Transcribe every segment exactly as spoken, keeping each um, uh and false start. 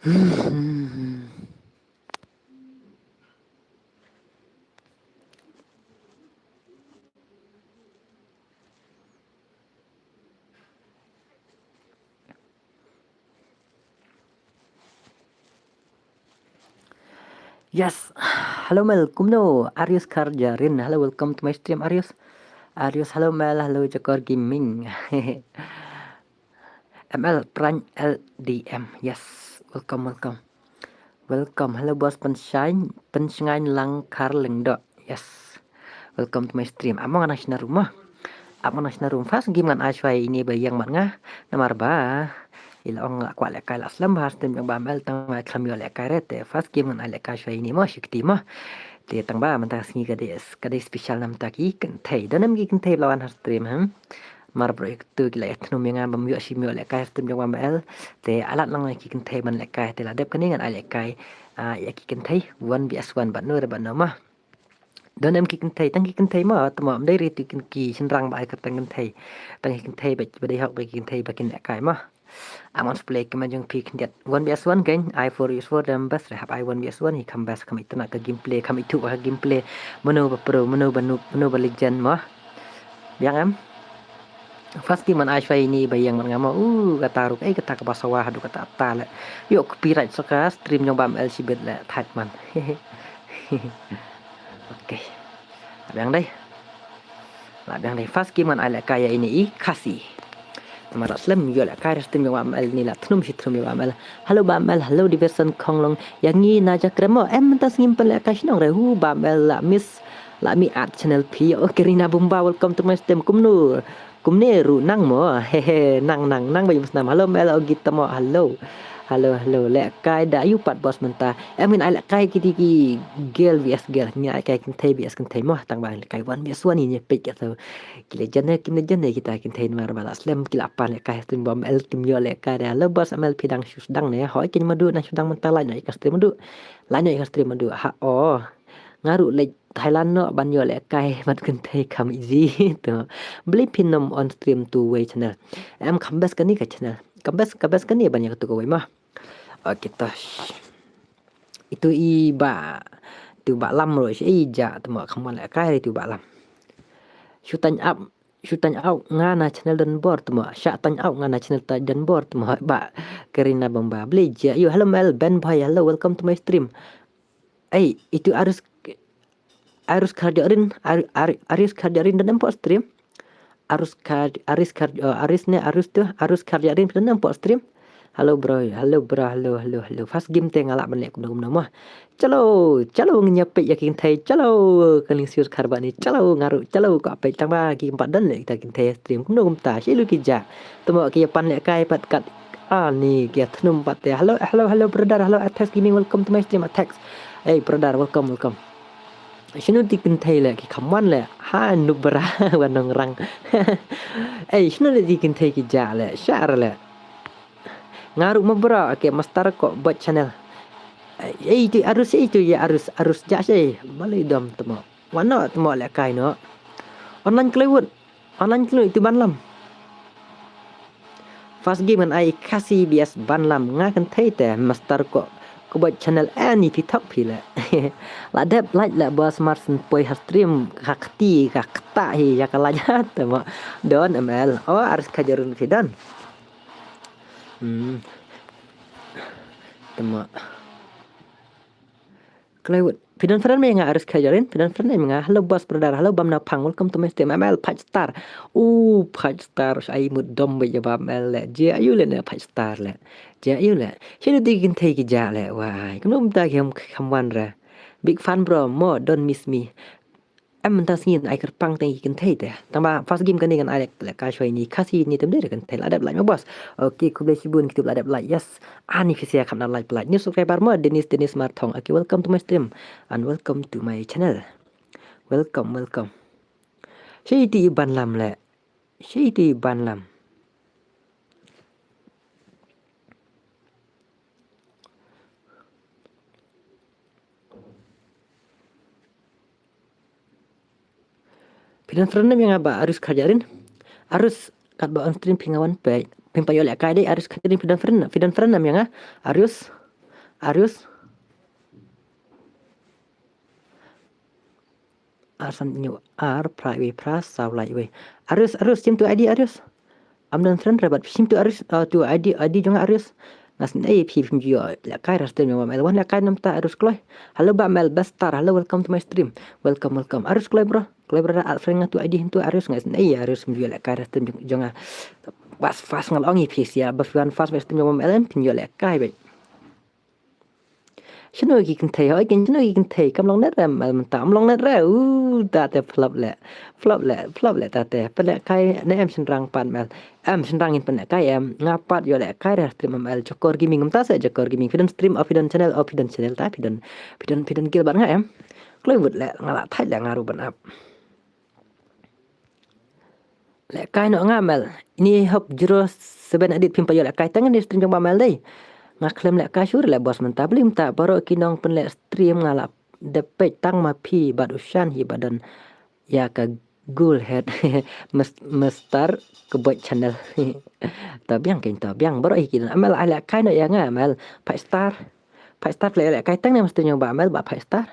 Yes. Hello Mel, kumno? Arius Karjarin. Hello, welcome to my stream, Arius. Arius, hello Mel, hello Jakor Gaming. M L Prank L D M. Yes, welcome, welcome. Welcome. Hello boss Penshain, Penshain Langkar Lengdok. Yes. Welcome to my stream. Amo ngan ai shna room mo. Amo ngan ai shna room. First game ngan ai shwa ïa ine ba ïeng mat nga. Namar ba i la ong la kwah lehkai la slem ba ha stream jong Bam L tang ba khlem ïoh lehkai re te. First game ngan ai lehkai shwa ine mo, shi kti mo. Te tang ba mynta ka sngi ka dei, ka dei special namar ki kynthei. Don em ki kynthei ba la wan ha stream, hmm. Mar bro ïa kito ki la ïathnum ïa nga bym ïoh shim ïoh lehkai ha stream jong Bam L. Te alat lang ïa ki kynthei ban lehkai te la dep kane ngan ai lehkai, ah, ïa ki kynthei one versus one bad no re bad no mo. Don em ki kynthei, tang ki kynthei mo, te mo ym dei re tu ki shynrang ba ai kyrteng kynthei. Tang ki kynthei ba, ba dei hok ba ki kynthei ba kin lehkai mo. Amon play kmen jong phi khyndiat one versus one kein, ai four versus four dem best re hap ai one versus one hi kham best kham ithuh ka gameplay, kham ithuh ka gameplay. Mano ba pro, mano ba noob, mano ba legend mo. Biang em. First game ngan ai shwa ine ba ïeng mat nga mo. Uh, kata ruk, eh, kata kaba sawa haduh kata ta le. Ïoh copyright sa ka stream jong Bam L shibit le, thait man. Okay. Biang dei. La biang dei, first game ngan ai lehkai ïa ine i Khasi. Namar la slem ïoh lehkai ha stream jong Bam L, ni la thnum shi thnum ïa Bam L. Hello Bam L, hello Diversion Khonglong. Ïa ngi na Jakrem mo, em mynta sngi ym pynlehkai shnong re, hu Bam L la miss, la miss add channel phi. Oh, Karina Bumba, welcome to my stream. Kumno, kumne ruh nang mo, hehe, nang, nang, nang ba ïa snam. Hello Mel Ogit mo, hello. Hello, hello. Lehkai da aïu pat boss mynta? Em ngin ai lehkai kiti ki girl versus girl. Ngin ai lehkai kynthei versus kynthei mo. Tang ba lehkai one versus one ngin ïa peit kato. Ki legend ne kim legend ne kita kynthei namar ba la slem ki la pan lehkai ha stream Bam L kim ïoh lehkai da. Hello boss, Mel phi dang shu sdang ne? Hooid kein madu, nang shu dang mynta, lait noh ïa ka stream madu. Lait noh ïa ka stream madu. Ha o. Nga ruh leit Thailand noh ban ïoh lehkai bad kynthei kham easy to. Balei phin ym on stream two way channel? Em kham best kane ka channel. Kham best, kham best kane ban ïa katu kawei mo. Okay to. Itu i Bah, itu Bah Lam ruh shi i ja to mo kham wan lehkai itu Bah Lam. Shu tang up, shu tang up nga na channel Don Bor to mo. Sha tang up nga na channel ta Don Bor to mo. Bah Karina Bamba. Balei ja. Yo, hello Mel Ben Boy. Hello, welcome to my stream. Ei, itu Arus, Arus Karjarin, Ar-, Ar-, Arus Karjarin don em hapoh stream. Arus Kar-, Arus Kar-, oh, Arus ne, Arus tu, Arus Karjarin don em hapoh stream. Hello bro, hello bro, hello, hello, hello. First game te nga lah ban leh kumno kumno mo. Chalo, chalo ngin ïa peit ïa ki kynthei, chalo, ka Lingsir Kharbani, chalo, nga ruh, chalo, ka peit tang ba ki kynthei pat don leh kita kynthei stream kumno kumta, shi lu ki ja. Te mo ki ïa pan lehkai pat kat Ani ki ïa thnum pat te. Hello, hello, hello brother, hello Atex Gaming, welcome to my stream Atex. Hey brother, welcome, welcome. Shano te kynthei leh ki kham wan leh. Ha Nubra wa Nongrang. Hey, shano leh te kynthei ki ja leh. Shar leh. Nga ruh mo bro, okay, Master Ko Bot Channel. Hey, tu Arus, hey, tu ïa Arus, Arus ja shi. Balei dom te mo. Wan noh te mo lehkai noh. Online klewut. Online klewut itu Ban Lam. First game ngan ai Khasi B S Ban Lam, nga kynthei te Master Ko, Ko Bot Channel ani phi thok phi leh. La dep like leh bos mar syn poi ha stream ka kti ka kta hi ïa ka like ha te mo. Don M L. Oh, Arus Karjarin phi don. Hmm. Te mo. Klewut. Phi don friend me nga Arus Karjarin, phi don friend me nga. Hello boss brother, hello Bamnaphang, welcome to my stream. M L five star. Ooh, five star. Ai mut dom ba ïa Bam L leh. Je aïu leh ne five star leh. Je aïu leh. Shano te kynthei ki ja leh. Wai. Kumno mynta ki kham, kham wan re. Big fan bro, mo don't miss me. Em mynta sngi ngan ai kyrpang tang ki kynthei te. Tang ba first game kane ngan ai leh, lehkai shwa ine Khasi ne te ym dei re kynthei la dep like mo boss. Okay, khublei shibun kito ba la dep like. Yes. Ani phi sa kham da like, like. New subscriber mo Dennis, Dennis Marthong. Okay, welcome to my stream and welcome to my channel. Welcome, welcome. Shi te i Ban Lam leh. Shi te i Ban Lam. Phi don friend ne em ïa nga Bah Arus Karjarin. Arus katba on stream phi nga wan peit. Phim pat ïoh lehkai dei Arus Karjarin, phi don friend, phi don friend ne em ïa nga Arus. Arius. Ar san hynñiew ar phra wei phra saw lai wei. Arius, Arius, shim tu ID Arius. Am don friend re bad shim tu Arius, uh, tu ID, ID jong nga Arius. Nga sngew ei phi phim ju ïoh lehkai ha stream jong Bah Mel. Wan lehkai namar ta Arius kloi. Hello Bah Mel, best star. Hello, welcome to my stream. Welcome, welcome. Arius kloi bro. Kloi bro, ar friend nga tu ID hyntu Arius, nga sngew ei Arius phim ju ïoh lehkai ha stream jong, jong nga. Fast, fast nga la ong ïa phi sha ba phi wan fast ha stream jong Bah Mel phin ïoh lehkai bad. Shano ki kynthei, hoi kin shano ki kynthei, kam long net re Mel mynta, kam long net re, u, ta te flop leh, flop leh, flop leh ta te, pynlehkai ne em shynrang pat Mel, em shynrang ngin pynlehkai em, nga pat ïoh lehkai re stream Mel, Jakor Gaming, mynta se Jakor Gaming, phi don stream, oh phi don channel, oh phi don channel ta, phi don, phi don, phi don guild bad nga em, kloi wut leh, nga la thait leh nga ruh ban ap. Lehkai noh nga Mel. Ini hop zero seven edit phim pat ïoh lehkai tang ini stream jong Bah Mel dei. Nga khlem lehkai shuh leh boss mynta bli mynta baroh ki nong pynleh stream nga la dep peit tang ma phi bad u Shan hi ba don ïa ka gul head mes-, mestar ka bot channel. Ta biang kein ta biang baroh hi ki don. Mel ai lehkai noh ïa nga Mel. Five star. Five star pynleh lehkai tang ne mesti nyoba Mel ba five star.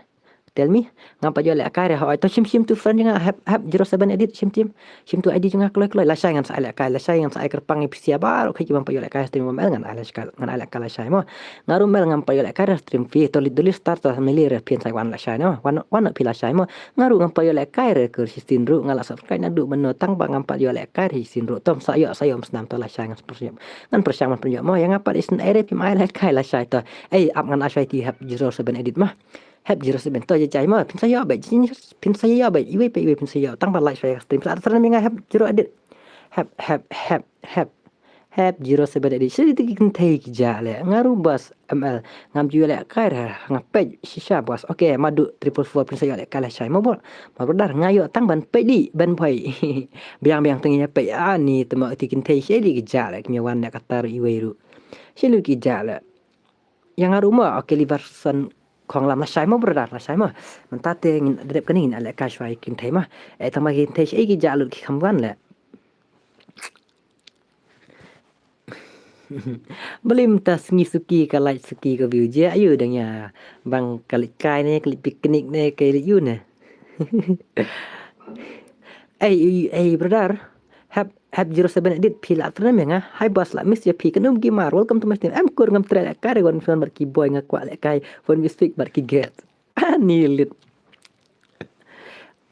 Tell me, ngam pat ïoh lehkai re hoi. To shim shim tu friend jong nga hep hep zero seven edit shim shim. Shim tu ID jong nga kloi kloi. Lashai ngan sa ai lehkai, lashai ngan sa ai kyrpang ïa phi sha baroh ki bym pat ïoh lehkai ha stream Bah Mel ngan ai lehkai, ngan ai lehkai lashai mo. Nga ruh Mel ngam pat ïoh lehkai re stream phi. To leit duli star to meli re phin sa ai wan lashai no. Wan wan phi lashai mo. Nga ruh ngam pat ïoh lehkai re kyrsisin ruh nga la subscribe naduh mynno tang ba ngam pat ïoh lehkai re shisien ruh. To sa ïoh sa ïoh snam to lashai ngan pyrshang. Ngan pyrshang man pynïoh mo ïa nga pat isn't ai re phim ai lehkai lashai to. Ei ap ngan ai shai ti hep zero seven edit mo. Hep zero seven to jai jai mo phin sa ïoh bad phin sa ïoh bad iwei pa iwei phin sa ïoh tang ba like share stream sa friend mi nga hep zero edit. Hep hep hep hep hep zero seven edit. Shisha ki kynthei ki jah leh nga ruh bas ML ngam ju lehkai re nga peit shisha bas. Okay Madu triple four phin sa ïoh lehkai lashai mo bro. Mo brother nga ïoh tang ban peit di ban poi. Biang biang tang ïa peit ani te mo ti kynthei shisha ki jah leh ki wan leh kata ruh iwei ruh. Shisha ki jah leh. Ïa nga ruh mo, okay, Liverson Khonglam lashai mo brother, lashai mo. Mynta te ngin dep kane ngin ai lehkai shuwa ïa ki kynthei mo. Eh tang ba ki kynthei shaei ki jah lut ki kham wan leh. Balei mynta sngi suki ka like suki ka view je aïu dang ïa bang ka leit kai ne ka leit picnic ne ka leit ïu ne. Ei ei ei brother. Hep Hep zero seven edit phi la trei me nga. Hi boss la miss ïa phi kan um gimar. Welcome to my stream. Em kur ngam trei lehkai re wan wan bad ki boy nga kwah lehkai wan mi speak bad ki girls. Ani lit.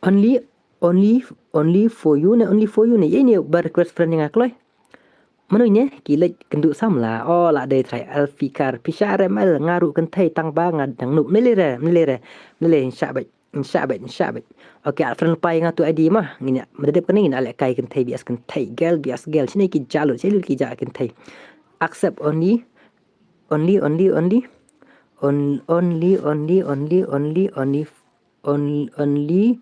Only only only for you ne only for you ne. Ye ne ba request friend nga kloi. Mano ne ki lek kendu samla. Oh la dei try Alfikar. Phi sha R M L nga ruh kynthei tang ba nga dang nup. Mele re mele re mele sha bai. Nshah bad, nshah bad. Okay, ar friend lypa ïa nga tu ID ma. Ngin ïa, ma da dep kane ngin ïa lehkai kynthei bias kynthei. Girl bias girl. Shine ki jah lut, shine ki jah kynthei. Accept only. Only, only, only. On, only, only, only, only, only, on, only.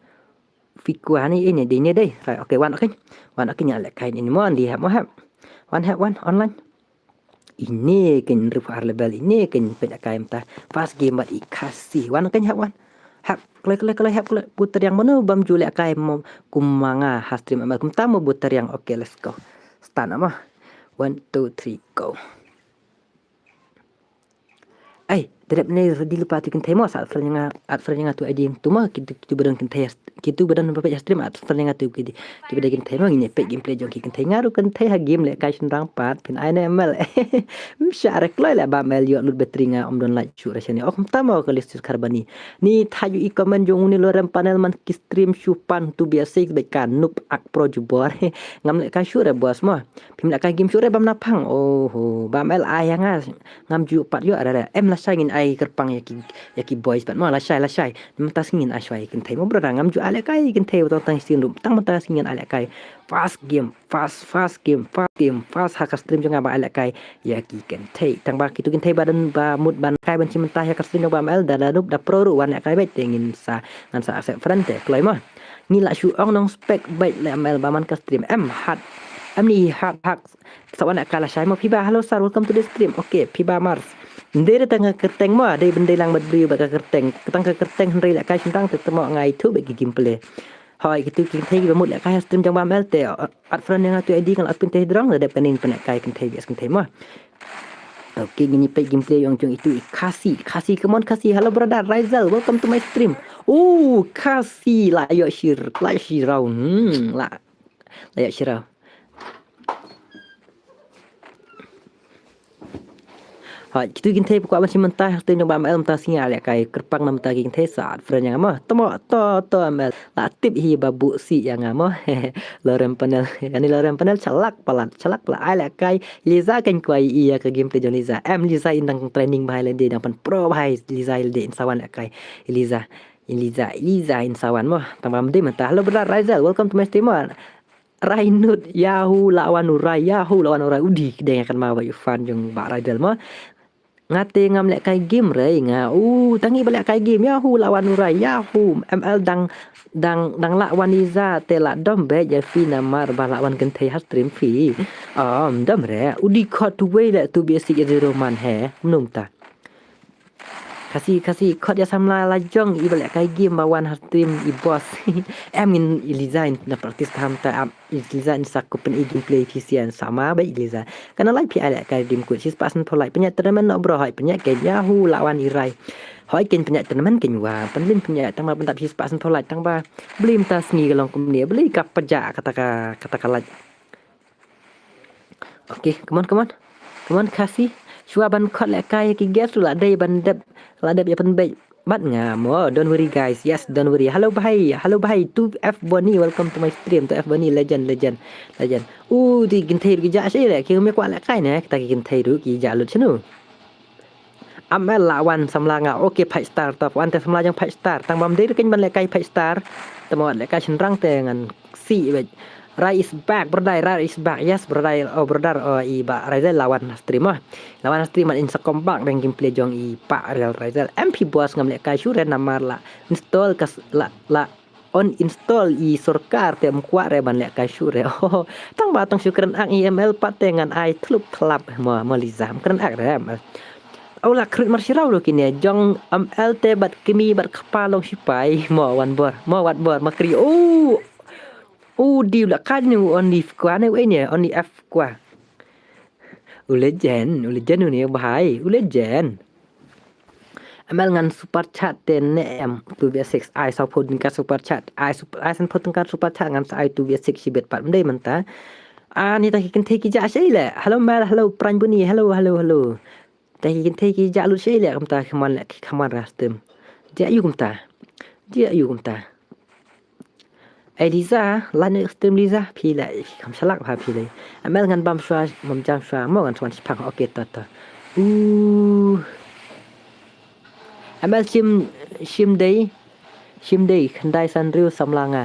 Fikwa ni ini dei ni dei. Right, okay, wan okay. Wan okay nya lehkai ni mo only hap mo hap. Wan hap wan online. Ine ken rif ar lebel ine ken pet akai mta. Fast game bad i khasi. Wan ken hap wan. Hap kloi kloi kloi hap kloi. Buter yang mano bam ju lehkai mo kumanga ha stream amal kumta mo buter yang. Okay, let's go. Start ama. One, two, three, go. Ai, da dep ne ready lypa tu kynthei mo sa friend nga, ar friend nga tu ID tu mo kitu kitu ba don kynthei. Kitu ba don ba peit ha stream ar friend nga tu kiti. Kiba dei kynthei ma ngin ïa peit gameplay jong ki kynthei nga ruh kynthei ha game lehkai shynrang pat phin ai ne mel. Msha re kloi leh ba mel ïoh lut battery nga um don light shu re shane ok mta mo ka list karbani. Ni thaju i comment jong uni lorem panel man ki stream shu pan tu biasa ki bad ka nup ak pro jubor. Ngam lehkai shu re bos mo. Phim lehkai game shu re bam na phang. Oho ba mel ai ha nga. Ngam ju pat ïoh re re. Em lashai ngin ai kyrpang ïa ki ïa ki boys pat mo lashai lashai. Mynta sngi ngin ai shwa ïa kynthei mo brother ngam ju ai lehkai ïa kynthei tang tang sien ruh tang mynta sngi ngin ai lehkai. Fast game, fast fast game, fast game, fast ha ka stream jong nga ba ai lehkai ïa ki kynthei. Tang ba kitu kynthei ba don ba mut ban kai ban shim mynta ha ka stream jong ba mel da da nup da pro ruh wan lehkai bad te ngin sa ngan sa accept friend te kloi mo. Ngi la shu ong nong spek bad le mel ba man ka stream em hat. Em ni hat hak. Sa wan ka lashai mo phi ba hello sir welcome to the stream. Okay phi ba Mars. Ndei re tang ka kyrteng mo dei bendei lang bad briew ba ka kyrteng. Tang ka kyrteng hynrei lehkai shynrang te temo ngai thu ba ki gameplay. Hoi kitu ki kynthei ba mut lehkai ha stream jong ba mel te. At friend nga tu ID nga la pynthei drong da dep kanin pynlehkai kynthei bias kynthei mo. Okay, ngin ïa peit gameplay jong jong itu i Khasi. Khasi, come on Khasi. Hello brother Raizal, welcome to my stream. Oh, Khasi la ïoh shi, la shi round. Hmm, la la ïoh shi round. Hooid, kitu ki kynthei ba kwah ban shim mynta ha stream jong Bah M L mynta sngi, ai lehkai kyrpang na mynta ki kynthei sa add friend ïa nga mo. To mo, to to M L. La tip hi ba buh sih ïa nga mo. Lorem Panel. Kane Lorem Panel shalak palat, shalak palat. Ai lehkai Liza, kan kwah ïa ka gameplay jong Liza. Em Liza in dang training bha ïalade, dang pan pro bha Liza ïalade, in sa wan lehkai. Liza, Liza, Liza in sa wan mo. Tang ba ym dei mynta. Hello brother Raizal, welcome to my stream mo. Rai Nud, yahoo, la wan u Rai, yahoo, la wan u Rai. U dei ki dang ïa kynmaw ba ïa u fan jong Bah Raizal mo. Nga te ngam lehkai game re nga. U, tang i ba lehkai game, yahoo, la wan u Rai, yahoo. M L dang, dang, dang la wan Liza te la dom beit ïa phi namar ba la wan kynthei ha stream phi. Ym dom re. U dei khot tu wei le tu bia sik ïa zero man he. Mynta. Khasi, Khasi, khot ïa samla la jong i ba lehkai game ba wan ha stream i boss. Em ngin i Liza in na practice tham ta am i Liza in sa ku pyn i gameplay phi sian sama ba i Liza. Kana lai phi ai lehkai dim kut shispah san pholai pynïaid tournament noh bro, hooid pynïaid kein, yahoo, la wan i Rai. Hooid kein pynïaid tournament kein wa, pynlin pynïaid tang ba pyndap shispah san pholai tang ba. Blim ta sngi ka long kumne, bli ka pajak kata ka, kata ka lait. Okay, come on, come on. Come on, Khasi. Shuwa ban khot lehkai ki guest ruh la dei ban dep, la dep ïa pynbeit bad nga mo. Don't worry guys. Yes, don't worry. Hello bhai. Hello bhai. Two F Bonnie, welcome to my stream. Two F Bonnie, legend, legend, legend. U, te ki kynthei ruh ki jah shi leh. Ki ym kwah lehkai ne kita ki kynthei ruh ki jah lut shano. M L la wan samla nga. Okay, Five Star top. Wan te samla jong Five Star. Tang ba ym dei ruh kein ban lehkai Five Star. Te mo lehkai shynrang te ngan si beit. Rai is back, brother, Rai is back. Yes, brother, oh brother, oh i Bah Raizal la wan stream ah. La wan stream in sa comeback dang gameplay jong i Bah Raizal. M P boss ngam lehkai shuh re namar la install ka s-, la, la uninstall i sorkar te ym kwah re ban lehkai shuh re. Oh, tang ba tang shu kren ak i M L pat te ngan ai thlup thlap mo, mo Liza. Ym kren ak re M L. Au la khrut mar shiraw lo kine jong M L te bad kmie bad kpa long sipai. Mo wan bor, mo wat bor ma kri. Oh. U dei u la ka ne u only F kwa ne u ne only F kwa. U legend, u legend u ne bhai, u legend. M L ngan super chat te ne em two V six ai saw phew tyngka super chat ai sup-, ai san phew tyngka super chat ngan sa ai two V six shibit pat ym dei mynta. Ani ta ki kynthei ki jah shei leh. Hello M L, hello Pran Buni, hello, hello, hello. Ta ki kynthei ki jah lut shei leh kumta ki kham wan leh ki kham wan ra stream. Jah ïu kumta. Jah ïu kumta. Ai Liza, lan ïa stream Liza, phi leh kham shalak bha phi leh. M L ngan bam shuwa, bam jam shuwa, mo ngan shuwa shipang, okay to to. Uh. M L shim, shim dei, shim dei, khyndai san riew samla nga.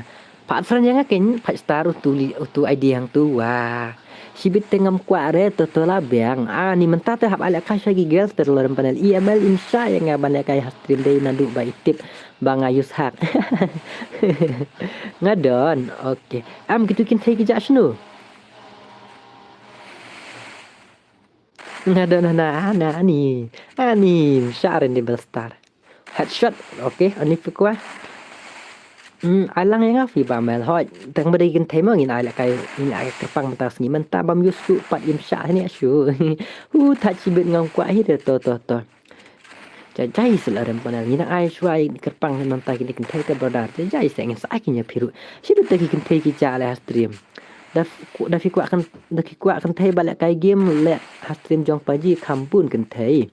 Pat friend ïa nga kein, Five Star utu li, utu I D hangtu, wah. Shibit te ngam kwah re, to to la biang. Ah, ni mynta te hap ai lehkai sha ki girls te lorem panel. I M L im shah ïa nga ban lehkai ha stream dei naduh ba i tip ba nga use hack. Nga don, okay. Am kitu kynthei ki jah shano? Nga don hana, hana, ani. Ani, im shah ren di Belstar. Headshot. Okay, ani phi kwah. Hmm, ai lang ïa nga phi ba mel hoi. Tang ba dei kynthei mo ngin ai lehkai, ngin ai kyrpang mynta sngi mynta bam ïoh shu pat im shah ni shu. Hu, thait shibit ngam kwah hi de to to to. Jai jai se lorem panel ngin ai shuwa kyrpang mynta kine kynthei te brother. Jai jai se ngin sa ai kine phi ruh. Shibit te ki kynthei ki jah leh ha stream. Da f-, da phi kwah kyn-, da phi kwah kynthei ba lehkai game leh ha stream jong PUBG kham bun kynthei.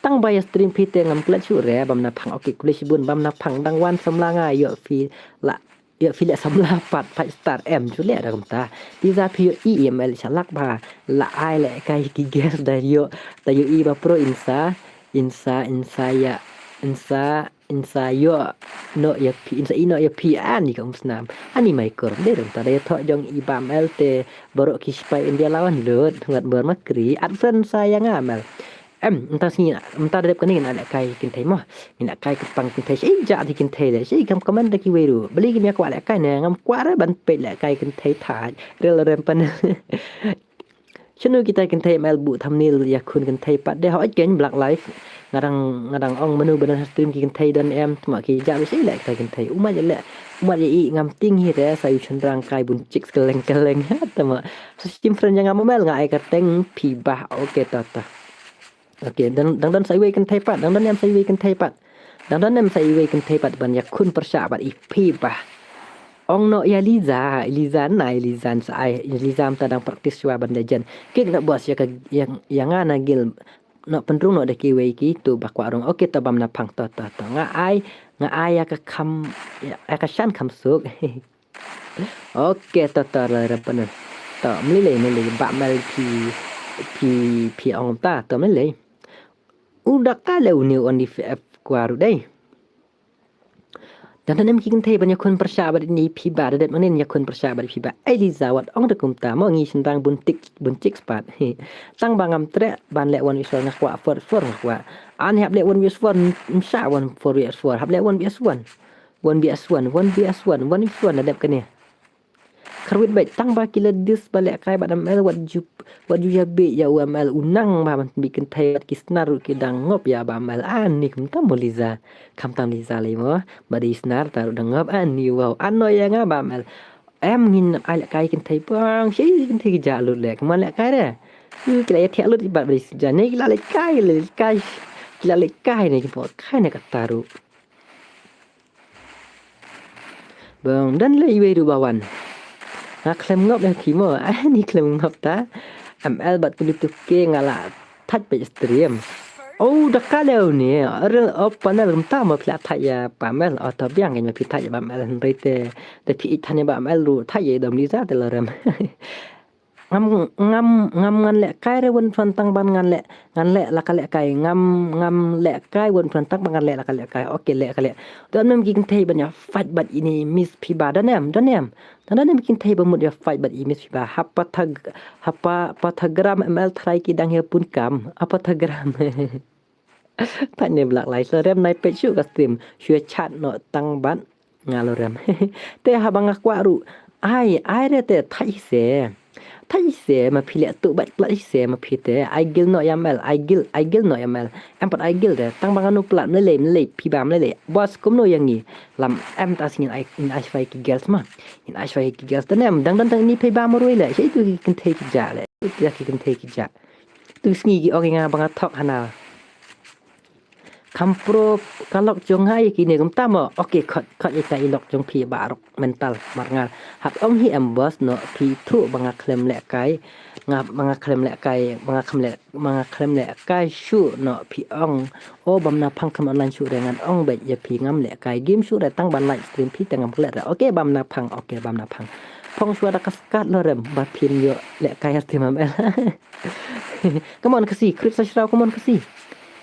Tang ba ïa stream phi te ngam klet shuh re bam na phang, okay, khublei shibun bam na phang dang wan samla nga ïoh phi la, ïoh phi leh samla pat Five Star em shu leh da kumta. Ti za phi ïoh i M L shalak ba la ai lehkai ki guest da ïoh, da ïoh i ba pro insa, insa, insa ïa, insa Insa ïoh noh ïa phi, insa ïoh noh ïa phi ani ka umsnam. Ani mai kur. Dei dong ta dei thoh jong i bam el te baroh ki sipai India lawan lut. Ngat bor makri. At friend sa ïa nga mel. Em, mynta sngi, mynta dep kane ngin lehkai kynthei mo. Ngin lehkai kyrpang kynthei. Shi jat hi kynthei le. Shi kam comment da kiwei ruh. Beli kim ïa kwah lehkai ne. Ngam kwah re ban peit lehkai kynthei thait. Real rem pan. Shano kita kynthei M L buh thumbnail ïa khun kynthei pat de hoi ken Black Life. Nga dang, nga dang ong mano ba don ha stream ki kynthei don em, tma ki jah ba shi leh kita kynthei. Umat ïa leh, umat ïa i ngam ting hi re sa ïu shynrang kai bun chicks keleng keleng. Tma. Sa shim friend ïa nga mo mel nga ai ka teng phi bah. Okay to to. Okay, dang, dang don sa iwei kynthei pat, dang don em sa iwei kynthei pat. Dang don em sa iwei kynthei pat ban ïakhun pyrshah bad i Phiba. Ong noh ïa Liza, Liza na, Liza sa ai, Liza mynta dang practice shuwa ban da jan. Kick noh boss ïa ka, ïa, ïa nga na gil. Noh pynrung noh da kiwei ki tu ba kwah rung. Okay, to bam na phang to, to, to. Nga ai, nga ai ïa ka kham, ïa, ïa ka shan kham suk. Okay, to, to, la rep pynun. To, mlilei, mlilei, ba mel phi, phi, phi ong ta, to mlilei. U da ka le u ne u on di F F kwa ru dei. Dan dan em ki kynthei ban ïakhun pyrshah bad ini Phiba, da dep manin ïakhun pyrshah bad Phiba. Ai Liza wat ong da kumta mo ngi sendang bun tik, bun tik spat. Tang ba ngam treh ban leh one versus one nga kwah four versus four nga kwah. An hap leh one versus one, msha one four versus four, hap leh one versus one. One versus one, one versus one, one versus one da dep kane. Kharwit bad tang ba ki la dis ba lehkai bad M L wat ju, wat ju ïa beh ïa u M L u nang ba ban bih kynthei bad ki snar ruh ki dang ngop ïa ba M L ani kumta mo Liza. Khamtam Liza lei mo. Ba dei snar ta ruh dang ngop ani wow. Ano ïa nga ba M L. Em ngin ai lehkai kynthei pang shi kynthei ki ja lut leh. Kman lehkai re. Ki la ïa thiah lut bad ba dei sija ne ki la lehkai lehkai. Ki la lehkai ne ki pok kai ne kata ruh. Bang dan le iwei ruh ba wan. Nga khlem ngop le ki mo. Ani khlem ngop ta. M L bad pynduh tu ke nga la thait peit stream. Oh da ka leu ni. Rel op panel kumta mo phi la thait ïa ba M L. Oh to biang ngi phi thait ïa ba M L hynrei te. Da phi ïeit than ïa ba M L ruh thait ïa dom Liza te la rem. Ngam, ngam, ngam ngan lehkai re won pran tang ban ngan leh, ngan leh la ka lehkai. Ngam, ngam lehkai won pran tang ban ngan leh la ka lehkai. Okay, leh ka leh. Don nem ki kynthei ban ïa fight bad ini Miss Phiba. Don nem, don nem. Don nem ki kynthei ba mut ïa fight bad i Miss Phiba. Hapa thag, hapa, hapa thagram M L trai ki dang ïa pun kam. Hapa thagram. Thait ne blak lai sla rem nai peit shu ka stream. Shu chat noh tang bad nga lo rem. Te haba nga kwah ruh. Ai, ai re te thait hi se. Thait hi se ma phi leh tu bad plat hi se ma phi te. Ai gil noh ïa M L, ai gil, ai gil noh ïa M L. Em pat ai gil re. Tang ba nga nu plat mlelei, mlelei, Phiba mlelei. Boss kumno ïa ngi. Lam em ta sngin ai, in ai shwai ki girls ma. In ai shwai ki girls. Te nem, dang dang tang ini Phiba marwei le. Shi tu ki kynthei ki ja le. Tu ki kynthei ki ja. Tu sngi ki ong ïa nga ba nga thok hana. Kham pro ka lok jong nga ïa kine kumta mo. Okay, khot, khot ïa ka i lok jong phi ba rok mental mar nga. Hap ong hi em boss noh phi thuh ba nga khlem lehkai. Nga ba nga khlem lehkai, ba nga khlem leh, ba nga khlem lehkai shuh noh phi ong. O bam na phang khlem online shuh re ngan ong bad ïa phi ngam lehkai game shuh re tang ban live stream phi te ngam klet re. Okay bam na phang, okay bam na phang. Phong shuwa da ka skat lo rem ba phin ïoh lehkai stream am el. Come on Khasi, khrip sa shraw, come on Khasi.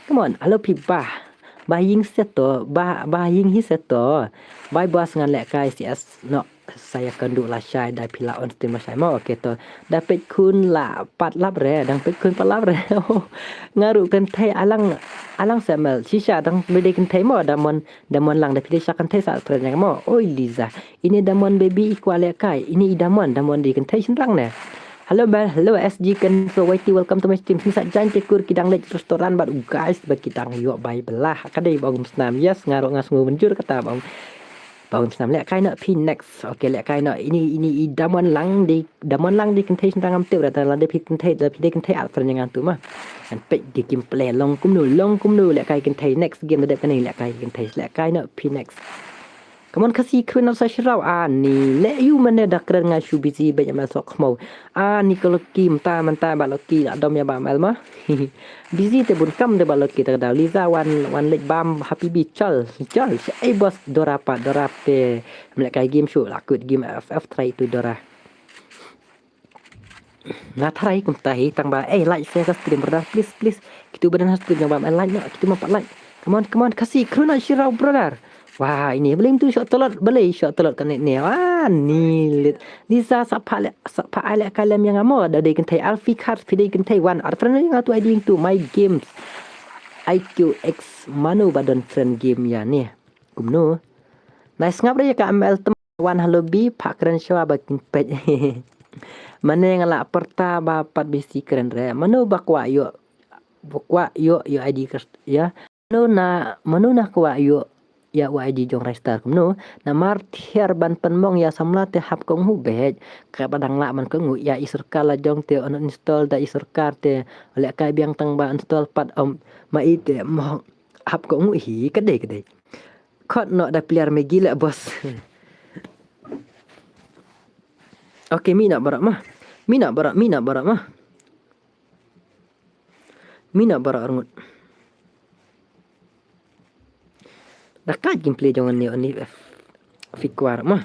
Come on, alo phi ba. Ba ying seto, ba, ba ying hi seto. Bai bas ngan lehkai C S no. Saya kan du la shai dai phi la on stream la shai mo, okay to. Da peit khun la pat lap re, dang peit khun pat lap re. Nga ruh kynthei alang, alang sa mel. Shisha dang phi dei kynthei mo, da mon, da mon lang da phi dei sha kynthei sa friend mo. Oi Liza. Ini Damon baby i kwah lehkai. Ini i Damon, Damon dei kynthei shynrang ne. Hello Bel, hello S G Ken, so Y T welcome to my stream. Shisha jan te kur ki dang leit restaurant bad u guys ba ki dang ïoh bai belah. Ka dei ba ong snam. Yes, nga ruh nga sngew mynjur kata ba ong. Ba ong snam lehkai noh phi next. Okay, lehkai noh. Ini, ini i Damon lang dei, Damon lang dei kynthei shynrang ngam tip ra ta la dei phi kynthei, da phi dei kynthei at friend ngan tu ma. Ngan peit ki gameplay long kumno, long kumno lehkai kynthei next game da dep kane lehkai kynthei lehkai noh phi next. Come on Khasi kren sa shraw ani le yu mane da kren nga shu busy ba ya ma sok khmo. Ani ko loki mta mta ba loki la dom ya ba mal ma. Busy te bun kam de ba loki ta da Liza wan, wan lek bam happy bi chal, chal. Ei boss Dora pa, Dora te. Mlek kai game shu la quit game F F try to Dora. Nga tharai kumta hi tang ba ei like share ka stream brother please please. Kitu badan ha stream jong ba mai like no kitu ma pat like. Come on come on Khasi kren sa shraw brother. Wah ini beli tu shot telot beli shot telot kan ne wah ni lit. Liza sa pha le sa pha ai le ka lem yang amo da dei kynthei Alfie Cars phi dei kynthei wan ar friend yang tu ai ding tu my games. I Q X mano ba don friend game ya ne. Kumno. Nice ngap re ka M L tem. Wan ha lobby pha kren shwa ba kin peit. Mane nga la pyrta ba pat bisi kren re. Mano ba kwah ïoh, ba kwah ïoh ïoh I D kers ya. Mano na, mano na kwah ïoh ïa u I D jong Ristar kumno. Namar thiar ban pynmong ïa samla te hap kohnguh beit. Katba dang lah ban kohnguh ïa i sorkar la jong te uninstall da i sorkar te lehkai biang tang ba install pat, em, ma i te mo hap kohnguh hi ka dei ka dei. Khot noh da player Maggie leh boss. Okay, mih noh baroh mo. Mih noh baroh, mih noh baroh mo. Mih noh baroh arngut. Da ka gameplay jong ngi ni phi kwah mo.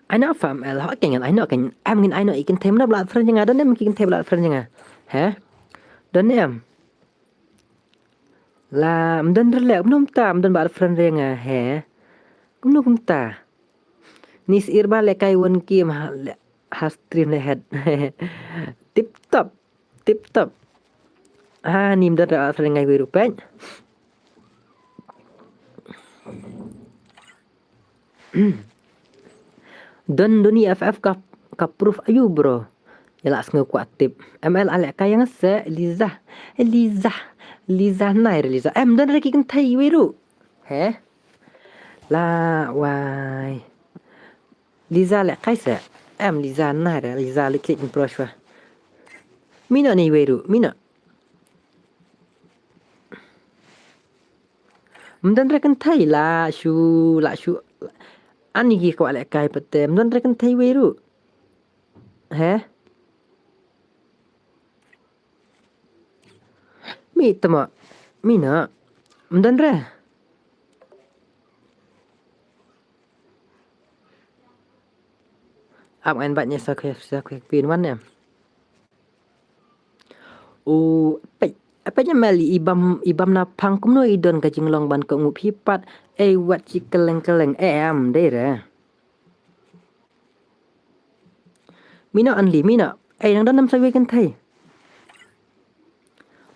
Ai noh fa M L, ho keiñ ai noh keiñ, em ngin ai noh i kynthei, mano ba la friend jong nga, don em ki kynthei ba la friend jong nga. He? Don em? La, ym don re leh, kumno kumta, ym don ba la friend jong nga, he? Kumno kumta? Ni sir ba lehkai won kim ha, ha stream leh het. Tip top. Tip top. Ha, ni ym don re ba la friend jong nga iwei ruh peit. Don Doni F F ka, ka proof aïu bro. Ïa la sngew kwah tip. M L a lehkai ïa nga se Liza. Liza. Liza nai re Liza. Em don re ki kynthei iwei ruh. He? La wai. Liza lehkai se. Em Liza nai re Liza lehkai in pro shwa. Mih noh ne iwei ruh. Mih noh. Ym don re kynthei la shu, la shu. Ani ki kwah lehkai pat te. Ym don re kynthei iwei ruh. He? Mih tama. Mih noh. Ym don re. Ap ngan bat ne sa kwe, sa kwe pin wan ne. U peit, peit ne mel i bam, i bam na phang kumno i don ka jinglong ban kohnguh phi pat, ei wat chi keleng keleng, em, dei re. Mih noh Anli, mih noh, ei nang don nam sa wei kynthei.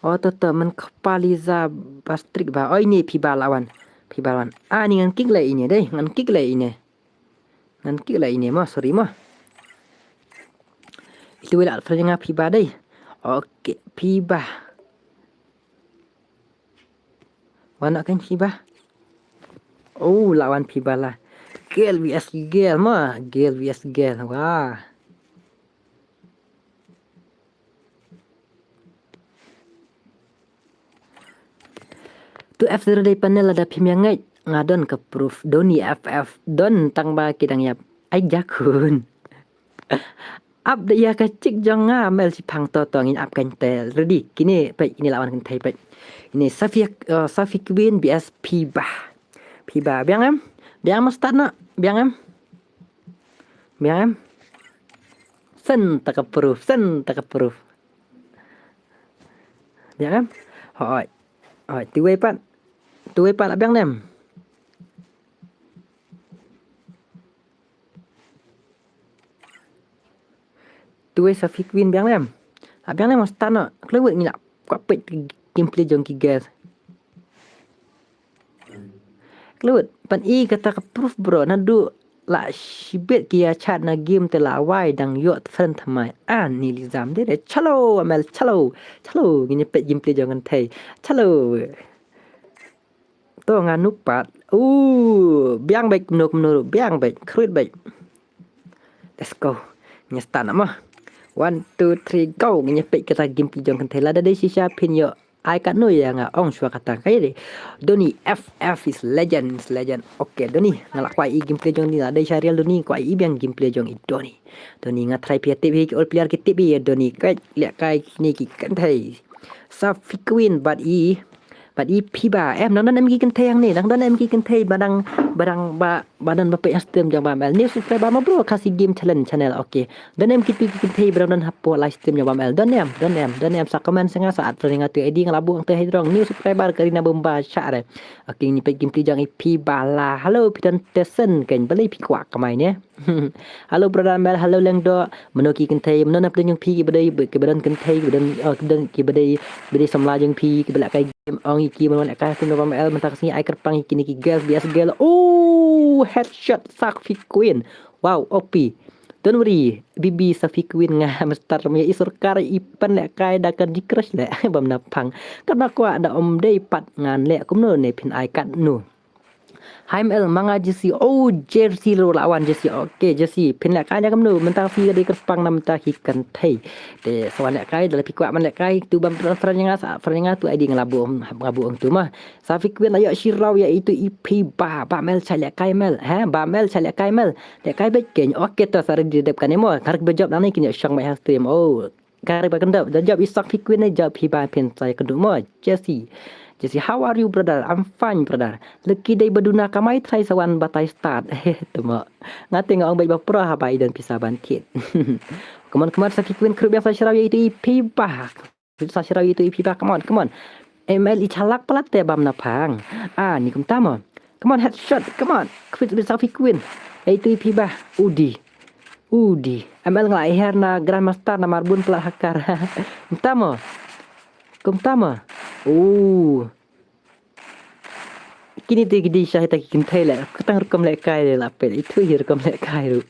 O to to, man kpa Liza ba strict ba, oi ni phi ba lawan, phi ba lawan. Ah, ni ngan kick leh ine dei, ngan kick leh ine. Ngan kick leh ine mo, sorry mo. Itu wei la friend nga phi ba dei. Okay, phi ba. Wan noh kan phi ba. Oh, lawan phi ba la. Girl V S girl mo, girl V S girl. Wah. Tu F zero dei panel lada phim ïa ngeit nga don ka proof. Doni F F don tang ba ki dang ïap. Ai jakhun. Ap da ïa ka chick jong nga mel chi phang to to ngin ap kan te. Ready kine peit kine lawan kan thei peit. Ini Safi, uh, Safi Queen B S P bah. Phi ba biang em? Biang mustard na. Biang em? Biang em? Sen ta ka proof, sen ta ka proof. Biang em? Hoi. Hoi, tiwei pat. Tiwei pat la biang nem. Tuwei sa fi kwin biang lem. Ah, biang lem stan no. Klewet ngi la kwah peit gameplay jong ki guys. Klewet pan i kata ka proof bro. Naduh la shibit ki ïa chat na game te la wai dang ïoh friend thymmai. Ani Lizam de de. Chalo Amel, chalo. Chalo ngi peit gameplay jong kan thei. Chalo. To nga nupat. Uh, biang bek mno mno biang bek. Kruit bek. Let's go. Ngi stan mo. One, two, three, go. Ngi peit kata gameplay jong kan thei lada dei shisha phin ïoh. Ai kat no ïa nga ong shwa kata kai de. Doni F F is legend, is legend. Okay, Doni. Nga la kwah i gameplay jong ni lada dei sha real Doni kwah i biang gameplay jong i Doni. Doni nga try pia tip hi ki all player ki tip hi Doni kai leh kai ni ki kan thei. Sa fi kwin bad i Bad i phi ba em nang don em ki kynthei hangne nang don em ki kynthei ba dang ba dang ba ba don ba peit ha stream jong Bam L. New subscriber ma bro Khasi Game Challenge channel. Okay. Don em ki tu ki kynthei ba dang don hapoh live stream jong Bam L. Don em, don em, don em sa comment sa nga sa add friend nga tu I D nga la buh hangtu hei drong. New subscriber Karina Bumba share. Okay, ni peit gameplay jong i phi ba la. Hello phi don tesen kan balei phi kwah kamai ne. Hello brother Mel, hello Lengdo. Mano ki kynthei, mano na pdeng jong phi ki ba dei ki ba don kynthei, ki ba don oh, ki ba don ki ba dei ba dei samla jong phi ki ba leh kai game ong i ki mano leh kai kum Bam L mynta ka sngi ai kyrpang i kine ki girls bias girl. Oh, headshot sak fi queen. Wow, O P. Don't worry, Bibi Safi Queen nga mester mya i sorkar i pynlehkai da Candy Crush leh bam na pang. Katba kwah da ym dei pat ngan leh kumno ne phin ai katno. Hi M L manga Jesse, oh Jesse ruh la wan Jesse, okay Jesse, phin lehkai da kumno, mynta phi ka dei kyrpang na mynta ki kynthei. Te sa wan lehkai, da la phi kwah ban lehkai, tu bam friend ïa nga, sa friend ïa nga tu I D nga la buh, nga buh ong tu ma. Safi Queen la ïoh shiraw ïa itu i Phi Bah, Bah Mel shah lehkai Mel, ha? Bah Mel shah lehkai Mel. Lehkai beit keiñ, okay to sa ready dep kane mo. Ka rek ba jop nangne kin ïoh shong beit ha stream. Oh, ka rek ba kyndap, da jop i Safi Queen ne jop Phi Bah phin sa ïakynduh mo. Jesse. Jesse, how are you brother? I'm fine brother. Leki dei ba duna kamai trai sa wan batai start. Te mo. Nga te nga ong beit ba pro haba i don pisa ban thied. Come on, come on, Safi Queen krup ïa sa shiraw ïa itu i Phi Bah. Sa shiraw ïa itu i Phi Bah, come on, come on. M L i chalak palat te bam na pang. Ah, ni kumta mo. Come on, headshot, come on. Quit with Safi Queen. Ïa itu i Phi Bah. Udi. Udi. M L nga la her na Grandmaster namar bun palat hacker. Kumta mo. Kumta mo. Uh. Kine te ki dei shah ïa kita ki kynthei leh. Ka tang rukom lehkai leh la peit. Itu hi rukom lehkai ruh.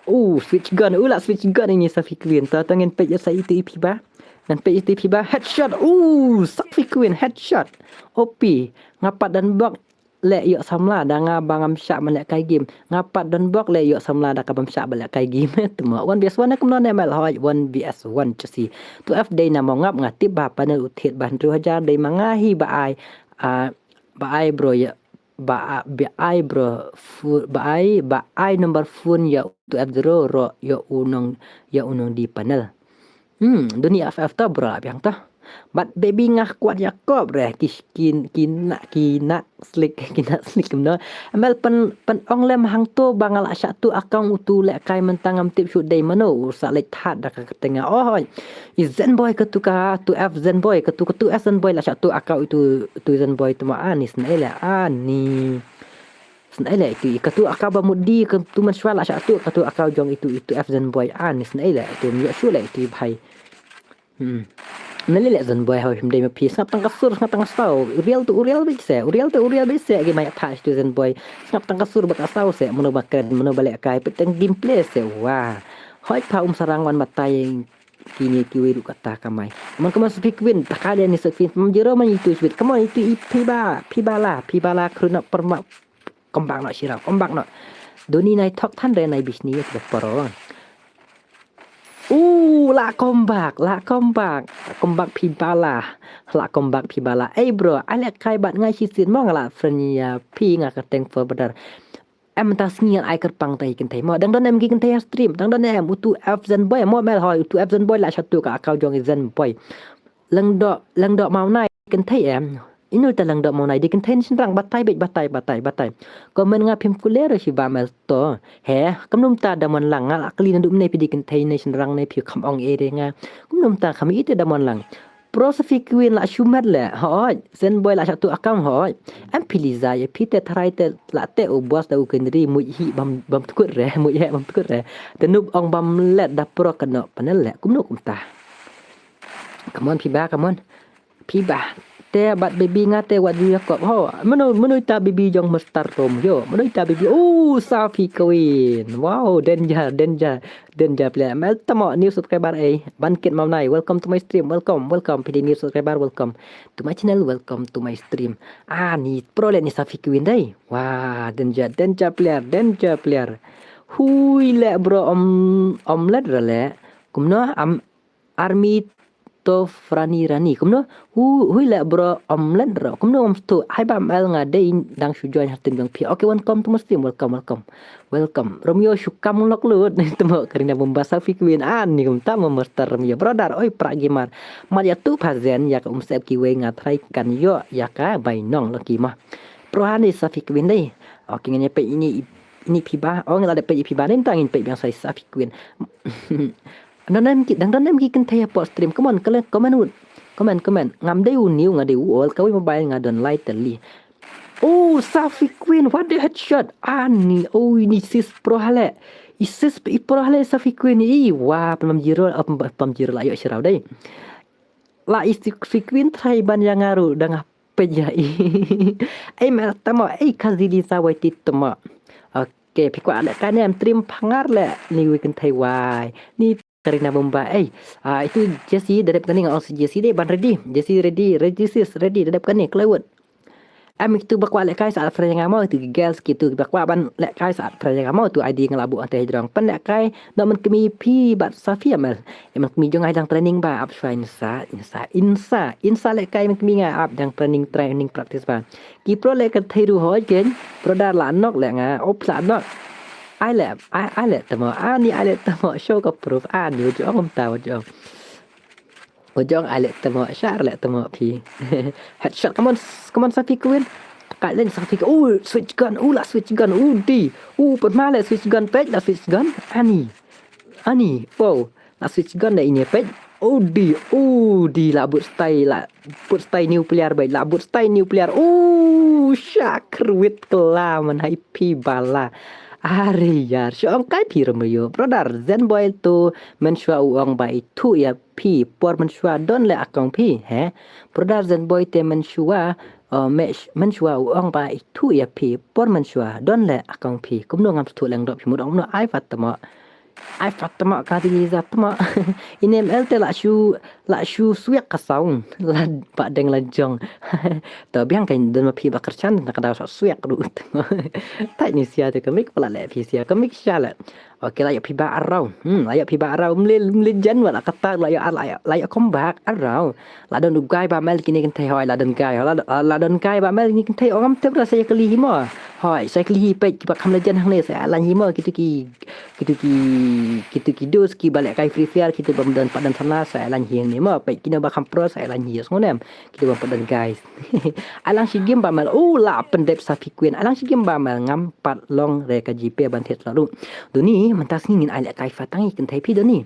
Uh, switch gun. Uh, la switch gun ini Safi Queen. Ta ta ngin peit ïa sa itu i Phi Bah. Ngin peit ïa itu i Phi Bah. Headshot. Uh, Safi Queen headshot. O P. Nga pat don bok leh ïoh samla da nga ba ngam shah ban lehkai game. Nga pat don bok leh ïoh samla da ka bym shah ban lehkai game. Te mo one V S one ne kumno ne M L hoi one V S one Jesse. Tu F dei na mo ngap nga tip ba panel u thied ba hynriew hajar dei ma nga hi ba ai. Ah, ba ai bro ïa ba, ba ai bro fu-, ba ai, ba ai number phone ïa tu F zero ro ïa u nong, ïa u nong di panel. Hmm, duni F F to bro la biang to. But baby nga kwah ïa kop re ki ki ki na ki na slik ki na slik no. M L pyn pyn ong lem hangto ba nga la shah tu account utu lehkai mynta ngam tip shu dei mano u sa leit thad da ka kyrteng nga. Oh, i Zenboy katu ka tu F Zenboy katu katu F Zenboy la shah tu account itu tu Zenboy tu ma ani snei le ani. Snei le itu i katu account ba mut di katu man shwa la shah tu katu account jong itu itu F Zenboy ani snei le itu ym ïoh shu le itu i bhai. Hmm. Nali le Zenboy hau him dei ma phi sngap tang ka sur sngap tang ka saw. Uriel tu Uriel bit se. Uriel tu Uriel bit se. Agi mai attach tu Zenboy. Sngap tang ka sur ba ka saw se. Mano ba kren mano ba lehkai pet tang gameplay se. Wah. Hoi pa um sarang wan matai kini kiwi ruh kata kamai. Mon kemon Safi Queen. Taka dia ni Safi Queen. Mam jero man itu sweet. Kemon itu i Phi Bah. Phi Bah la. Phi Bah la kruna perma. Kombak no shira. Kombak no. Doni nai thok than re nai bisni ya poro. Uh, la kombak, la kombak. Kombak Phi Bah la. La kombak Phi Bah la. Ei bro, ai lehkai bad ngai shisien mo nga la friend ïa phi nga kyrteng for brother. Em ta sngi ai kyrpang ta i kynthei mo. Dang don em ki kynthei ha stream. Dang don em utu F Zenboy mo mel hoi utu F Zenboy la shatu ka account jong i Zenboy. Lengdok, lengdok mau nai kynthei em. Inu ta lengdok mau nai di kynthei ni shynrang batai bej batai batai batai. Comment nga phim kuler shi ba mel to. He, kumnum ta da mon lang nga la kali na dum ne phi di kynthei ne shynrang ne phi kham ong e re nga. Kumnum ta kham ite da mon lang. Pro Safi Queen la shumet le. Hoi, Zenboy la shatu account hoi. Em phi li za ye phi te tharai te la te u boss da u kendri muj hi bam bam tukut re, muj he bam tukut re. Te nup ong bam let da pro kano panel le. Kumno kumta. Come on Phi Bah, come on. Phi Bah. Te bad baby nga te wat ju Jacob. Ho, mano mano ita baby jong Mister Romeo. Mano ita baby. Oh, Safi Queen. Wow, danger, danger. Danger player. Mel tamo new subscriber eh. Ban kit mam nai. Welcome to my stream. Welcome, welcome. Phi di new subscriber, welcome to my channel. Welcome to my stream. Ah, ni pro le ni Safi Queen dai. Wah, danger, danger player, danger player. Hui le bro om om let ra le. Kumno am Army to Frani Rani. Kumno? Hu hui le bro om let ro. Kumno om stu. Hai ba mel nga dei dang shu join ha team jong phi. Okay, welcome to my stream. Welcome, welcome. Welcome. Romeo shu kam lok lut. Temo Karina Bomba Safi Queen. An ni kumta mo Master Romeo. Brother, oi pra gamer. Mat ya tu phazen ya ka umsep kiwei nga trai kan yo ya ka bai nong laki ma. Pro hani Safi Queen dei. Okay, ngin ya pe ini ini Phi Bah. Oh, ngin la de pe Phi Bah. Nin tang ngin pe biang sai Safi Queen. Don em ki, dang don em ki kynthei hapoh stream. Come on, kale, comment wut. Comment, comment. Ngam dei u new, nga dei u old. Kawei mobile nga don lai teli. Oh, Safi Queen, what the headshot? Ani, oh, ini sis pro hale. I sis i pro hale Safi Queen. I, wah, pam jiro, pam jiro la yo shirau dei. La i Safi Queen try ban yang aru dang apa ja i. Ei mel tama, ei kazili sa wai ti tama. Okay. Ke phi kwah leh kai ne em trim phangar leh ni wi kynthei wai. Ni Karina Mumbai. Ei, ah, itu Jesse da dep kane nga ong si Jesse dei ban ready. Jesse ready, ready sis, ready da dep kane kloi wut. Em itu ba kwah leh kai sa friend nga mo itu girls kitu ba kwah ban leh kai sa friend nga mo tu I D nga la buh hangtei hajrong. Pynleh kai no man kmie phi bad Safi em el. Em man kmie jong nga dang training ba ap shwa insa, insa, insa, insa leh kai man kmie nga ap dang training, training practice ba. Ki pro leh kynthei ruh hoi ken, pro dar la nok leh nga, op la nok. Ai leh, ai, ai leh tamo, ani ai leh tamo, show ka proof, ani, wajong kumta, wajong. Wajong ai leh tamo, shar leh tamo phi. Headshot, come on, s-, come on, Safi Queen. Pakai leh Safi Queen, oh, switch gun, oh, la switch gun, oh, di. Oh, pynma leh switch gun, peit la switch gun, ani. Ani, wow. La switch gun da ine peit. Oh di, oh di la but stai la. But stai nuclear bai, la but stai nuclear. Oh, shah kyrwit kylla man hai phi bala. Are yar, shu ong kai phi rem ïoh. Brother, Zen Boy to mynshuwa u ong ba ithuh ïa phi. Por mynshuwa don leh account phi, he? Brother Zen Boy te mynshuwa, uh, me-, mynshuwa u ong ba ithuh ïa phi. Por mynshuwa don leh account phi. Kumno ngam sngewthuh lyngdoh phi mut ong kumno ai fat tamo. Ai fat tamo ka dei za tamo. Ine em el te la shu, la shu swiak ka sound. La ba deng la jong. To biang ka don ma phi ba kyrshan na ka daw sa swiak ruh. Tai ni sia te ka mik pala leh phi sia ka mik sha leh. Oke la ïa phi ba arau. Hmm, la ïa phi ba arau. Mlil, mlil jan wa la kata la ïa, la ïa, la ïa comeback arau. La don u guy ba mel kine kynthei hoi, la don guy hoi, la, la don guy ba mel kine kynthei ong am tep ra sa ïa kali hi mo. Hoi, sa ïa kali hi peit kiba kham la jan hangne sa ïa lan hi mo kitu ki, kitu ki, kitu ki dos kiba leh kai Free Fire kitu bym don pat don samla sa ïa lan hi hangne mo peit kino ba kham pro sa ïa lan hi sngonem kitu bym pat don guys. Ai lang shi game ba mel, oh la pyndep Safi Queen, ai lang shi game ba mel ngam pat long re ka G P ban thied la ruh. Doni mynta sngi ngin ai leh kai fa tang i kynthei phi doni.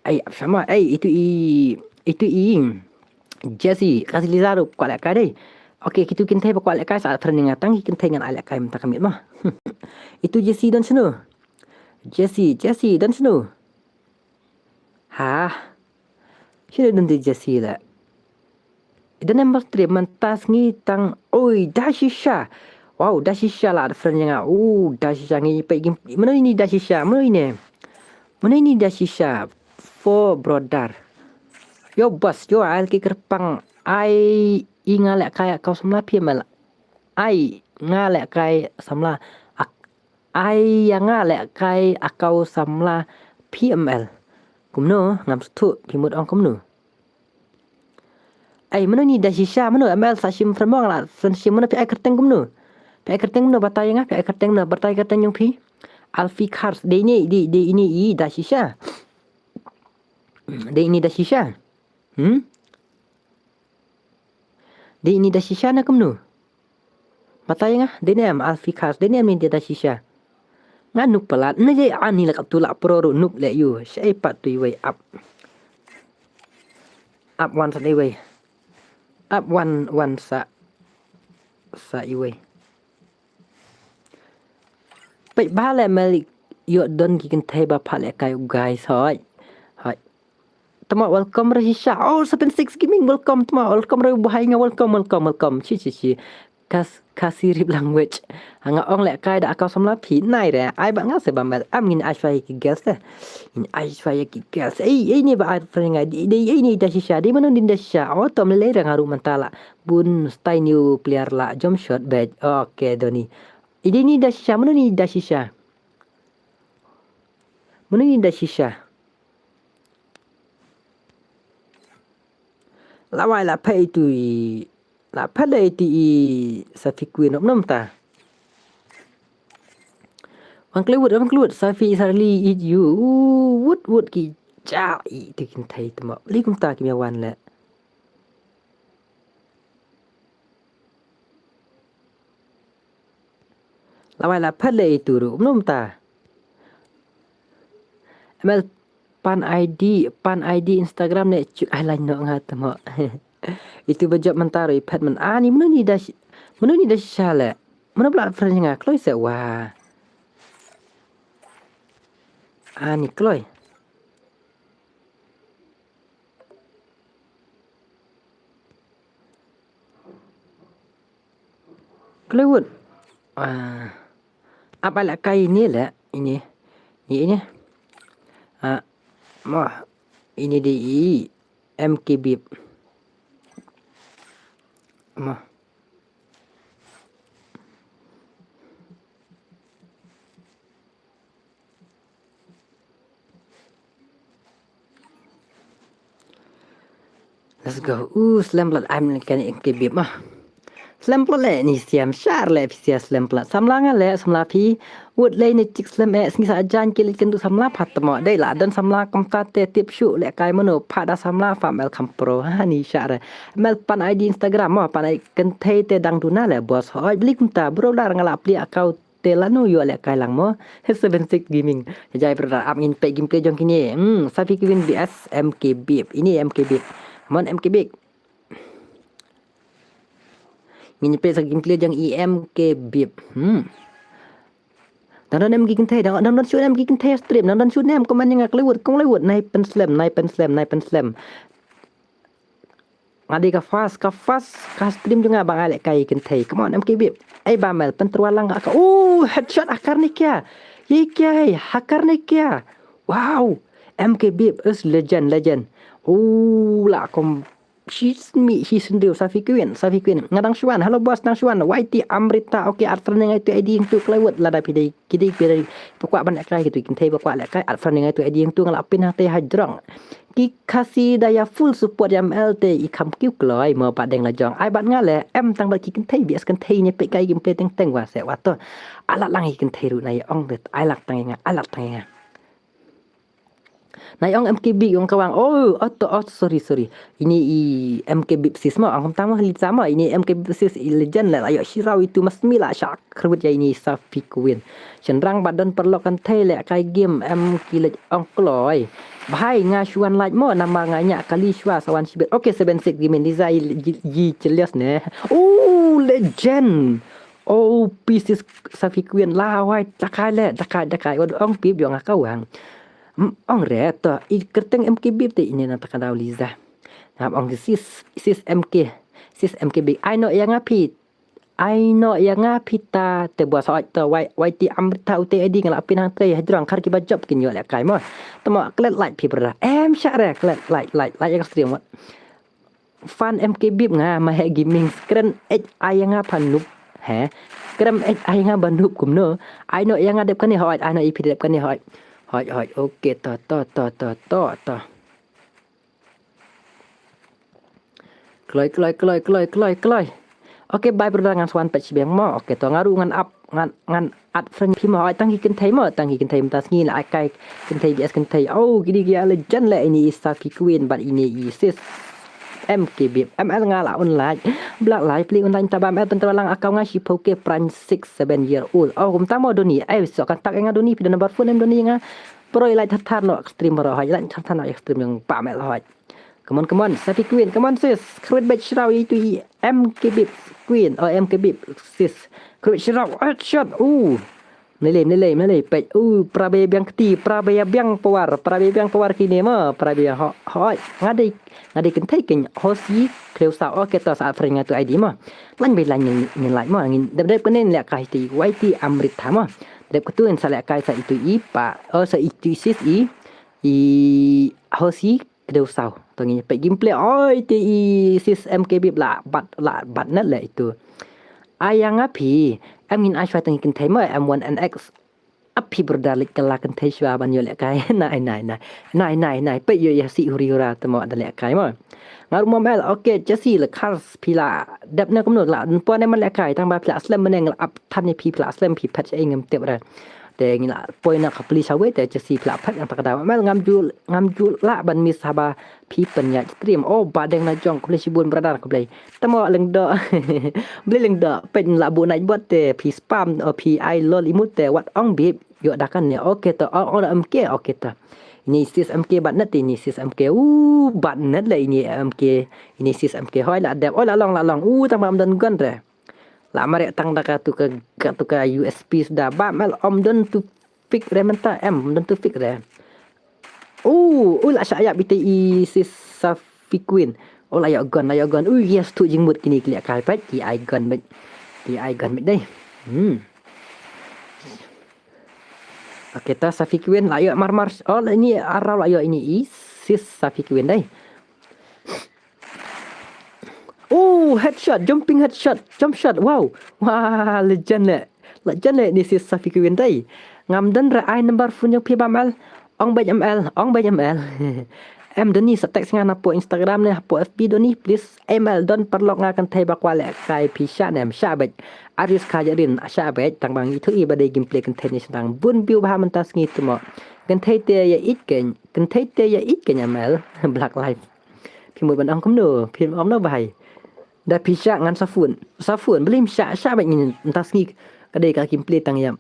Ai, sama, ai, itu i, itu i. Jesse, kasi Lizaro, kwah leh kai dei. Oke, kitu kynthei ba kwah leh kai sa friend nga tang ki kynthei ngan ai leh kai mynta ka miet ma. Itu Jesse don shano. Jesse, Jesse don shano. Ha. Shano don di Jesse leh. Ida number three mynta sngi tang oi da shisha. Wow, da shisha la friend nga. Oh, da shisha ngi peit game. Mano ini da shisha? Mano ini? Mano ini da shisha? Four brother. Yo boss, yo ai ki kyrpang. Ai i nga leh kai kau samla phi em el. Ai nga leh kai samla. Ak-, ai ïa nga leh kai kau samla phi em el. Kumno ngam sngewthuh phi mut ong kumno. Ai, mano ni da shisha, mano M L sa shim friend mo nga la friend shim mano phi ai kyrteng kumno. Phi ai kyrteng kumno batai nga, phi ai kyrteng kumno batai kyrteng jong phi. Alfie Cars, dei ni, dei, dei ini i da shisha. Dei ini da shisha. Hmm? Dei ini da shisha na kumno. Batai nga, dei ne em Alfie Cars, dei ne em ni da shisha. Nga nuk palat, ne je ani la katu la pro ru nuk le yu, shai pat tu iwei up. Up one sa iwei. Up one, one sa. Sa iwei. Peit ba le malik yo don ki kynthei ba pha le kai u guys hoi. Hoi. Tama welcome re shisha. Oh, seven six Gaming, welcome. Tama welcome re buhai nga, welcome, welcome, welcome. Chi, chi, chi. Kas, Khasi rip language. Nga ong le kai da kau samla phi nai re. Ai ba nga se ba mel. Am ngin ai shwa ki girls le. Ngin ai shwa ki girls. Ei, ei ni ba ai friend nga. Dei, dei, ei ni da shisha. Dei mano ni da shisha. Oh, tom le le re nga ru mentala. Bun stai new player la. Jump shot bed. Okay, doni. Ei, dei ni da shisha. Mano ni da shisha. Mano ni da shisha. Lawai la pha itu i, la pha la itu i sa fi kuin nom ta. Wan kluwut, wan kluwut, sa fi sarli i ju, wut, wut ki ja i ti kin thai tama. Li kum ta ki mya wan le. Lawai la phet le itu ru, mnum ta. M L pan I D, pan I D Instagram ne chuk ai lain no nga tamo. Itu ba jop mynta ru i phet man. Ani mnu ni da shi-, mnu ni da shisha le. Mnu bla friend nga kloi se wa. Ani kloi. Kloi wut. Ah. Ap ai lehkai ine leh, ine. Ine, ine. Ah, mo, ine dei i M K Bip. Mo. Let's go. U slem plat ai mynne kane M K Bip mo. Slem plat leh ni siam shar leh phi sia slem plat. Samla nga leh samla phi. Wut leh ni chik slem eh sngi sa jan ki leh kyndu samla phat mo. Dei la don samla kumta te tip shu lehkai mano pha da samla pha mel kham pro. Ha ni shar. Mel pan I D Instagram mo pan ai kynthei te dang duna leh boss. Hoi beli kumta bro lar nga la pli account te lano ïoh lehkai lang mo. Seven six Gaming. Jai brother ap ngin peit gameplay jong kine. Hmm, Safi Queen V S M K Bip. Ine M K Bip. Mon M K Bip. Ngin peit sa gameplay jong i M K Bip. Hmm. Dang don em ki kynthei, dang dang don shu em ki kynthei stream, dang don shu em comment ïa nga Hollywood, kong Hollywood, nai pen slem, nai pen slem, nai pen slem. Nga dei ka fast, ka fast, ka stream jong nga ba nga lehkai kynthei. Come on, M K Bip. Ei ba mel, pen tyrwa lang ka. Oh, headshot ha kane kia. Ye kia, hei, ha kane kia. Wow, M K Bip is legend, legend. Oh, la kom shi smi, shi sndeu, Safi Queen, Safi Queen. Nga dang shuan, hello boss, dang shuan. Y T Amrita, okay, at friend ngai tu I D tu Hollywood la da pidei. Ki dei phi dei ba kwah ban lehkai ki tu kynthei ba kwah lehkai at friend ngai tu I D tu nga la pin hangtei ha jrong. Ki Khasi da ïa full support ïa M L te i kham kiew kloi mo ba deng la jong. Ai bad nga leh em tang bad ki kynthei B S kynthei ne peit kai gameplay teng teng wa se wa to. Alat lang ki kynthei ruh na ïa ong det ai lak tang ïa nga, alat tang ïa nga. Na ïa ong M K Bip ong kawang. Oh, oh, to, oh, sorry, sorry. Ine i M K Bip sis mo, ong tam mo, Lisa mo. Ine M K Bip sis i legend la, la ïoh shiraw itu mas mi la shak. Khrwit ïa ine Safi Queen. Shynrang ba don paralok kynthei lehkai game em ki leh ong kloi. Bhai nga shuan like mo namar nga ñiah kali shuwa sa wan shibit. Okay, seven six Gaming Lisa i, i, i chelias ne. Oh, legend. Oh, pieces Safi Queen la wai dakai leh, dakai, dakai. Wad ong pip ïong nga kawang. Mm, ong re to i kyrteng M K Bip te ine na ta ka daw Lisa. Ngam ong sis, sis M K, sis M K Bip. Ai no ïa nga phi. Ai no ïa nga phi ta te bua sa oi to wai, wai ti am ta u te edi nga la pin hangtei ha jrong khar kiba jop kin ïoh lehkai mo. Te mo klet like phi brother. Em sha re klet like, like, like ïa ka stream mo. Fan M K Bip nga ma he gaming kren eh ai ïa nga pha nup. He. Kren eh ai ïa nga ba nup kumno. Ai no ïa nga dep kane hoi, ai no i phi dep kane hoi. Hoi, hoi. Okay, to, to, to, to, to, to. Kloi, kloi, kloi, kloi, kloi, kloi. Okay, bye brother, ngan swan peit shibeng mo. Okay, to nga ruh ngan ap, ngan, ngan at friend phi mo, ai tang ki kynthei mo, tang ki kynthei mynta sngi la ai kai kynthei B S kynthei. Oh, kini ki legend le ini i Safi Queen bad ini i sis M K Bip. M L nga la un like. Black live pli un like ta ba M L pyntra lang account nga shiphew K prime six seven year old. Oh, kumta mo Doni. Ai so kan tak nga Doni phi da number phone em Doni nga. Pro i like thar thar no stream bro ha i like thar thar no stream yang ba M L hoi. Come on, come on, Safi Queen, come on sis. Khrwit bad shraw itu i M K Bip Queen, oh M K Bip sis. Khrwit shraw, oh shot, uh. Nilai, nilai, nilai, pet, uh, prabe biang kti, prabe biang pawar, prabe biang pawar kini ma, prabe ho, hoi. Ngadai, ngadai kentai ken, hosi, kleu sa, oh, kita sa friend ngatu I D ma. Lan bai lan ngin, ngin like ma, ngin dep dep kenen lek kai ti, Y T Amrit ha ma. Dep ketu ngin sa lek kai sa itu i pa, oh, sa itu i sis i, i hosi, Kdew saw. To ngin peit gameplay. Oi, te i sis M K Bip la bat, la bat net le itu. Ai ïa nga phi. Em ngin ai shwa tang i kynthei ma M one N X. Ap phi brother lek ka la kynthei shwa ban ïoh lek kai. Nai, nai, nai. Nai, nai, nai. Peit ïoh ïa si huri hura te mo da lek kai ma. Nga ruh mo mel. Okay, Jesse le kars phi la dep ne kumno la. Npo ne man lek kai tang ba phi la slem ne ngla ap than ne phi phi la slem phi phet sha ngam tip ra. Te ngi la poi na ka pli sawe te Jesse phi la phet ngan ta ka daw. Mel ngam ju, ngam ju la ban miss haba phi pynïaid stream. Oh, ba deng na jong khublei shibun brother khublei. Tamo leng do. Blei leng do. Peit la bu night bot te phi spam, oh, phi ai lol imut te wat ong bib. Yo da kan ne. Okay to. Oh, oh, M K. Okay to. Ini sis M K bat net ini sis M K. Uh, bat net le ini M K. Ini sis M K. Hoi la dep. Oh, la long, la long. Uh, tang ba am don gun re. La mare tang da ka tu ka, ka tu ka U S P da ba mel om don tu fik re menta em don tu fik re. Oh, oh la sha ya bite i sis Safi Queen. Oh la ya gun, la ya gun. Oh yes tu jingmut kini kli kai pet ki ai gun bet. Ki ai gun bet dai. Hmm. Okay, ta Safi Queen la ïoh marmar. Oh, ini arrow la ïoh ini i sis Safi Queen dei. Oh, headshot, jumping headshot, jump shot. Wow. Wah, legend leh. Legend leh ini sis Safi Queen dei. Ngam don re ai number phone jong phi Bam L. Ong bad M L, ong bad M L. Em doni sa text nga na po Instagram ne, po F B doni, please. M L don paralok nga kynthei ba kwah leh kai phi sha ne, em sha bad. Aris ka jarin, sha bad, tang bang itu i ba dei gameplay kynthei ne sdang bun view bha mynta sngi tu mo. Kynthei te ïa it kein, kynthei te ïa it kein M L, Black Life. Phi mut ban ong kumno, phi ong no bhai. Da phi sha ngan sa phone, sa phone, blim sha, sha bad ngin mynta sngi. Ka dei ka gameplay tang ïa.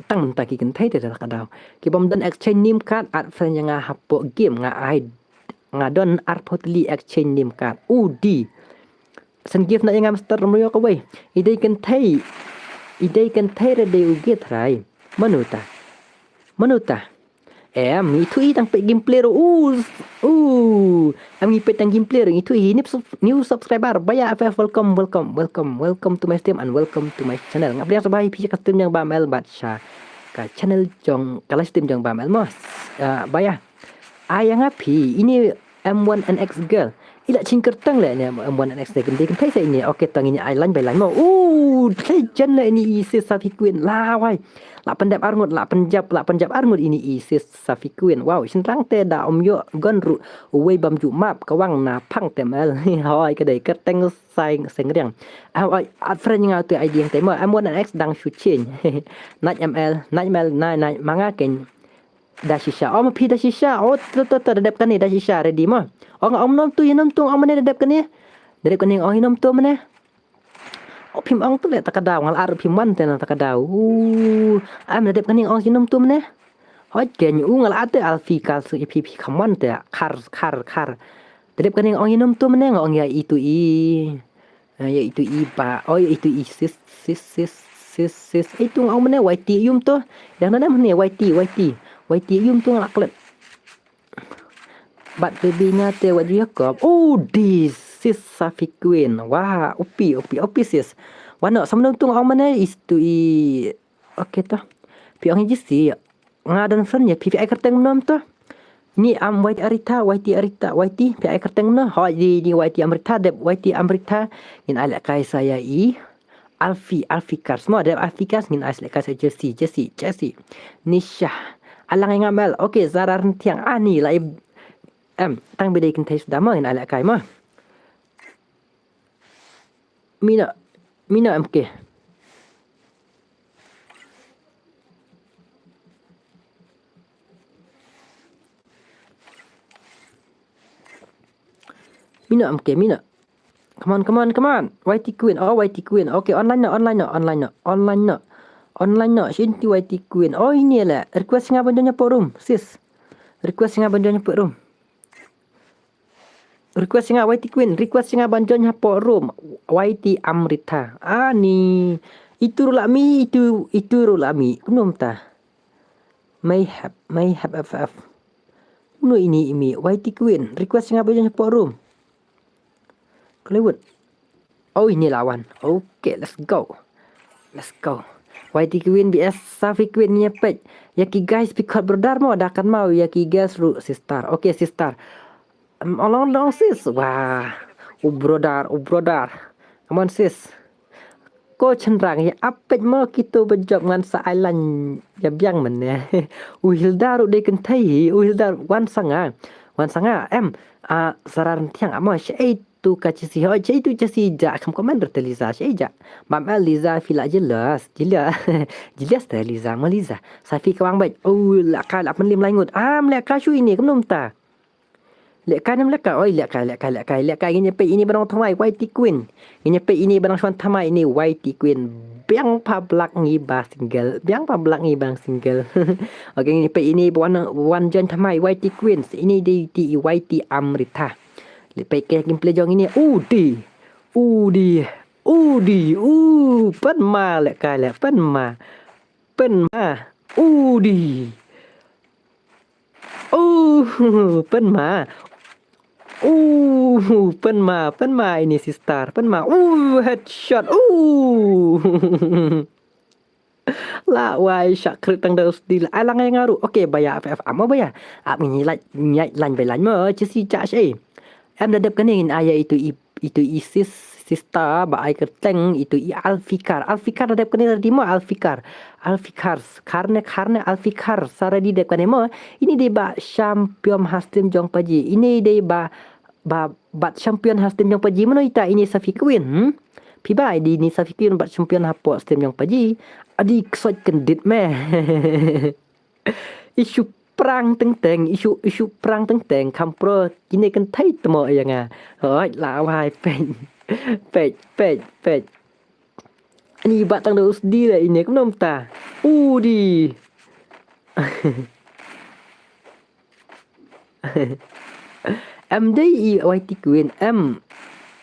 Tang mynta ki kynthei te da ka daw. Ki bym don exchange name card, add friend ïa nga hapoh game nga ai. Nga don arphew tylli exchange name card. U di. Send gift na ïa nga Mister Romeo kawei. I dei kynthei. I dei kynthei re dei u git rai. Mano ta. Mano ta. Em, itu i tang peit gameplay ruh. U, u. Em ngi peit tang gameplay ruh. Itu i new, sub- new subscriber. Baya F F, welcome, welcome, welcome, welcome to my stream and welcome to my channel. Nga pdiang sngewbha ïa phi ka stream jong Bam L bad sha ka channel jong ka live stream jong Bam L mo. Ah, baya. Ai ïa nga phi ini M one N X girl. I la ching kyrteng leh ne M one N X ne kynthei kynthei sa ini. Okay, tang ini ai line by line mo. U, legend leh ini i sis Safi Queen. La wai. La pyndep arngut, la pynjap, la pynjap arngut ini i sis Safi Queen. Wow, shynrang te da ym ïoh gun ruh uwei bam ju map ka wang na phang te M L. Hoi ka dei kyrteng sai sengriang. Ah, oi, add friend nga tu I D yang te mo. M one N X dang shu change. Nat M L, nat M L, nat, nat, ma nga kein. Da shisha. Oh, ma phi da shisha. Oh, to, to, to, da dep kane da shisha. Ready mo. Oh, nga ong nom tu, ïa nom tu, ong mane da dep kane. Da dep kane, ong ïa nom tu mane. Oh, phim ong tu leh ta ka daw, nga la ar phim wan te na ta ka daw. Uh, am da dep kane ong ïa nom tu mane. Hoi kein u nga la ar te Alfi kal su ïa phi phi kham wan te khar, khar, khar. Da dep kane ong ïa nom tu mane, nga ong ïa itu i. Ah, ïa itu i ba, oh ïa itu i sis, sis, sis, sis, sis. Itu nga ong mane Y T yum tu. Yang na mane Y T, Y T. Y T yum tu nga la klet. Bat baby nga te wat Jacob. Oh, this sis Safi Queen. Wah, opi, opi, opi sis. Wano, samno tu nga ong mane is tu i. Okay tu. Pi ong i jisi. Nga don friend ïa phi phi ai kyrteng mno to. Ni am Y T Arita, Y T Arita, Y T phi ai kyrteng mno. Hoi di ni Y T Amrita dep Y T Amrita. Ngin ai leh kai sa ïa i. Alfi, Alfi Kars mo dep Alfi Kars ngin ai leh kai sa Jesse, Jesse, Jesse. Nisha. Alang ïa nga M L. Okay, Zara Ryntiang. Ani la i. Em, tang bidei kynthei suda mo ngin ai leh kai mo. Mina, mina M K. Mina M K, mina. Come on, come on, come on. Y T Queen, oh Y T Queen. Okay, online no, online no, online no, online no. Online no, shinti Y T Queen. Oh ini leh. Request nga ban join hapoh room, sis. Request nga ban join hapoh room. Request nga Y T Queen, request nga ban join hapoh room. Y T Amrita. Ani. Itu ruh la mi, itu, itu ruh la mi. Kumno mynta. Mayhap, Mayhap F F. Kumno ini imi. Y T Queen, request nga ban join hapoh room. Hollywood. Oh, ini lawan. Okay, let's go. Let's go. Y T Queen B S Safi Queen ïa peit. Ïa ki guys phi khot brother mo da kan mau ïa ki guys ruh sister. Okay, sister. Em, ong long long sis. Wah. U brother, u brother. Come on sis. Ko chynrang ïa ap peit mo kito ba jop ngan sa ai line ïa biang mynne. U Hilda ruh dei kynthei hi, u Hilda wan sa nga. Wan sa nga. Em, ah, Zara Ryntiang amo shaei tu ka Jesse, hoi shaei tu Jesse ja, kham comment ruh te Liza, shaei ja. Bam L Liza phi la jealous, jealous. Jealous te Liza, mo Liza. Safi ka wang bad. Oh, la ka la pynlim lai ngut. Am leh ka shu ini kumno mynta. Leh ka nam leh ka, oi leh ka, leh ka, leh ka, leh ka, ngin ïa peit ini ba nong thymmai, Y T Queen. Ngin ïa peit ini ba nong shwan thymmai ini Y T Queen. Biang pha blak ngi ba single. Biang pha blak ngi ba single. Okay, ngin ïa peit ini ba wan, wan join thymmai Y T Queen. Ini dei ti Y T Amrita. Leh peit ka gameplay jong ini. Udi. Udi. Udi. U, pynma leh ka leh pynma. Pynma. Udi. Uh, pynma. Uh, pynma, pynma ini sister, pynma. Uh, headshot. Uh. La wai shah krit tang da u sdi la. Ai lang ai nga ruh. Okay, ba ïa F F amo ba ïa. Ap ngi lait ngi lait lain bai lain mo. Chi si cha shi. Em da dep kane ngin ai ïa itu i itu i sis sista ba ai kyrteng itu i Alfikar. Alfikar da dep kane da di mo Alfikar. Alfikar. Karne karne Alfikar. Sara di dep kane mo. Ini dei ba champion ha stream jong paji. Ini dei ba ba bat champion ha stream jong paji mano ita ini Safi Queen. Hmm? Phi ba di ini Safi Queen bat champion hapoh stream jong paji. Adi ksot kendit me. Isu prang teng teng, isu isu prang teng teng, kam pro kine kynthei temo ïa nga. Hoi la wai pek. Pek pek pek. Ani bat tang da u sdi la ine kumno mynta. Udi. Em dei i Y T Queen. Em.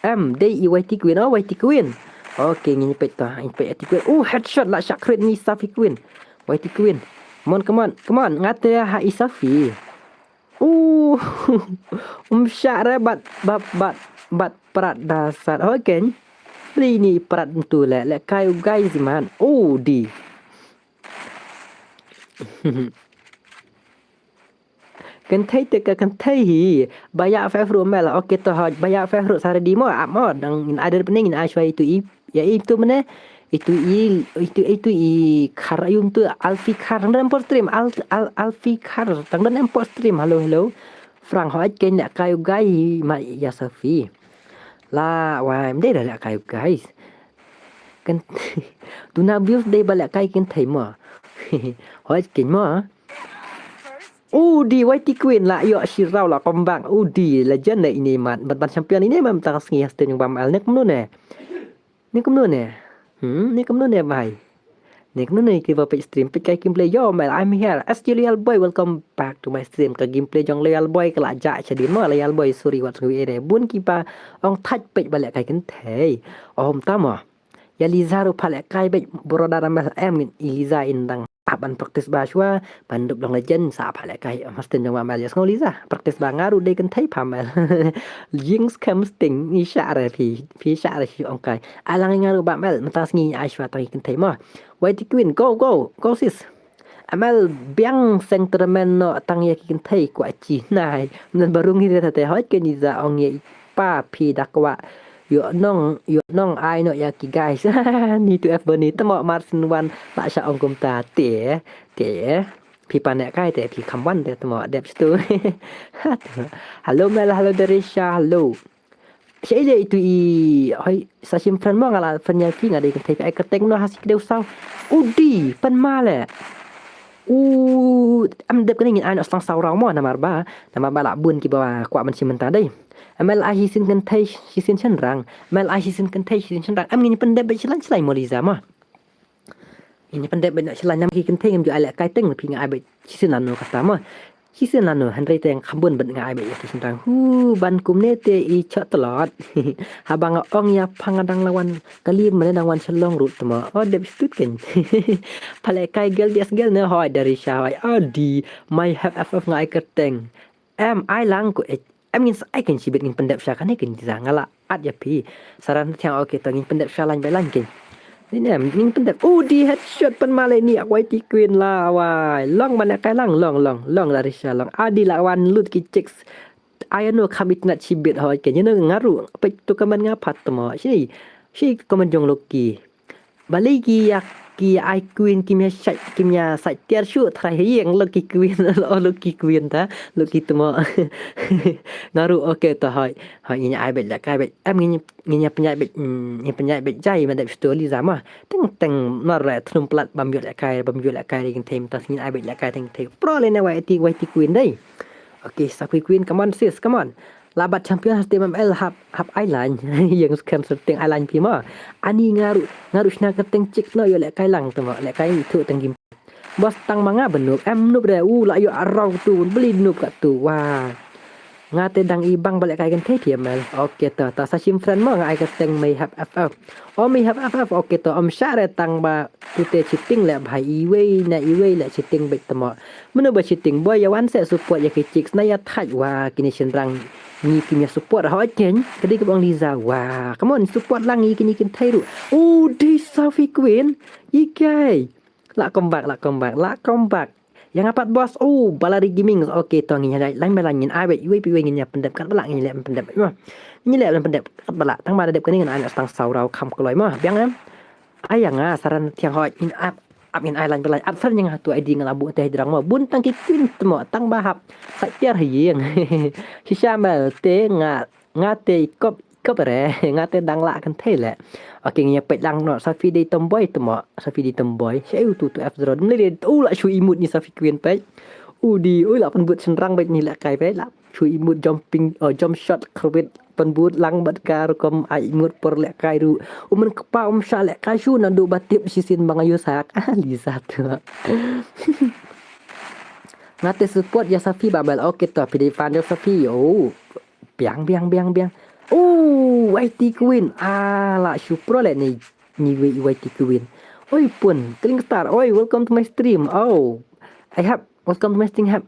Em dei i Y T Queen. Oh, Y T Queen. Okay, ngin pek to, ngin pek Y T Queen. Oh, headshot la shah krit ni Safi Queen. Y T Queen. Come on, come on, come on. Ngate ha i Safi. Uh, um shah re bat bat bat bat prat dasar. Hoken. Li ni prat tu le le kai u guys man. Oh di. Kynthei te ka kynthei hi. Ba ïa F F ruh mel. Okay to hoj. Ba ïa F F ruh sara di mo ap mo dang in ada pening in ai shwa itu i. Ya itu mene. Itu i itu itu i kar ayum tu Alfi kar tang dan em pot stream al al Alfi kar tang dan em pot stream. Hello hello. Frank hoj ken yak kayu gai ma ya Safi. La wai mdei da yak kayu guys. Ken tuna views dei ba yak kai kynthei mo. Hoj ken mo. Udi Y T Queen la ïoh shi raw la comeback. Udi legend ne ini mat. Bat ban champion ini mat tang sngi ha stem nyung bam al ne kumno ne. Ni kumno ne. Hmm, ni kumno ne bhai. Ni kumno ne ki ba page stream page kai gameplay yo mel I'm here. S G Loyal Boy welcome back to my stream. Ka gameplay jong Loyal Boy ka la ja cha din mo Loyal Boy sorry wat sngui ere. Bun ki ba ong thaj page ba leh kai kynthei. Om ta mo. Ya Liza ruh pha leh kai bej brother mel em i Liza in dang. Ap ban practice ba shwa ban dup long legend sa pha leh kai em ha stem jong ba mel ya sngew Liza practice ba nga ruh dei kynthei pha mel. Jing skem sting i sha re phi phi sha re phi ong kai. Alang nga ruh ba mel mynta sngi ai shwa tang i kynthei mo. Y T Queen go go go sis. Amel biang seng tournament no tang ya ki kynthei kwah chi nai. Mnan barung hi re tate hoj ke Liza ong ya i pa phi da kwah. Yo nong yo nong ai no ya ki guys. Ni tu F bani temo Martin wan la sha ong kumta te te. Phi pa ne kai te phi kham wan te temo dep stu. Hello mel hello Derisha hello. Sha ile itu i hoi sa shim friend mo nga la friend ya phi nga dei kynthei phi ai kyrteng no ha si kdew saw. Udi pan male. U am dep kane ngin ai no stang saw raw mo namar ba namar ba la bun ki ba kwah man shim mynta dei. Amel ai hi sin kynthei hi sin shynrang. Amel ai hi sin kynthei hi sin shynrang. Am ngin pyndep bad shlaiñ shlaiñ mo Liza mo. Ngin pyndep bad shlaiñ nam ki kynthei ngam ju ai leh kai teng phi nga ai bad shisien lano kata mo. Shisien lano hynrei teng kham bun bad nga ai bad ki shynrang hu ban kumne te i chot tlot. Haba nga ong ya pha nga dang lawan kali mane dang wan shalong rut tmo. O dep stut ken. Pha leh kai gel dias gel ne hoi Derisha hoi adi mai hep F F nga ai kyrteng. Em ai lang ko eh. Em ngin sa ai ken shibit ngin pyndep sha kane ken Liza nga la at ya phi. Saran thiang okay to ngin pyndep sha lain bai lain ken. Ni em ngin pyndep. Udi headshot pan male ni ak Y T Queen la wai. Long ban kai lang long long long Derisha long. Adi la wan lut ki chicks. Ai no kham itnat shibit hoi ken. Yeno nga ruh pek tu kaman nga phat tmo. Shi shi kaman jong Loki. Balei ki ïa ki ai queen kim ïa shait kim ïa sait tiar shu trai hi ïeng lo ki queen lo lo ki queen ta lo ki tmo. Nga ruh okay to hoi hoi ngin ai bad la kai bad em ngin ngin ïa pynjai bad ngin pynjai bad jai ma dep stu Liza ma teng teng nar la thnum plat bam ïoh la kai bam ïoh la kai ring them ta ngin ai bad la kai teng teng pro le ne wai ti wai ti queen dei. Okay sa kui queen come on sis come on. La bat champion ha stem M L hap hap ai lain. Yang skhem stem ai lain phi ma. Ani nga ruh nga ruh shna kyrteng chik no ïoh leh kai lang tmo leh kai thu tang gim. Bos tang ma nga benup em nup re u la ïoh arau tu beli nup kat tu wa. Nga te dang i bang ba leh kai kynthei phi M L. Okay ta ta sa shim friend mo nga ai kyrteng mei hap F F. O mei hap F F okay ta om sha re tang ba tu te cheating leh bhai iwei na iwei leh cheating bek tmo. Mano ba cheating boy ïa wan seh support ïa ki chicks na ïa thait wa kini shynrang ngi kim ïa support hoi ken ka dei ka bang Liza wa come on support lang ngi kini kynthei ruh. U dei Safi Queen i kai. La comeback, la comeback, la comeback. Ïa nga pat boss, oh, Balari Gaming, okay, to ngin ïa lain ba lain ngin ai wei, wei, wei ngin ïa pyndep, katba lah ngin ïa leh pyndep, mo. Ngin ïa leh pyndep, katba lah, tang ba da dep kane ngin ai na tang saw raw kham kloi, mo. Biang em. Ai ïa nga, saran thiang hoi, ngin ap, ap ngin ai lain ba lain, ap saran ïa nga tu ai ding la bu teh drang, mo. Bun tang ki queen, mo, tang ba hap. Sa tiar ha ïing. Shisha mel te nga Nga te i kop, i kop re, nga te dang lah kynthei leh. Okay, ngi peit lang noh, Safi dei tomboy te mo, Safi dei tomboy. Sha u tu tu F zero. Mlei de, u lah shu imut ni Safi Queen peit. U di, u lah pynbut shynrang beit ni lehkai peit lah. Shu imut jumping, oh, jump shot karbit pynbut lang bad ka rukom ai imut por lehkai ruh. U men kpa um sha lehkai shu naduh ba tip shisien ba nga ïoh sak. Ah, Liza tu. Nga te support ïa Safi ba mel. Okay to, phi dei fan ïa Safi. Oh. Biang, biang, biang, biang. Oh, Y T Queen. Ah, la shu pro leh ni, ni wei Y T Queen. Oi pun, Kling Star. Oi, welcome to my stream. Oh, I have, welcome to my stream, have.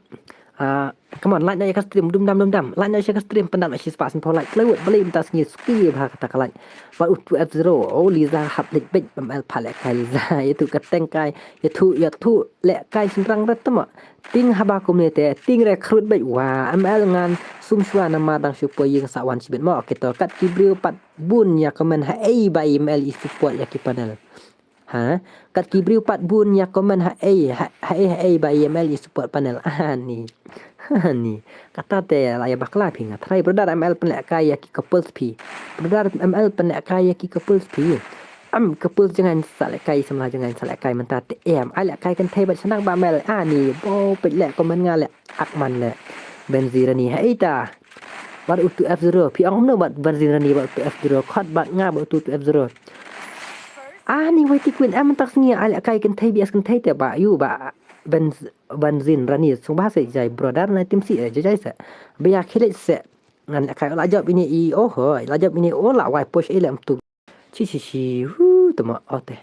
Ah, come on, like na ïa ka stream, dum dam, dum dam. Like na ïa ka stream, pyndam na shi spah san phew like. Klewut, beli mynta sngi, suki bha kata ka like. Ba u tu F zero. Oh, Liza hap lik bek, bam el pha lehkai Liza. Ïa tu ka teng kai, ïa tu, ïa tu lehkai shynrang ret tama. Ting haba kumne te, ting re khrut beit wa, M L ngan sum shwa namar dang shu poi ïing sa wan shibit mo, okay to, kat ki briew pat bun ïa comment ha ei ba M L i support ïa ki panel. Ha? Kat ki briew pat bun ïa comment ha ei, ha, ha ei, ha ei ba M L i support panel. Ah, ni. Ah, ni. Kata te la ïa bakla phi nga try. Brother M L pynlehkai ïa ki couples phi. Brother M L pynlehkai ïa ki couples phi. Am couples jngai sa lehkai, samla jngai sa lehkai mynta te em. Ai lehkai kynthei bad shnang ba mel. Ah, ni bo peit leh comment nga leh. Ak man leh. Benzirani ha ita. Bad utu F zero. Phi ong kumno bad Benzirani bad utu F zero. Khot bad nga bad utu, utu F zero. Ah, ni Y T Queen, em mynta sngi ai lehkai kynthei B S kynthei te ba yu ba Benz, Benzirani. Sung ba se jai brother na tim si, eh, jai jai se. Ba ïa khilik se. Ngan lehkai la jop ini i, oh ho, la jop ini, oh, la wai push i lem tu. Chi chi chi, hu, tama, oh, te.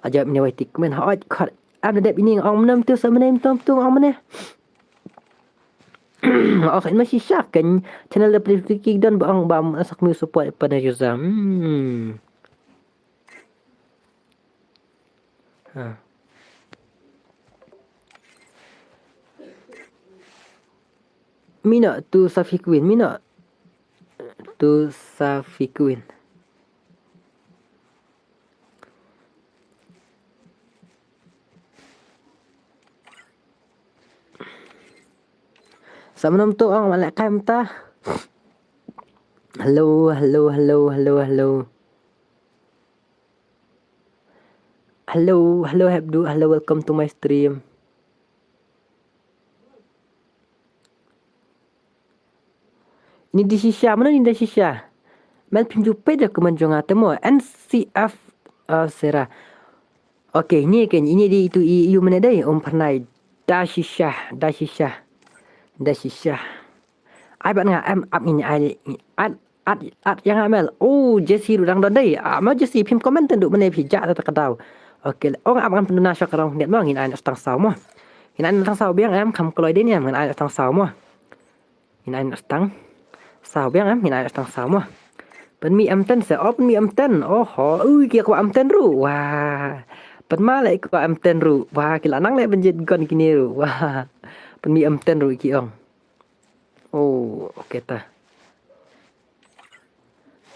La jop ini wai tik men, ha, oi, khot. Am na dep ini ong mnem tu sa mnem tom tu ong mne. Oh, khan ma shi shak kan channel da pli ki don ba ong ba am sak mi support pa na user. Hmm. Ha. Mino tu Safi Queen, mino tu Safi Queen. Sa mano to ong ma lehkai mynta. Hello, hello, hello, hello, hello. Hello, hello, Hebdu, hello, welcome to my stream. Ini da shisha, mano ini da shisha? Mel phim ju peit da comment jong nga te mo, N C F, uh, Sera. Okay, ini ke, ini di itu i, iu mene dei, Om Pernai. Da shisha, da shisha. Da shisha. Ai bad nga em ap ngin ai, at, at, at ïa nga mel. Oh, Jesse ruh dang don dei. Ah, ma Jesse phim comment tynduh mene phi jah ta ka daw. Okay, ong ap ngan pynduna sha ka rong net mo, ngin ai na tang saw mo. Ngin ai na tang saw biang em, kham kloi dei ne em, ngin ai na tang saw mo. Ngin ai na tang saw biang em, ngin ai na tang saw mo. Pynmih em ten se, oh pynmih em ten. Oh ho, ui ki kwah em ten ruh. Wah. Pynma leh ki kwah em ten ruh. Wah, ki la nang leh ban jied gun kine ruh. Wah. Pynmih em ten ruh ki ong. Oh, okay ta.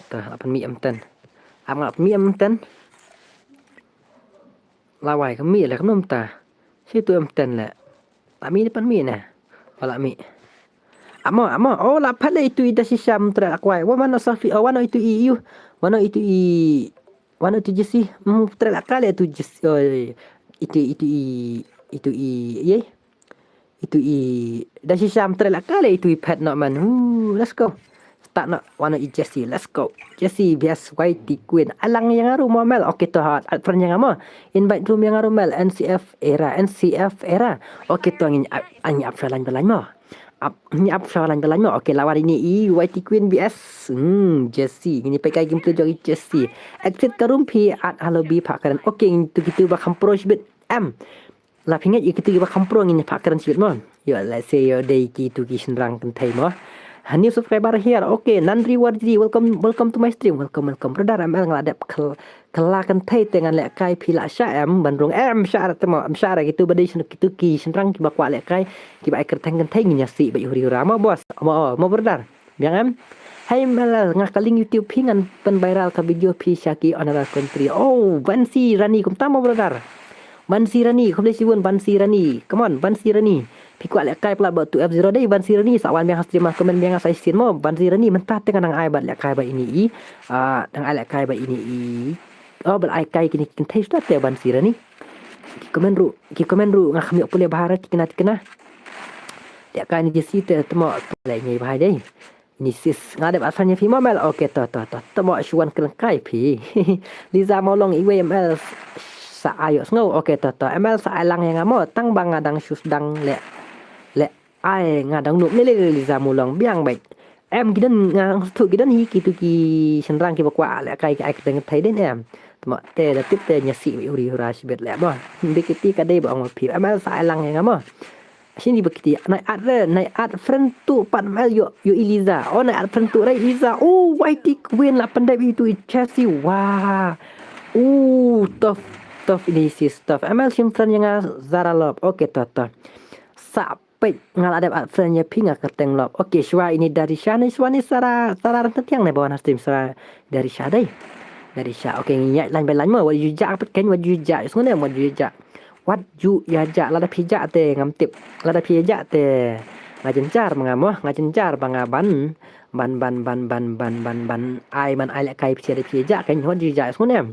Ta, la pynmih em ten. Ap nga pynmih em ten. Lawai ka mih leh ka num ta. Shi tu em ten leh. La mih ne pynmih ne. Wa la mih. Amo, amo. Oh, la phat leh itu i da shisha mtrel akwai. Wa mano Safi, oh, wano itu i iu. Wano itu i, wano itu Jesse. Mtrel akai leh itu Jesse. Oh, itu, itu i, itu i, ye. Itu i, da shisha mtrel akai leh itu i phet no man. Hu, let's go. Start no, wano i Jesse, let's go. Jesse, bias Y T Queen. Alang ïa nga ruh mo mel. Okay to ha, at friend ïa nga mo. Invite room ïa nga ruh mel, N C F Era, N C F Era. Okay to ngin ap, ngin ap sha lain ba lain mo. Ap, ngin ap sha lain ba lain mo. Okay, lawan ini i Y T Queen B S. Hmm, Jesse. Ngin peit kai game tu jong i Jesse. Exit ka room phi at ha lobby phah kren. Okay, ngin tu kitu ba kham pro shibit. Em. La phi ngeit ïa kitu kiba kham pro ngin phah kren shibit mo. Ïoh lehse ïoh dei kitu ki shynrang kynthei mo. A new subscriber here. Okay, Nandri Warji, welcome, welcome to my stream. Welcome, welcome. Brother, em nga la dep kylla kynthei te ngan lehkai, phi lah shah em ban rung? Em shah ra te mo, em shah ra, kitu ba dei shen, kitu ki shynrang kiba kwah lehkai, kiba ai kyrteng kynthei ngin ïa sih bad ïa huri hura mo boss. Mo, mo brother. Biang em. Hey Mel, nga ka link YouTube phi, ngan pynviral ka video phi sha ki another country. Oh, Bansi Rani, kumta mo brother. Bansi Rani, khublei shibun Bansi Rani. Come on, Bansi Rani. Phi kwah lehkai palat bad two F zero dei, Bansi Rani, sa wan biang ha stream, comment biang ha sa shisien mo. Bansi Rani, mynta te nga dang ai bad lehkai bad ine i. Ah, dang ai lehkai bad ine i. Oh, bad ai kai kine ki kynthei shuh te Bansi Rani. Ki comment ruh, ki comment ruh nga kham ïoh pule bha re, tikna tikna. Lehkai ine i Jessie te, te mo, te leh ine i bha dei. Ine i sis, nga dep add friend ïa phi mo Mel. Okay, to to to. Te mo shu wan kren kai phi. Liza Mawlong, iwei Mel sa ai ïohsngew. Okay, to to. Mel sa ai lang ïa nga mo, tang ba nga dang shu sdang leh, leh ai nga dang noob ne leh. Liza Mawlong, biang beit. Em, ki don, nga sngewthuh ki don hi kitu ki shynrang kiba kwah lehkai ki ai kyrteng kynthei dei em. Te mo te da tip te ngi ïa sih bad ïa huri hura shibit leh mo. Dei kiti ka dei ba ong ma phi. Mel sa ai lang ïa nga mo. Sini ba kiti, nai add re, nai add friend tu pat Mel ïoh, ïoh i Liza. Oh, nai add friend tu re i Liza. Oh, Y T Queen la pyndep itu i Jessie. Wah. Oh, tough, tough ini sis, tough. Mel shim friend ïa nga, Zara Love. Okay, to to. Sa peit nga la dep add friend ïa phi, nga kyrteng Love. Okay, shuwa ini Darisha ne, shuwa ni Sara, Sara Rantathiang ne ba wan ha stream, shuwa Darisha dei. Darisha. Okay, ngi ïaid line by line mo. Wat ju jah pat ken, wat ju jah. Sngewbha em, wat ju jah. Wat ju ïa jah, lada phi jah te ngam tip. Lada phi jah te nga jynjar ma nga mo, nga jynjar ba nga ban, ban, ban, ban. Ai man ai lehkai phi, lada phi jah kan, wat ju jah, sngewbha em.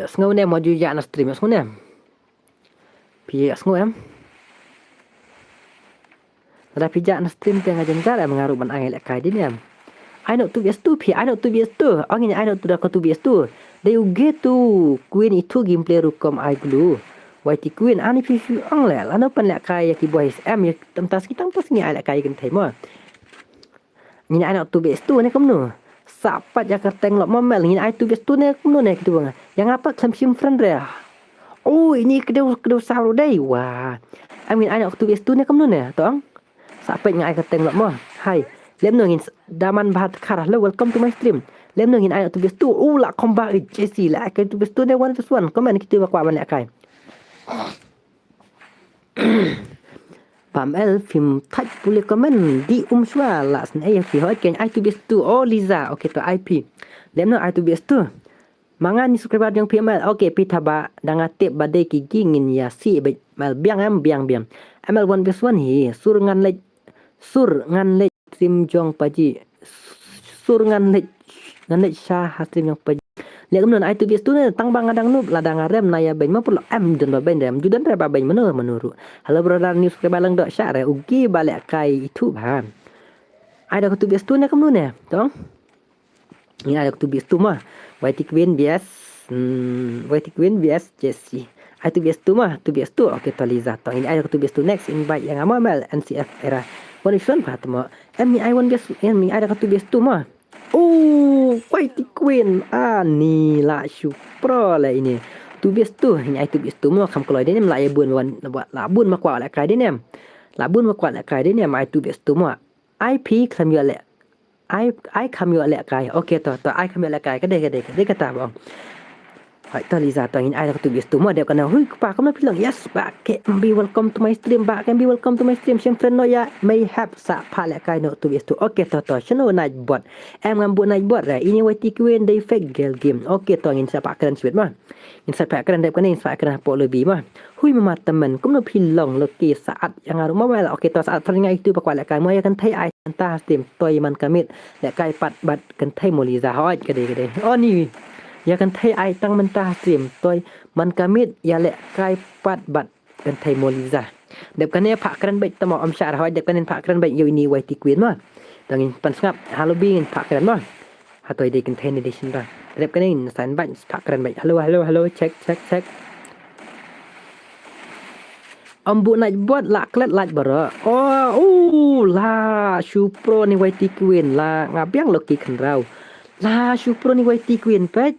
Ïa sngew ne mo, ju jah na stream, ïa sngew ne. Phi ïa sngew em. Lada phi jah na stream te nga jynjar em, nga ruh ban ai lehkai dei ne em. Ai noh two V S two phi, ai noh two V S two. Ong ine ai noh two da ka two V S two. Dei u G two Queen itu gameplay rukom ai glue. Y T Queen ani phi phi ong leh, lano pynlehkai ïa ki boys em, ïa tam tas ki tam tas ngi ai lehkai ïa kynthei mo. Ngin ai noh two V S two ne kumno? Sa pat ïa kyrteng Love mo Mel, ngin ai two V S two ne kumno ne, kitu ba nga. Ïa nga pat khlem shim friend re. Oh, ini kdew, kdew saw ruh dei. Wah. Em ngin ai noh two V S two ne kumno ne, tong? Sa pat nga ai kyrteng Love mo. Hai. Lem no ngin s-, Daman Bahar Dkhar. Hello, welcome to my stream. Lem no ngin ai noh two V S two. Oh, la combat i Jessie, la ai two V S two ne one versus one. Comment kitu ba kwah ban lehkai. Pam el phim thait pule comment, di um shuwa la sngewsih, hooid, kein ai two V S two. Oh, Liza, okay, to ai phi. Lem no ai two V S two. Ma nga ni subscriber jong phi M L. Okay, phi tha ba dang nga tip ba dei ki, ki ngin ïa sih beit M L, biang em, biang, biang. M L one versus one hi, sur ngan leit, sur ngan leit stream jong Paji. Sur ngan leit, ngan leit sha ha stream jong Paji. Leh kumno, ai two V S two ne, tang ba nga dang noob, lada nga rem na ïa beiñ ma pulok, em don ba beiñ rem, ju don re ba beiñ mano mano ruh. Hello brother, new subscriber lang dok shah re, u Gi ba lehkai itu ba. Ai da ka two V S two ne kumno ne, tong? Ngin ai da ka two V S two ma. Y T Queen V S, hmm, Y T Queen V S Jessie. Ai two V S two ma, two V S two. Okay, to Liza, tong ngin ai da ka two V S two next, invite ïa nga ma M L N C F era. One versus one pa to ma. Em ngin ai one versus, em ngin ai da ka two versus two ma. Oh, Whitey Queen. Ani la shu pro la ini. Two versus two, ngin ai two versus two ma, kham kloi dei ne em, la ïa bun wan, la bun ma kwah lehkai dei ne em. La bun ma kwah lehkai dei ne em, ai two versus two ma. Ai phi kham ïoh leh. Ai, ai kham ïoh lehkai. Okay, to, to, ai kham ïoh lehkai. Ka dei, ka dei, ka dei kata ba ong. Hai, to Liza, to ngin ai da ka two versus two mo, dep kane. Hui, kpa, kumno phi long? Yes, Bah K M B, welcome to my stream. Bah K M B, welcome to my stream. Shim friend noh ïa Mayhap, sa pha lehkai noh two versus two. Okay, to, to, shano Nightbot? Em ngam buh Nightbot re. Ini Whitey Queen dei fake girl game. Okay, to ngin sa pha kren shibit mo. Ngin sa pha kren, dep kane ngin sa pha kren hapoh lobby mo. Hui, mama temen, kumno phi long, Loki, sa add ïa nga ruh mo. Well, okay, to sa add friend nga itu ba kwah lehkai mo, ïa kynthei ai tang ha stream, to ïa man ka miet lehkai pat bad kynthei mo Liza, hooid, ka dei, ka dei. Oh ni, ïa kynthei ai tang mynta ha stream, to ïa man ka miet ïa lehkai pat bad kynthei mo Liza. Dep kane pha kren beit tang mo, ym shah re, hooid, dep kane pha kren beit ïa ini Whitey Queen mo. To ngin pan sngap ha lobby ngin pha kren mo. Hato i dei kynthei ne dei shynrang? Dep kane ngin sa invite, pha kren beit. Hello, hello, hello, check, check, check. Ym buh Nightbot, la klet light baroh. Oh, uh, la shu pro ni Whitey Queen, la nga biang Loki khynraw. La shu pro ni Whitey Queen peit.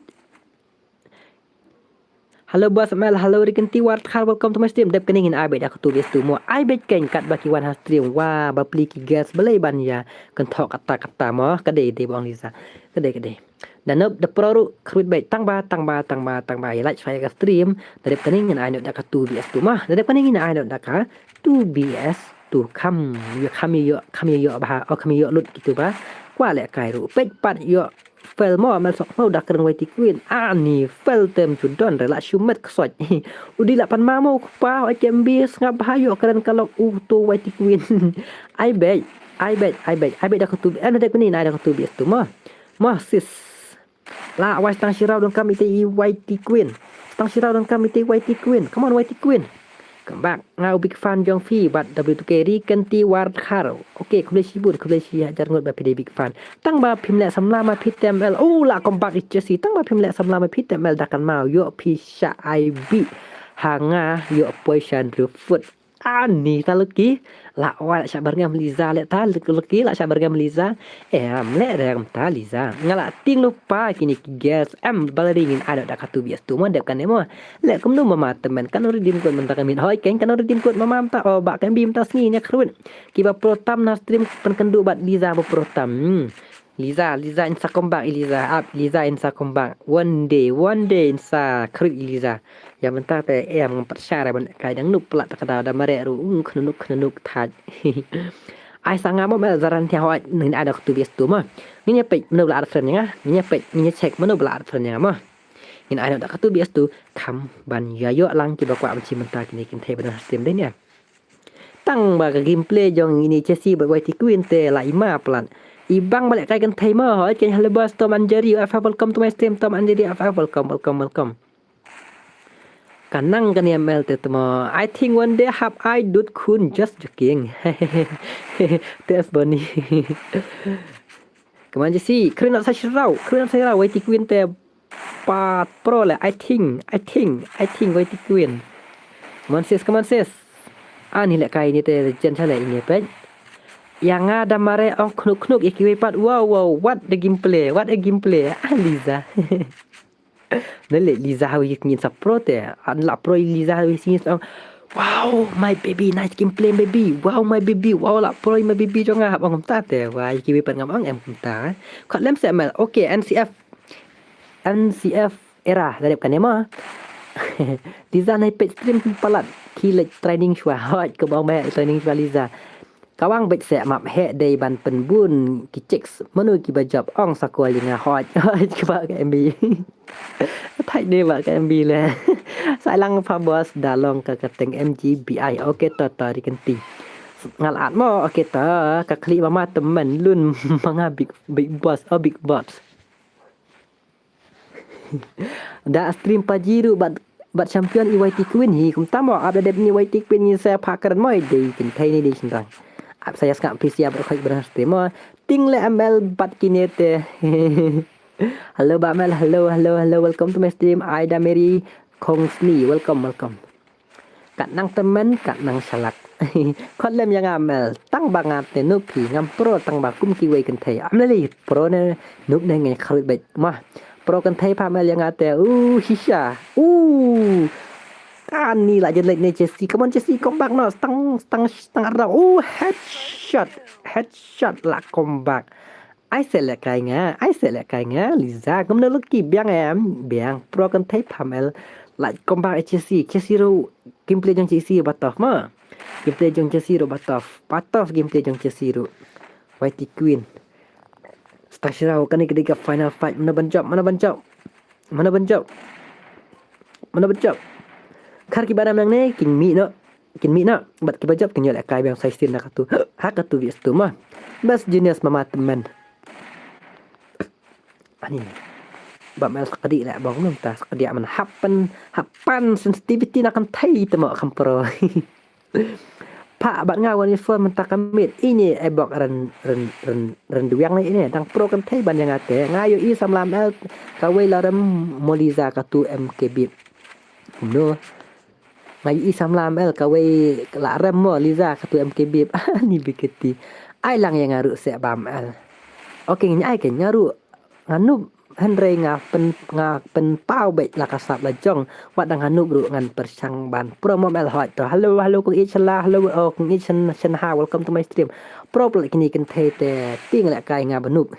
Hello boss Mel, hello Rikinti Warthar, welcome to my stream. Dep kane ngin ai beit da katu bias tu mo. Ai beit kane katba ki wan ha stream. Wa bapli ki guest balei ban ïa kynthoh kata kata mo. Ka dei dei ba ong Lisa. Ka dei ka dei. Da nop da pro ruh kyrwit beit tang ba tang ba tang ba tang ba ïa like share ka stream. Da dep kane ngin ai nop da katu bias tu mo. Da dep kane ngin ai nop da katu bias tu kham ïa kham ïa kham ïa ba ha. Oh kham ïa lut kitu ba. Kwah leh kai ruh. Peit pat ïa Fel mo Mel Sok Hmau da kren Y T Queen. Ani fel tem ju don re la shu met ksoit. U dei la pan ma mo kpa o H M B sngap ha ïoh kren ka lok u tu Y T Queen. Ai beit, ai beit, ai beit, ai beit da katu. Em da kuni nai da katu bias tu mo. Mo sis. La wai stang shirau don kam ite i Y T Queen. Stang shirau don kam ite Y T Queen. Come on Y T Queen. Come back. Nga u big fan jong phi bad W two K Rikinti Warthar. Okay, khublei shibun, khublei shi hajar ngut ba phi dei big fan. Tang ba phim leh samla ma phi te M L. Oh, la come back H C. Tang ba phim leh samla ma phi te M L da kan mau ïoh phi sha I B. Ha nga ïoh poi sha Andrew Foot. Ani ta Lucky. La wai la sha bar ngam Liza leh ta Lucky la sha bar ngam Liza. Em leh rem ta Liza. Nga la ting lupa kini ki guest. Em balari ngin ai da katu bias tu mo dep kane mo. Leh kumno mama temen kan redeem code mynta ka min hoi keng kan redeem code mama mynta oh ba kan bi mynta sngi nya khrut. Kiba pro tam na stream pen kendu bad Liza ba pro tam. Hmm. Liza, Liza in sa come back Liza up, Liza in sa come back. One day, one day in sa khrut Liza. Ya mynta te em ngam pat share ban kai dang nuk plat ka da da mare ru ung khnuk khnuk thaj. Ai sa ngam mo Mel zaran thia hoi nin ada katu bias tu ma. Nginya peit mano bla art friend nga, nginya peit nginya check mano bla art friend nga ma. Ngin ai da katu bias tu kham ban ïa ïoh lang kiba kwah ban shi mynta kine kin thei ban stream dei ne. Tang ba ka gameplay jong ini Chessy bad Y T Queen te la ima plan. Ibang balik kai kan thei ma hoi ken hello boss Tom and Jerry F F welcome to my stream Tom and Jerry F F welcome welcome welcome. Kanang kan M L te temo. I think one day hap I dut khun just joking. Test Bonnie. Come on Jesse, kren nak sa shirau, kren nak sa shirau, Y T Queen te pat pro le, I think, I think, I think Y T Queen. Come on sis, come on sis. Ani le kai ni te jen chale ini pet. Yang ada mare ong khnuk khnuk iki wei pat, wow wow, what the gameplay, what a gameplay. Ah Liza. Nale Liza hawi ngin sa pro te. An la pro Liza hawi singin sa. Wow, my baby, nice gameplay baby. Wow, my baby, wow la pro my baby jong nga hap ong kumta te. Wah, iki wei pat ngam ong em kumta. Khat lem se M L. Okay, N C F. N C F era da dep kane ma. Liza nai pet stream palat. Ki lek training shwa. Hot ko bang mai training shwa Liza. Kawang bit se map he dei ban pynbun ki chicks manu ki ba job ong sa ko li nga hot hot ki ba ka M B. Thai dei ba ka M B le. Sai lang pa boss da long ka ka teng M G B I. Okay to to ri kenti. Ngal at mo okay to ka kli mama temen lun manga big big boss oh big boss. Da stream paji ruh bad bad champion i Y T Queen hi kumta mo ap da dep ni Y T Queen ni sa pha kren mo dei kin thai ni dei sendang. Ap saya skap pisia bad khoi bad stream mo ting le M L bad kine te. Hello ba M L hello hello hello welcome to my stream Aida Mary Kongsni welcome welcome. Kat nang temen kat nang shalak. Khot lem ïa nga M L tang ba nga te nuk phi ngam pro tang ba kum ki wei kynthei am lei pro ne nuk ne ngai kharwit beit ma pro kynthei pha M L ïa nga te u shisha u ani la jen leit ne Jesse come on Jesse come back no stang stang stang arda u headshot headshot la come back. Ai se le kai nga, ai se le kai nga, Liza, ngam na lucky biang em, biang, pro kan thei phamel, la combat H C, H C ru, gameplay jong H C ba tough ma. Gameplay jong H C ru ba tough, ba tough gameplay jong H C ru. Y T Queen. Stang shirau kane ka dei ka final fight, mana ban jop, mana ban jop. Mana ban jop. Mana ban jop. Khar ki baram nangne kin mih noh. Kin mih noh. Bad ki ba jop kin ïoh lehkai biang sai stin na katu. Ha katu bi stu ma. Best genius mama temen. Ani. Ba mel sakadi leh bang mem ta sakadi aman happen happen sensitivity na kan thai temo kampro. Pha bad nga wan uniform mynta ka miet ini e bok ren ren ren ren duwiang ni ini dang pro kan thei ban ïa nga te nga ïohi samla mel kawei la rem mo Liza katu M K bip. Kumno nga ïohi samla mel kawei la rem mo Liza katu M K bip. Ani biketi ai lang ïa nga ruh se ba mel. Okay ngin ai ke nga ruh nga nup Hynrei nga pyn, nga pynpaw beit la ka sap la jong. Wat dang ha noob ruh ngan pyrshang ban promote, Mel, hooid. To, hello, hello, kong Ichala, hello, oh, kong Ichan, Shanha, welcome to my stream. Promote la kine ki kynthei te, te nga lehkai nga ba noob.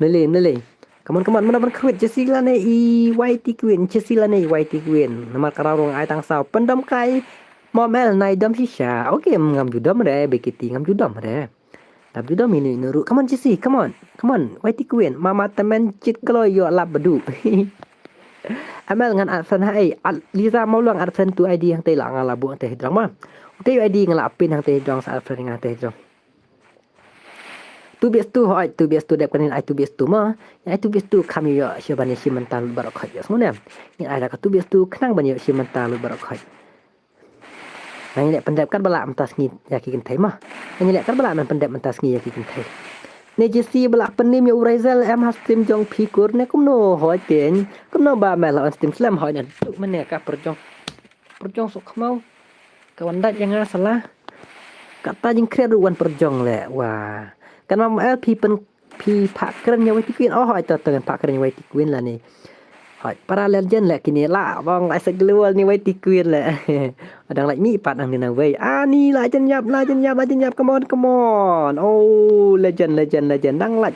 Nalei, nalei. Come on, come on, mano ban khwit, Jesse lane i Y T Queen, Jesse lane i Y T Queen. Namar ka rau rong ai tang saw, pyndom kai. Mo Mel, nai dom shisha. Okay, ngam ju dom re, B K T, ngam ju dom re. Ngam ju dom inu inu ruh. Come on, Jesse, come on. Come on, Y T Queen. Mama temen chit kloi ïoh lap badu. Amel ngan add friend ha ei. At Liza Mawlong add friend tu I D hangtei la nga la buh hangtei hidrong ma. Utei I D nga la pin hangtei hidrong sa add friend nga hangtei hidrong. Two B S two, hooid, two B S two dep kane ai two B S two ma. Ai two B S two kham ïoh shim ban ïoh shim mynta lut baroh khoit ïoh sngew ne. Ngin ai da ka two B S two khnang ban ïoh shim mynta lut baroh khoit. Ngan ïaleh pyndep kat ba lah mynta sngi ïa ki kynthei ma. Ngan ïaleh kat ba lah men pyndep mynta sngi ïa ki kynthei. Ne Jesse ba lah pynnim ïa u Raizel em ha stream jong phi kur ne kumno hooid ken. Kumno ba me la on stream slem hooid ne duk mane ka pyrjong. Pyrjong sok khmaw. Ka wan dait ïa nga sala. Kata jingkhriat ruh wan pyrjong leh wa. Kan ma L P pyn Phi phah kren ïa Y T Queen. Oh, hooid, to, to, phah kren ïa Y T Queen lane. Hooid, para legend leh kine la, bang, ai sa global ne Y T Queen leh. Dang lait mih pat nang ne nang wei. Ani, la jan ïap, la jan ïap, la jan ïap. Come on, come on. Oh, legend, legend, legend. Dang lait.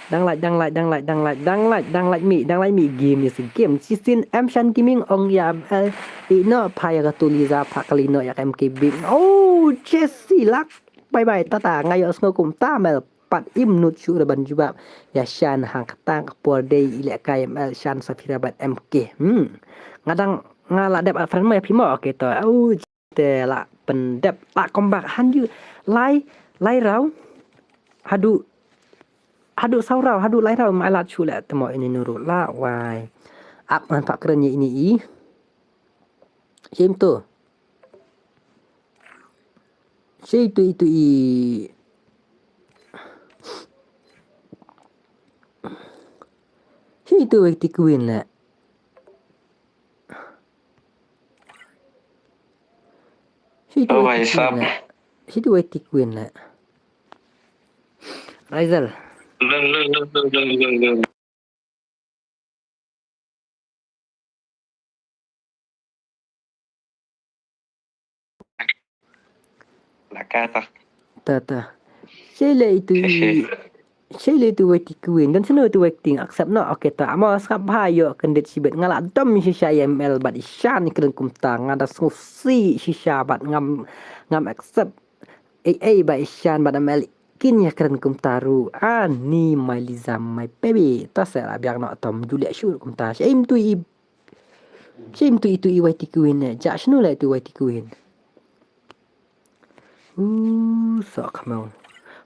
Dang lait, dang lait, dang lait, dang lait, dang lait, dang lait mih, dang lait mih. Game is a game. Shisien M Shan Gaming ong ïa M L. Ïehnoh phah ïa ka tu Liza, phah kali noh ïa ka M K Big. Oh, Jesse lak. Bye bye, tata, nga ïohsngew kumta, Mel pat im nud shuh ruh ban jubab ïa Shan hangta ka por dei i lehkai M L Shan Safira bad M K. Hmm. Nga dang, nga la dep add friend mo ïa phi mo, okay to. Au, te la pyndep, la comeback. Hanju lai, lai raw. Haduh, haduh saw raw, haduh lai raw, ma lad shuh leh te mo ini nuru la wai. Ap ngan phah kren ïa ini i. Shim tu. Shi tu itu i. Shi tu Y T Queen leh. Shi tu Oh, Y T Queen leh. Shi tu Y T Queen leh. Raizel. La ka ta. Ta ta. Shei le itu i. Shei le itu Y T Queen. Dan sino itu waiting accept no. Okay ta. Amo sngap bha ïoh kyndit shibit. Nga la dom shisha ïa M L bad i Shan i kren kumta. Nga da sngewsih shisha bad ngam, ngam accept. Ei ei ba i Shan bad M L kin ïa kren kumta ruh. Ani my Liza my baby. Ta se la biang noh tom Juliet shu kumta. Shei im tu i. Shei im tu i tu i Y T Queen ne. Ja shnu la i tu Y T Queen. Uh, sok mo.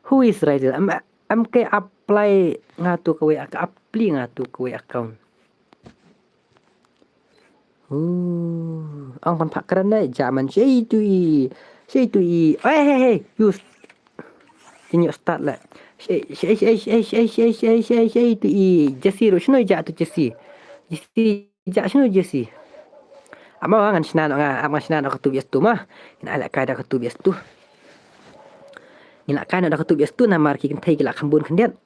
Who is Raizel? M, M K apply nga tu kawei ak-, apply nga tu kawei account. Uh, ang pan phah kren dei, ja man shei tu i, shei tu i. Hey, hey, hey, you s-, can you start lah? Shei, shei, shei tu i, Jesse ru, shno ja tu Jesse. Jesse, ja shno Jesse. Amo ngan shna nga, ap ngan shna ka tu bias tu ma. Ngin ai la kai da ka tu bias tu. Ngin la kai da ka tu bias tu namar ki kynthei ki la kham bun khyndiat.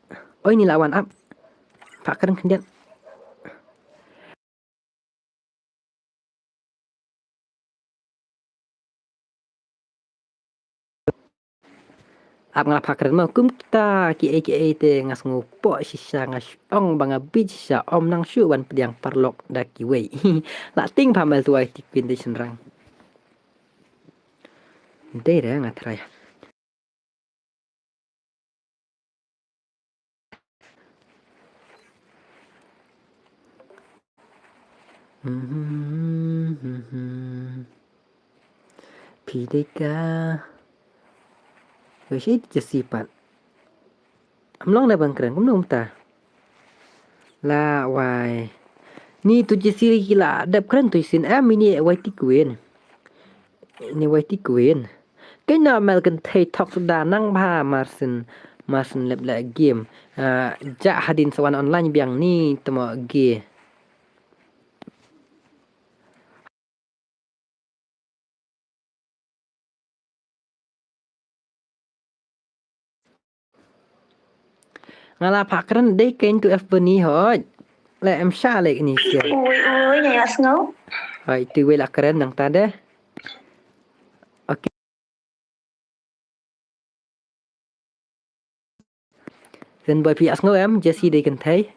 Oi ni la wan ap. Phah kren khyndiat. Ap nga la phah kren mo kumta ki ei ki ei te nga sngew poh shisha nga sh-, ong ba nga bit shisha om nang shu wan pdiang parlok da kiwei. La ting pha mel tuwai ti kwin te shynrang. Dei re nga try. Phi dei ka. Wei shi Jesse pat. Am long da ban kren kumno kumta. La wai. Ni tu Jesse ki la dep kren tu sin am ini wai ti kwin. Ni wai ti kwin. Kena mel kynthei thok suda nang bha marsin, marsin lep lep game. Ah, ja hadin sa wan online biang ni temo ge. Nga la phah kren dei kein tu F Bernie hoi. Le em sha le ini sia. Ui, ui, ui, ïa sngew. Hai, tu wei la kren nangta de. Okay. Then boy phi ïa sngew em, Jesse dei kynthei.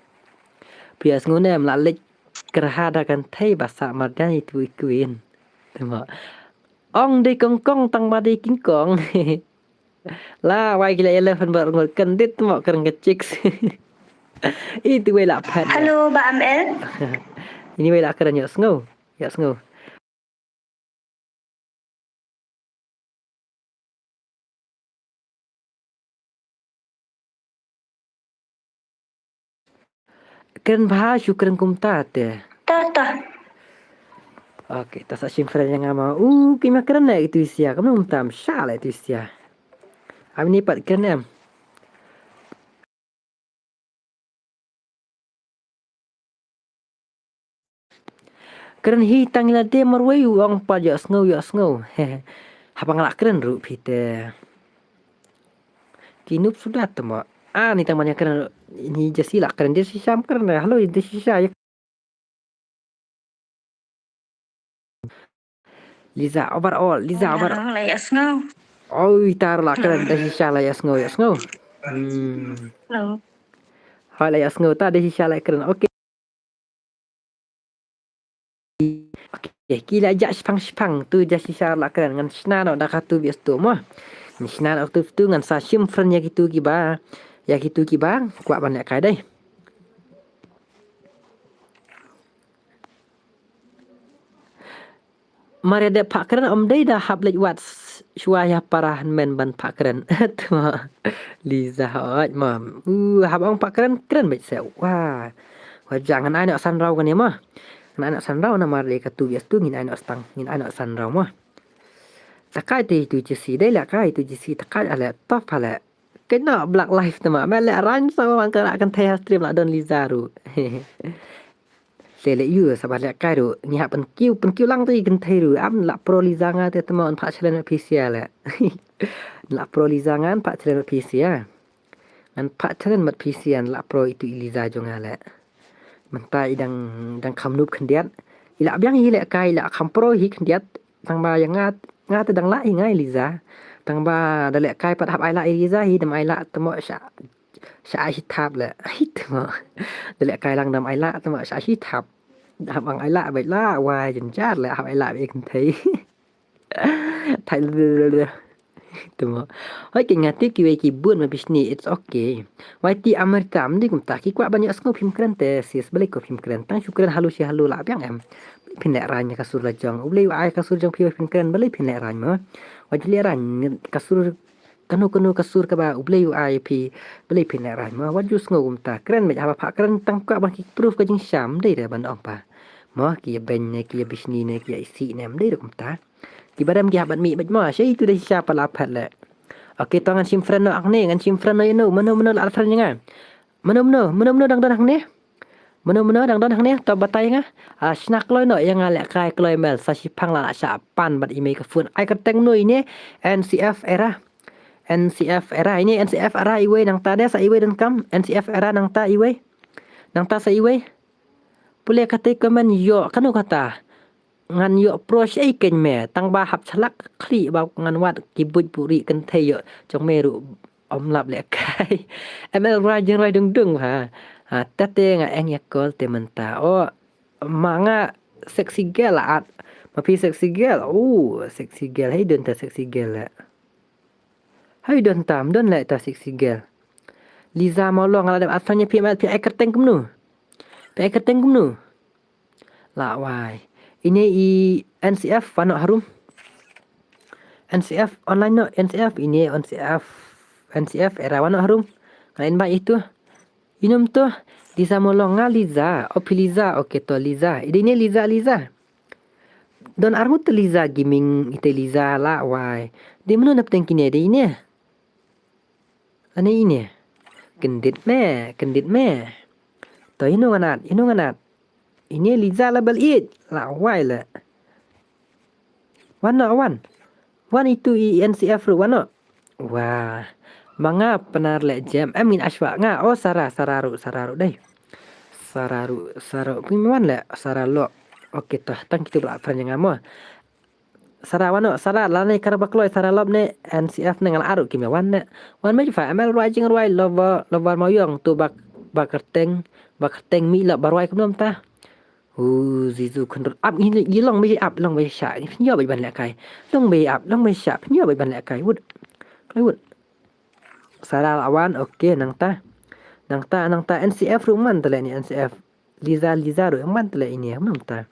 Phi ïa sngew ne em la leit kyrha da kynthei ba sah marjan itu i queen. Tengok. Ong dei kongkong tang ba dei kingkong. La wai ki la eleven ba ngur kyndit mo kren ka chicks. Itu wei la phat. Hello, ba M L. Ini wei la kren ïa sngew. Ïa sngew. Kren bha shu kren kumta te. Ta ta. Okay, ta sa shim friend ïa nga ma. U ki ma kren na itu sia. Kam num tam sha la itu sia. Am ni pat kren em. Kren hi tang ila de marwei u ong pa ïa sngew ïa sngew. Haba nga la kren ruh phi te. Ki nup suda te mo. Ah, ni tang ban ïa kren ni Jesse la kren Jesse sham kren. Hello Jesse sha. Liza overall, Liza overall. La ïa sngew. Oi, tar la kren da shisha la ïa sngew, ïa sngew. Hmm. Hello. Hai la ïa sngew ta da shisha la kren. Okay. Okay, ki la ja shipang shipang tu ja shisha la kren ngan shna no da katu bias tu mo. Ngan shna no tu tu ngan sa shim friend ïa kitu kiba. Ïa kitu kiba kwah ban ïa kai dei. Mar ïa dep phah kren ym dei da hap leit wad shuwa ïa para hynmen ban phah kren. Tma Liza hooid ma. U hap ong phah kren kren beit se. Wah. Wah jang ngan ai noh san raw kane ma. Ngan ai noh san raw namar dei katu bias tu ngin ai noh stang ngin ai noh san raw ma. Takai te tu Jesse dei la kai tu Jesse takai ale top ale. Kena black life tma me le rang sa wan ka kan thei ha stream la don Liza ru. Le le yu sa ba le kai ru ngi ha pen kiu pen kiu lang tu kan thei ru am la pro Liza nga te tma on pha chalen pisia le. La pro Liza ngan pha chalen pisia. Ngan pha chalen mat pisia la pro itu i Liza jong nga le. Mynta i dang dang kham nup khyndiat. I la biang i le kai i la kham pro hi khyndiat. Tang ba ïa nga nga te dang la i ngai Liza. Tang ba da le kai pat hap ai la i Liza hi dam ai la tmo sha sha ai hi thap le. Hi tmo. Da le kai lang dam ai la tmo sha hi thap. Hap ang ai la bai la wai jynjar le hap ai la bai kynthei. Thai. Tuma. Hoi ki ngati ki wei ki bun ma bishni it's okay. Wai ti America am di kumta ki kwah ban ïa sngew phim kren te sis balei ko phim kren tang shu kren halu shi halu la biang em. Phin le rang ka sur la jong. U blei ai ka sur jong phi phim kren balei phin le rang mo. Wai le rang ka sur kano kano ka sur kaba u blei ai phi balei phin le rang mo. Wat ju sngew kumta kren me haba pha kren tang kwah ban ki proof ka jingsham dei re ban ong pa. Mo ki ïa ben ne ki ïa bishni ne ki ïa isi ne em dei re kumta. Ki badam ki hap bat mi bat ma sha itu da shisha pala phat le. Okay to ngan shim friend no hangne ngan shim friend no ino mano mano la friend nga. Mano mano mano mano dang don hangne. Mano mano dang don hangne to batai nga. Ah shna kloi no ïa nga le kai kloi mel sa shipang la sha pan bat i mei ka phone ai ka teng no ine N C F era. N C F era ine N C F era iwei nang ta de sa iwei don kam N C F era nang ta iwei. Nang ta sa iwei. Pule kata i comment ïoh kano kata. Ngan ïoh pro shei kein me tang ba hap chlak khlieh ba ngan wad ki buit buri kynthei ïoh jong me ruh ym lap leh kai. M L roi jing roi dung dung ha. Ha tate nga eng ïa kol te mynta o ma nga sexy girl la at ma phi sexy girl o sexy girl hei don ta sexy girl la. Hei don tam don leh ta sexy girl. Liza Mawlong nga la dep at fan ïa phi ma phi ai kyrteng kumno. Phi ai kyrteng kumno. La wai. Ine i N C F wan noh harum. N C F online noh N C F ine N C F N C F era wan noh harum. Nga invite itu. Inum tu Liza Mawlong nga Liza. O phi Liza. Okay to Liza. Ide ine Liza Liza. Don arngut te Liza Gaming ite Liza la wai. Di menu nap teng kine de ine. Ane ine. Kendit me, kendit me. To inu nganat, inu nganat. Ine Liza la bal it. La wai le. Wan no wan. Wan itu i N C F ru wan no. Wah. Manga penar le jem. Em ngin aswa nga. Oh Sarah, Sarah ru, Sarah ru dei. Sara ruh, Sara ruh. Phi wan leh, Sara Lop. Okay, to, tang kito ba la friend ïa nga mo. Sara wan noh, Sara lane kar ba kloi, Sara Lop ne, N C F ne nga la ruh ki me wan ne. Wan me fa, M L rwai jing rwai, Lover, Lover Mawiong, to ba, ba kyrteng, ba kyrteng mi la ba rwai kumno mynta. U, Zizu khynrut ap ngi, ngi long me ap, long me sha, ngi pynïoh bad ban lehkai. Long me ap, long me sha, pynïoh bad ban lehkai. Wut. Kloi wut. Sara la wan, okay, nangta. Nangta, nangta, N C F ruh man te leh ni N C F. Liza, Liza ruh man te leh ini, nangta.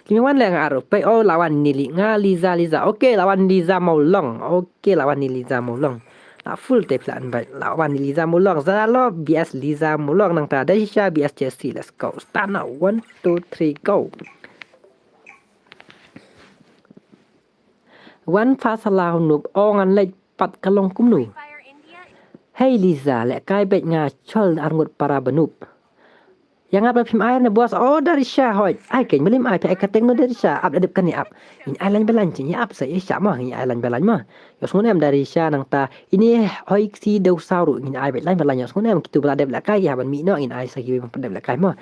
Kine wan leh nga ruh, pei, oh, la wan ni li, nga Liza, Liza. Okay, la wan Liza Maulong. Okay, la wan ni Liza Maulong. La full te phi la invite. La wan ni Liza Maulong. Zara lo, B S Liza Maulong nangta. Da shisha B S J C, let's go. Start now. One, two, three, go. Wan pha sala u Nup, o ngan leit pat ka long kumno. Hey Liza, lehkai beit nga chol arngut para ba Nup. Ïa nga ba phim ai ne boss, o Darisha hoi. Ai keiñ ba lim ai phi ai kyrteng no Darisha, ap da dep kane ap. Ngin ai lain ba lain, ngin ap sa ïa sha mo, ngin ai lain ba lain mo. Ïoh sngew ne em Darisha nangta, ini hoi ksi dew saw ruh, ngin ai beit lain ba lain, ïoh sngew ne em kito ba la dep lehkai, ïa ban mih noh, ngin ai sa kiwei ban dep lehkai mo.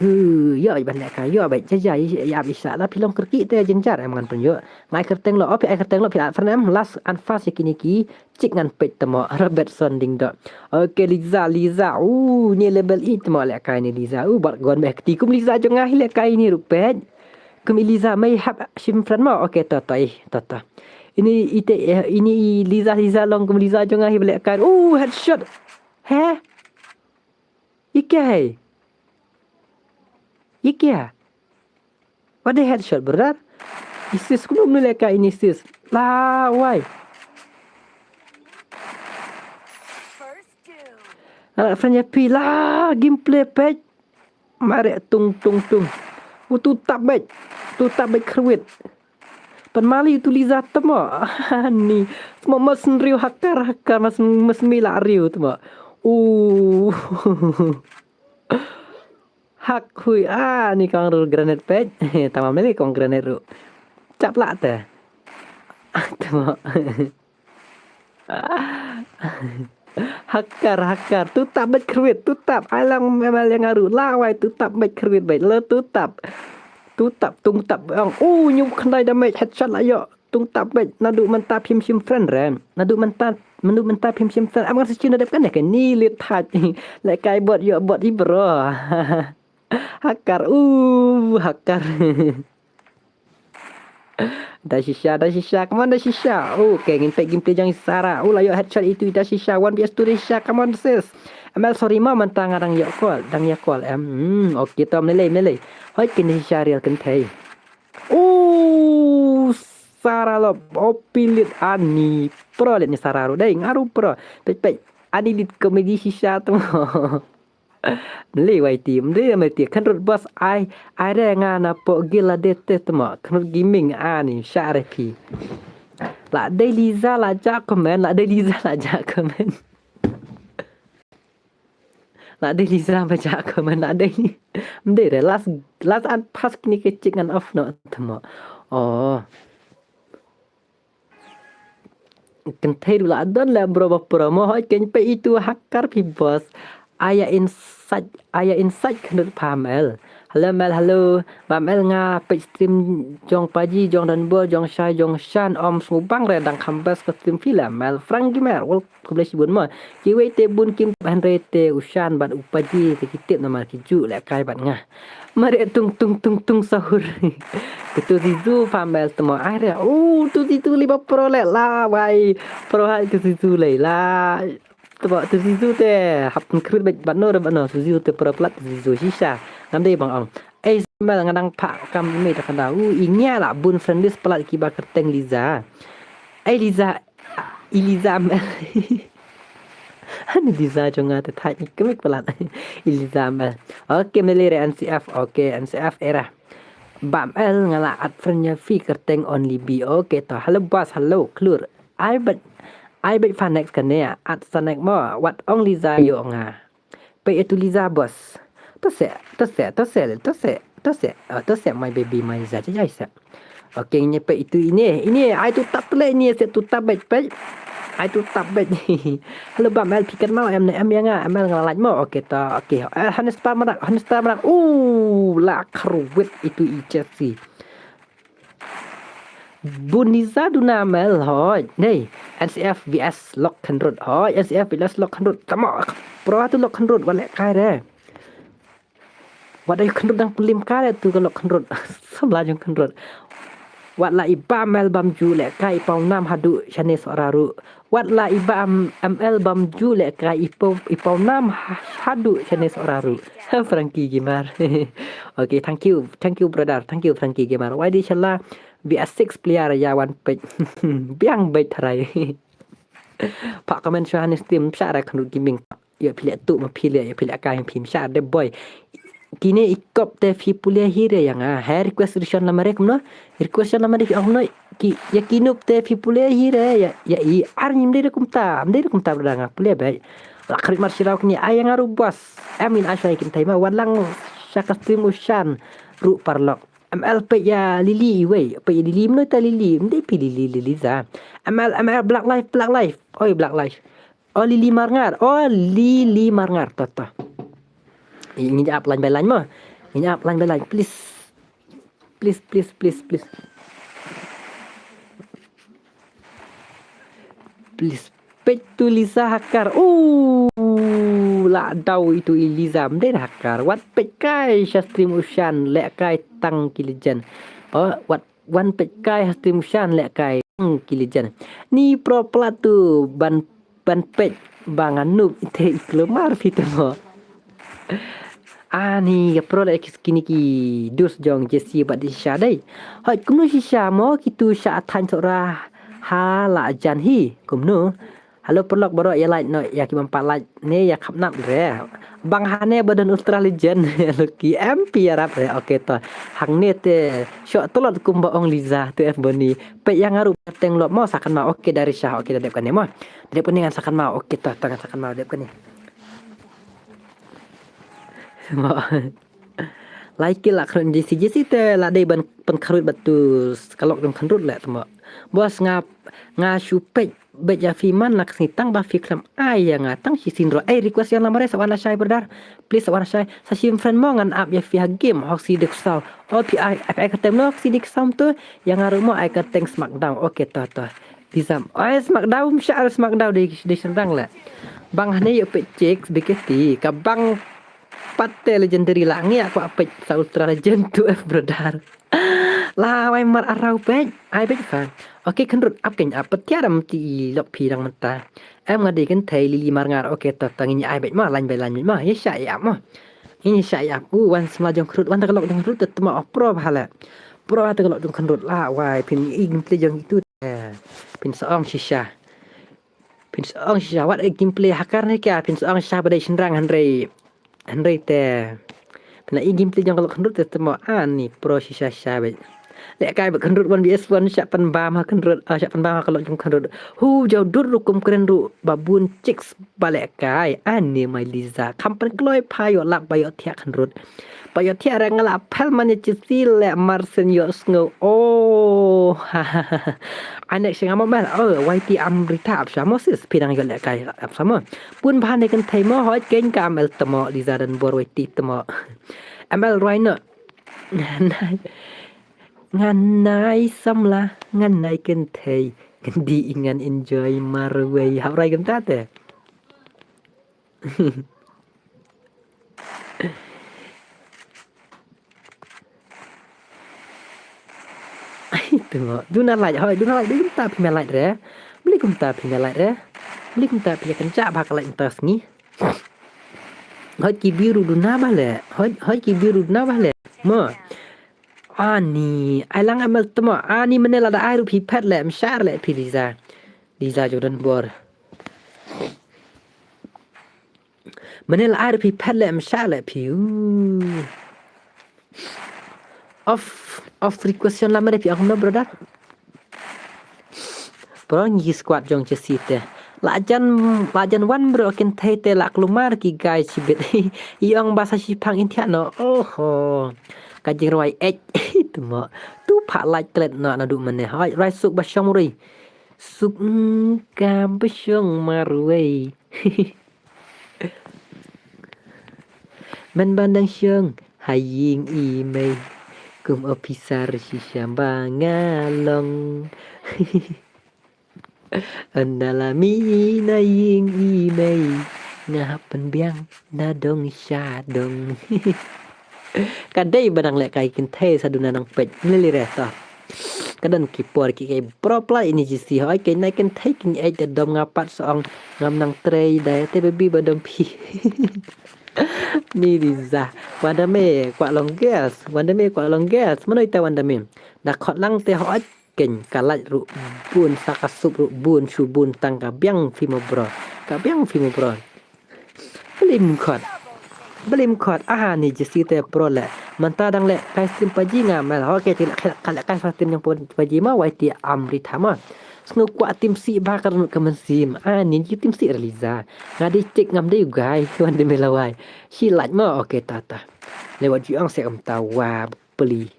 Hu, ïoh ban lehkai, ïoh beit, ja ja, ïa ap ïa sha, la phi long kyrkieh te jynjar em ngan pynïoh. Nga ai kyrteng lo, o phi ai kyrteng lo, phi la friend em, last and fast ïa kine ki, chik ngan peit te mo, Robertson Dingdoh. Okay, Liza, Liza, u, ni level eight te mo lehkai ni Liza, u, bad gon beh kti kum Liza jong nga hi lehkai ni ruh peit. Kum i Liza mei hap shim friend mo, okay, to, to, ih, to, to. Ini ite, eh, ini i Liza, Liza long kum Liza jong nga hi ba lehkai, u, headshot. He? Ïa kya hai? Ïa kya? What the headshot, brother? Isis, kumno mnu lehkai ini sis. La, wai. Nga la friend ïa phi la, gameplay peit. Mare tung, tung, tung. U tu tap beit. Tu tap beit khrwit. Pan mali tu Liza te mo. Ani. Te mo mas nriu hakar, hakar, mas, mas mi la riu te mo. U. Hak hui, ani kong ru granate peit. Tama meli kong granate ru. Chap la te. Te mo. Hakar, hakar. Tu tap beit khrwit, tu tap. Ai lang M L ïa nga ruh. La wai tu tap beit khrwit beit. Le tu tap. Tu tap, tung tap. Ang, u, nyu khyndai damage, headshot la ïoh. Tung tap beit. Naduh mynta phim shim friend re. Naduh mynta, naduh mynta phim shim friend. Am ngan sa shu na dep kane kane li thait. Lehkai bot ïoh bot i bro. Hakar, u, hakar. Da shisha, da shisha, come on da shisha. Okay, ngin peit gameplay jong i Sara. U la ïoh headshot itu da shisha, one V S two da shisha, come on sis. M L sorry mo, mynta nga dang ïoh call, dang ïa call em. Hmm, okay to, mlei, mlei. Hoi kin da shisha real kynthei. U, Sara lo, o pilit ani. Pro lit ni Sara ru, dei nga ru pro. Peit, peit. Ani lit komedi shisha tu. Mlei wai ti, mlei mlei ti. Kynrut boss ai, ai re nga na po gil la de te tmo. Kynrut gaming ani sha re phi. La dei Liza la ja comment, la dei Liza la ja comment. La dei Liza ba ja comment, la dei. Mdei re last, last and pass kini ke chik ngan off no tmo. Oh. Kynthei ruh la don le bro ba promo hoi kein peit itu hakar phi boss. Aya inside, aya inside khnut pha M L. Hello M L, hello. Ba M L nga peit stream jong Paji jong Danbo jong Shai jong Shan om sngewbang re dang kham best ka stream phi le M L. Frank Gamer, welcome. Khublei shibun mo. Kiwei te bun kim hynrei te u Shan bad u Paji te ki tip namar ki ju lehkai bad nga. Mare tung tung tung tung sahur. Ke tu Zizu famel tmo ai re. Oh, tu Zizu li ba pro le la wai. Pro hai ke Zizu le la. Tmo tu Zizu te hap khrut bad bad no re bad no. Tu Zizu te pro plat tu Zizu shisha. Ngam dei bang ong. Ei Samuel nga dang phah kam email da kanda. U i ngia la bun friend list palat kiba kyrteng Liza. Ei Liza, i Liza Mel. Ani Liza jong nga te thait ni kemik palat. I Liza Mel. Okay, mele re N C F. Okay, N C F era. Bam el nga la at friend nya fi kyrteng only B. Okay to. Hello boss, hello klur. Ai bet, ai bet fan next kane at sa next mo. Wat ong Liza yo nga. Pei e tu Liza boss. To se, to se, to se, to se, to se. Oh, to se my baby my Liza jai se. Okay, ini pei itu ini, ini ai tu tap le ini se tu tap baik pei. Ai tu tap bad. Hello bam, M L phi kynmaw em ne em ïa nga, M L nga la lait mo. Okay to, okay. Eh, Hanistar Marak, Hanistar Marak. Uh, la kharwit itu i Jesse. Bun Liza duna M L hoi. Nei, N C F V S Lok Khyndrut hoi. N C F V S Lok Khyndrut. Tamo, pro tu Lok Khyndrut, wat leh kai re. Wat ai Khyndrut dang pynlim kai re tu ka Lok Khyndrut. Samla jong Khyndrut. Wat la i bam M L bam ju leh kai i paw nam haduh shane Sohra ruh. Wat la i bam M L bam ju leh kai i paw, i paw nam ha-, haduh shane Sohra ruh. Frankie Gamer. Okay, thank you. Thank you, brother. Thank you, Frankie Gamer. Wai di shala V S six player ïa wan peit. Biang beit tharai. Phah comment sha hane stream sha ra Khyndrut Gaming. Ïa phi leh tu ma phi leh, ïa phi leh kai phi sha de boy. Kine i kop te phi pule hi re ïa nga. He request Rishon Lamare kumno? Request Rishon Lamare phi ong kumno? Ki, ïa ki noob te phi pule hi re ïa, ïa i ar nyim de kumta, am de kumta brother nga pule beit. La krit mar shiraw kine ai ïa nga ruh boss. Em in ai shwa ïa kynthei ma wan lang sha ka stream u shan ruh paralok. M L peit ïa Lily iwei, peit ïa Lily, mano ita Lily, mdei phi Lily, Lily za. M L, M L Black Life, Black Life. Oi Black Life. Oh Lily Marngar, oh Lily Marngar, to to. Ngin ap line by line mo. Ngin ap line by line, please. Please, please, please, please. Please peit tu Liza Hakar. Uh, la daw itu i Liza mdei Hakar. Wat peit kai sha stream u shan leh kai tang ki legend. Oh, wat wan peit kai sha stream u shan leh kai tang ki legend. Ni pro plat tu ban ban peit ba nga noob ite i klomar phi te mo. Ani ka pro la kis kini ki dus jong Jesse bad di sha dei. Hoi kumno shisha mo kitu sha athan sora ha la jan hi kumno. Halo perlok baro ya like no ya ki bampa like ne ya khapnap re. Bang hane badan ultra legend lucky M P Arab re. Okay to. Hangne te shok tolot kumba ong Liza tu F Boni. Peit ya ngaru teng lop mo sakan ma. Okay dari sha. Okay da dep kane mo. Da dep kane ngan sakan ma. Okay to to ngan sakan ma dep kane. Mo. Lai ki la khrut Jesse Jesse te la dei ban pynkhrut bad tu ka lok jong khrut le tmo. Bos nga nga shu peit beit ya phi man la ka sngi tang ba phi khlem ai ya nga tang shi sin ro. Ei request ya la mare sa wan la shai brother. Please sa wan la shai. Sa shim friend mo ngan ap ya phi ha game hok si dek saw. O phi ai ai ka tem no hok si dek saw tu ya nga ro mo ai ka teng smackdown. Okay to to. Di sam. Ai smackdown sha smackdown di di sendang le. Bang hane yo peit chicks biketi ka bang Pat te legendary la ngi aku apet sa ultra legend tu F brother. La wai mar arau pet. Ai pet fa. Okay khrut ap keng ap tiar am ti lok phi dang menta. Em nga dei kynthei Lily Marngar. Okay to to ngi ai pet ma lain bai lain ma. Ye sha ya ma. Ngi sha ya. U wan semla jong khrut wan ta lok jong khrut te ma pro bha le. Pro ta lok jong khrut la wai phin i gameplay jong itu. Phin sa ong shisha. Phin sa ong shisha wat gameplay hakar ne kya phin sa ong shisha ba dei shinrang hynrei hynrei te. Phin la i gameplay jong ka lok khrut te mo ani pro shisha sha be. Le kai ba khrut wan B S wan sha pan bam ha khrut ah sha pan bam ha ka lok jong khrut. Hu jaw dur rukum kren ru ba bun chicks ba le kai ani mai Liza kam pan kloi pha yo lap ba yo thiak khrut. Ba yo thiak reng la phel man ya chisi le mar sen yo sngo. Oh. Anek sing amo mel. Oh, Y T Amrita ap samo sis pidang yo le kai ap samo. Pun bahan ne kynthei mo hoj keng ka amel temo Liza dan bor Y T temo. Amel roi no. Ngan nai samla ngan nai kynthei. Ngan di ngan enjoy marwei hap rai kynta te. Ai tu mo. Duna light hoi duna light duna ta phi me light re. Beli kumta phi me light re. Beli kumta phi kan cha ba ka light tas ni. Hoi ki biru duna ba le. Hoi hoi ki biru duna ba le. Mo. Ani ai lang amel temo ani mene lada ai ru phi pet le mshar le phi Liza. Liza Jordan bor. Mene la ai ru phi pet le mshar le phi. Off off request la mene phi ong no brother. Bro ngi squad jong Chelsea te. La jan la jan wan bro kynthei te la klumar ki guys chibit. I ong ba sa shi phang in thiah no. Oho. Ka jingrwai ek. Tu mo. Tu pha lai klet no na du mene. Hai rai suk ba shong ri. Suk ka bashong marwei. Men ban dang shong ha ïing i mei. Kum officer shisha ba nga long. Ynda la mih na ïing i mei, nga hap pynbiang na dong sha dong. Ka dei ba dang lehkai kynthei sa duna nang peit ngi lei re ta. Ka don ki por ki kei bro pla ini jisi hoi kei nai kynthei kin eit da dom nga pat sa ong ngam nang trei da te baby ba dom phi. Ni Liza, wanda me kwah long girls, wanda me kwah long girls, mano ita wanda me. Da khot lang te hoi kei ka lait ruh bun sa ka sup ruh bun shu bun tang ka biang phi mo bro. Ka biang phi mo bro. Blim khot. Blim khot. Aha ni jisi te pro le. Manta dang lehkai stream paji nga mel. Oke ti lehkai lehkai stream jong paji ma wai ti amri thama. Sngew kwah tim si ba ka rnut ka mynsiem. Ah ni ji tim si Liza. Nga dei tik ngam dei u gai. Wan dei me lawai. Shi lait ma oke tata. Lewat ju ong se kam ta wa peli.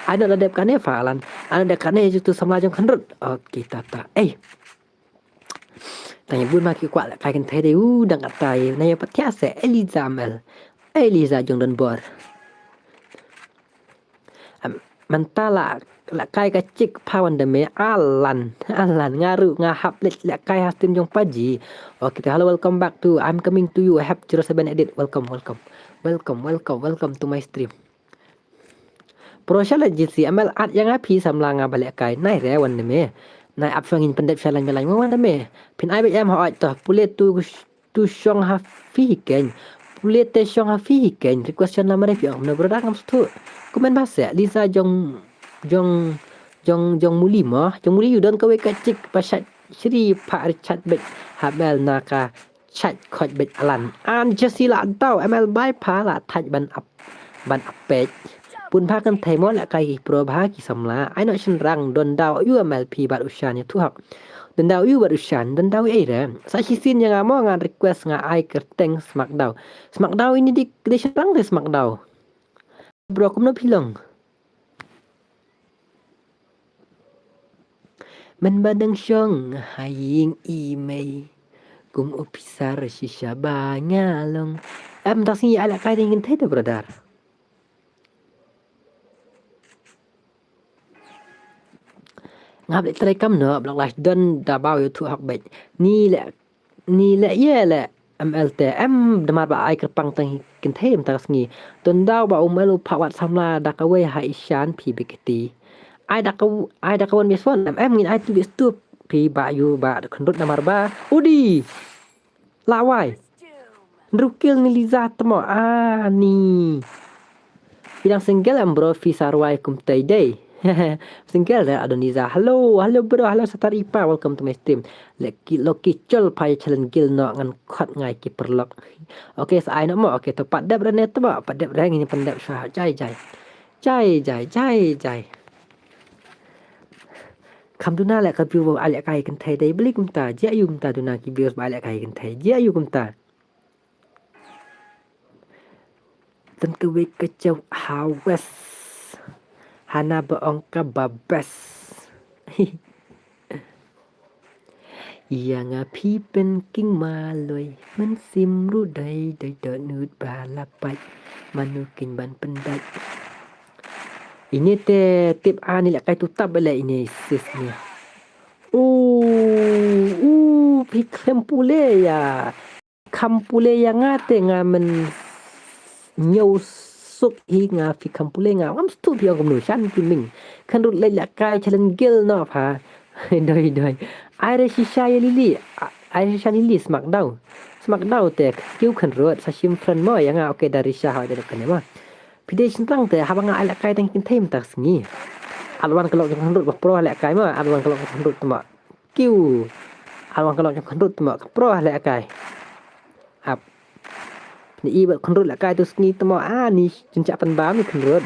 Ai na la dep kane fa Alan. Ai na dep kane ju tu samla jong khandrut. Oke tata. Eh. Tang ïa bun ma ki kwah lehkai kynthei dei u dang katai na ïa pat thiah se Eliza mel. Eliza jong don bor. Am, manta la lehkai ka chik pha wan da me Alan. Alan nga ruh nga hap leh lehkai ha stream jong paji. Okay, hello, welcome back to I'm coming to you. I have zero seven edit. Welcome, welcome. Welcome, welcome, welcome to my stream. Pro sha la jisi amel at ïa nga phi samla nga ba lehkai. Nai re wan da me. Nai ap shong in pyndep sha lain ba lain wan da me. Phin ai ba em ha ot to. Pule tu tu shong ha phi hi keiñ. Pule te shong ha phi hi keiñ. Request shon la mare phi ong na brother ngam stu. Comment ba se Liza jong jong jong jong muli mo. Jong muli yu don kawei ka chik ba shat shri pha Richard bet ha bel na ka chait khot beit Alan. An jasi la dau M L bai pha la thait ban ap ban ap peit. Pun pha kan thei mo lehkai ki pro bha ki samla. Ai no shin rang don dau yu M L phi bat ushan ïa thu hok. Don dau yu bat ushan don dau ei re. Sa shi sin ïa nga mo ngan request nga ai kerteng smak dau. Smak dau ini dik de shin rang de smak dau. Bro kumno phi long. Men ba dang shong ha ïing i mei. Kum u phi sar shisha ba nga long. Em da sngi ai lehkai dang kynthei da brother. Ngap leh trai kam no blok last don da bau yu thu hok beit. Ni leh Ni leh ïa leh M L te em da mar ba ai kyrpang tang kynthei mynta ka sngi. Don dau ba u M L u phah wat samla da kawei ha ishan phi bikti. Ai da ka ai da ka wan bias wan em em ngin ai tu bias tu phi ba yu ba da khyndrut da mar ba. Udi. Lawai. Rukil ni Liza tmo ani. Phi dang single em bro phi sa rwai kumtai dei. Single re Adoniza. Hello, hello bro, hello Satar Ipa, welcome to my stream. Leki loki chol pha ïa challenge gil no ngan khot ngai ki perlok. Okay, sa ai no mo. Okay, to pat dep re ne to mo, pat dep re ngin pan dep sa jai jai. Jai jai jai jai. Kham duna leh ka view ba ai lehkai kynthei dei beli kumta. Jia yu kumta duna ki views ba ai lehkai kynthei. Jia yu kumta. Tang kawei ka chau ha west. Hana ba ong ka ba best. Ïa nga phi pen king maloi. Men sim ru dai dai da nut ba la pai. Manu king ban pendai. Ini te tip ani lehkai tu tap le ini sis ni. U u phi khlem pule ïa. Kham pule ïa nga te nga men ñiew suk hi nga phi kham pule nga ngam stu phi ong kumno shan ki ming. Khan rut leh lehkai challenge gil no pha. Doi doi. Ai re shisha ïa lili. Ai re shisha lili smak dau. Smak dau te kiu khan rut sa shim friend mo ïa nga okay da risha ha da kane ma. Phi dei shin tang te haba nga ai lehkai tang kynthei mynta sngi. Alwan ka lok jong khan rut ba pro lehkai ma alwan ka lok jong khan rut tma. Kiu. Alwan ka lok jong khan rut tma ka pro lehkai. Ap. Ni i ba khan rut lehkai tu sngi tma ani jin chak pan ba mi khan rut.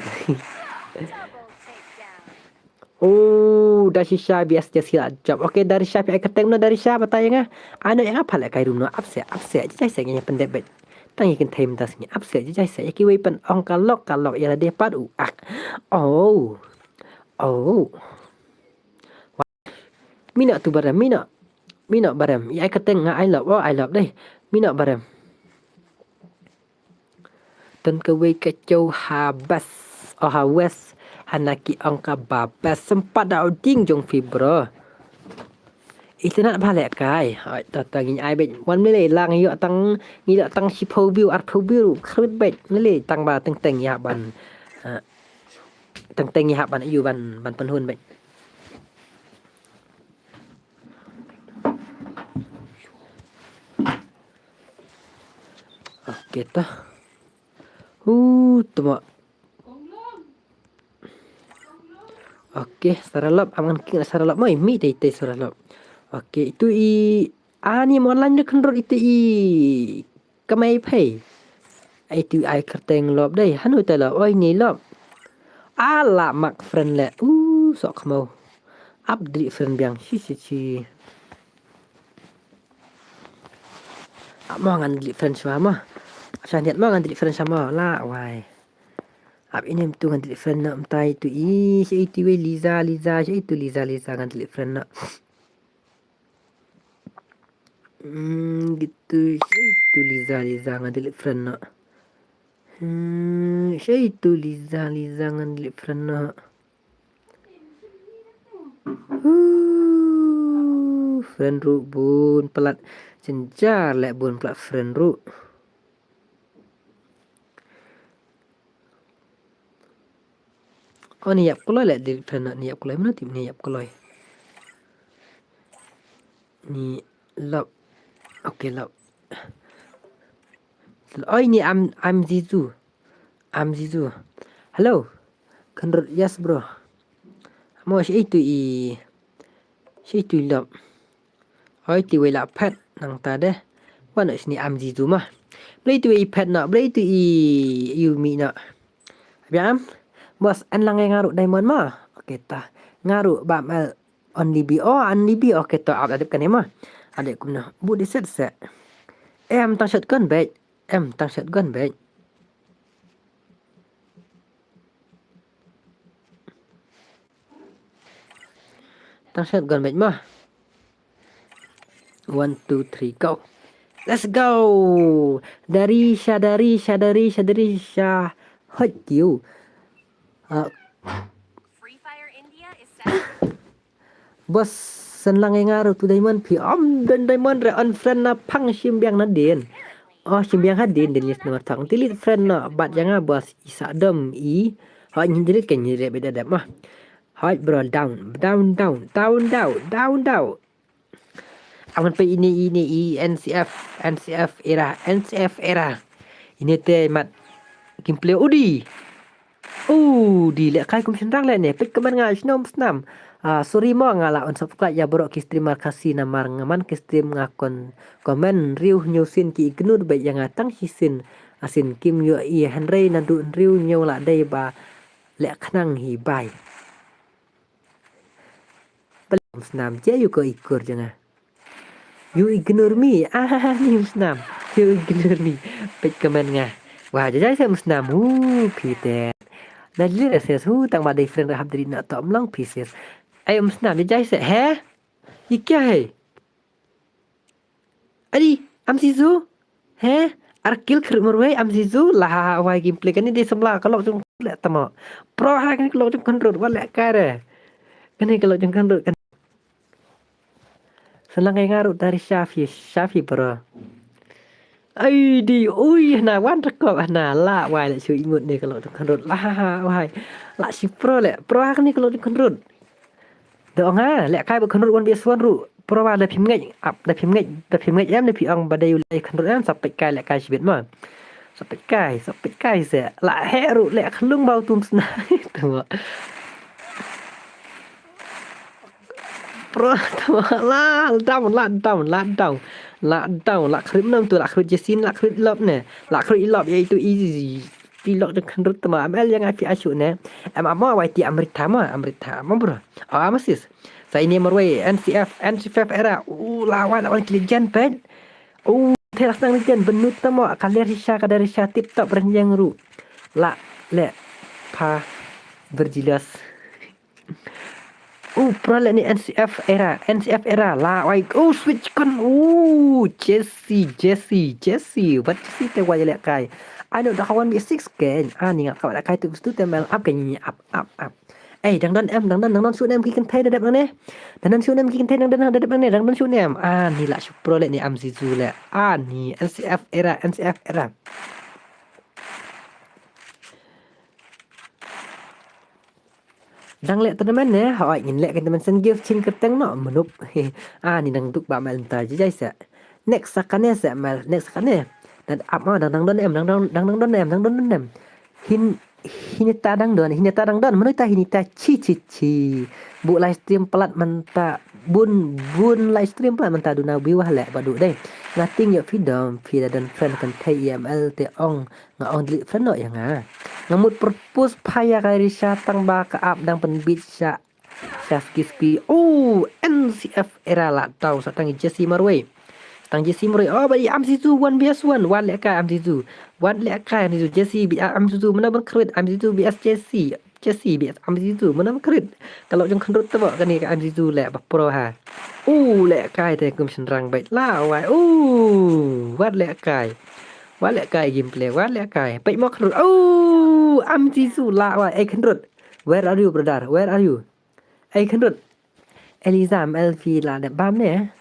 Oh, da shisha bias jasi la job. Okay, da risha phi ai kyrteng no da risha batai ïa nga. Ano ïa nga pha lehkai room no ap se ap se jai se ngi pendep bet. Tang ïa kynthei mynta sngi ap se jai se ïa kiwei pan ong ka lok ka lok ïa la dei pat u ak. Oh. Oh. Mina tu barem, mina. Mina barem. I ai kyrteng nga ai love. Oh, ai love dei. Mina barem. Tang kawei ka chew ha bas. Oh, ha west. Hana ki ong ka ba bas. Sempat da u ding jong phi bro. Ita nat ba leh kai. Oi, ta ta ngi ai bet. Wan mele lang yo tang ngi yo tang si pau biu ar pau biu. Khlud bet. Mele tang ba teng teng ya ban. Ah, teng teng ya ban yu ban ban penhun bet. Oke tah. Hu tuma. Oke, saralap, am ngan kik saralap, moi, mi tei tei saralap. Oke, itu i, ani mo online de kendrot itu i, kamai phai. Itu ai kerteng lop dei, hanu tei lop, oi ni lop. Ala mak friend le, u, sok mau. Up dri friend biang, si si si. Ap mo ngan dri friend shuwa mo. Shan hiat mo ngan dri friend shuwa mo, la wai. Ap inem tu ngan delete friend noh mynta itu i, sha itu i Liza, Liza, sha itu Liza, Liza ngan delete friend noh. Hmm, gitu, sha itu Liza, Liza ngan delete friend noh. Hmm, sha itu Liza, Liza ngan delete friend noh. Huh, friend ruh bun palat. Jynjar leh bun palat friend ruh. Oh, ni ïap kloi leh, delete friend noh, ni ïap kloi, mano tip ni ïap kloi. Ni lop. Okay, lop. Oi, ni am, am Jizu. Am Jizu. Hello. Khynrut, yes bro. Mo shi itu i. Shi itu i lop. Hoi, ti wei la phet nangta de. Wan noh shini am Jizu mah. Blei tu i phet noh, blei tu i yu mi noh. Biang am. Bos, en lang nga ruh diamond mah. Okay ta. Nga ruh ba mel only bi. Oh, only bi. Okay ta, ap adep kane mah. Adep kumno. Bu di set se. Em tang shotgun bej. Em tang shotgun bej. Tang shotgun bej mah. One, two, three, go. Let's go. Darisha, Darisha, Darisha, Darisha. Hot you. Uh, Free Fire India is set. Bos, sen lang nga ruh tu diamond phi. Am don diamond re, unfriend na pang shim biang na din. Oh, shim biang ha din, din list number thang. Delete friend na, bat janga bos, isa dom i. Hoi, nyi delete ke nyi re beda dep mah. Hoi, bro, down, down, down, down, down, down, down. Aman pe ini, ini, i, N C F, N C F era, N C F era. Ini te mat gameplay udi. Udi leh kai kum shynrang leh ne, peit comment nga shnong snam. Ah, sorry mo nga la unsubscribe ïa baroh ki streamer Khasi namar nga man ki stream nga kon comment riew hynñiew sien ki ignore beit ïa nga tang shisien. Asin kim ïoh i hynrei naduh hynriew hynñiew la dei ba leh khnang hi bai. Bala snam je ïa u ko ikur jong nga. You ignore me. Ah, ni um snam. You ignore me. Peit comment nga. Wah, jajai se um snam. Uh, Peter. Na jlir ses hu tang ba dei friend hap dri na to mlong pieces. Ai um snam jajai se. He? Ye kya hai? Adi, am Jizu? He? Ar kill khruh marwei am Jizu? La ha ha wai gameplay kane dei samla ka lok jong leh tamo. Pro ha kane ka lok jong khynrut wa leh kare. Kane ka lok jong khynrut kane. Senang ngai ngaru dari Shafi, Shafi bro. Ai di, ui, na wan rekop na la wai leh shu imut ne ka lok jong khynrut. La ha ha wai. La shi pro leh, pro ha kane ka lok jong khynrut. Da ong ha, leh kai ba khynrut wan bias wan ruh. Pro wa da phim ngeit, ap da phim ngeit, da phim ngeit em da phi ong ba dei u leh khynrut em sa peit kai leh kai shibit ma. Sa peit kai, sa peit kai se. La he ruh leh khlung bau tum sna. Tu. Pro tu la down, la down, la down. La down, la khrit nam tu, la khrit jesin, la khrit lop ne. La khrit lop ïa itu easy. Ti lok jong khynrut tama M L ïa nga phi ashu ne. Em amo wai ti Amrita ma, Amrita ma bro. Oh, ama sis. Sa ini marwei N C F, N C F era. U la wan wan ki legend pet. U te la snang legend benut tama ka ler shisha ka dari sha tip top ranjang ru. La le pa berjilas. Oh, pra leh ni N C F era, N C F era la wai. Oh, switch kon. Oh, Jesse, Jesse, Jesse. Wat Jesse te wai leh kai. Ai no da kawan bi six ken. Ah, ni nga ka leh kai tu stu te mel up ken ni up, up, up. Eh, dang don em, dang don, dang don shu nem ki kynthei da dep ne. Dang don shu nem ki kynthei dang don da dep ne, dang don shu nem. Ah, ni la shu pro leh ni Amzizu leh. Ah, ni N C F era, N C F era. Dang leh tournament ne, hoi ngin leh ka tournament sen gift chin kyrteng no, menup. Ah, ni dang duk ba mel ta jai jai se. Next sa kane se mel, next sa kane. Dan ap ma dang dang don em, dang dang dang dang don em, dang don don em. Hin Hinita dang don, Hinita dang don, menui ta Hinita chi chi chi. Bu live stream palat menta bun bun live stream palat menta duna view ha leh ba du dei. Nga ting ïa phi dom, phi da don friend kynthei E M L te ong nga ong delete friend noh ïa nga. Nga mut propose pha ïa ka Risha tang ba ka app dang pynbit sha sha ski ski. Oh, N C F era la tau sa tang Jesse Marwei. Tang Jesse Marwei. Oh, ba i Amzizu one versus one. Wat leh kai Amzizu. Wat leh kai Amzizu. Jesse bi Amzizu. Mana ban krit Amzizu bi as Jesse. Jesse bi as Amzizu. Mana ban krit. Kalau jong kynrut tebo kani ka Amzizu leh ba pro ha. Oh, leh kai te kum shynrang bait. La wai. Oh, wat leh kai. Wat leh kai gameplay. Wat leh kai. Peit mo kynrut. Oh, Amzizu la wai. Eh kynrut. Where are you, brother? Where are you? Ei kynrut. Eliza M L phi la dep bam ne.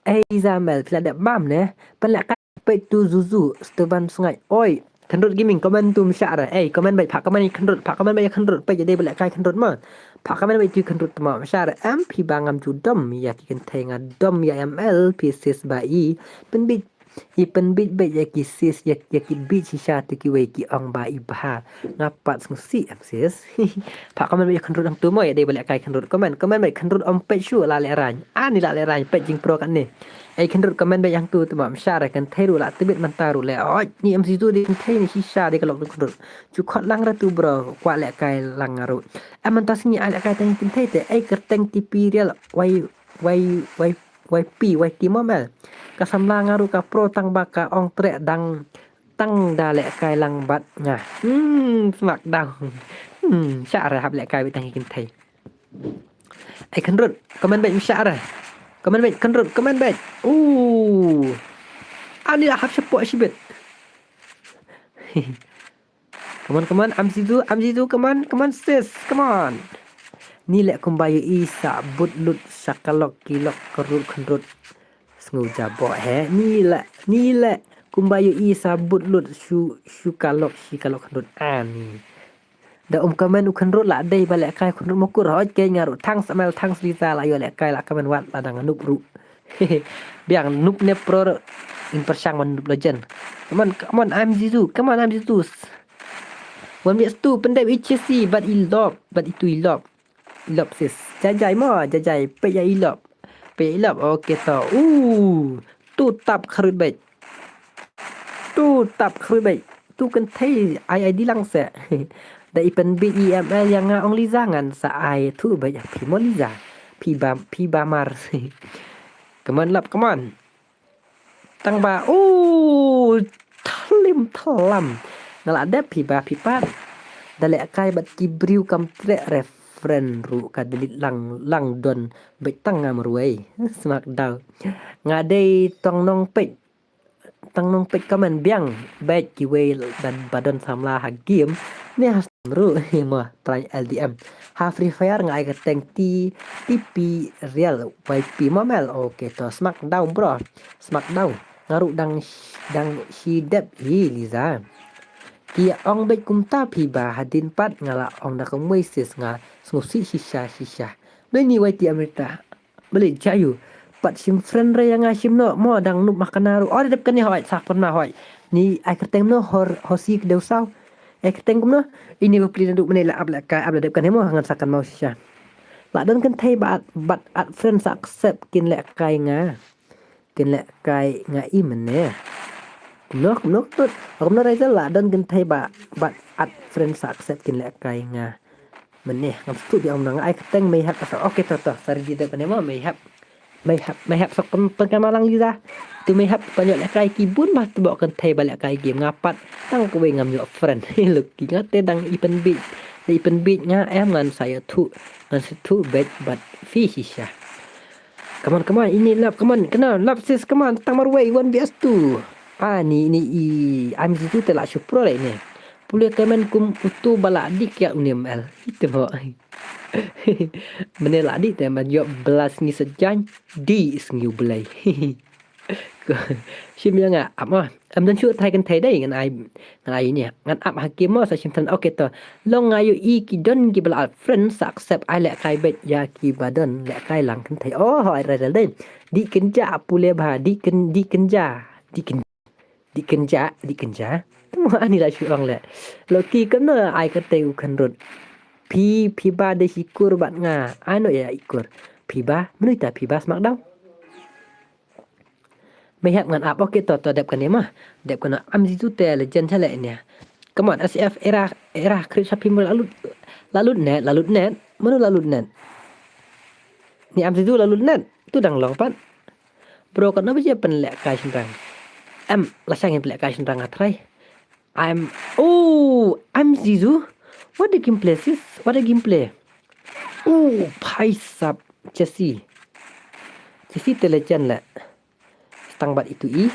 Eliza M L phi la dep bam ne. Pynleh kai peit tu Zuzu Steven Sngai. Oi, kynrut gaming comment tu msha re. Ei comment beit pha comment kynrut, pha comment beit kynrut peit jadi ba leh kai kynrut ma. Pha comment beit tu kynrut ma msha re. Em phi ba ngam ju dom ïa ki kynthei nga dom ïa M L phi sis ba i. Pynbit I pynbit beit ïa ki sis ïa ïa ki bit shisha te kiwei ki ong ba i bha. Nga pat sngewsih em sis. Pha comment beit ïa kynrut hangtu mo ïa dei ba leh kai kynrut comment comment beit kynrut ym peit shuh la leh rang. Ani la leh rang peit jingpro katne. Ei kynrut comment beit hangtu te mo msha re kynthei ruh la tbit mynta ruh leh oi ni em situ dei kynthei ni shisha dei ka lok kynrut. Ju khot lang re tu bro kwah leh kai lang nga ruh. Em mynta sngi ai leh kai tang kynthei te ei kyrteng T P real wai wai wai Y P, Y T mo mel. Ka samla nga ruh ka pro tang ba ka ong treh dang tang da leh kai lang bad nga. Hmm, smackdown. Hmm, sha re hap leh kai beit tang hi kynthei. Ei kynrut, comment beit sha re. Comment beit kynrut, comment beit. Uh. Ani la hap shapoh shibit. Come on, come on, Amzizu, Amzizu, come on, come on, sis, come on. Ni leh kumba ïohi sa but lut sa ka lok ki lok kynrut kynrut. Sngew jaboh he, ni leh, ni leh kumba ïohi sa but lut shu shu ka lok shi ka lok kynrut ani. Da um comment u kynrut la dei ba leh kai kynrut mo kur hoj ke nga ruh thanks Amel thanks Liza la ïoh leh kai la comment wat la dang nup ruh. Biang nup ne pro in pyrshang man nup legend. Come on, come on, Amzizu, come on, Amzizu. Wan bias tu pyndep i Chesi bad i lop bad itu i lop. I lop sis. Jajai mo, jajai peit ïa i lop. Peit ïa i lop. Okay to. Uh. Tu tap khrut beit. Tu tap khrut beit. Tu kynthei ai ai dilang se. Da i pynbit i M L ïa nga ong Liza ngan sa ai tu beit ïa phi mo Liza. Phi ba phi ba mar. Come on lap, come on. Tang ba, oh, thlim thlam. Nga la dep phi ba phi pat. Da leh kai bad ki briew kam treh re friend ruh ka delete lang lang don beit tang nga marwei. Smackdown. Nga dei tong nong peit. Tang nong peit comment biang beit kiwei ba don samla ha game. Ne ha ruh mo trai L D M. Ha Free Fire nga ai kyrteng T T P real Y P mo mel. Okay to smackdown bro. Smackdown. Nga ruh dang dang shi dep hi Liza. Ki ong beit kumta phi ba hadien pat nga la ong da kumwei sis nga sngewsih shisha shisha. Dei ni Y T Amrita. Beli jayu. Pat shim friend re ïa nga shim noh mo dang nup ma ka na ruh. Oh da dep kane hoi sa pyrna hoi. Ni ai kyrteng noh hor hosi kdew saw. Ai kyrteng kumno. Ini ba pli na duk mane la ap la kai ap la dep kane mo ngan sa kan mau shisha. La don kynthei ba at bat at friend sa accept kin leh kai nga. Kin leh kai nga i mane. Kumno kumno tut. Kumno Rachel la don kynthei ba bat at friend sa accept kin leh kai nga. Mane ngam stu biang nang ai kyrteng mei hap ka sa. Okay to to sa ready dep ne mo mei hap. Mei hap mei hap sok pen pen ka malang Liza. Tu mei hap pan ïoh leh kai ki bun ba tu bok kynthei ba leh kai game nga pat. Tang kawei ngam ïoh friend. Luk ki nga te dang i pynbit. Dei pynbit nga em ngan sa ïathuh, ngan sa thuh beit bad phi shisha. Come on, come on, ini lap, come on, kena lap sis, come on, tang marwei, one versus two. Ah, ni, ni i, I'm Jitu te la shu pro le ni. Pule kemen kum utu bala dik ya unim el. Itu mo. Mene la dik te ma jop belas ngi sejan di sngi u belai. Shim ïa nga ap ma. Am don shu trai kynthei dei ngan ai, ngan ai ni. Ngan ap hakim ma sa shim than. Okay to. Long nga ïohi ki don ki ba la friend sa accept ai lehkai beit ïa ki ba don lehkai lang kynthei. Oh, ai rai rai dei. Di kynja pule ba, di kyn, di kynja. Di kyn, di kynja, di kynja. Temu ani la shu ong leh. Loki kena ai kata u kynrut. Phi, phi ba dei shikur bad nga. Ano ïa ikur. Phi ba, menu ita phi ba smak dau. Mehap ngan ap, okay to, to dep kane ma. Dep kane am Jitu te legend chale nia. Come on, S F era, era khrip sapi mul lalut, lalut net, lalut net. Manu lalut net? Ni am Jitu lalut net. Tu dang long pat. Bro, kan apa je pen lehkai shynrang. Em, la shang pen lehkai shynrang a trai. I'm, oh, I'm Jitu. What the gameplay sis? What the gameplay? Oh, bhai sab, Jesse. Jesse te legend le. Stang bad itu i.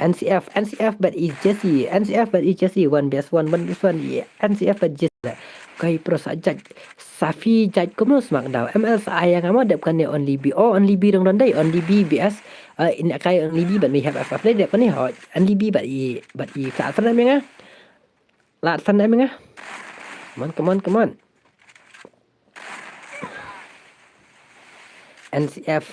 N C F, N C F bad i Jesse, N C F bad i Jesse, one versus one, one versus one, i N C F bad Jesse. Kai pro sa judge. Safi judge kumno smak dau. M L sa ai nga ma dep kane only B. Oh, only B dong don dei, only B B S. Uh, in kai only B bad Mehap F F dei dep kane ho. Only B bad i, bad i sa alternate menga. La alternate menga. Come on, come on, come on. N C F,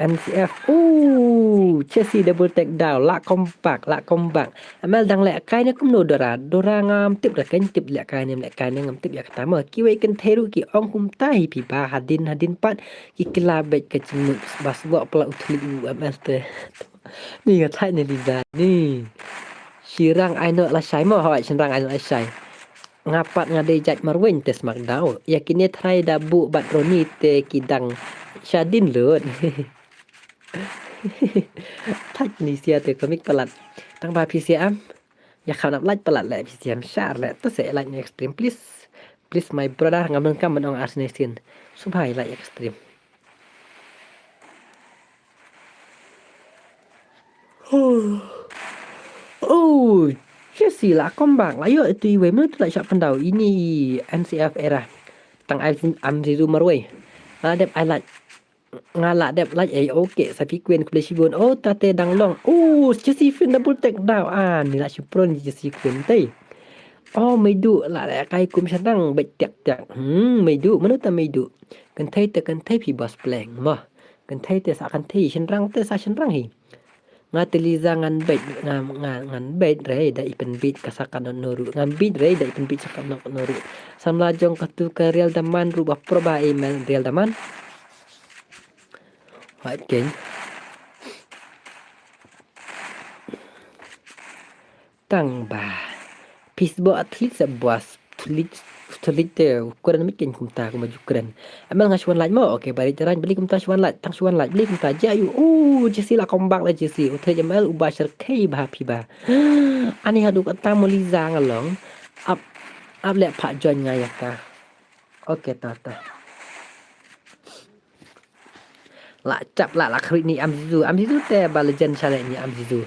N C F. Ooh, Jesse double take down. La kompak, la kompak. M L dang lehkai ne kumno Dora. Dora ngam tip da kan tip lehkai ne, lehkai ne ngam tip ïa kata ma. Kiwei kynthei ruh ki ong kumta hi phi ba hadien, hadien pat. Ki kylla beit ka jingmut ba sbok pla u thli u M L te. Ni nga thait ne Liza ni. Shynrang ai no la shai ma hoi, shynrang ai no la shai. Nga pat nga dei judge marwei te smak dau. Ïa kine trai da bu bad Ronnie te ki dang shadin lut. Thait ni sia te komik palat. Tang ba P C M. Ïa kham nap like palat le P C M share le. To se like ni extreme please. Please my brother ngam nang kam ban ong Arsenal sin. Subhai like extreme. Oh, Jesse la kompak la ïoh itu iwei menu tu la shah pyndau ini N C F era. Tang ai am Jitu marwei. Nga la dep ai lad. Nga la dep lad ai okay sa fi kuen kule shibun. Oh tate dang long. Oh, Jesse fin double take down. Ah, ni la shipron Jesse kuen tei. Oh, meidu la lehkai kum shynrang beit tiak tiak. Hmm, meidu, menu ta meidu. Kynthei te kynthei phi bos pleng mo. Kynthei te sa kynthei, shynrang te sa shynrang hi. Nga te Liza ngan beit, nga, nga, ngan beit re da i pynbit ka sa ka no no ruh. Ngan bit re da i pynbit sa ka no no ruh. Samla jong katu ka Real Daman ruh ba pro ba email Real Daman. Hoi ken. Tang ba. Phi sbok athlete sa buas athlete, athlete te u kren mit ken kumta kumba ju kren. M L nga shuan lait mo. Okay, bari jaran beli kumta shuan lait, tang shuan lait beli kumta ja yu. Oh, Jesse la kompak la Jesse. U thei M L u ba shar kei ba phi ba. Ani hadu kata mo Liza nga long. Ap, ap le pha join nga ïa ka. Okay, ta ta. La chap la la khrit ni am Jitu, am Jitu te ba legend shale ni am Jitu.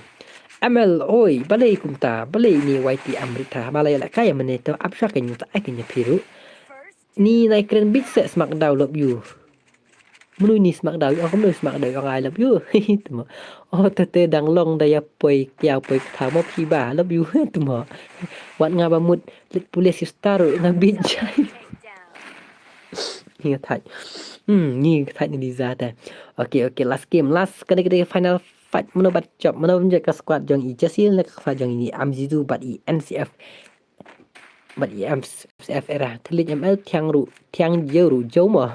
M L oi, balei kumta, balei ni Y T Amrita, balei la kaya mene to ap shwa kenya ta ai kenya phi ruh. Ni nai kren bit se smak dau love you. Menu ni smak dau, ong menu smak dau, ong I love you. Temo. Oh, tete dang long da ïa poi, ïa poi kata mo phi ba, love you. Temo. Wat nga ba mut, lit pule sister ruh, nga bit jai. Ni nga thait. Hmm, ni nga thait ni Liza te. Okay, okay, last game, last kane kane final fight mano bat chop, mano ban jot ka squad jong i Jesse ne ka squad jong i am Jitu bad i N C F. Bad i am S F era. Thylliej M L thiang ruh, thiang jeu ruh jeu mo.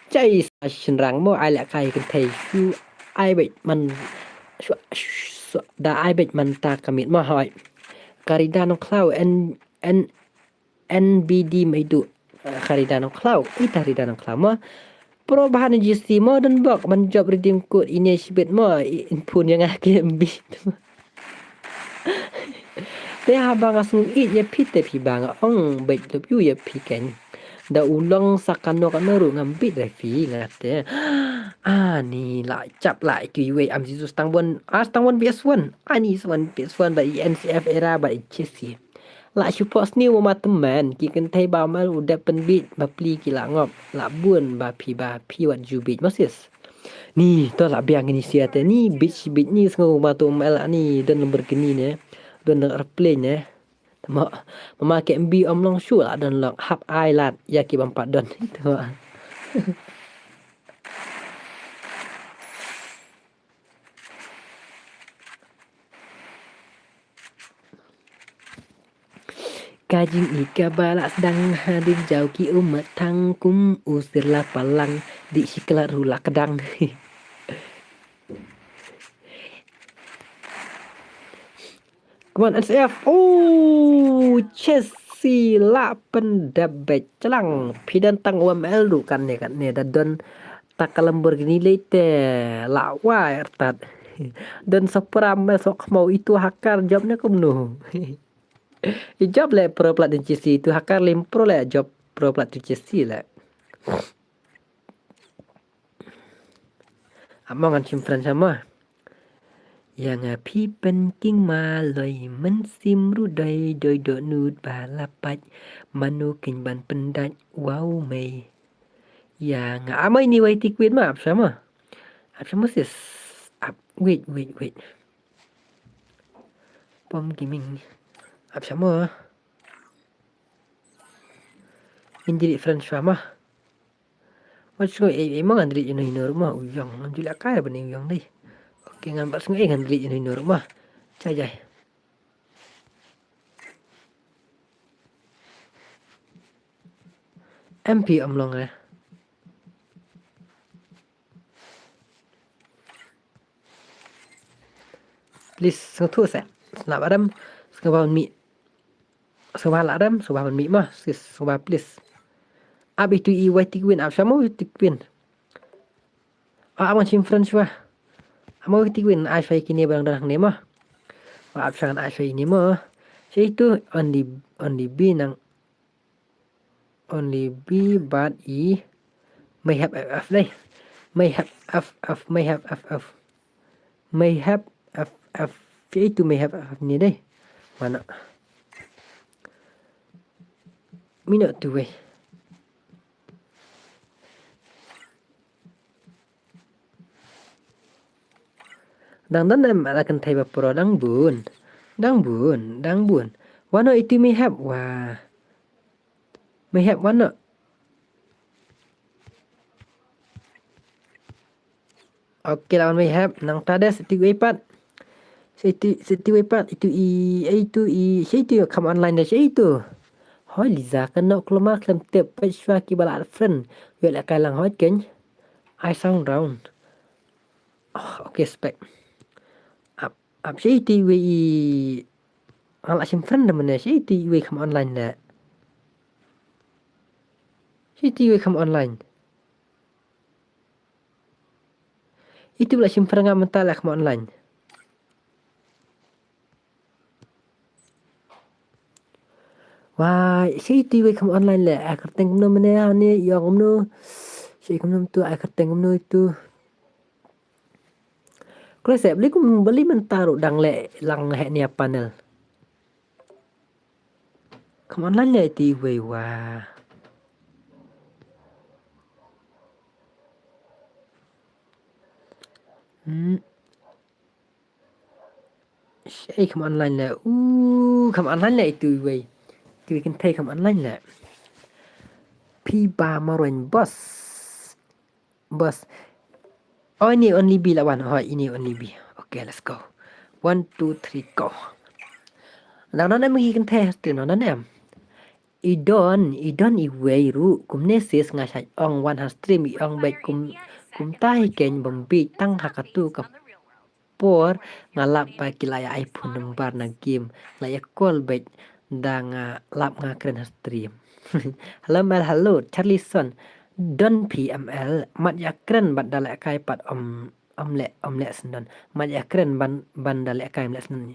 Jai sa shynrang mo ai lehkai kynthei shu ai beit man shu, shu, shu, da ai beit man ta ka miet mo hoi. Karida Nongkhlaw en, en N B D meidu. Kharida Nongkhlaw, ita Kharida Nongkhlaw mo. Pro bahan G C mo don bok ban job redeem code ine shibit mo in phun yang ake mbit. Te haba nga sngew ïeit ïa phi te phi ba nga ong beit love you ïa phi keiñ. Da u long sa kano kano ruh ngam bit re phi nga te. Ani la chap la ki wei am Jesus tang bon as tang bon B S one. Ani S one B S one ba i N C F era ba i Chesi. La shu pok sniew ma temen ki kynthei ba mal u dep pynbit ba pli ki la ngop la bun ba phi ba phi wat ju bit Moses. Ni to la biang ni sia te ni bit si bit ni sngew ma tu mal ani don Lamborghini ne don airplane ne. Tama mama ke mbi om long shu la don long hap ai lat ïa ki bam pat don. Tama. Ka jingïeit kaba la sdang hadien jaw ki ummat thang kum u sir la palang di shi klar hu la kedang. Come on, N C F. Oh, Chesi la pyndep beit chlang. Phi don tang U M L ruh kan ne kan ne da don ta ka Lamborghini lei te la wai artat. Don sapra mel sok khmau itu hakar job ne kumno. I job le pro plat in Chesi itu hakar lim pro le job pro plat tu Chesi le. Among an chim friend sama. Yang a phi pen king ma loi men sim ru doi doi do nut ba lapat manu king ban pendat wow mei. Yang a amai ni wai ti queen ma ap sama. Ap sama sis. Ap wait wait wait. Pom gaming. Ap sama. Indiri friend sama. Wat sngew ei ei ma ngan delete ïa no hino ruh ma u yong. Ngam ju leh kai ba ne u yong dei. Okay ngan bat sngew ei ngan delete ïa no hino ruh ma. Chai jai. M P om long re. Please sngewthuh se. Sngewbha rem, sngewbha mih. Sngewbha la rem, sngewbha mih ma, sis, sngewbha please. Ab itu i wai tik win, ab sama wai tik win. Ah, amang chim friend shuwa. Amang wai tik win, ai shwai kine barang darang ne ma. Wa ab shangan ai shwai ne ma. Shi itu only, only B nang Only B bad E. Mayhap F F dei. Mayhap F F, mayhap F F. Mayhap F F. Itu mayhap F F ni dei. Mana? Mina tu wei. Dang don em la kynthei ba pro dang bun. Dang bun, dang bun. Wano itu mayhap wa. Mayhap wano. Okay, lawan mayhap nang tades itu wei pat. Siti siti wei pat itu i itu i situ kam online deh situ. Hoi Liza kano kloma klem tep pet shwa ki bala friend. Wei la kai lang hoi ken. I sound round. Oh, okay, spek. Ap ap shi ti wei i ala shim friend da mane shi ti wei kam online da. Shi ti wei kam online. Itu la shim friend nga mental la kam online. Wah, shi ti wei kam online le. Ai kyrteng kumno mane ha ne yong kumno. Shi kumno tu ai kyrteng kumno itu. Kule sep li kum beli mentar u dang le lang he nia panel. Kam online le ti wei wa. Hmm. Shei kam online le. U kam online le itu wei. Itu wei kynthei kam online le. Pi ba marwen boss. Boss. Oh ini only B lawan. Oh ini only B. Okay, let's go. One, two, three, go. Nang nang em ki kynthei hasti nang nang em. I don, i don i wei ru kumne sis nga shait ong wan ha stream i ong beit kum kumta hi ken bom beit tang ha katu ka por nga lap ba ki la ïa ai phone number na game la ïa call beit da nga lap nga kren ha stream. Hello Mel, hello Charlie Son. Don P M L mat ïa kren bad da leh kai pat om om leh om leh sendon mat ïa kren ban ban da leh kai om leh sendon.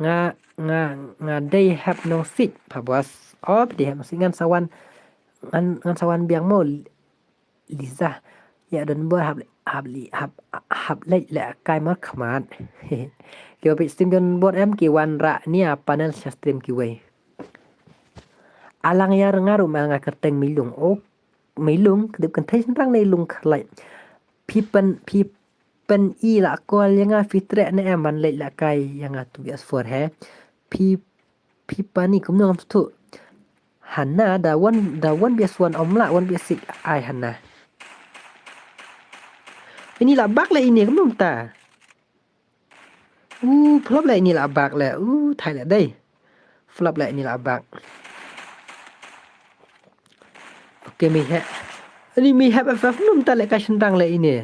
Nga, nga, nga dei hap nongsit, pa bos. Oh, dei hap nongsit ngan sa wan, ngan, ngan sa wan biang mo, Liza. Ïa don bor hap, hap, hap, hap leit lehkai markhmat. Kiba peit stream don bor em ki wanrah nia panel sha stream kiwei. Alang ïa nga ruh ma nga kyrteng Milung. Oh, Milung, ka dei kynthei shynrang ne Lung Kharlai. Phi pyn, phi pyn-i la call ïa nga, phi treh ne em ban leit lehkai ïa nga tu B S four he. Phi, phi pyn-i kumno ngam sngewthuh. Hana da wan, da wan B S one ym lah, wan B S six ai hana. Ini la bak leh ini kumno mynta. U, flop leh ini la bak leh. U, thai leh dei. Flop leh ini la bak. Okay, mi heh. Ini mi heh F F num ta leh ka shynrang leh ini.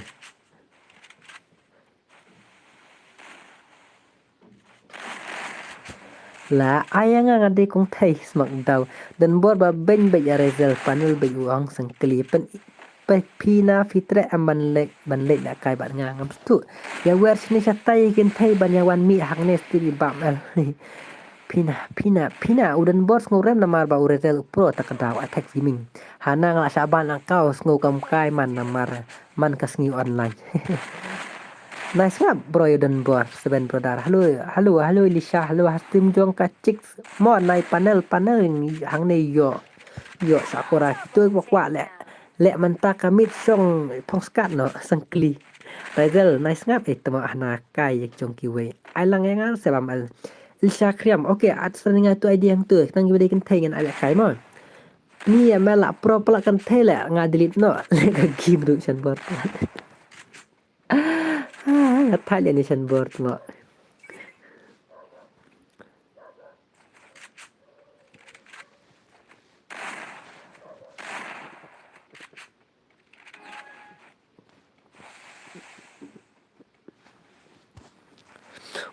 La ai ïa nga nga dei kong thei smak daw. Don bor ba beiñ beit ïa Rezel panel beit u ong sngewkli pyn Phi, phi na phi treh em ban leit, ban leit lehkai bad nga ngam sngewthuh. Ïa wer shane shatai kynthei ban ïa wan mih hangne sdang i bam el. Phi na, phi na, phi na u don bor sngewrem namar ba u Rezel u pro ta ka daw Attack Gaming. Hana nga la shah ban angkaw sngew kam kai man namar man ka sngi online. Nice ngap bro ïa u don bor seven brother. Hello, hello, hello Lisha, hello ha stream jong ka chicks. Mo nai panel, panel hangne ïoh. Ïoh Sakura kitu kwah kwah leh. Leh mynta ka miet shong phong skat noh sngewkli. Rezel nice ngap eh tama hana kai ïa ki jong kiwei. Ai lang ïa nga se bam el. Lisha Kriam. Okay, at sering nga tu idea hangtu. Tang kiba dei kynthei ngan ai lehkai mo. Ni ïa me la pro pala kynthei leh nga delete noh. Leh ka game ruh shan bor. Ah, nga thait leh ni shan bor mo.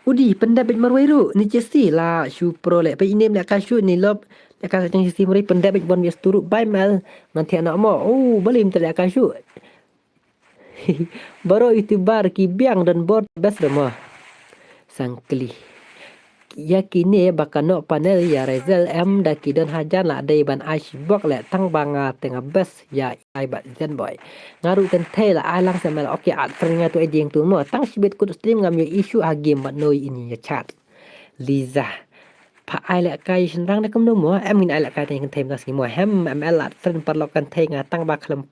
Udi pyndep beit marwei ruh ni Jesse la shu pro leh peit inem leh ka shu ni lop leh ka jong Jesse marwei pyndep beit wan bias turu bai mel ngan thiah na mo. Oh, balim te leh ka shu. Baroh YouTuber ki biang don bor best re mo. Sangkli. Ïa kine ba ka noh panel ïa Rezel em da ki don hajan la dei ban ai shibok leh tang ba nga te nga best ïa ai bad Zen Boy. Nga ruh kynthei la ai lang se mel. Okay, at friend nga tu ai jing tu mo. Tang shibit kut stream ngam ïoh issue ha game bad noi ini ïa chat. Liza. Pha ai lehkai shynrang da kumno mo. Em ngin ai lehkai tang kynthei mynta sngi mo. Hem, M L at friend paralok kynthei nga tang ba khlem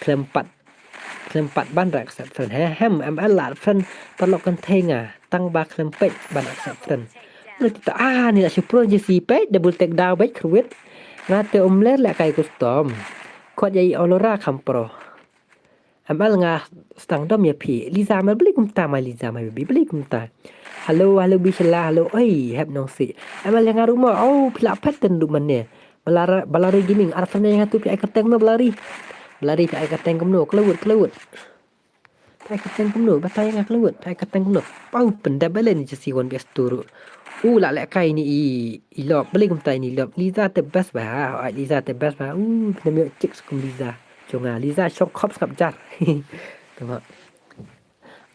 khlem pat khlem pat ban ra accept friend he. Hem, M L at friend paralok kynthei nga tang ba khlem peit ban accept friend. Lu kita ah ni la shu pro je si peit double take down beit kruit. Nga te um ler lehkai custom. Khot ïa i Olora kham pro. M L nga stang dom ïa phi. Liza mai beli kumta mai Liza mai baby beli kumta. Hello, hello Bishala, hello oi hep nong si. M L ïa nga ruh mo. Oh, phi la phet ten ruh mane. Balara, Balari Gaming, ar friend ïa nga tu phi ai kyrteng kumno Balari. Balari phi ai kyrteng kumno, klewut, klewut. Phi ai kyrteng kumno, batai ïa nga klewut, phi ai kyrteng kumno. Pau pyndep bale ni jesi wan bias turu. U la lehkai ni i, i lop, bale kumta ni lop. Liza te best ba, ai Liza te best ba. U, pynam ïa chicks kum Liza. Jong nga, Liza shong khop sngap jar. Tengok.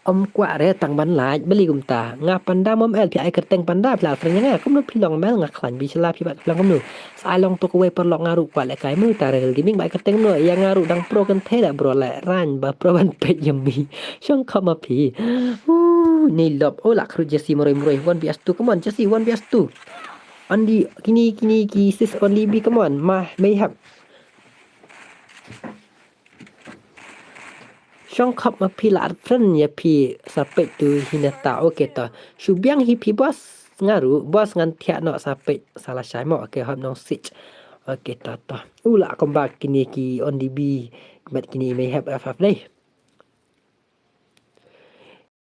Ym kwah re tang ban lait beli kumta. Nga panda mom el phi ai kyrteng panda phi la friend nga kumno phi long mel nga khlaiñ Bishala phi bat phi long kumno. Sa ai long to kawei paralok nga ruh kwah lehkai menu ta Rezel Gaming ba ai kyrteng menu ïa nga ruh dang pro kynthei la bro leh rang ba pro ban peit ïa mi. Shong khop ma phi. Uh, ni lop oh la khrut jesi mroi mroi wan bias tu come on jesi wan bias tu. Only kini kini ki sis only bi come on ma mei hap. Shong khop ma phi la ar friend ïa phi sa peit tu hi na ta. Okay to. Shu biang hi phi boss nga ruh boss ngan thiah noh sa peit sa la shai mo. Okay hop nong sich. Okay to to. U la kumba kine ki on D B. Mat kine i mei hep F F dei.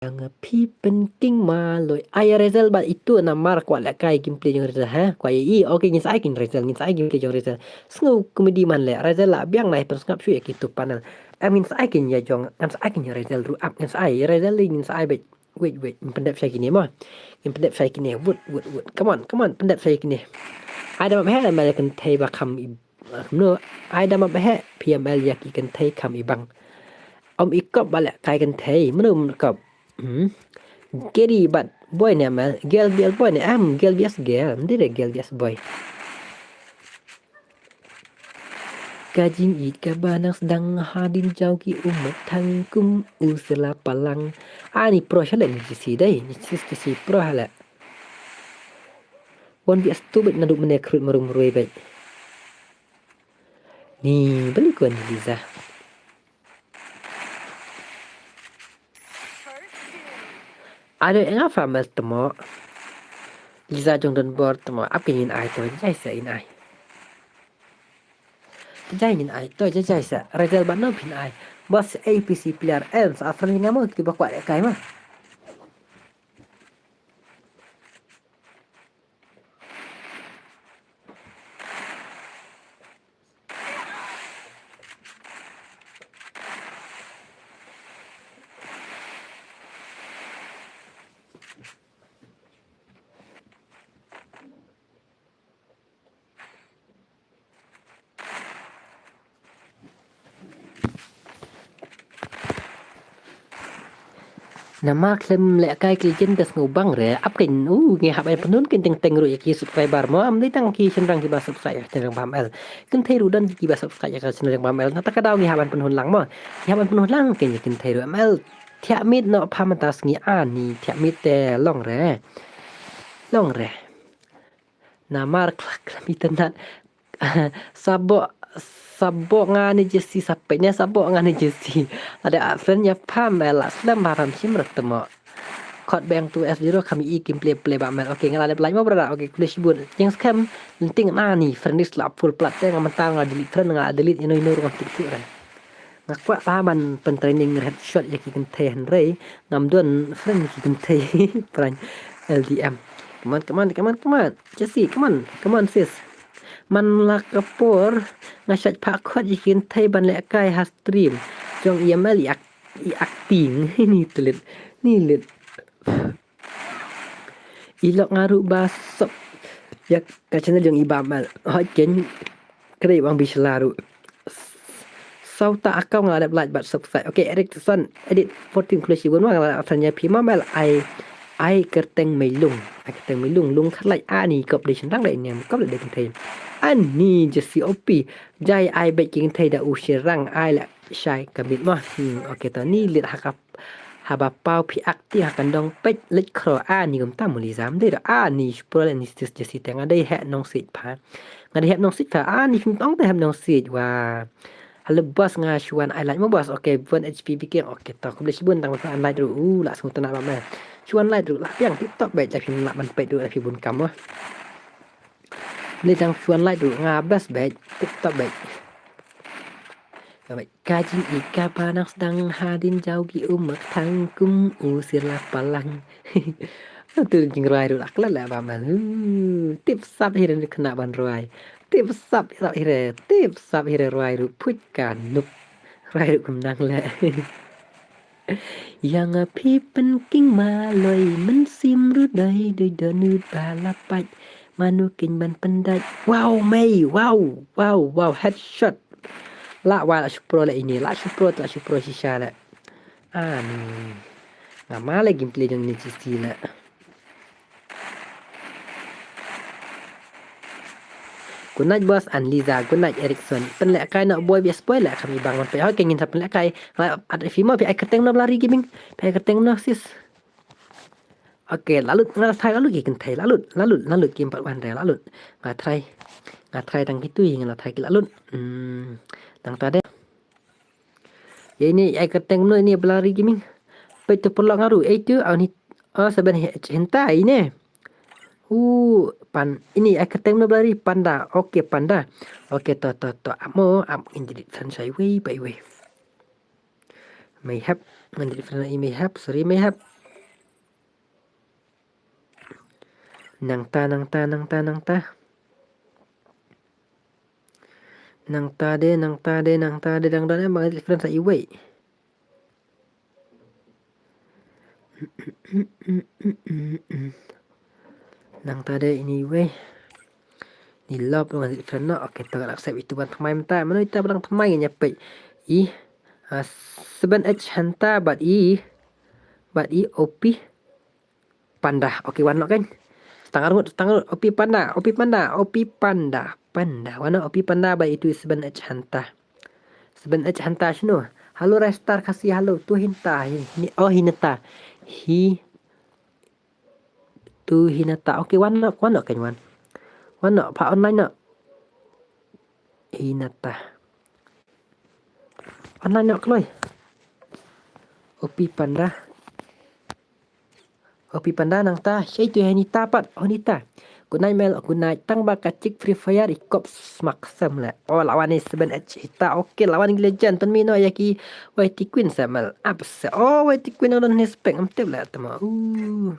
Yang phi pynking ma loi. Ai Rezel bad itu namar kwah lehkai gameplay jong Rezel ha. Kwah i. Okay ngin sa ai kin Rezel ngin sa ai gameplay jong Rezel. Sngew komedi man leh Rezel la biang nai pynskap shu ïa kitu panel. Em ngin sa ai kin ïa jong ngin sa ai kin ïa Rezel ruh ap ngin sa ai ïa Rezel ngin sa ai bad. Wait wait ngin pyndep shai kine mo. Ngin pyndep shai kine wut wut wut. Come on come on pyndep shai kine. Ai da map he la mel kynthei ba kham i kumno. Ai da map he P M L ïa ki kynthei kham i bang. Om i kop ba lehkai kynthei mano mano kop. Hmm. Gary bad Boy ne em, girl V S boy ne em, girl V S girl, ym dei re girl V S boy. Ka jingïeit kaba nang sdang hadien jaw ki ummat thang kum u sila palang. Ani pro sha leh ni jisi dei, ni jisi jisi pro ha leh. One V S two bad naduh mynne khrut marung marwei bad. Ni bali ko ni Liza. Ado enga fa mel temo. Liza jong don bor temo ap ke ngin ai to jai sa in ai. Jai ngin ai to jai jai sa. Razel ba no phin ai. Bos A P C player en sa afran ngamo ki ba kwat kai ma. Namar khlem lehkai ki jin da sngewbang re ap kin u ngi hap ai pynhun kin teng teng ruh ïa ki subscriber mo am dei tang ki shynrang kiba subscribe ïa ka channel Bam L. Kynthei ruh don kiba subscribe ïa ka channel Bam L. Nata ka daw ngi hap ban pynhun lang mo. Ngi hap ban pynhun lang kin ïa kynthei ruh M L. Thiah miet noh pha mynta sngi ani thiah miet te long re. Long re. Namar khlak khlak itynnat. Sabo sabo nga ni jesi sapek ne sabo nga ni jesi. Ada friend nya pam la slem baram sim rat temo. Kot beng tu F zero kami i kim play play ba mel. Okay nga la dep like mo brother. Okay kuli shibun. Yang skem lenting na ni friend list la full plat te nga mental nga delete friend nga delete ino ino ruang tik tik ran. Nga kwah ta ban pen training headshot ïa ki kynthei hynrei ngam don friend ïa ki kynthei. Prank L D M. Come on, come on, come on, come on. Jesse, come on, come on sis. Man la ka por nga shait phah khot ïa ki kynthei ban lehkai ha stream jong i M L i ak- i acting. Ni telit, ni lit. I lok nga ruh ba sop ïa ka channel jong i ba mal. Hoi ken kre bang bi sla ruh. Sau ta account nga dep like bad subscribe. Okay, Erickson edit fourteen kule shibun ma nga la tanya phi ma mel ai ai kerteng mei lung. Ai kerteng mei lung lung khat lai ani kop de sendang de niam kop de kynthei. Ani Jesse O P jai ai bet kynthei da u shirang ai la shai kamit ma. Hmm, okay to ni lit ha ka Haba pau phi acting ha kan dong peit leit khro ani kumta muli zam dei da ani shpro le ni sis Jesse te nga dei heh nong sij pha. Nga dei heh nong sij pha ani shim tong te heh nong sij wa. Hello boss nga shuan ai like mo boss okay one H P biking okay to khublei shibun tang pha an like ru u la sngewtynnat ba me. Shuan like ru la piang tip top beit la phim la ban peit ru la phi bun kam mo. Ni jang shuan lai du nga best bad tip top bad. Ka bad ka jingïeit kaba nang sdang hadien jaw ki ummat thang kum u sir la palang. Tu jingrwai du la klet la ba mal. Tip sap hi re khynnah ban rwai. Tip sap hi re. Tip sap hi re rwai du phuit ka nup. Rwai du kum nang le. Ïa nga phi pynking maloi mynsiem ru doi doi donud ba la pait manu kin ban pyndait. Wow mei wow wow wow headshot. La wa la shupro la ini la shupro la shupro shisha la. Ani. Nga ma la gameplay jong ni sisi la. Good night boss and Liza. Good night Erickson. Pynlehkai noh boy bias boy leh kami bang man pynlehkai. Hoi ke ngin sa pynlehkai. Ngai at fi mo phi ai kyrteng no Blari Gaming. Phi ai kyrteng no sis. Okay, lalut nga try lalut ki kynthei lalut lalut lalut kim pat wan re lalut. Nga try. Nga try tang kitu nga try ki lalut. Hmm. Nang ta de. Ya ini ai kyrteng mno ini Blari Gaming. Peit tu perlok ngaru. Eh tu au ni. Oh saben henta ini. Uh pan ini ai kyrteng mno Blari panda. Okay panda. Okay to to to amo am ngin jadi friend sai wei bai wei. Mayhap ngin jadi friend i mayhap sorry mayhap. Nangta nangta nangta nangta. Nangta de nangta de nangta de dang don em bang friend sa iwei. Nangta de ini iwei. Ni lop ngan friend no. Okay to accept itu ban thamai menta. Mano ita bang thamai nya pei. I seven H hanta bat i bat i O P. Panda. Okay, wan noh kan. Tang arngut, tang arngut. Opi Panda, Opi Panda, Opi Panda. Panda. Wan noh Opi Panda ba itu seven H Hunter. Seven H Hunter shinu. Halo Restar Khasi, halo. Tu Hinta. Hi, hi, oh, Hinata. Hi. Tu Hinata. Okay, wan noh, wan noh kan wan. Wan noh, pa online noh. Hinata. Online noh kloi. Opi Panda. Opi Panda nangta, shei tu Hinata pat, Hinata. Good night, Mel, good night. Tang ba ka chick Free Fire i kop smak sem le. Oh, lawan ni seven H Hita. Okay, lawan ni legend. Tun mi no ya ki Y T Queen sa Mel. Apa sa? Oh, Y T Queen nang don ni spek. Am tip le tama. Uh.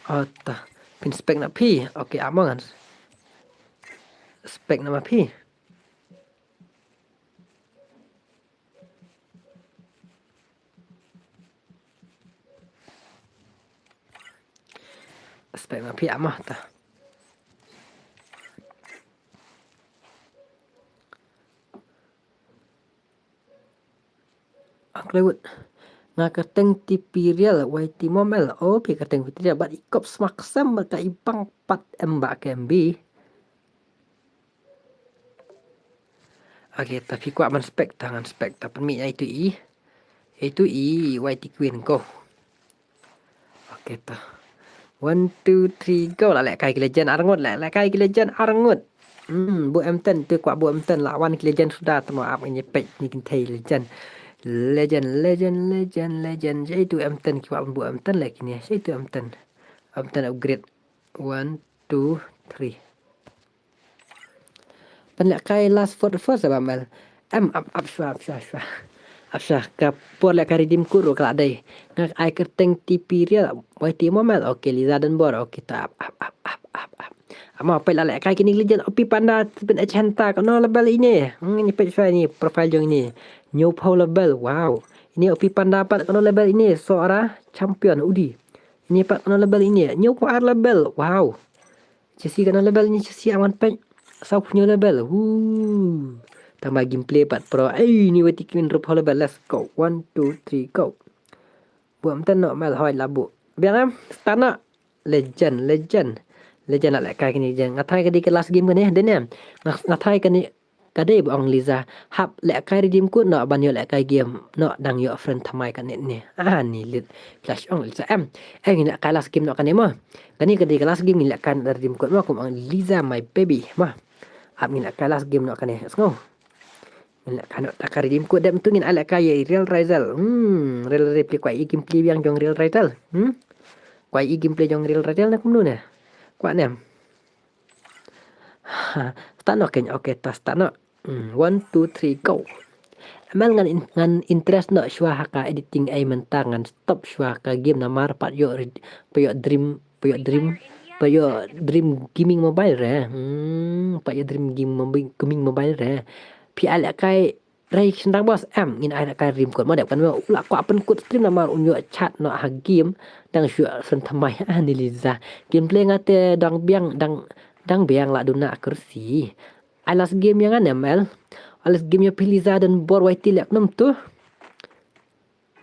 Oh, ta. Pin spek na phi. Okay, amang kan. Spek na ma phi. Spek ma phi amah ta. Ang klewut. Nga kyrteng T P real, Y T momel. Oh, phi kyrteng T P real. Bat i kop smak sem bat ka i bang pat em ba ka M B. Okay, ta phi kwah ban spek ta ngan spek ta pynmih ïa itu i. Itu i Y T Queen ko. Okay ta. One, two, three, go. La lehkai ki legend arngut, la lehkai ki legend arngut. Hmm, bu M ten tu kwah bu M ten la wan ki legend suda tama ap ngi pek ni kin thei legend. Legend, legend, legend, legend. Jadi tu M ten ki kwah bu M ten lagi ni. Jadi tu M ten. M ten upgrade. One, two, three. Pynlehkai last four four sa ba mel. Em ap ap shwa ap shwa shwa. Ap shwa ka por lehkai redeem code ruh ka la dei. Nga ai kyrteng T P real Y T momel. Okay, Liza Donbor. Okay, ta ap ap ap ap ap ap. Ama peit la lehkai kini legend O P Panda pyn H Henta kano level ini. Hmm, ini peit shwa ini profile jong ini. Hynñiewphew level. Wow. Ini O P Panda pat kano level ini. Sora champion udi. Ini pat kano level ini. Hynñiewphew ar level. Wow. Chesi kano level ni chesi aman pek. Sawphew hynñiew level. Woo. Tang ba gameplay pat pro. Ei, ni wei tikin rup level. Let's go. One, two, three, go. Buat mten no mel hoi labu. Biang em. Stana. Legend, legend. Legend nak lekai kini legend. Ngathai ka di ke last game kani. Den em. Ngathai kani ka dei ba ong Liza hap lehkai redeem code noh ban ïoh lehkai game noh dang ïoh friend thymmai kane ne. Ah, ni lit. Flash ong Liza em. Eh, ngin lehkai last game noh kane mo. Kane ka dei ka last game ngin lehkai noh redeem code mo kum ong Liza my baby mo. Ap ngin lehkai last game noh kane. Sngew. Ngin lehkai noh ka redeem code dep tu ngin ai lehkai ïa Real Rizel. Hmm, Real Rizel pli kwai i gameplay biang jong Real Rizel. Hmm. Kwai i gameplay jong Real Rizel na kumno ne. Kwah ne. Start noh keiñ, okay, ta start noh. Hmm, one, two, three, go. Mel ngan in, ngan interest noh shuwa ha ka editing ai mynta ngan stop shuwa ka game namar pat ïoh rid-, pat ïoh dream, pat ïoh dream, pat ïoh dream gaming mobile re. Hmm, pat ïoh dream game mobi-, gaming mobile re. Phi ai lehkai Rei shendang bos em ngin ai lehkai redeem code mo dep kan mo u la kwah pynkut stream namar un ïoh chat noh ha game dang shu shen thymmai ah ni Liza. Gameplay nga te dang biang dang dang biang la duna kursi. Ai last game ïa nga ne mel. Ai last game ïa phi Liza Donbor Y T lek num tu.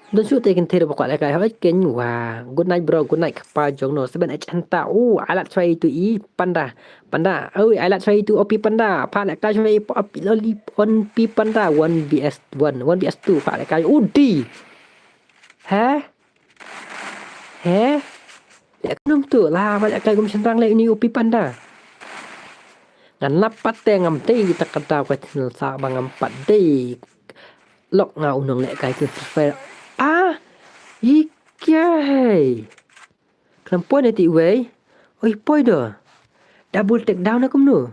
Don shu te kin thir ba kwah lehkai hoi ken wa. Good night bro, good night kpa jong no seven H Henta. U ai lad shwai tu i Panda. Panda. Oi, ai lad shwai tu O P Panda. Pha lehkai shwai O P loli O P Panda. One V S one, one V S two. Pha lehkai udi. He? He? Lehkai num tu la ba lehkai gum shenrang le ini O P Panda. Ngan lap pat te ngam te kita kata ka channel sa ba ngam pat dei. Lok nga u nong lehkai ki Free Fire. Ah, i kya hei. Klam poi ne ti wei. Oi poi do. Double take down aku menu.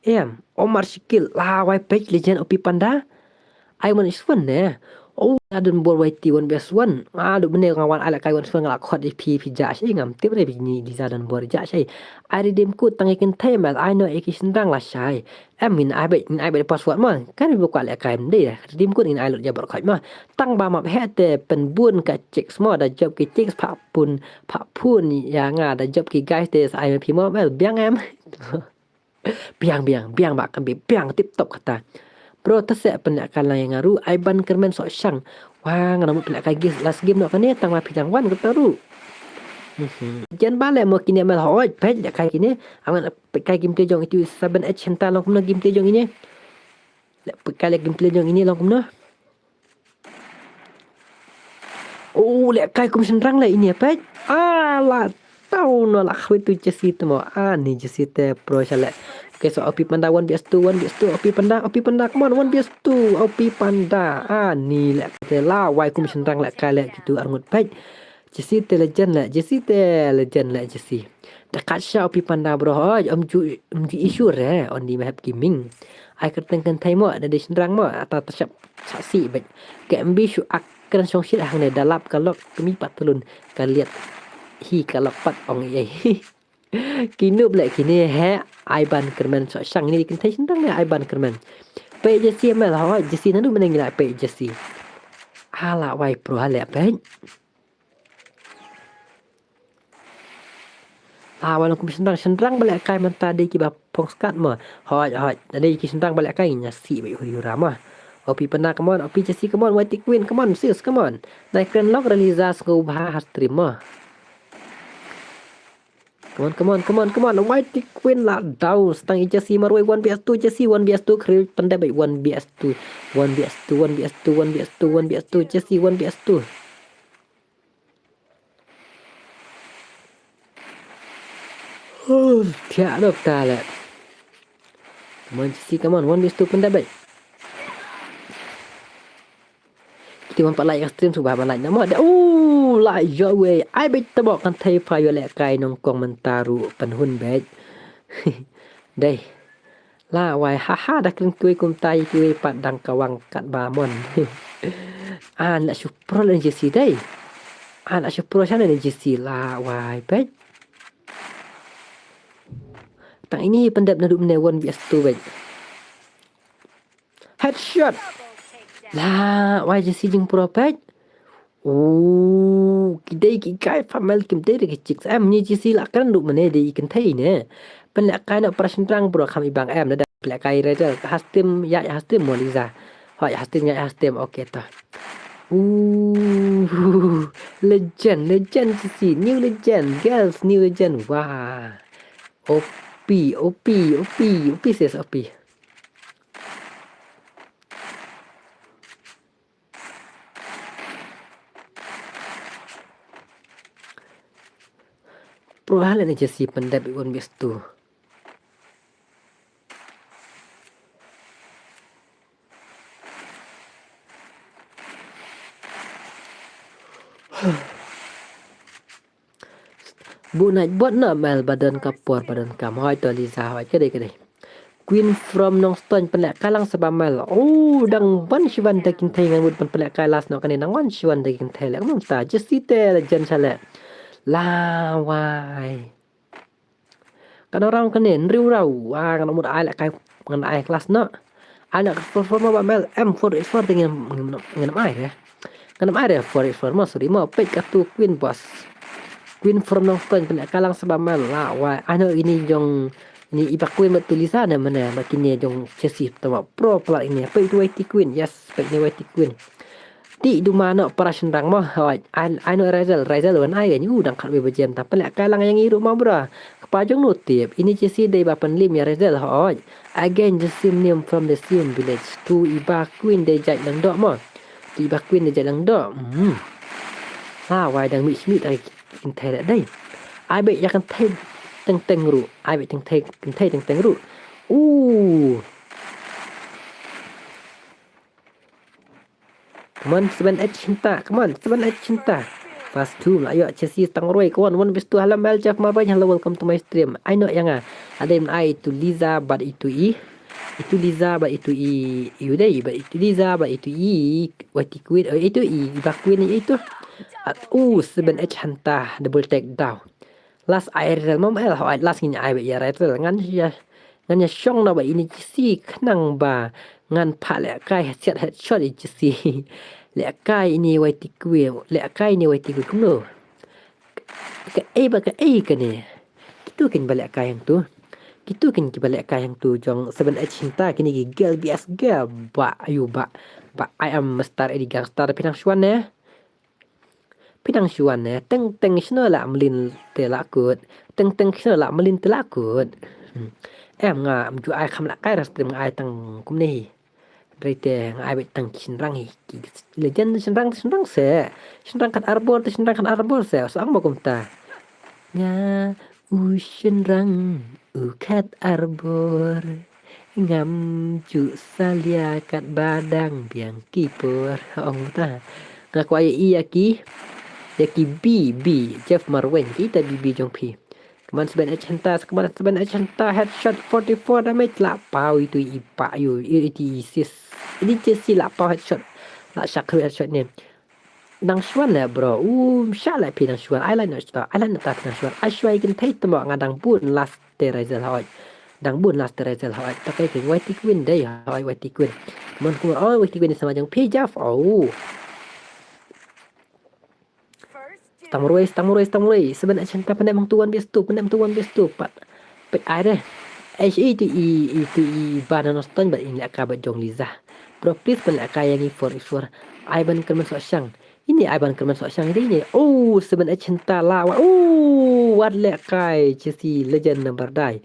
Em, Omar Shikil la wai page legend O P Panda. Ai one is one ne. Oh, Liza Donbor Y T one best one. Ah, duk bene nga wan ai lehkai one is one nga la khot i phi phi ja shai ngam tip re phi ni Liza Donbor ja shai. Ai redeem code tang i kin thei mel ai no i ki sendang la shai. Em ngin ai beit, ngin ai beit password ma. Kan bi buka lehkai mdei. Redeem code ngin ai lut jabar khot ma. Tang ba map he te pynbun ka chicks mo da job ki chicks pha pun, pha pun ïa nga da job ki guys te sa ai ma phi mo mel biang em. Biang biang biang ba kan bi biang tip top kata. Bro, te seh pynlehkai lang ïa nga ruh, ai ban kyrmen soh shang. Wa, nga nang mut pynlehkai gi last game noh kane, tang ma phi dang wan kata ruh. Mhm. Jan ba leh mo kine mel hoi, peit lehkai kine. Aman peit kai gameplay jong itu seven H hynta long kumno gameplay jong ine. Leh peit kai leh gameplay jong ine long kumno. Oh, lehkai kum shynrang leh ine peit. Ah, la tau no la khwit tu Jesse te mo. Ah, ni Jesse te pro sha leh. Okay, so O P Panda one versus two, one versus two, O P Panda, O P Panda, come on, one versus two, O P Panda. Ah, ni lehkai te la wai kum shynrang lehkai leh kitu arngut peit. Jesse te legend leh, Jesse te legend leh, Jesse. Da kat sha O P Panda bro hoi, ym ju, ym ju issue re, on di mehep gaming. Ai kyrteng kynthei mo, da dei shynrang mo, ata ta shap, shap si beit. Ke M B shu ak kren shong shit hangne, da lap ka lok, kmie pat tylun, ka liat, hi ka lap pat ong ei ei. Ki noob leh kine he, ai ban kyrmen soh shang, ine dei kynthei shynrang leh ai ban kyrmen. Peit Jesse mel hoi, Jesse naduh mynne ngi la peit Jesse. Hala wai pro ha leh peit. Ah, wan kum shynrang, shynrang ba lehkai mynta dei kiba phong skat mo. Hoi, hoi, dei ki shynrang ba lehkai ngi ïa si beit huri hura mo. O P Panda, come on, O P Jesse, come on, Y T Queen, come on, sis, come on. Nai kren lok re Liza sngewbha ha stream mo. Come on, come on, come on, come on. Y T Queen la down. Stang i Jesse marwei one versus two, Jesse one versus two, khri pyndep beit one versus two. One versus two, one versus two, one versus two, one versus two, Jesse one versus two. Huh, thiah dok ta leh. Come on, Jesse, come on. One versus two pyndep beit. Kiti wan pat like stream sngewbha ban like na mo. Da, uh, la ïoh wei. Ai beit tebok kynthei pha ïoh lehkai nyngkong mynta ruh pynhun beit. Dei. La wai ha ha da kren kiwei kumta ïa kiwei pat dang kawang katba mon. An la shu pro leh Jesse dei. An la shu pro sha leh Jesse la wai beit. Tang ine pyndep naduh mynne one versus two beit. Headshot. La wai Jesse jingpro peit. Oh, ki dei ki guy family kim dei ki chicks em ni Jesse la kren ruh mynne dei kynthei ne. Pynlehkai noh para shynrang bro kham i bang em na da pynlehkai Razel ha stream ïa ha stream mo Liza. Hoi ha stream ïa ha stream okay ta. Ooh, legend, legend Jesse, new legend, girls new legend. Wah. O P, O P, O P, O P sis, O P. Pro ha leh ne Jesse pyndep i one versus two. Bu nait bot na mel ba don ka por ba don kam hoi to Liza hoi ka dei ka dei. Queen from Nongstoiñ pynlehkai lang sa ba mel. Oh, dang wan shi wan da kynthei ngan mut ban pynlehkai last noh kane dang wan shi wan da kynthei leh mynta Jesse te la jan sha leh. La wai. Ka dang round kane hynriew round. Wa ngan mut ai lehkai ngan ai last noh. Ai na ka four four mo ba mel M four eight four te ngin ngin ai re. Ngin ai re four eight four mo sorry mo peit ka tu Queen boss. Queen from Nongstoiñ pynlehkai lang sa ba mel la wai ai noh ini jong ini iba Queen ba tu Liza ne mane ba kine jong Jesse tama pro pla ini peit tu Y T Queen yes peit ni Y T Queen. Ti duma noh para shynrang mo hoi ai ai noh Razel Razel wan ai ga nyu dang khat wei ba jem ta pynlehkai lang ïa ngi ruh mo bra. Kpa jong no tip ini Jesse dei ba pynlim ïa Razel hoi. Again Jesse nim from the same village tu iba Queen dei jait lang doh mo. Tu iba Queen dei jait lang doh. Hmm. Ha wai dang mih shmih ta kynthei dei. Ai beit ïa kynthei teng teng ruh. Ai beit kynthei kynthei teng teng ruh. Uh. Come on, seven H hynta. Come on, seven H hynta. Fast two, la ïoh Jesse tang roi. Come on, one versus two. Hello, Mel Jeff Marbany. Hello, welcome to my stream. Ai noh ïa nga. Adem ai itu Liza, but itu i. Itu Liza, but itu i. Iu dei, but itu Liza, but itu i. Wati Queen, oh, itu i. Iba Queen itu. At, oh, seven H hynta. Double take down. Last ai rel mam el hoi last ngin ai ba ïa rel ngan ïa ngan ïa shong na ba ini Jesse khnang ba ngan pha lehkai headshot headshot i Jesse. Lehkai ini wai ti kwin lehkai ini wai ti kwin kumno. Ka ei ba ka ei kane. Kitu kin ba lehkai hangtu. Kitu kin kiba lehkai hangtu jong Seven H Hynta kine ki girl B S girl. Ba ayu ba. Ba I am Mister Eddie Gangster phi nang shuwa ne. Phi nang shuwa ne. Teng teng shino la mlin te la kut. Teng teng shino la mlin te la kut. Hmm. Em nga am ju ai kham lehkai ra stream nga ai tang kumne hi. Dei te nga ai beit tang ki shynrang hi. Ki legend shynrang te shynrang se. Shynrang khat arbor te shynrang khat arbor se. Sa ang ba kumta. Nga u shynrang u khat arbor. Ngam ju salia katba dang biang ki por. Ong ta. Nga kwah ïa i ïa ki. Ïa ki B B Jeff Marweiñ ki ta B B jong phi. Kman Seven H Hynta, kman Seven H Hynta, headshot forty-four damage la paw itu i pa yu, i, itu i sis. Ini jesi la paw headshot. La shakru headshot ni. Nang shuan le bro. Um, sha le phi nang shuan. I like not star. I like not that nang shuan. I shuan ikin thei temo nga dang bun last te Razel hoi. Dang bun last te Razel hoi. Ta kai kin Y T Queen dei hoi Y T Queen. Mon kumon oh Y T Queen ni sama jong phi Jeff. Oh. Stang marwei, stang marwei, stang marwei. Seven H Hynta pyndep hangtu one versus two, pyndep hangtu one versus two. Pat, pat ai deh. Ai shi itu i, itu i ba na Nongstoiñ bad in lehkai bad jong Liza. Bro, please pynlehkai ïa ngi four versus four. Ai ban kyrmen soh shang. Ini ai ban kyrmen soh shang ini. Oh, Seven H Hynta la. Wa-, oh, wat lehkai. Jesi legend number die.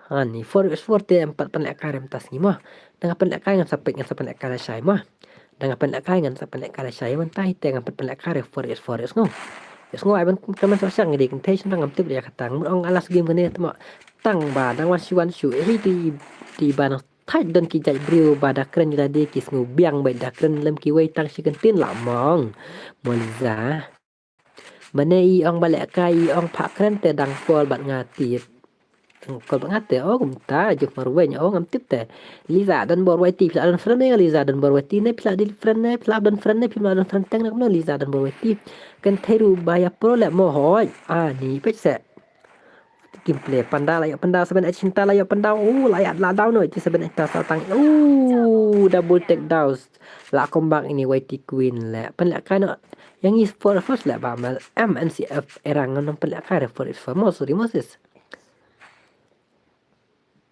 Hani four versus four te em pat pynlehkai re mynta sngi mo. Da nga pynlehkai ngan sa peit ngan sa pynlehkai lashai mo. Da nga pynlehkai ngan sa pynlehkai lashai mynta hi te ngan pat pynlehkai re four versus four sngew. Sngew ai ban kmen soh shang ngi dei kynthei shynrang ngam tip ïa kata. Ngan ong a last game kane te mo. Tang ba dang wan shu wan shu. Eh, ti, ti ba nang thait don ki jait briew ba da kren ïa lade ki sngew biang bad da kren lem kiwei tang shi kyntien la mong. Mo Liza. Mane i ong ba lehkai i ong phah kren te dang call bad nga tip. Dang call bad nga te, oh kumta, Jeff Marweiñ, oh ngam tip te. Liza Donbor Y T, phi la don friend ne Liza Donbor Y T, ne phi la dei friend ne, phi la don friend ne, phi la don friend teng ne kumno Liza Donbor Y T. Kynthei ruh ba ïa pro leh mo hoi. Ah, ni peit se. Kim play panda la ïoh panda Seven H Hynta la ïoh panda. Oh, la ïoh la down noi ti Seven H Hynta sa tang. Oh, double take down. La comeback ini Y T Queen le. Pynlehkai noh. Ïa ngi four versus four le ba mel. M N C F era ngan ym pynlehkai re four versus four. Mo, sorry, mo sis.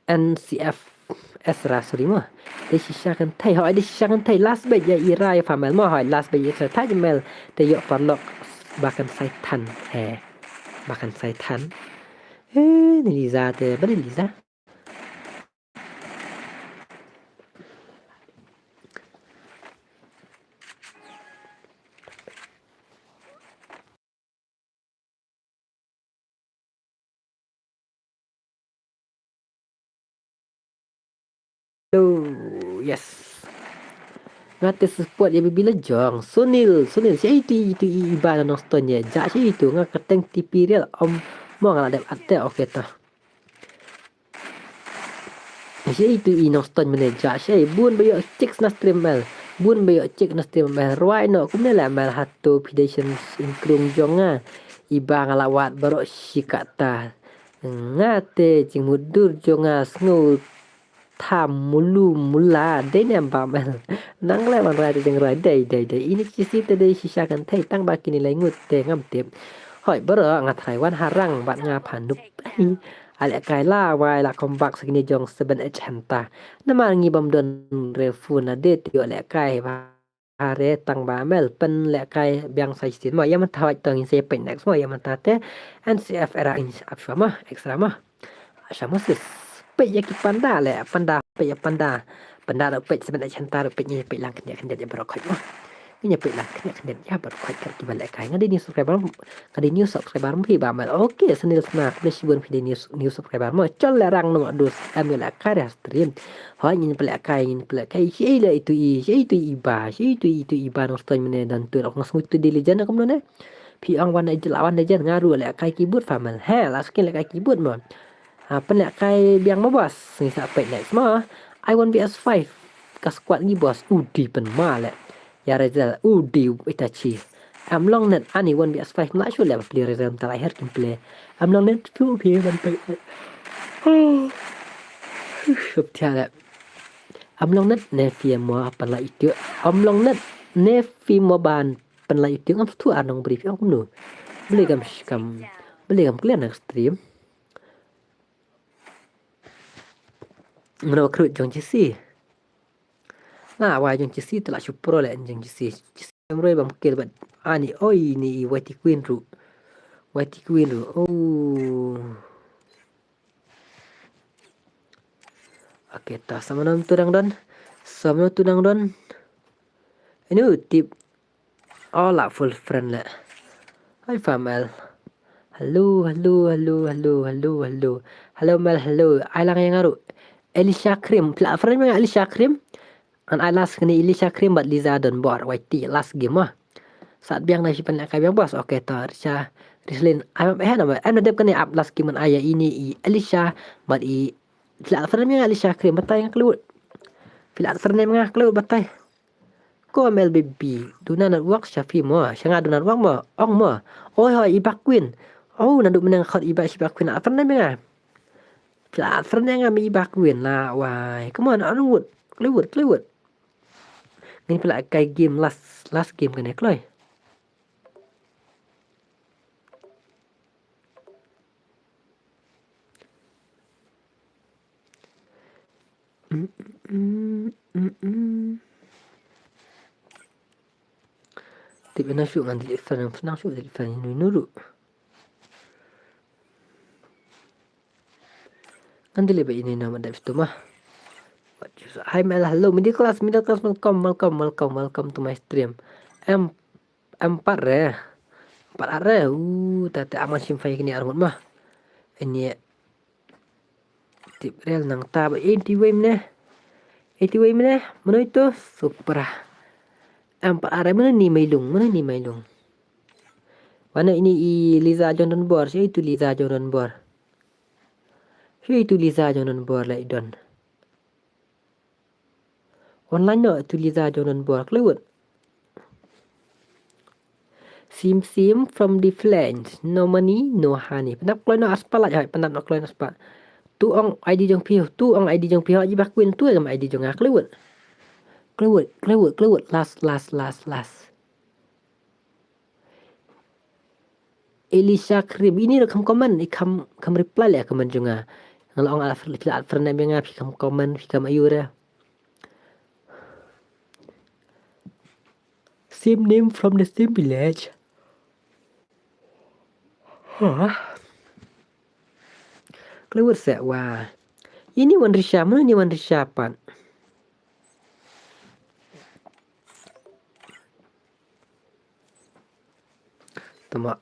N C F Ezra, sorry mo. Dei shisha kynthei, hoi dei shisha kynthei. Last beit ïa i rai famel mo, hoi last beit ïa i rai mel. Te ïoh paralok ba kan sai than. He. Ba kan sai than. He, ni Liza te, ba ni Liza. Hello, yes. Nga te support ïa Bibi la jong. Sunil, Sunil, shi itu, itu i, i ba na Nongstoiñ ïa. Ja shi itu, nga kyrteng T P real, om, mo nga la dep ate, okay ta. Shi itu i Nongstoiñ mane ja shi bun ba ïoh chicks na stream mel. Bun ba ïoh chick na stream mel. Rwai no kumne la mel hato phi dei shen in krung jong nga. I ba nga la wad baroh shi kata. Nga te jingmut dur jong nga sngew tham mulu mula dei ne em ba mel. Nang le wan rai te jingrai dei dei dei. Ini kisi te dei shisha kynthei tang ba kini lai ngut te ngam tip. Hoi baroh nga trai wan harang bad nga phanup. Ale kai la wai la comeback sa kine jong Seven H Hynta. Namar ngi bam don refu na de tio le kai ba hare tang ba mel pen le kai biang sa shisien mo. Ïa mynta wai tong in se peit next mo ïa mynta te. N C F era in ap shwa mo extra mo. Sha mo sis. Peit ïa ki panda le panda peit ïa panda. Panda ro peit Seven H Hynta ro peit ngi peit lang kyndiat kyndiat ïa baroh khoit mo. Ngi peit lang kyndiat kyndiat ïa baroh khoit kar ki ba le kai nga dei ni subscriber. Ka dei new subscriber mo phi ba mel. Okay, Sunil Sna, khublei shibun phi dei new, new subscriber mo. Chol le rang no dus em le kai re stream. Hoi ngin pele kai, ngin pele kai. Shi le itu i, shi itu i ba, shi itu itu i ba Nongstoiñ mane dan tu rok ngas mutu di legend kumno ne. Phi ong wan legend, la wan legend nga ru le kai keyboard famel. He, la skin le kai keyboard mo. Ha, pen le kai biang mo boss. Ngi sa pek next mo. I one V S five. Ka squad ngi boss. Udi pen ma le. Ïa Razel, u di Itachi. Am long net ani one V S five na shu le play Razel ta la her kim play. Am long net fu phi ban play. Shup tia le. Am long net ne fi mo pan la itu. Am long net ne fi mo ban pan la itu ngam tu anong brief ong kumno. Beli gam kam. Beli gam clear next stream. Mano khrut jong Jesse. Na wa jong Jesse te la shu pro le jong Jesse. Jesse em roi bam kill bad ani oi ni i Whitey Queen ru. Whitey Queen ru. Oh. Okay, ta sama nom tu dang don. Sama nom tu dang don. Inu tip. Oh, la full friend le. Hi, Famel. Hello, hello, hello, hello, hello, hello. Hello, Mel, hello. Ai lang yang aru. Elisha Cream. Pla friend me Elisha Cream. An ai last kini Elisha Cream bad Liza Don Bor. Y T last game ah. Sat biang na shi pen kai biang bos. Okay, to. Risha, Rislin. Ai map eh nama. Em na dep kini up last game an ai ini i Elisha bad i. Pla friend me Elisha Cream. Batai nga kelut. Pla friend me nga kelut batai. Ko M L B B, duna network Shafi mo, shanga duna network mo, ong mo. Oi hoi, iba Queen. Oh, nandu meneng khot iba, iba Queen. Apa name nga? Pila apa name nga mi iba Queen la wai. Come on, Arnold. Hollywood, Hollywood. Ngin pila kai game last, last game kane kloi. Mm, mm, mm, mm, mm. Tip ina shu ngan delete friend, nang shu delete friend inu inu ru. Ngan delete ba inu inu ma dep tu ma. What you say? Hi Mel, hello, middle class, middle class, welcome, welcome, welcome, welcome to my stream. Em, em pat re. Pat re. Uh, ta te aman sim fai kini armut ma. Ini tip rel nang ta ba eighty way mene. Eighty way mene. Mano itu? Super. Em pat re mene ni mailung. Mene ni mailung. Mana ini i Liza Jordan Bor. Siapa itu Liza Jordan Bor? Siapa itu Liza Jordan Bor lai don. Online no tu Liza Jordan Bor klewet. Sim sim from the flange. No money, no honey. Penap kloi no aspa laj hai, penap no kloi no aspa. Tu ong I D jong phi, tu ong I D jong phi, ji ba Queen tu ong I D jong nga klewet. Klewet, klewet, klewet. Last, last, last, last. Elisha Krim. Ini dah kam comment, i kam, kam reply lah comment jong nga. Nga la ong ala friend, ala friend nga phi kam comment, phi kam ayu dah. Same name from the same village. Huh? Klewet seh wa. Ini wan Risha, mana ini wan Risha pat? Tama.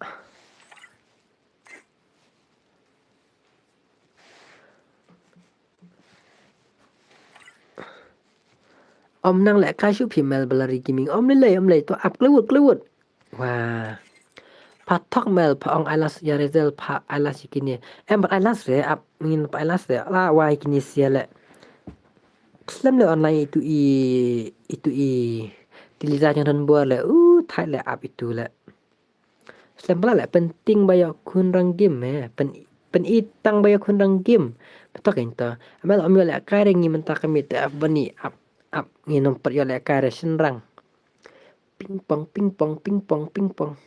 Om nang leh kai shu phi Mel Blurry Gaming. Om leh leh, om leh to ap klewut, klewut. Wah. Pha thok Mel, pha ong ai last ya result, pha ai last kine. Em pat ai last re, ap ngin pat ai last re. La wai kine sia leh. Slem leh online itu i, itu i. Ti Liza jong don bor leh. U, thait leh ap itu leh. Slem pala leh, pynting ba ïoh khun rang game eh. Pyn, pynitang ba ïoh khun rang game. Betok ïa to. Mel om ïoh leh kai re ngi mynta ka miet ap bani ap, ap ngi nom pat ïoh leh kai re shynrang. Ping pong, ping pong, ping pong, ping pong.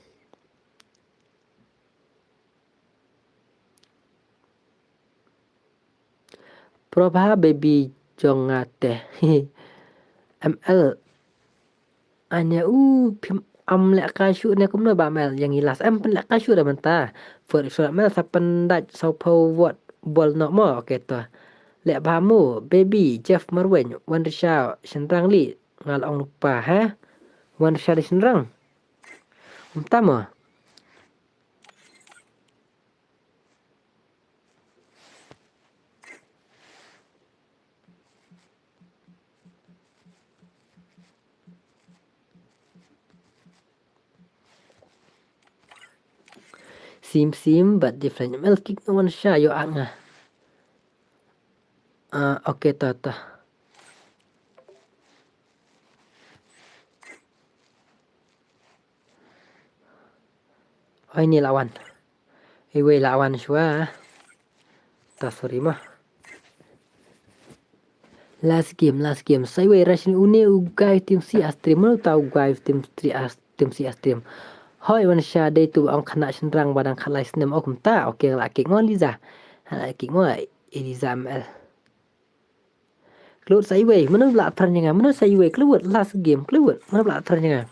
Probha baby jong nga te. M L. Ane u phim am leh ka shu ne kumno ba Mel yang ilas. Em pyn leh ka shu da mynta. For sure Mel sa pyndait sa pho wot bol no mo. Okay to. Leh ba mo baby Jeff Marwen wan Risha shynrang li ngal ong lupa ha. Wan Risha di shynrang. Mynta mo. Sim sim but different. Mel kick no one shot yo at nga. Ah, okay to to. Oi ni lawan. Iwei lawan shwa. Ta sorry ma. Last game, last game. Sa iwei rashin une u guy team C A stream. Mano ta u guy team three A, team C A stream. Hoi wan sha dei tu ong khana shynrang ba dang khalai snem ok mta. Okay la ki ngo Liza. Hala ki ngo Eliza M L. Klut sa iwei, mano ba la thar ïa nga, mano sa iwei, klut, last game, klut, mano ba la thar ïa nga.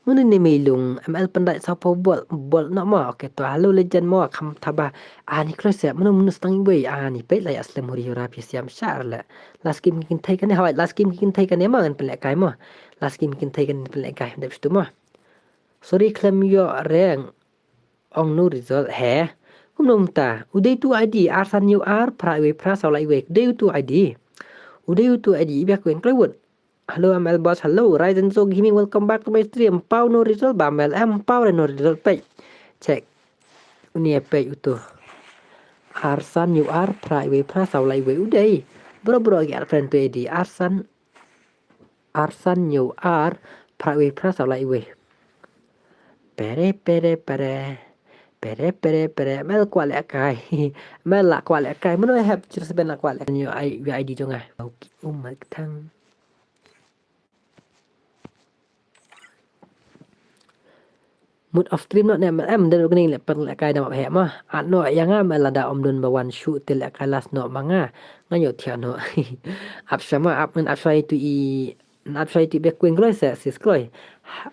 Mano ne mei lung, M L pyndait sa pho bol, bol no mo, okay, to, hello legend mo, kham thaba, ani close, mano, mano stang iwei, ani peit la ïa slem huri hura phi siam shar la. Last game kin thai kane, hawai, last game kin thai kane mo, ngan pynleh kai mo. Last game kin thai kane, pynleh kai, dep stu mo. Sorry, khlem ïoh rank. Ong no result he. Kumno mynta. U dei utu I D, ar san hynñiew ar, phra iwei phra saw lai iwei. U dei utu I D. U dei utu I D, i biak win kloi wut. Hello, M L boss. Hello, Ryzen Zo Gaming. Welcome back to my stream. Pau no result ba M L. Em, pau re no result. Peit. Check. Uni e peit utu. Ar san hynñiew ar, phra iwei phra saw lai iwei. U dei. Bro, bro, agi ar friend tu I D. Ar san Ar san hynñiew ar, phra iwei phra saw lai iwei. Pere, pere, pere. Pere, pere, pere. M L kwah leh kai. M L lah kwah leh kai. Mano hep, Chris Ben lah kwah leh kai. Hynñiew I D jong nga. Okay, um, mak thang. Mut off stream noh ne, em, em, don kane leh pynleh kai da map heh ma. At noh ïa nga ma lada ym don ba wan shu te leh kai last noh ma nga. Nga ïoh thiah noh. Ap sha ma, ap ngan ap sha itu i, ap sha itu i bek kwing kloi se, sis kloi.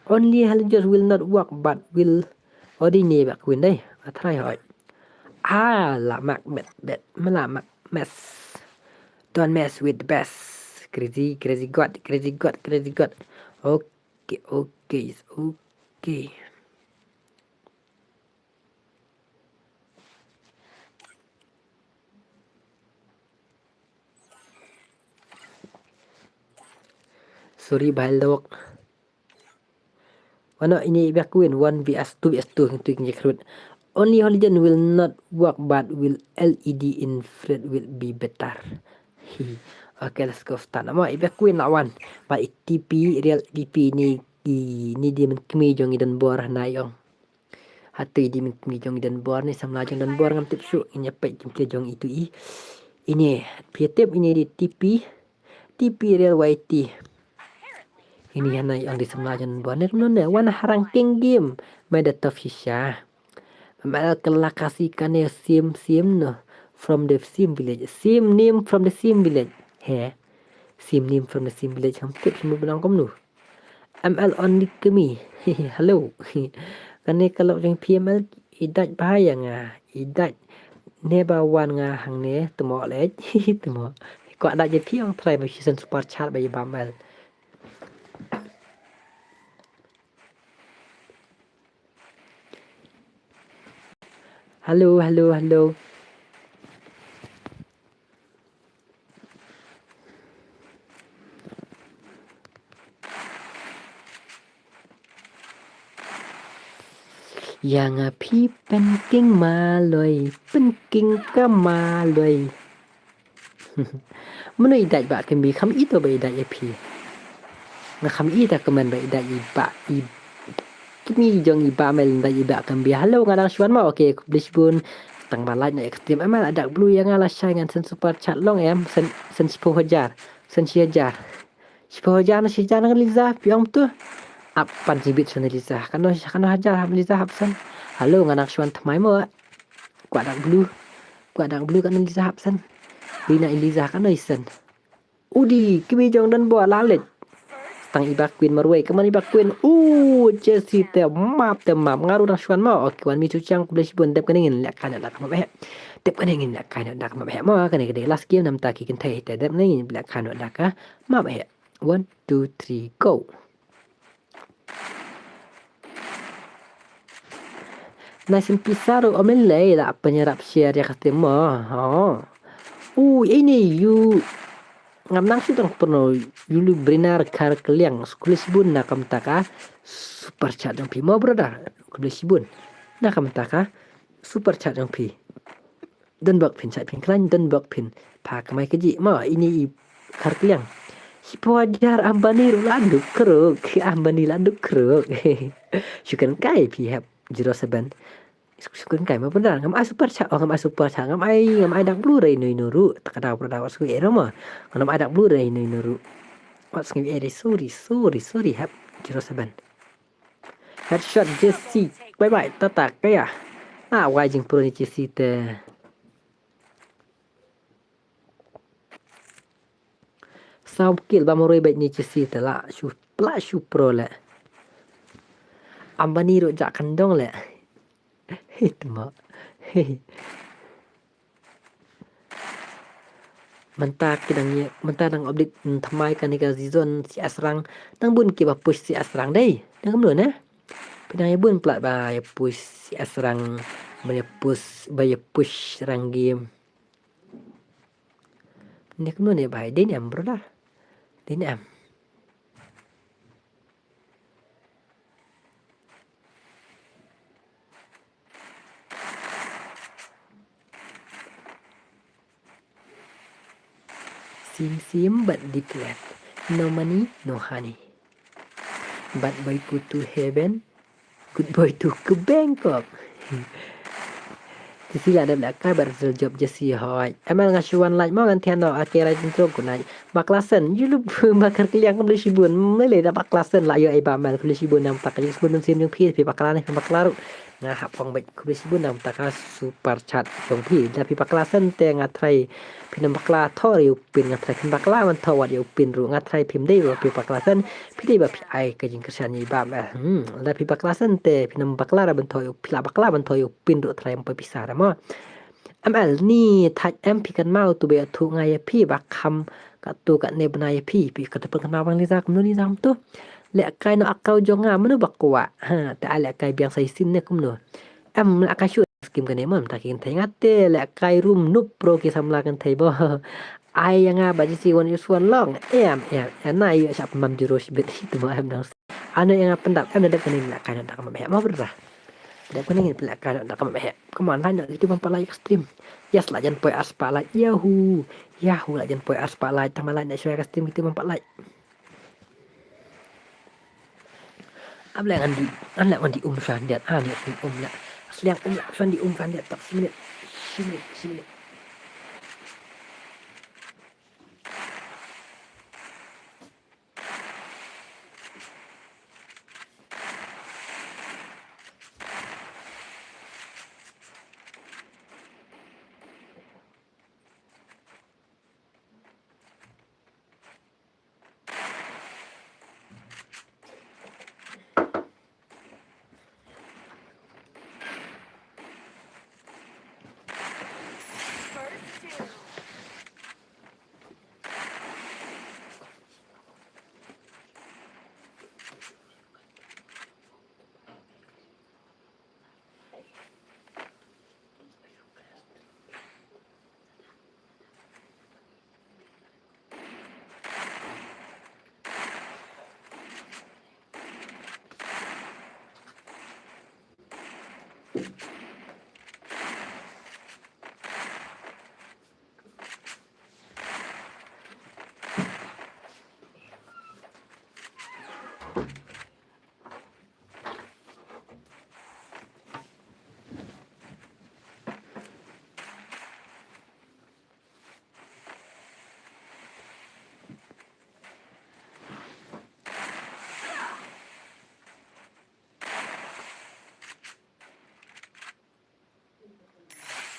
Only Halijosh will not work, but will already ne bek kwing dei. A try hoi. Ah, la mak bet, bet, ma la mak mess. Don't mess with the best. Crazy, crazy god, crazy god, crazy god. Okay. Okay, okay, it's okay. Sorry, bhai lok. Wano ini biak win one V S two V S two, tu yang jekrut. Only Holy Gen will not work, but will L E D infrared will be better. Hi. Okay, let's go start. Amo, i biak win na wan. Ba i T P, real T P ni, i, ni di men kmi jong i don bor na yong. Hatu i di men kmi jong i don bor ni, samla jong don bor ngam tip shu, i nya pet jong pia jong itu i. Ini, pia tip ini di T P, T P real Y T. Ini hana i ong di samla jong don bor ni, kumno ne, wan harang king game, mai da tough shisha. Mal kelakasi kane sim sim no from the sim village. Sim nim from the sim village. He. Sim nim from the sim village. Ham tip sim bilang kom nu. M L only kemi. Hello. Kane kalau jeng P M L i dait bahaya nga. I dait ne ba wan nga hang ne temo lej. Temo. Kwa dait je piang try ba season super chat ba i ba M L. Hello, hello, hello. Ïa nga phi pynking maloi, pynking ka maloi. Mano i dait ba kynbi, kham i to ba i dait ïa phi. Nga kham i ta kmen ba i dait i ba i kynbi jong i ba mel dait i ba kynbi. Hello, nga dang shuan ma. Okay, khublei shibun. Tang ba like na extreme. Em la dak blue ïa nga la shai ngan send super chat long em. Send, send shiphew hajar. Send shi hajar. Shiphew hajar na shi hajar na Liza, phi ong tu. Ap pan jingbit shon Liza. Kano, kano hajar hap Liza hap send. Hello, nga dang shuan thymmai mo. Kwah dak blue. Kwah dak blue kano Liza hap send. Bina i Liza kano i send. Udi, kynbi jong don bor la leit. Tang i ba queen marwei, kynmaw i ba queen. U, Jesse te map te map. Nga ruh dang shuan mo. Okay, wan mi tu chang khublei shibun dep kane ngin leh kai noh da ka map eh. Dep kane ngin leh kai noh da ka map eh. Mo kane ka dei last game namta ki kynthei te dep kane ngin leh kai noh da ka map eh. One, two, three, go. Nice and Pizarro, o men lei la penyerap share ïa ka stream mo. Oh. U, ini yu. Ngam nang shu tang pernah yu lu Brinar Kar Keliang. Khublei shibun na ka bynta ka super chat jong phi mo brother. Khublei shibun na ka bynta ka super chat jong phi. Don bok phin sait phin khlaiñ, don bok phin pha kamai kaji. Ma ini i Kar Keliang. Shiphew hajar Ambani ruh la duk kruk. Ambani la duk kruk. Shukran kai phi hep zero seven. Shukran kai ma bendar. Ngam ai super chat. Oh, ngam ai super chat. Ngam ai, ngam ai dak blue rei nui nuru. Tak ada berada wat sui ero ma. Ngam ai dak blue rei nui nuru. Wat sui eri, sorry, sorry, sorry hep zero seven. Headshot Jesse. Bye bye. Tata kaya. Ah, wai jing pro ni Jesse te. Saw kill ba marwei bad ni Jesse te la shu, la shu pro le. Ambani ruh ja kandong le. Hit ma. Mynta ki dang ïa, mynta dang update, mm, thymmai kane ka season C S rank. Dang bun kiba push C S rank dei. Dang kumno ne? Phi dang ïa bun palat ba ïa push C S rank, ba ïa push, ba ïa push rank game. Ne kumno ne ba dei ne em brother. Dei ne em. Sim sim but depressed. No money, no honey. Bad boy go to heaven, good boy to go Bangkok. Jesse la dep lehkai bad result jop Jesse hoi. M L nga shu wan like mo ngan thian noh, ake rai intro ku nai. Bakla Sen, yu lup bakar kliang khublei shibun. Mele da Bakla Sen la ïoh ei ba M L khublei shibun namar ka jingshibun sim jong phi, phi bakla ne phi bakla ruh. Nga hap ong bad khublei shibun namar ka super chat jong phi. Da phi bakla Sen te nga try phin ym bakla thor ïa u pin, nga try phin bakla ban thor wat ïa u pin ruh, nga try phim dei ba phi bakla Sen, phi dei ba phi ai ka jingkyrshan ïa i Bah Mel. Hmm, da phi bakla Sen te phin ym bakla ra ban thor ïa u, phi la bakla ban thor ïa u pin ruh try ym poi pisa ra mo. M L ni thait em phi kynmaw tu ba ïathuh nga ïa phi ba kham katto katne bnai ïa phi, phi katto phi kynmaw bang Liza kumno Liza kumto. Lehkai noh account jong nga mano ba kwah. Ha, te ai lehkai biang sa shisien ne kumno. Em lehkai shuh skim kane mo, mynta ki kynthei nga te lehkai rum nup pro ki samla kynthei bo. Ai ïa nga ba Jesse wan ïa suan long. Em, em, em, na ïa shap mam jiro shibit hi tu mo em dang. Ano ïa nga pyndap em na dep kane lehkai noh da ka map heh mo brother. Dep kane ngin pynlehkai noh da ka map heh. Come on, like noh, YouTube bym pat like ka stream. Yes, la jan poi ar spah like. Yahoo. Yahoo, la jan poi ar spah like. Tang ma like na share ka stream, YouTube bym pat like. Am leh ngan di, am leh ngan di um shan diat, ah, ni um leh. Sliang um leh shan di um shan diat tak shi minit. Shi minit, shi minit.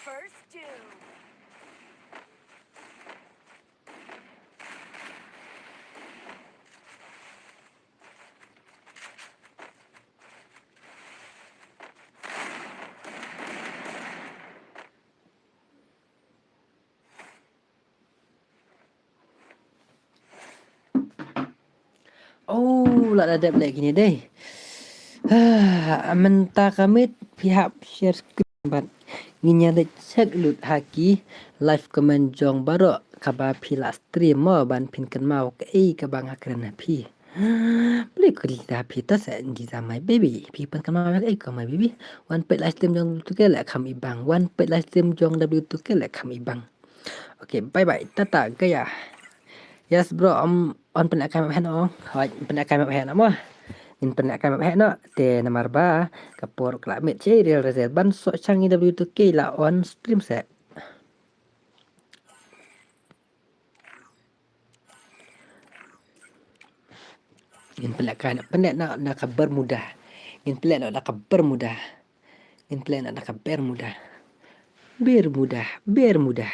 First doom. Oh, la da dep leh kine dei. Ah, mynta ka miet phi hap share screen bad ngin ïa leit check lut ha ki live comment jong baroh kaba phi la stream mo ban phin kynmaw kaei kaba nga kren ha phi. Pli kuli da phi to se Liza my baby. Phi phin kynmaw kaei ko my baby. Wan peit live stream jong W two K leh kham i bang. Wan peit live stream jong W two K leh kham i bang. Okay, bye bye. Tata gaya. Yes bro, um, on pynlehkai map heh noh. Hoi, pynlehkai map heh noh mo. Ngin pynlehkai map heh noh. Te namar ba ka por ka la miet, che real result ban soh shang ïa W two K la on stream se. Ngin pynlehkai noh, pynlehkai noh na ka Bermuda. Ngin pynlehkai noh na ka Bermuda. Ngin pynlehkai noh na ka Bermuda. Bermuda, Bermuda.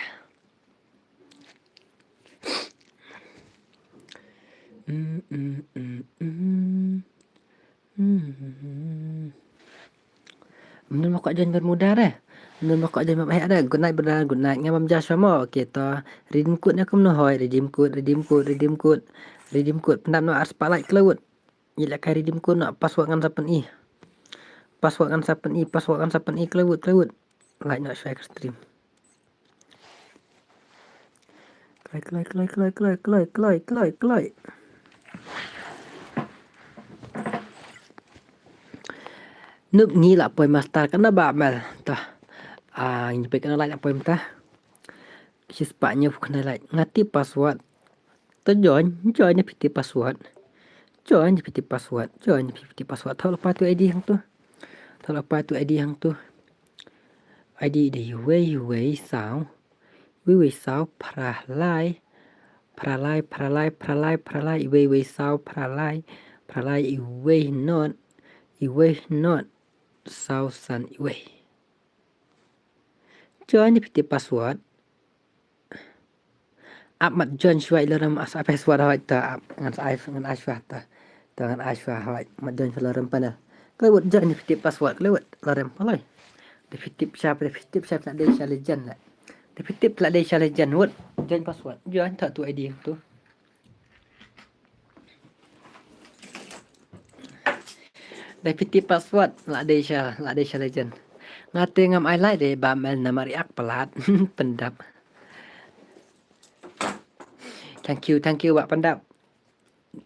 Mm, mm, mm, mm. Mm. Mnun ma kwah join Bermuda re. Mnun ma kwah join ma eh re. Good night brother, good night. Nga bam ja shwa mo. Okay to. Redeem code ne kumno hoi. Redeem code, redeem code, redeem code. Redeem code. Pyndap noh ar spah like klewut. Ïa lehkai redeem code noh, password ngan sa pyni. Password ngan sa pyni, password ngan sa pyni klewut, klewut. Like noh shwa ka stream. Kloi, kloi, kloi, kloi. Nup ngi la poi master kan ba mel ta. Ah, ngi pek na la poi mta. Shi spah ngi puk na la ngati password. To join, join ne piti password. Join ne piti password, join ne piti password. Thok la pa tu I D hang tu. Thok la pa tu I D hang tu. I D de iwei iwei saw. Iwei iwei saw phra lai. Phra lai, phra lai, phra lai, phra lai, iwei iwei saw phra lai. Phra lai iwei not. Iwei not. Saw san iwei. Join ne piti password. Ap mat join shwa i lorem as ap password hoi ta ap ngan ai ngan ai shwa ta. Ta ngan ai shwa hoi mat join shwa lorem panel. Kloi wut join fitip password kloi wut lorem paloi. De fitip sha de fitip sha la dei sha legend la. De fitip la dei sha legend wut join password join ta tu I D tu. Dei piti password la dei sha la dei sha legend. Nga te ngam ai lai dei ba mel namar i ak palat pyndap. Thank you, thank you ba pyndap.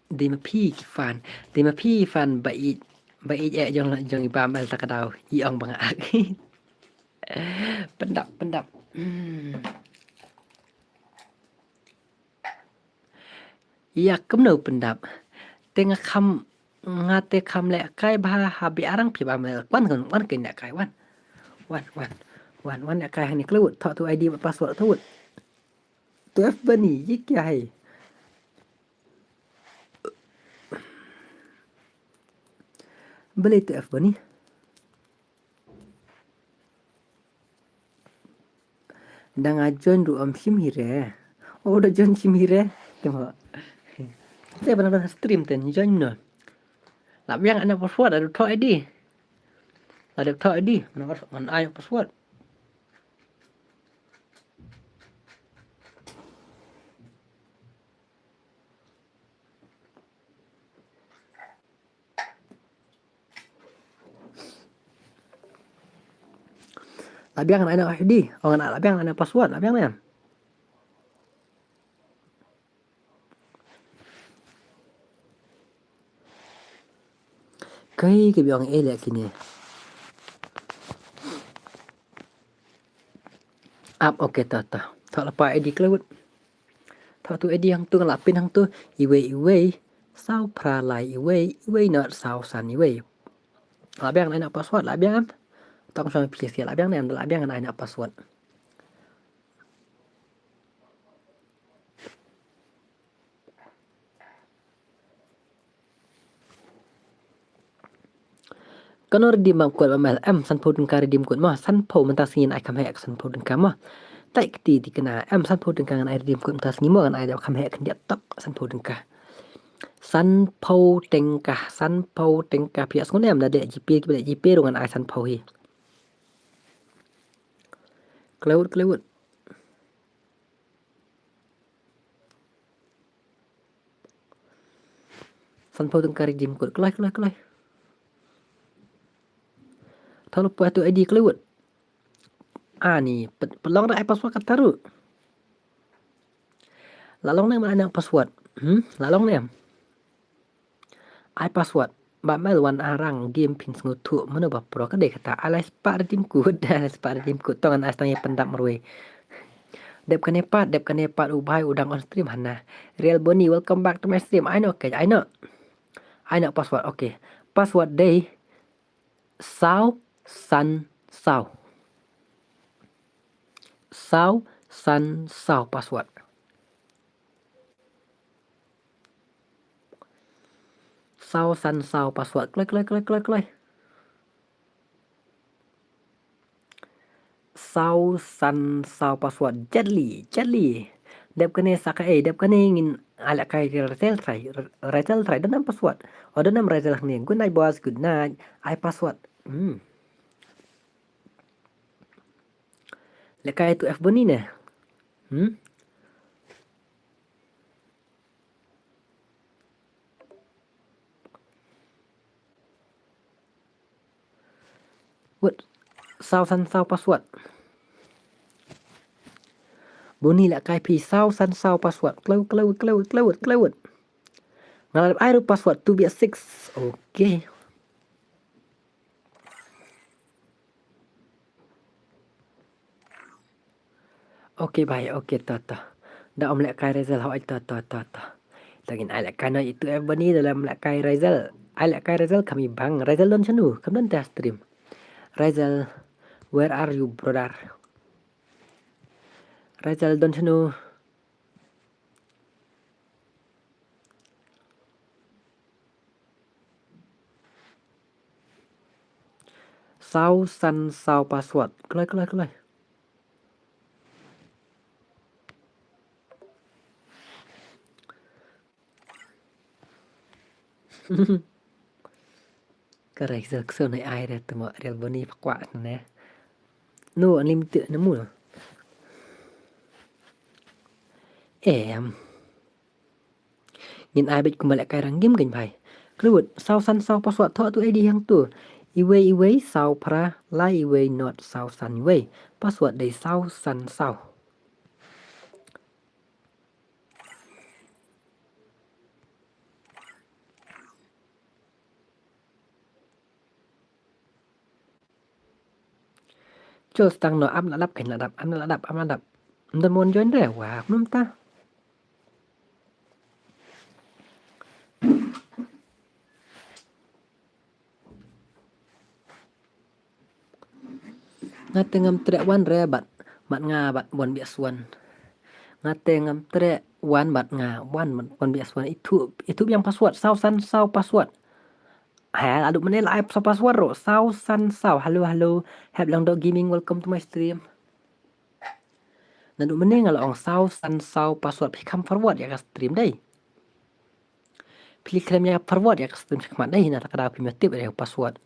Dei ma phi ki fan, dei ma phi fan ba i ba i eh jong jong i ba mel ta ka daw i ong ba nga ak. Pyndap pyndap. Hmm. Ïa kumno pyndap. Te nga kham nga te kham leh kai bha ha bi arang phi ba me wan wan wan kai ne kai wan. Wan wan wan wan ne kai hani klewut thok tu I D ba password thok. Tu F bani ye kya hai. Bale tu F bani. Dang a join ruh am shim hi re. O da join shim hi re. Tengok. Te bana bana stream ten join no. La biang ana password ada thok I D. Ada thok I D. Mana ngan ai password. La biang na ina I D. Oh, na la biang na password, la biang na. Kai ke biang e le kini. Ap okay ta ta. Thok la pa I D klewut. Thok tu I D hang tu la pin hang tu. Iwei iwei. Saw phra lai iwei. Iwei not saw san iwei. La biang na ina password la biang. Tong shong P C la biang na la biang na ina password. Kano redeem bam code bam L M sanphew tyngka redeem code mo, sanphew mynta sngi ai kham heh sanphew tyngka mo. Tai kti ti kena em sanphew tyngka ngan ai redeem code mynta sngi mo ngan ai dep kham heh khyndiat tok sanphew tyngka. Sanphew tyngka, sanphew tyngka phi ïa sngew ne em da dei GP kiba dei GP ruh ngan ai sanphew hi. Klewut, klewut. Sanphew tyngka redeem code. Kloi, kloi, kloi. Thok la poi tu I D kloi wut. Ani, pynlong da ai password kata ruh. La long ne em ai password. Hmm, la long ne em. Ai password. Ba mel wan arang game phin sngewthuh mano ba pro ka dei kata. Ai lai spah redeem code, ai lai spah redeem code. Tong an ai stang ïa pyndap marwei. Dep kane pat, dep kane pat u bhai u dang on stream hana. Real Bonnie, welcome back to my stream. Ai noh, okay, ai noh. Ai noh password, okay. Password dei saw san saw. Saw san saw password. Saw san saw password. Kloi, kloi, kloi, kloi, kloi. Saw san saw password. Jetli, jetli. Dep kane sa kaei, dep kane ngin Ai lehkai Razel try. Razel try. Don em password? O don em Razel hangne? Good night boss. Good night. Ai password. Hmm. Lehkai tu F Boni ne. Hmm. Wut. Saw san saw password. Boni lehkai phi saw san saw password. Klewut, klewut, klewut, klewut, klewut. Nga la dep ai ruh password two B six. Okay. Okay bhai, okay, to, to. Da ym lehkai Razel, hooid, to, to, to, to. To ngin ai lehkai noh ïa tu F Boni da la ym lehkai Razel. Ai lehkai Razel kham i bang. Razel don shano? Kham don te ha stream. Razel, where are you, brother? Razel don shano? Saw san saw password. Kloi, kloi, kloi. Ka Razer ksew ne ai re, te mo Razer Boni pha kwah ne. No, unlimited ne mo. Em. Ngin ai beit kumba lehkai rang game kein bhai. Klewut, saw san saw password, thoh tu I D hangtu. Iwei iwei saw phra, lai iwei not saw san iwei. Password dei saw san saw. Chol stang no, ap na dap, kein na dap, ap na dap, ap na dap. Ym don mon join re, wa, ym ta. Nga te ngam treh wan re bad, bad nga bad one B S one. Nga te ngam treh wan bad nga wan bad one B S one. Itu, itu biang password, saw san saw password. Ha, la duh mynne la ai saw password ruh, saw san saw. Hello, hello. Hep Langdoh Gaming, welcome to my stream. Naduh mynne nga la ong saw san saw password, phi kham forward ïa ka stream dei. Phi khlem ïa forward ïa ka stream shakhmat dei, na ta ka daw phim ïa tip ïa ka password.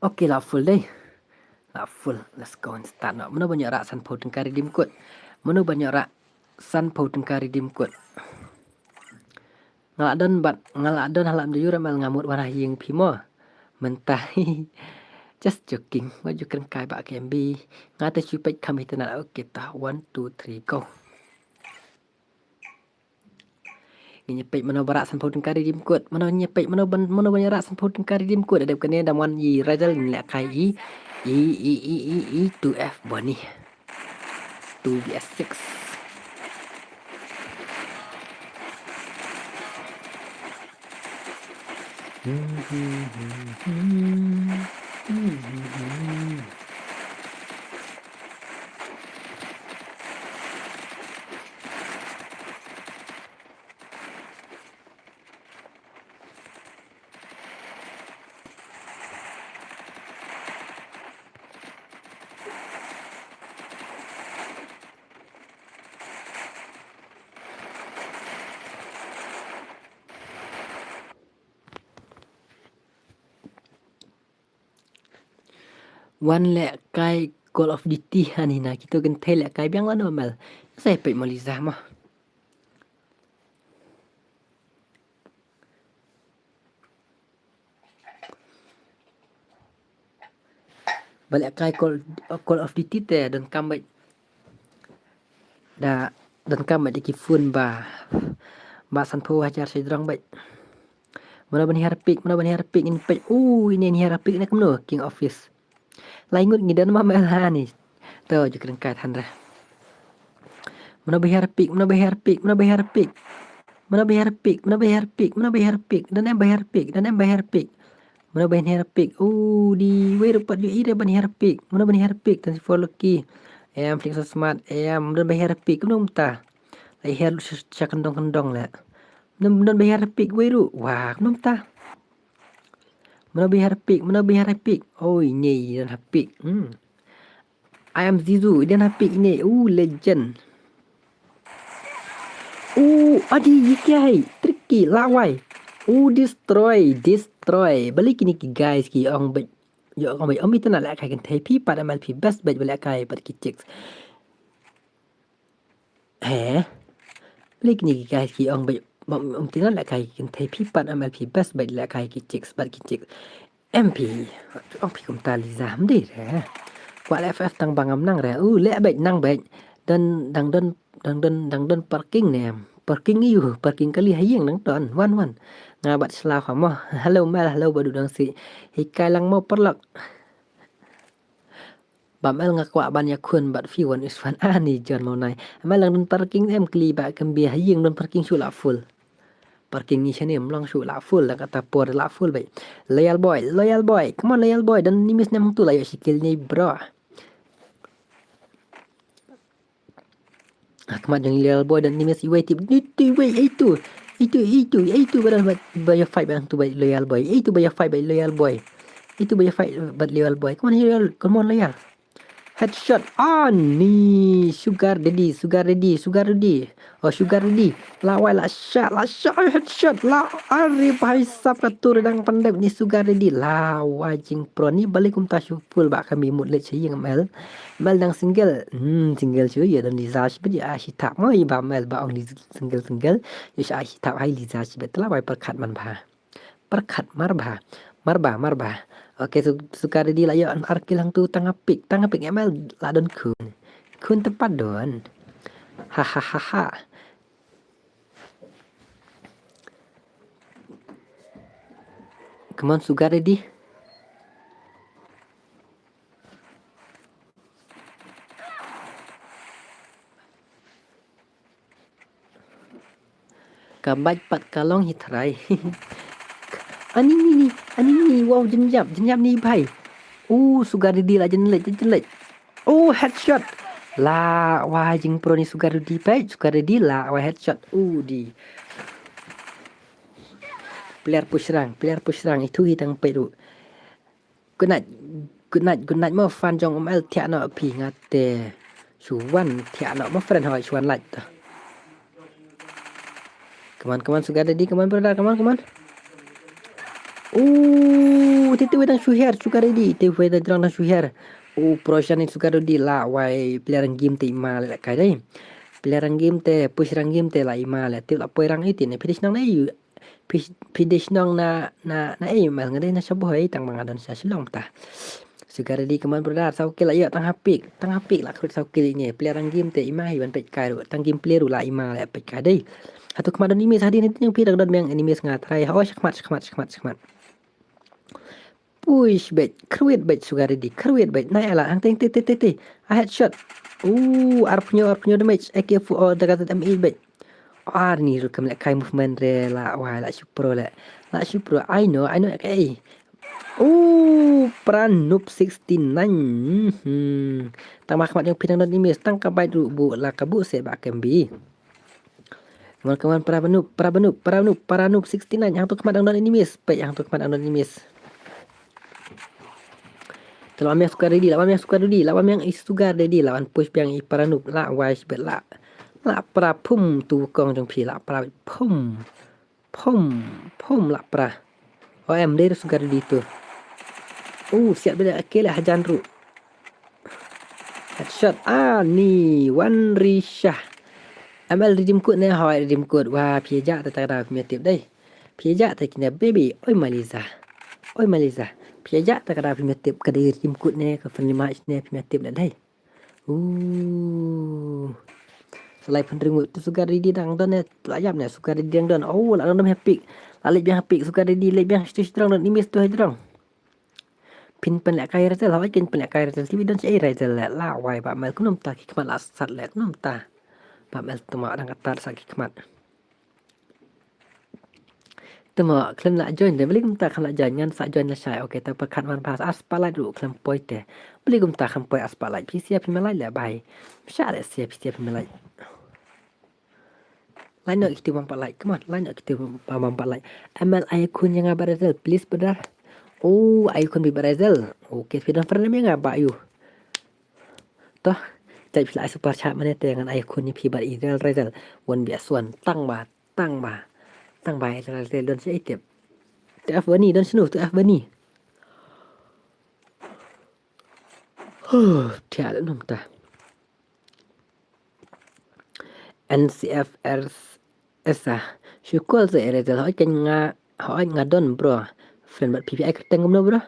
Okay, la full dei. La full. Let's go and start noh. Mano ban ïoh rah sanphew tyngka redeem code? Mano ban ïoh rah sanphew tyngka redeem code? Nga la don bad, nga la don ha la ym ju ïoh re, ma nga mut wan ha ïing phi mo. Mynta. Just joking. Wat ju kren kai ba K M B. Nga te shu peit kham itynnad. Okay, ta. One, two, three, go. Ngin ïa peit mano ba rah sanphew tyngka redeem code. Mano ngin ïa peit mano ban, mano ban ïa rah sanphew tyngka redeem code. Hadien kane dang wan i Razel, ngin lehkai i, i, i, i, i, i two F Boni. Two B S six. Wan lehkai Call of Duty hangne na, kito kynthei lehkai biang lano Mel. Sa peit mo Liza mo. Ba lehkai Call, Call of Duty te donkam beit. Da donkam beit ki phone ba, ba sanphew hajar sha jrong beit. Mano ban hiar pick, mano ban hiar pick, ngin peit. U, ine hiar pick ne kumno, King Office. Lai ngut ngi don ma Mel hangne. To, ju kren kai than re. Mano ba hiar pick, mano ba hiar pick, mano ba hiar pick. Mano ba hiar pick, mano ba hiar pick, mano ba hiar pick. Don em ba hiar pick, don em ba hiar pick. Mano ba hiar pick. U, di wei ruh pat ju i re ban hiar pick. Mano ban hiar pick, twenty-four Lucky. Em, Flix Smart, em, don ba hiar pick, kumno mynta. Lai hiar sha, sha kyndong kyndong leh. Mano, mano ba hiar ha pick wei ruh. Wah, kumno mynta. Mano ba hiar ha pick, mano ba hiar ha pick. Oh, ine i don ha pick. Hmm. I am Zizu, i don ha pick ine. Uh, legend. Uh, adi, ye kya hai? Tricky, lawai. Uh, destroy, destroy. Balei kine ki guys ki ong bad, ïoh ong bad, ym itynnad lehkai kynthei, phi pat M L phi best bad ba lehkai bad ki chicks. He? Balei kine ki guys ki ong bad, ym itynnad lehkai kynthei, phi pat M L phi best bad lehkai ki chicks bad ki chicks. Em phi, ong phi kumta Liza, ym dei re. Kwah leh F F tang ba ngam nang re. U leh bad, nang bad. Don, dang don, dang don, dang don parking ne em. Parking aiu, parking kali ha ïing dang don. Wan, wan. Nga bat sla ha mo. Hello Mel, hello Badu Dang Si. Hikai lang mo paralok. Bam El, nga kwah ban ïakhun bad phi one is one. Ani John Mawnai. Mel, dang don parking em, kali ba kam bia ha ïing don parking shuh la full. Parking ni shane mlong shuh la full, la kata por la full bai. Loyal boy, loyal boy. Come on loyal boy, don enemies ne em hangtu, la ïoh shi kill ne bro. Ah, come on, don loyal boy, don enemies, iwei tip. Itu, iwei, itu. Itu, itu, itu, ba don, ba ïa fight bad hangtu bai loyal boy. Itu ba ïa fight bai loyal boy. Itu ba ïa fight bad loyal boy. Come on, loyal, come on, loyal. Headshot. Ah, ni sugar daddy, sugar daddy, sugar daddy. Oh, sugar daddy. La wai, la shot, la shot, headshot. La, are bhai sab, ka tur dang pyndep ni sugar daddy. La wai jingpro ni, balei kumta shu full ba kami mut leh sha ïing Mel. Mel dang single. Hmm, single shu, ïa don Liza shi bit, ïa shi thap mo, ïa ba Mel ba ong Liz-, single, single. Ïa shi ai shi thap hai Liza shi bit, la wai pyrkhat man bha. Pyrkhat mar bha. Mar bha, mar bha. Okay, su-, sugar daddy la ïoh ar kill hangtu, tang ha pick, tang ha pick, Mel la don khun. Khun te pat don. Ha, ha, ha, ha. Come on, sugar daddy. Ka bike pat ka long hi trai. Ani ni ni, ani ni, wow, jynjap, jynjap ni bhai. Uh, sugar daddy la jynleit, jynleit. Oh, headshot. La wai jingpro ni sugar daddy, peit, sugar daddy la wai headshot. Uh, di. Player push rang, player push rang, itu hi tang peit ruh. Good night. Good night, good night mo fan jong Mel, thiah noh phi, nga te shu wan thiah noh mo friend, hoi shu wan like ta. Come on, come on, sugar daddy, come on brother, come on, come on. Uh, te te wei dang shu hiar, sugar daddy, te wei dang jrong dang shu hiar. Uh, pro shan ni sugar daddy, la wai player rang game te i ma leh kai dei. Player rang game te, push rang game te la i ma leh, te la poi rang eighteen ne, phi dei shnong na ei u? Phi, phi dei shnong na, na, na ei u Mel? Nga dei na Shawbhoi, tang ba nga don sha Shillong ta. Sugar daddy, come on brother, saw kill la ïoh, tang ha pick, tang ha pick la khrut saw kill ine, player rang game te i ma hi ban peit kai ruh, tang game player ruh la i ma leh peit kai dei. Hatu khmat don enemies, hadien hadien jong phi dang don biang enemies, nga trai. Oh, shakhmat, shakhmat, shakhmat, shakhmat. Push bad, khrwit bad sugar daddy, khrwit bad, nai ala, hang teng, teng, teng, teng, teng. A headshot. Uh, arphew, arphew damage, A K four, oh, daga M eight bad. Ar ni ruh kam leh kai movement re, la wai, la shu pro leh. La shu pro, I know, I know, okay. Uh, Pranub sixty-nine. Hmm. Tang ma khmat jong phi dang don enemies, tang ka bike ruh buh, la ka buh se ba kembi. Come on, come on, Pranub, Pranub, Pranub, Pranub sixty-nine, hangtu khmat dang don enemies, peit, hangtu khmat dang don enemies. Te la wan biang sugar daddy, la wan biang sugar daddy, la wan biang i sugar daddy, la wan push biang i Pranub, la wai shi bit, la. La pra phum tu kong jong phi, la pra phum. Phum, phum la pra. Oh, em dei ruh sugar daddy tu. Uh, siat bad A K leh hajan ruh. Headshot. Ah, ni wan Risha. M L redeem code ne, hoi redeem code. Wah, phi ïa jah te ta ka daw phim ïa tip dei. Phi ïa jah te kine baby. Oi Maliza. Oi Maliza. Phi ïa jah te ka daw phim ïa tip, ka dei redeem code ne, ka friendly match ne, phim ïa tip dei. Uh. Sa laiphew hynriew ngut, tu sugar daddy dang don ne, la ïap ne, sugar daddy dang don. Oh, la don ha pick. La leit biang ha pick, sugar daddy leit biang, tu sdrong don, enemies tu sdrong. Phin pynlehkai result, hoi kin pynlehkai result, kiba don sha ei result leh, la wai ba Mel, kumno mynta ki khmat la sat leh, kumno mynta. Ba Mel, tymma dang katta sa ki khmat. Tymma khlem lah join de, balei kumta khlem lah join, ngan sa join lashai. Okay, ta pyrkhat man pass, ar spotlight ruh khlem poi te. Balei kumta khlem poi ar spotlight, phi sia phi malai leh bhai. Sha leh sia phi sia phi malai. Like noh kito bym pat like. Come on, like noh kito bym, bym pat like. M L ai khun ïa nga Bah Razel, please brother. Oh, ai khun Bah Razel. Okay, phi don friend ïa nga Bah Yu. Toh, jait phi la ai super chat mane te ngan ai khun ïa phi Bah Razel, Razel. Wan biang suan tang ba, tang ba. Tang ba Razel don shi ai tip. Tu F Bani don shinu, tu F Bani. Huh, tiada nom ta. N C F R S A. Shu call sa Razel, hooid kan nga, hooid nga don bro. Friend bad P P I kyrteng kumno bro?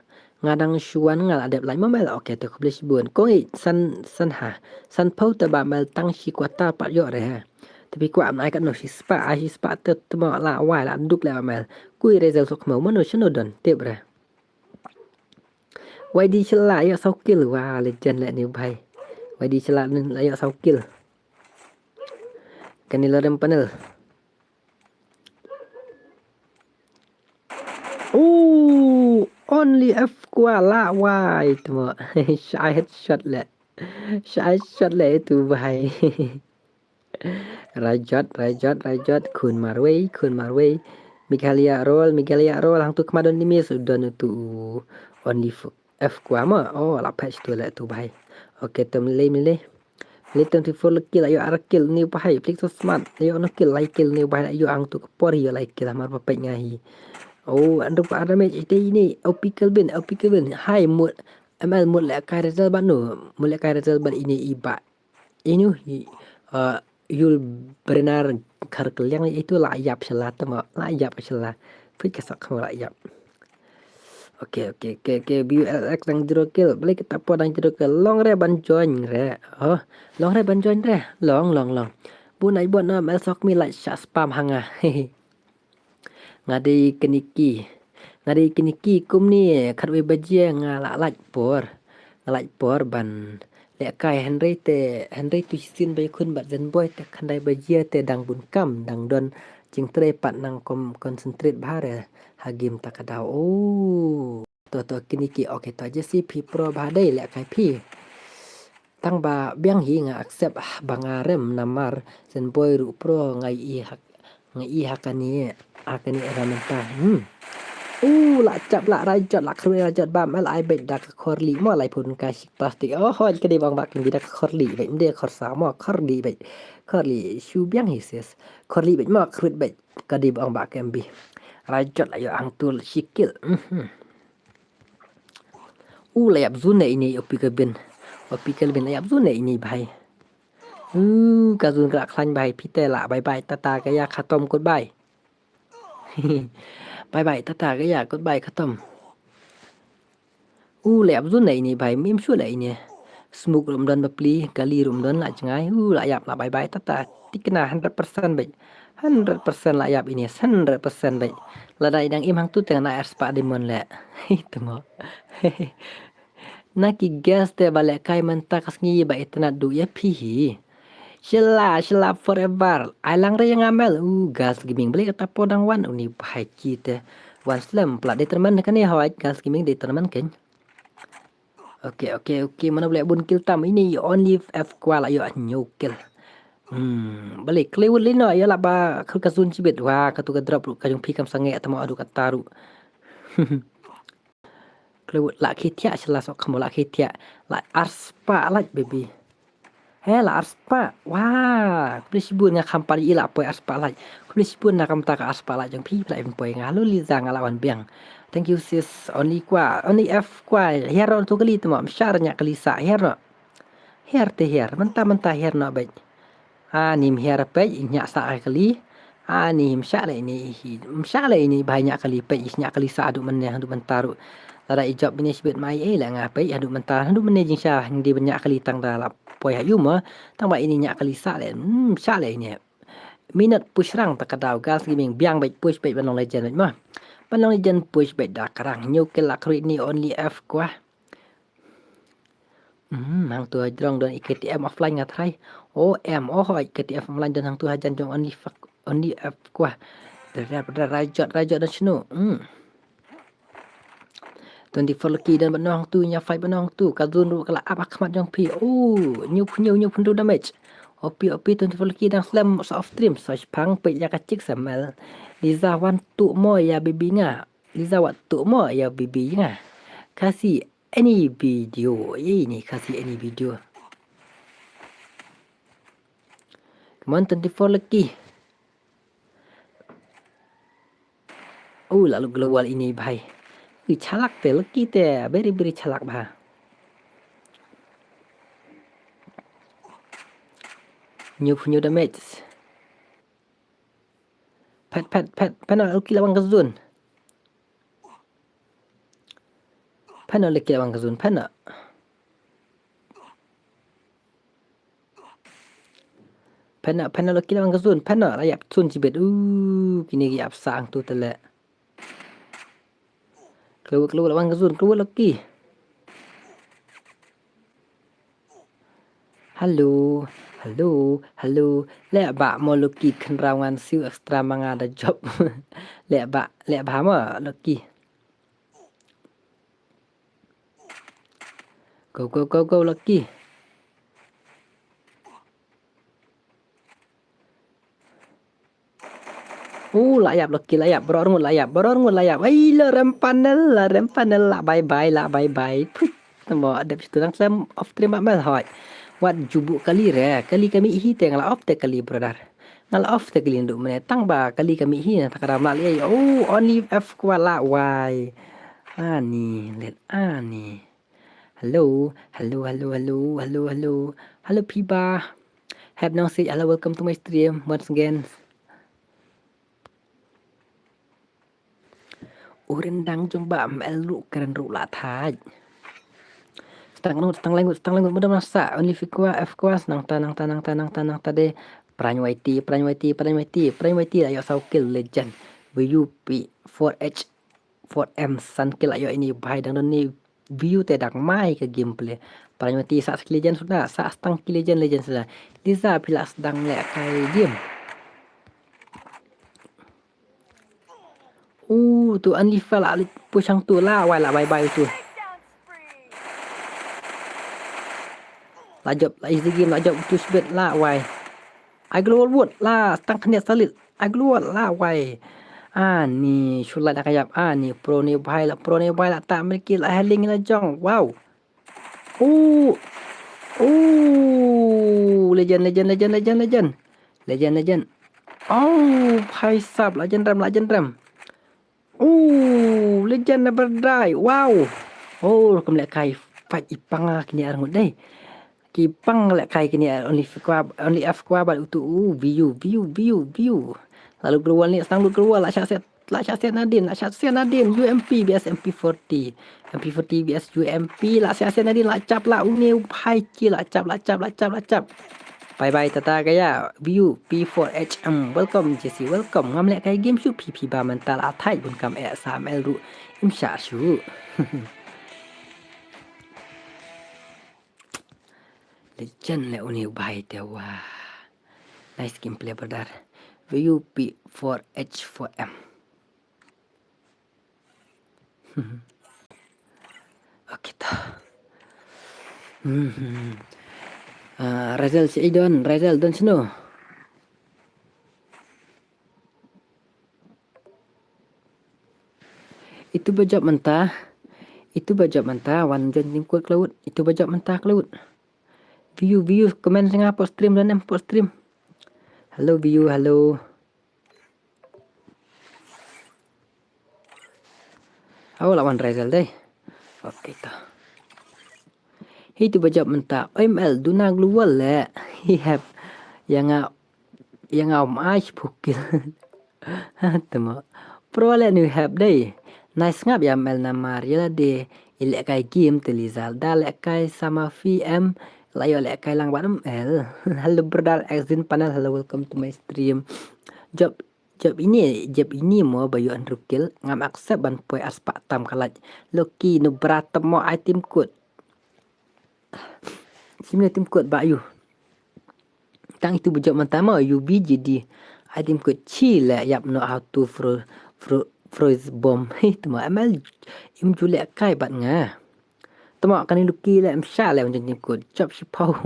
Nga dang shu wan, nga la dep like mo Mel. Okay, to khublei shibun. Kong i san, san ha. San pau te Bah Mel, tang shi kwata pat ïoh re ha. Te phi kwah ban ai katno, shi spah, ai shi spah te te mo la wai la duk le Bah Mel. Kui Razel sok mo mano shano don, tip re. Y D Shylla ïoh saw kill, wa legend le ni bhai. Y D Shylla la ïoh saw kill. Kani Lorem Panel. Oh, Only F Kwa la wai te mo. Shai headshot le. Shai headshot le itu bhai. Rajot, Rajot, Rajot, khun marwei, khun marwei. Meghalaya roll, Meghalaya roll, hangtu khmat don nimis, don utu Only F-, F Kwa mo. Oh, la patch tu le tu bhai. Okay, tem le mile. Le tem tu four kill, ayo ar kill, ni bhai, Flix so smart, ayo no kill, lai kill, ni bhai, ayo hangtu ke por, ayo lai kill, hamar pa pet ngahi. Oh, anduk pa damage, ite ini, O P Kelvin, O P Kelvin, hai mut, M L mut le kai Razel banu, mut le kai Razel ban ini iba. Inu hi, uh, Yul Brenar khar keliang itu la yap Shylla tama, la yap Shylla. Phi ka sak la yap. Okay, okay, okay, okay. B U L X dang zero kill. Balik kita po dang zero kill. Long re ban join re. Oh, long re ban join re. Long, long, long. Bu nai buat na mel sok mi like sha spam hanga. Nga dei kine ki. Nga dei kine ki kumne khatwei baje nga la lait por. Nga lait por ban lehkai hynrei te, hynrei tu shisien ba ïakhun bad Zenboy te khyndai baje te dang bun kam dang don jingtrei pat nang kon-, concentrate bha re ha game ta ka daw. Oh. To, to, kine ki, okay, to, Jesse phi pro bha dei lehkai phi. Tang ba biang hi nga accept, ah, ba nga rem namar Zenboy ruh pro nga i ha, nga i ha kane, ha kane era mynta. Hmm. U, la chap la Rajot, la khrui Rajot bam, la ai beit da ka khorli mo, lai pun ka shik plastik. Oh, hoi, ka dei bang ba kin bi da ka khorli beit, mdei khorsa mo, khorli beit. Khorli, shu biang hi sis. Khorli beit mo, khrui beit. Ka dei bang ba kin bi. Rajot la ïoh hangtu shi kill. Mhm. U, la ïap zun ne ini, O P Kelvin. O P Kelvin la ïap zun ne ini bhai. U, ka zun ka la khlaiñ bhai, phi te la bye bye tata ka ïa khatom, goodbye. Bye bye tata ka ïa, goodbye khatom. U, la ïap zun ne ini bhai, mim shu la ini. Smoke ruh ym don bapli, kali ruh ym don la jngai. U, la ïap la bye bye tata. Tikna hundred percent beit. Hundred percent la ïap ini, hundred percent beit. Lada i dang im hangtu te ngan ai arspah diamond leh. Hi, te mo. Na ki guys te ba lehkai mynta ka sngi ba itynnad duh ïa phi hi. Shylla, Shylla forever. Ai lang re ïa nga mel. U, Girls Gaming. Balei kata por dang wan. Uni bhai ki te. Wan slem. Pla dei tournament kane hoi. Girls Gaming dei tournament kein. Okay, okay, okay. Mano ba leh bun kill tam. Ini Only F Kwa la ïoh hynñiew kill. Hmm, balei Klewood lino ïa la ba khul ka zun shibit. Wa, katu ka drop ruh ka jong phi kam sangeh tamo adu kata ruh. Klewood la ki thiah Shylla sok khamo la ki thiah. La arspah lait baby. He la arspah. Wa, khublei shibun nga kham pat i la poi arspah lait. Khublei shibun na kam ta ka arspah lait jong phi la im poi nga lu li za nga la wan biang. Thank you sis. Only Kwa, Only F Kwa. Hiar ron tu kali tu ma mshar nya kali sa hiar ron. Hiar te hiar, mynta mynta hiar noh beit. Ani mhiar peit, i nya sa kali. Ani mshah le ini, mshah le ini bha nya kali peit, i nya kali sa haduh mynne, haduh mynta ruh. Lada i jop ini shibit mai, eh, le nga peit, haduh mynta, haduh mynne jingsha, ngi di nya kali tang da la poi ha ïu mo, tang ba ini nya kali sa le, hmm, mshah le ini. Minot push rang ta ka daw, Girls Gaming biang beit push beit ban long legend beit mo. Ban long legend push beit da ka rang, hynñiew kill la khrui ini Only F Kwa. Hmm, hangtu hajrong don i K T M offline nga tharai. O M, oh, i K T M offline don hangtu hajan jong Only F-, Only F Kwa. Dra, dra, dra, rajot, rajot don shinu. Hmm. Twenty-four Lucky don bad noh hangtu, nya fight bad noh hangtu. Ka zone ruh ka la ap ha khmat jong phi. Oh, hynñiew, hynñiew, hynñiew phew hynriew damage. Opi, opi, twenty-four Lucky dang slem sa off stream, sa shipang peit ïa ka chick sa mel. Liza wan tu mo ïa bibi nga. Liza wat tu mo ïa bibi nga. Khasi any video. Ini Khasi any video. Come on, twenty-four Lucky. Oh, la lut global ini bhai. Ui, chalak te, Lucky te, very, very chalak bha. New, new damage. Phet, phet, phet, phet noh Lucky la wan ka zone. Phet noh Lucky la wan ka zone, phet noh. Phet noh, phet noh Lucky la wan ka zone, phet noh, la ïap zone shibit. Uh, kine ki ap sang tu te leh. Klewut, klewut la wan ka zone, klewut Lucky. Hello, hello, hello. Leh bha mo Lucky, khynraw ngan siew extra ma nga da job. Leh bha, leh bha mo Lucky. Go, go, go, go, Lucky. Uh, la ïap Lucky, la ïap, baroh arngut la ïap, baroh arngut la ïap. Ai, la rem panel, la rem panel, la bye bye, la bye bye. Phuh, tang ba dep shitu dang slem off stream ba mel hoi. Wat ju buh kali re, kali ka mih hi te nga la off te kali brother. Nga la off te kali naduh mynne tang ba kali ka mih hi na ta ka dang mlah lei. Oh, only F Squad la wai. Ani, let ani. Hello, hello, hello, hello, hello, hello. Hello, Piba. Hep Nongsiej, hello, welcome to my stream once again. U Ryndang jong ba M L ruh kren ruh la thait. Stang ngut, stang lai ngut, stang lai ngut, mudam nasa. Only F Squad, F Squad, nangta, nangta, nangta, nangta, nangta de. Pran Y T, Pran Y T, Pran Y T, Pran Y T, la ïoh saw kill legend. V U P four H four M san kill la ïoh ini bhai dang don ni view te dak mai ka gameplay. Pran Y T sa kill legend suda, sa stang kill legend legend suda. Liza phi la sdang leh kai game. Uh, tu Anifa la lit pushang tu la wai la bye bye tu. La jop, la easy game, la jop tu shibit la wai. Ai global wood la stang khniat salit. Ai global la wai. Ani shulai da kayap. Ani pro ni bhai la, pro ni bhai la ta merki la healing la jong. Wow. Uh. Uh, legend, legend, legend, legend, legend. Legend, legend. Oh, bhai sab, legend rem, legend rem. Uh, legend na berdai. Wow. Oh, kam leh kai fight ipang kini arngut dei. Ki pang leh kai kini Only F Squad, Only F Squad bad utu u view, view, view, view. Lalu keluar ni sang lu keluar la shah set. La shah siat nadin, la shah siat nadin. U M P B S M P forty. M P forty B S U M P la shah siat nadin, la chap la une u bhai ki la chap, la chap, la chap, la chap. Bye bye tata gaya. V U P four H M. Welcome Jesse, welcome. Ngam leh kai game shu P P ba mental athai bun kam eh sa M L ru. Im shah shu. Legend le une u bhai te wa. Nice gameplay brother. V U P four H four M. Okay to. Hmm. Ah, Razel si Idon, Razel don sino. Itu ba jop mynta. Itu ba jop mynta. Wan join team code Cloud. Itu ba jop mynta Cloud. View, view, comment sing apa stream dan em pot stream. Hello view, hello. Aw la wan Razel dei. Okay to. Hi tu ba jop mynta. Oi M L duna global le. Hi hep. Yang a yang a um ai pukil. Temo. Pro le nu hep dei. Nice ngap ya M L namar ya la de. I leh kai game te Liza da leh kai sama fi em. La yo leh kai lang bad M L. Hello brother Exin panel. Hello, welcome to my stream. Jop jop ini, jop ini mo ba yo Andrew kill. Ngam accept ban poi arspah tam kalat. Loki nu bra temo ai team code. Sim le team code ba yu. Tang itu ba jop mynta mo U B G D. Ai team code chi le yap no how to fro fro froze bomb. Hi temo M L im ju leh kai bad nga. Temo kani Loki le em sha le un jop shi pau.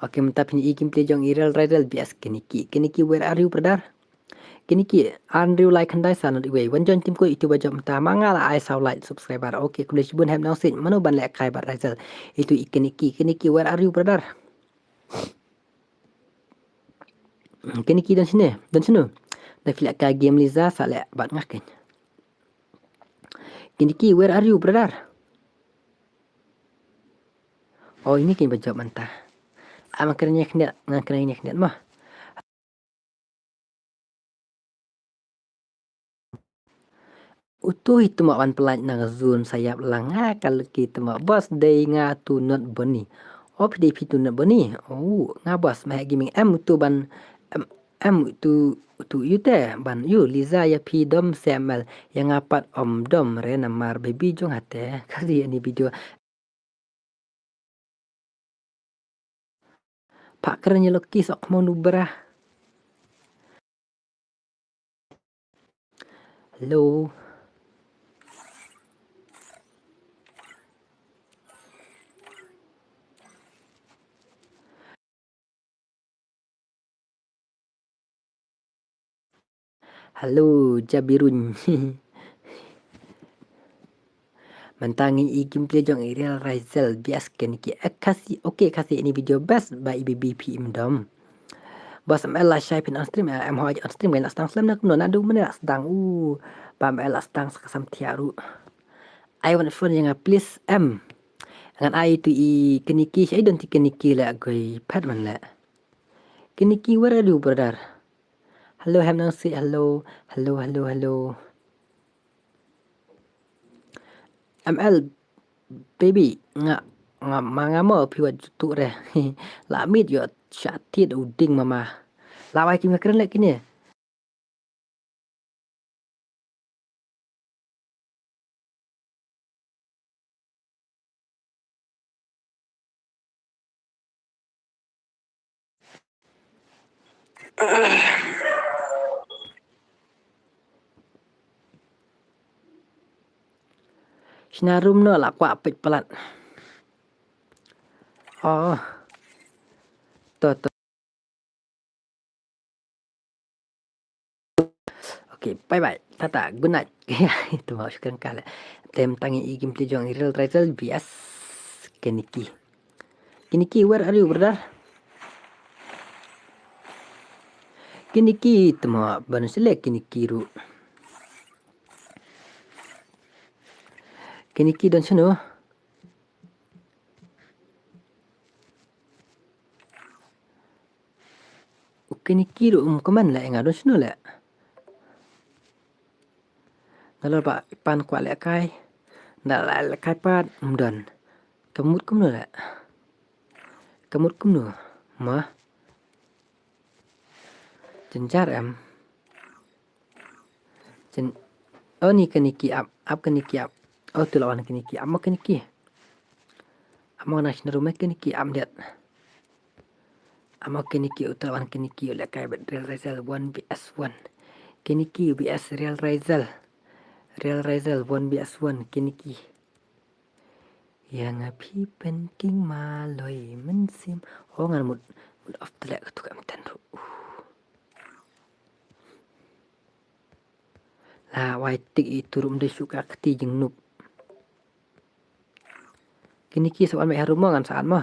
Okay, mynta phin i gameplay jong i Real Rizel V S Keniki. Keniki, where are you, brother? Keniki, ar hynriew lai khyndai san not iwei. Wan join team ko, itu ba jop mynta. Ma nga la ai saw lai subscriber. Okay, khublei shibun, hep nang sih. Mano ban leh kai bad Rizel? Itu i Keniki. Keniki, where are you, brother? Keniki, don shane, don shano? Da phi leh kai game Liza, sa leh bad nga keiñ. Keniki, where are you, brother? Oh, ini keiñ ba jop mynta. Ah, nga kren ïa khyndiat, nga kren ïa khyndiat mo. Utu hi tu mo ban pynlait na ka zone sa ïap lang, ha, ka lucky tu mo. Boss, dei nga tu not Boni. Oh, phi dei phi tu not Boni. Oh, nga boss Mahek Gaming. Em utu ban, em, em utu, utu ïu te ban ïu Liza ïa phi dom se M L. Ïa nga pat ym dom re namar baby jong ha te. Ka ri ani video. Phah kren ïa Lucky, sok mo nu bra. Hello. Hello, Jabirun. Mynta ngin i gameplay jong i Real Rizel V S Keniki. Eh, Khasi, okay, Khasi, ini video best ba i B B P im dom. Boss M L la shai phin on stream, eh, em hoi on stream, ngan la sdang slem na kumno, naduh mynne la sdang, uh, ba M L la sdang sa ka sam thiah ruh. Ai wan phone ïa nga please em. Ngan ai tu i Keniki, shai don ti Keniki le goi phet man le. Keniki, where are you, brother? Hello, hep nang sih, hello, hello, hello, hello. M L, baby, nga, nga, ma nga mo phi wat jutuk re. La miet ïoh sha tied u ding mama. La wai kim nga kren leh kine. Shna room no la kwah peit palat. Oh. To, to. Okay, bye bye. Tata, good night. Te mo, shukran kale. Tem tangi i gameplay jong i Real Rizel V S Keniki. Keniki, where are you, brother? Keniki, te mo, ban select Keniki ruh. Keniki don shano? U Keniki ruh um comment leh, nga don shano leh. Nalor ba pan kwah leh kai. Nda leh kai pat um don. Ka mut kumno leh. Ka mut kumno. Ma. Jynjar em. Jyn-, oh, ni Keniki ap, ap Keniki ap. Oh, tu la wan Keniki, ap mo Keniki. Ap mo na shna room Keniki, ap diat. Ap mo Keniki, u tu la wan Keniki, u leh kai bad Real Rizel one V S one. Keniki V S Real Rizel. Real Rizel one V S one, Keniki. Ïa nga phi pynking maloi mynsiem. Oh, ngan mut, mut off the leg tu ka em ten ruh. La wai tik i tu ruh ym dei shuh ka kti jingnup. Keniki sa wan mai harum mo ngan sa an mo.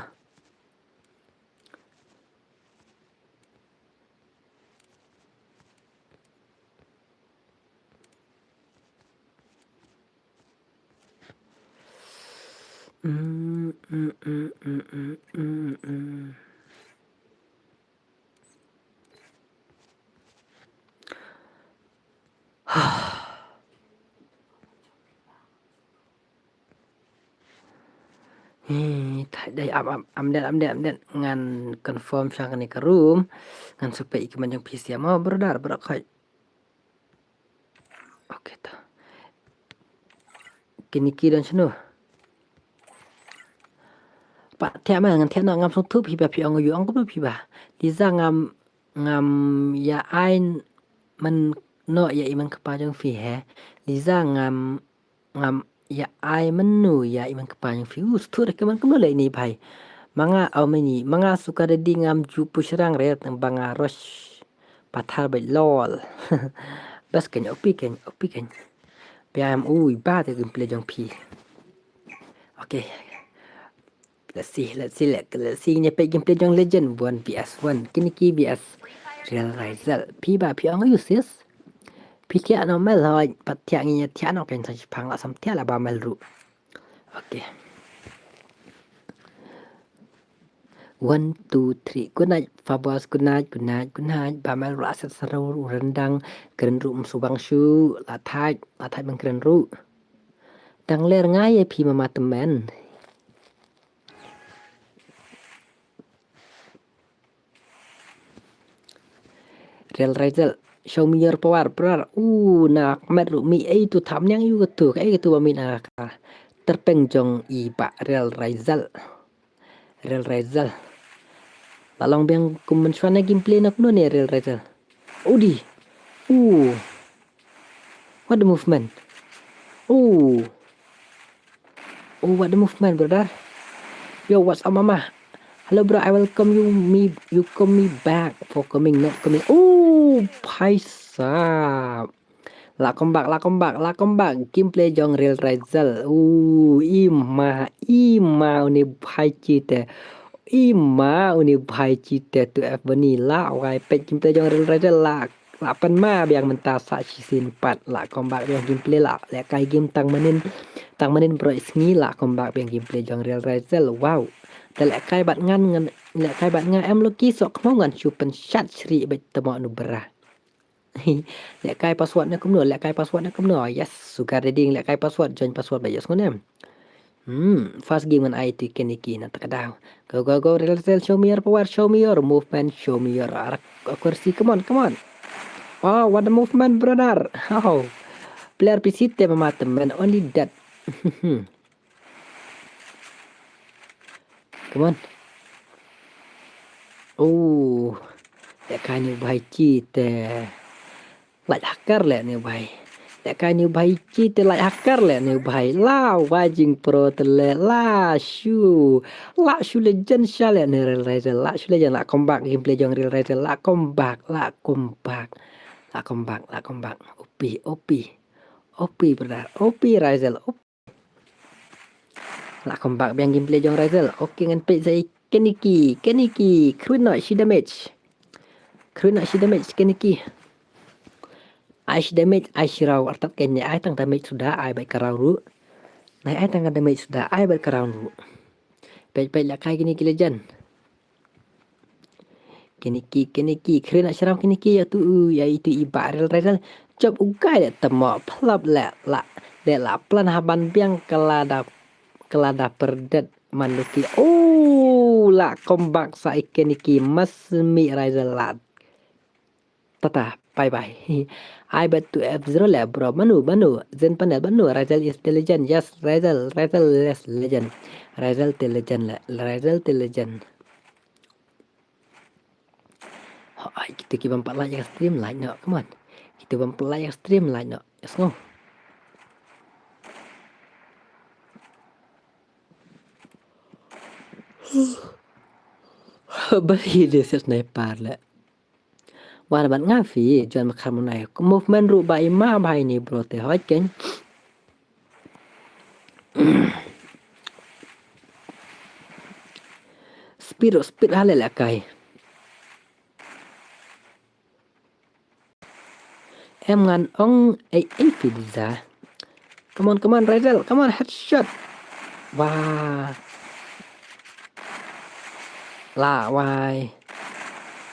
Hi, thait dei, ap, ap, ap, ap, ap, ap, ngan confirm sha kane ka room, ngan sa peit i comment jong phi sha mo, brother, brother, khoi. Okay, to. Keniki don shano? Pat thiah ma, ngan thiah noh, ngam sngewthuh phi ba, phi ong ïa u ong kumno phi ba. Liza, ngam, ngam ïa ai mynno ïa i man kpa jong phi he. Liza, ngam, ngam ïa ai mynno ïa i man kpa jong phi. U sngewthuh da ka man kumno leh ini bhai. Manga au meni, manga suka da di ngam ju pushrang re tang banga rush. Pathar bai lol. Bas keng opi keng, opi keng. Bia em ui ba te gameplay jong phi. Okay. Let's see, let's see, let's, let's see. Nya peit gameplay jong Legend one V S one. Kini ki V S Real Rizal. Phi ba phi ong yu sis. Phi thiah no mel hoi. Pat thiah ngi nya thiah no ken sa shipang la sam thiah la ba mel ru. Okay. One, two, three. Good night, Fabos. Good night, good night, good night. Ba mel ru aset seru ru rendang. Keren ru msubang shu. La thait, la thait bang keren ru. Tang ler ngai e phi mama temen. Real Rizal, show me your power, brother. U na met ru mi ei tu tham nyang yu katu, ka ei katu ba mi na ka. Terpeng jong i ba Real Rizal. Real Rizal. La long biang kum mynshuwa na gameplay na kumno ne Real Rizal. Udi. U. What the movement? U. Oh, what the movement, brother? Yo, what's up, mama? Hello, bro. I welcome you. Me, you come me back for coming, not coming. Oh, bhai sahab. La come back, la come back, la come back. Gameplay jong Real Rizal. Oh, ima, ima une bhai chite. Ima une bhai chite tu F Vanilla. Wai pet gameplay jong Real Rizal la. La pan ma biang mynta sa shisien pat la come back biang gameplay la. Lehkai game tang manin, tang manin bro sngi la come back biang gameplay jong Real Rizal. Wow. Te lehkai bad ngan, ngan lehkai bad nga em loki sok khmo ngan shu pynshat shri bad tamo nu bra. Lehkai password na kumno, lehkai password na kumno. Yes, sugar reading lehkai password, join password ba yes ngone. Hmm, first game ngan ai tu keni ki na takadaw. Go, go, go, Real Rizal, show me your power, show me your movement, show me your ar-, accuracy. Come on, come on. Oh, what a movement, brother. Oh. Player P C te mama temen, only that. Come on. Oh. Lehkai une bhai chite. Lait hacker leh une bhai. Lehkai une bhai chite lait hacker leh une bhai. La wai jing pro te leh la shu. La shu Legend sha leh une Real Rizal. La shu Legend la come back gameplay jong Real Rizal. La come back, la come back. La come back, la come back. O P, O P. O P brother. O P Rizal. O P. La come back biang gameplay jong Rizal. Okay ngan peit sa i keni ki, keni ki. Khrui noh shi damage. Khrui noh shi damage keni ki. Ai shi damage, ai shi raw, artat keni ai tang damage suda, ai bad ka raw ru. Nai ai tang damage suda, ai bad ka raw ru. Peit peit lehkai keni ki Legend. Keni ki, keni ki, khrui noh shi raw keni ki, ya tu, ya itu i ba Real Rizal. Chop u kai le tamo, plap le la, le la plan haban biang kelada, kelada perdet manduki. Oh, la come back sa i keni ki, mas mi Rizal la. Tata, bye bye. Ai bad tu F zero le bro, manu, manu, Zen panel, manu, Rizal is the legend, yes, Rizal, Rizal is legend. Rizal the legend le, Rizal the legend. Hooid, kito ki bym pat like ïa ka stream, like noh, come on. Kito bym pat like ïa ka stream, like noh. Yes, ngo. Bad hi de sniper le. Wan bad nga phi, John McCarmonite. Movement ruh ba ima bha ine bro te hooid keiñ. Speed ruh speed ha leh lehkai. Em ngan ong ei ei phi Diza. Come on, come on, Rizal. Come on, headshot. Wah. La wai.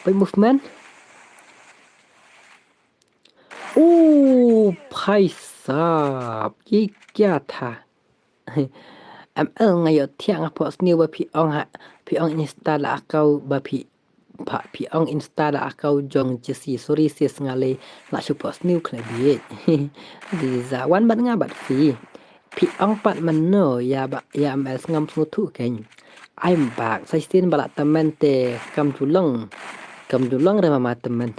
Big movement. Oh, bhai sahab. Ye kya tha? M L nga ïoh thiah nga phohsniew ba phi ong ha, phi ong Insta la account ba phi, pha, phi ong Insta la account jong Jesse. Sorry sis nga lei la shu phohsniew khlem bieit. Diza wan bad nga bad phi. Phi ong pat mano ïa ba, ïa M L ngam sngewthuh keiñ. I'm back. Sa shisien ba la tymmen te kam ju long. Kam ju long re mama tymmen.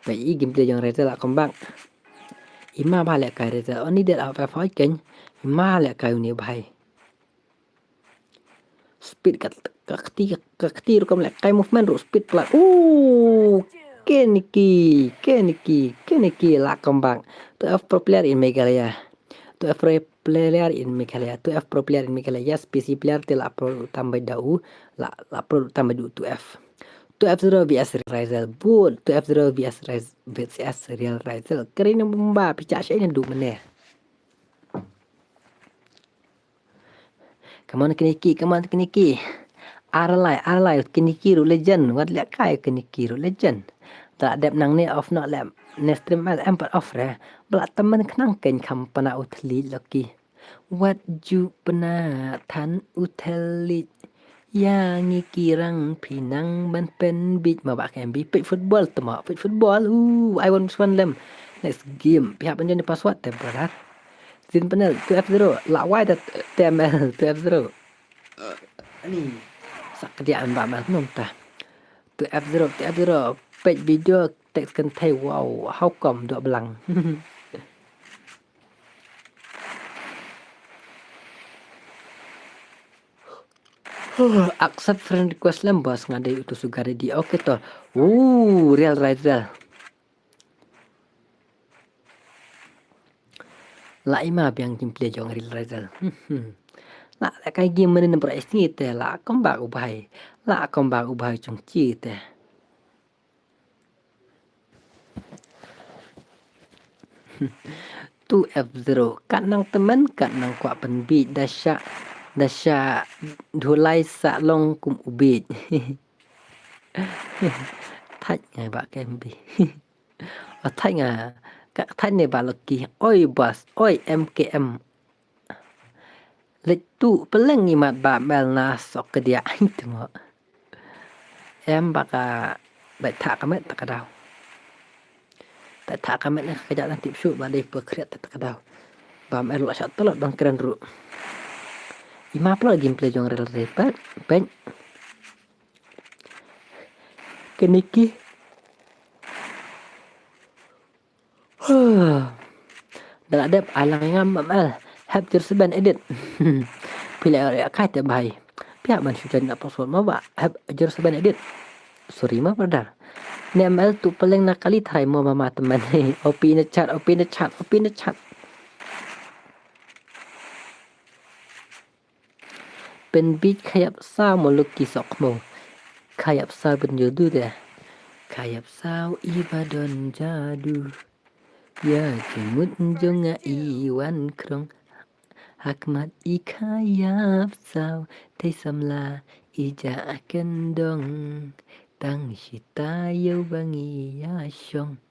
Ba i gameplay jong Rizal la come back. Ima bha lehkai Rizal. Only that out of five keiñ. Ima lehkai une bhai. Speed ka, ka kti, ka kti rukom leh kai movement ruh speed plat. Ooh, Keniki, Keniki, Keniki la comeback. Two F pro player in Meghalaya. Two F pro player in Meghalaya. Two F pro player in Meghalaya. Yes, P C player te la pro tam bad u. La, la pro tam bad u two F. Two F zero V S Real Razel. Bud, two F zero V S Raz-, V S Real Razel. Kari na bumba, picha shay na du mene. Come on, Keniki, come on, Keniki. Aralai, aralai, Keniki ruh legend. Wat leh kai Keniki ruh legend. Ta dep nang ne off noh leh ne stream al em pat off re. Bla temen khnang ken kham pana u thli loki. Wat ju pana than u thli. Ya ngi ki rang phi nang ban pynbit ma ba kem bi peit football te ma peit football. Uh, I want one lem. Next game. Phi hap ban jon password te brother. Zin panel two F zero. La wai te T M L two F zero. Ani sak dia an ba mal nom ta. Two F zero, two F zero. Peit video text kan thai wow. How come dok belang. Accept friend request lem bos nga dei utu sugar daddy. Okay to. Ooh, Real Razel. La ima biang gameplay jong Real Razel. La, la kai game mene number S ni te la comeback u bhai. La comeback u bhai chung chi te. Two F zero. Kat nang temen, kat nang kwah pynbit. Dasha, dasha dhulai sa long kum u bit. Thait ngai ba kem bi. Thait nga, ka thait ne ba loki. Oi bos, oi M K M. Leit tu peleng imat ba mel na sok ke dia. Itu mo. Em ba ka bai tha ka met ta ka daw. Bai tha ka met ne ka jat tip shu ba dei pe kriat ta ka daw. Ba mel la shat pelot bang keren ru. Ima pelot gameplay jong Real Razel pet. Keniki. Da la dep ai lang ngam M L. Hep zero seven edit. Phi la yak kai te bhai. Phi hap ban shu jan na password mo ba. Hep zero seven edit. Sorry mo brother. Ne M L tu peleng na kali tharai mo ba ma teman. Open the chat, open the chat, open the chat. Pynbit khayap saw mo loki sok mo. Khayap saw pynjadu de. Khayap saw iba don jadu. Ya jingmut jong nga i wan krong. Hakmat i khayap saw te samla i ja aken dong. Tang shita yow ba ngi ya shong.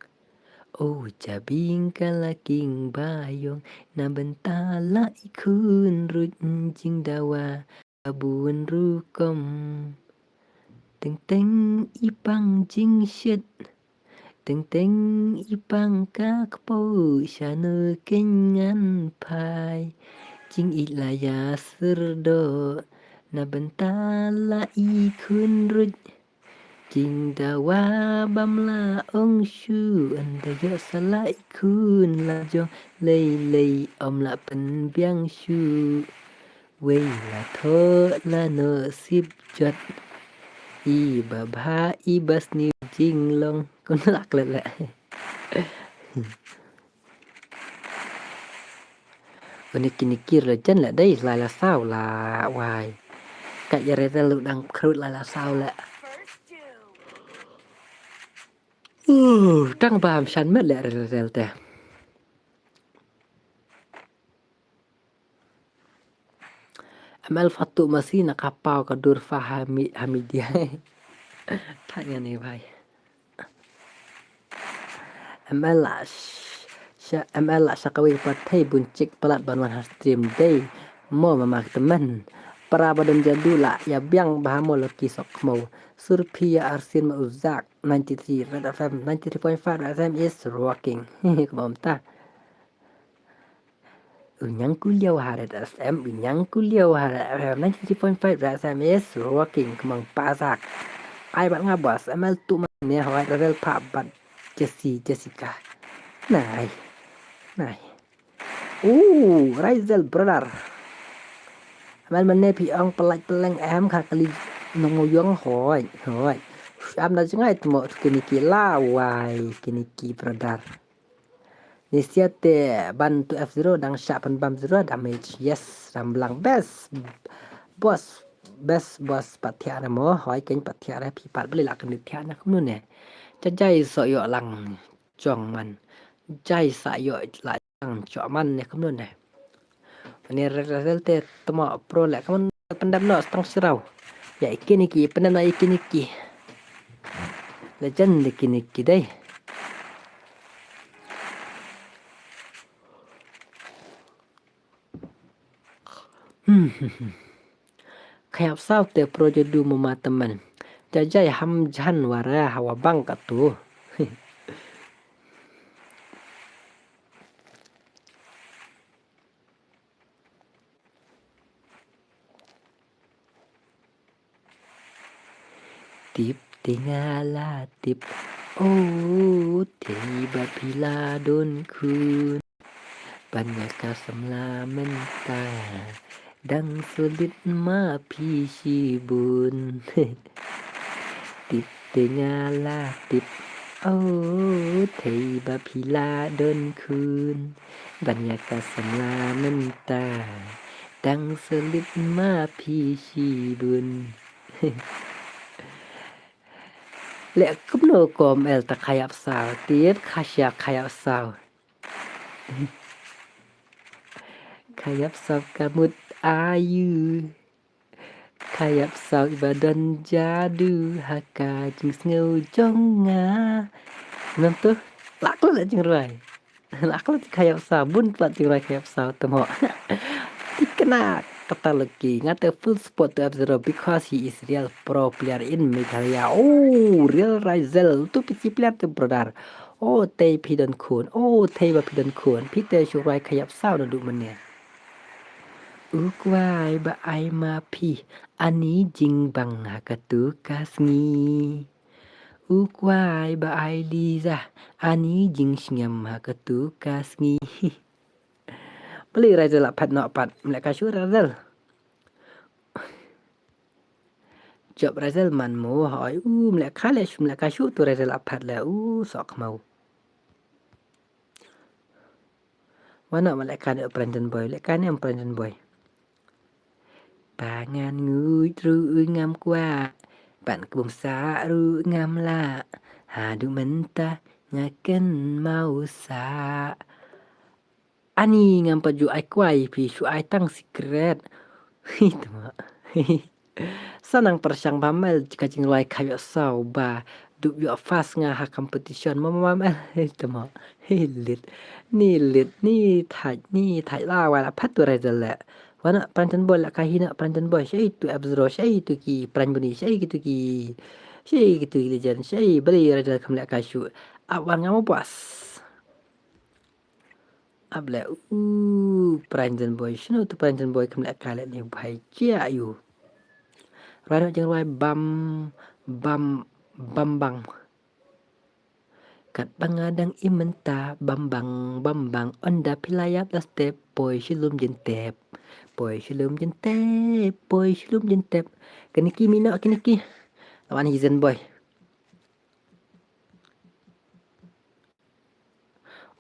O jabing ka la king bayong na bynta la i khun ruj jingdawa ka bun rukom. Teng teng i pang jingshit. Teng teng i pang ka kpo shano keng ngan phai. Jing i la ya syrdo na bynta la i khun ruj. Jingdawa bam la ong shu ynda ïoh sa la i khun la jong lei lei ym la pynbiang shu. Wei la thoh la noh sip jot. I ba bha i ba sniew jinglong. Kun la klet le. Une Keniki la jan la dei lai la saw la wai. Ka ya Razel u dang khrut lai la saw la. Uh, tang ba ham shan met le Razel te. M L Fatu masi na ka paw ka dur fa ha mi, ha media. Tanya ni bhai. M L la sh-, sha, M L la sha kawei pat thei bun chik palat ban wan ha stream dei. Mo mama temen. Para ba don jadu la ya biang ba ha mo loki sok mo. Surphi ya arsin ma uzak. Ninety-three Red F M, ninety-three point five Red F M is rocking. Kumam ta. Unyang kuliau ha Red F M, unyang kuliau ha Red F M, ninety-three point five Red F M is rocking, kemang pasak. Ai bat nga bos, M L tu man ne hoi Razel pa bat Jesse, Jessica. Nai, nai. Ooh, Razel brother. Amal mane phi ong pelait peleng em kha kali nong yong hoi, hoi. Am na jngai tmo kini ki la wai kini ki brother. Ni siate ban tu F zero dang sha pan bam zero damage. Yes, ram blang best. Boss, best boss pat thiah re mo, hoi keng pat thiah re phi pat beli la keni thiah na kumno ne. Jajai so yo lang chong man. Jai sa yo la chang chong man ne kumno ne. Ani re re te tmo pro le kaman pendam no stang sirau. Ya ikini ki pendam no ikini ki. Legend ikini ki dai. Hmm. Khayap saw te pro jadu mama teman. Jajai ham jan wara hawa bang katu. Tip te nga la tip. Oh, thei ba phi la don khun. Ban ïa ka samla mynta dang sulit ma phi shibun. Tip te nga la tip. Oh, thei ba phi la don khun. Ban ïa ka samla mynta dang sulit ma phi shibun. Le kumno kom el ta khayap saw, tip khasha khayap saw. Khayap saw ka mut ayu. Khayap saw iba don jadu ha ka jingsngew jong nga. Ngam tu lak la jingrwai. Lak la khayap saw bun plat jingrwai khayap saw temo. Tikna kata lagi ngate full support to F zero because he is real pro player in Meghalaya. Oh, real Rizel tu P C player tu brother. Oh, tei phi don khun. Oh, tei ba phi don khun. Phi te shu rwai khayap saw na du mane. U kwai ba ai ma phi ani jingbang ha katu ka sngi. U kwai ba ai Liza ani jingsngem ha katu ka sngi. Beli Rizel la pat no pat mlek ka shu Rizel. Jop Rizel man mo hoi u mlek ka le shu mlek ka shu tu Rizel la pat le u sok mau. Wana ma leka ne Pranjan Boy, leka ne Pranjan Boy. Pangan nguid ruh ngam kwah, ban kbum sah ruh ngam lah. Haduh mynta nga kynmaw sah. Ani ngam pat ju ai kwai phi shu ai tang secret. Hi tma. Sa nang pyrshang ba mel ka jingrwai ka ïoh saw ba dup ïoh first nga ha competition ma ma mel. Hi tma. Hi lit. Ni lit ni thait ni thait la wai la pat tu Rizel le. Wana Pranjan Boy la ka hina Pranjan Boy shei tu F zero shei tu ki Pranj Buni shei ki tu ki shei ki tu ki legend shei bali Rizel kam la ka shu. Awan ngam bos. Ap le u Pranjan Boy shinu tu Pranjan Boy kam le ka le ni bhai chia ayu. Rano jeng rwai bam bam bam bang. Kat bang adang imenta bam bang bam bang onda pila yap la step boy shilum jentep. Boy shilum jentep boy shilum jentep. Kini ki mino kini ki. Lawan hizen boy.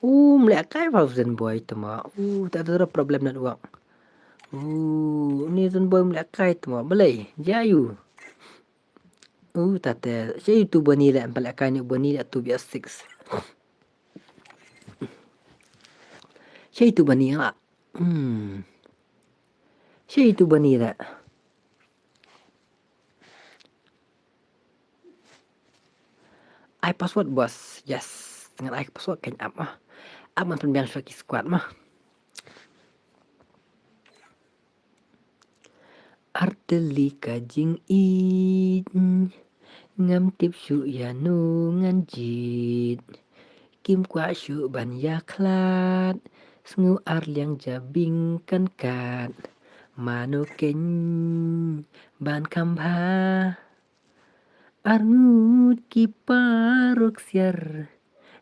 U mlek kai ba Zen Boy tama. U ta ada problem network. U ni Zen Boy mlek kai tama. Belai jayu. U ta te sei tu bani le mlek kai ni bani le tu biar six. Sei tu bani la. Hmm. Sei tu bani le. Ai password bos. Yes. Ngan ai password kan ap mah. Ap man pynbiang shuwa ki squad mah. Artylli ka jingïeit ngam tip shuh ïa nu ngan jied. Kim kwah shuh ban ïa khlad. Sngew arliang jabieng kan kat. Mano keiñ ban kham bha. Arngut ki paruk siar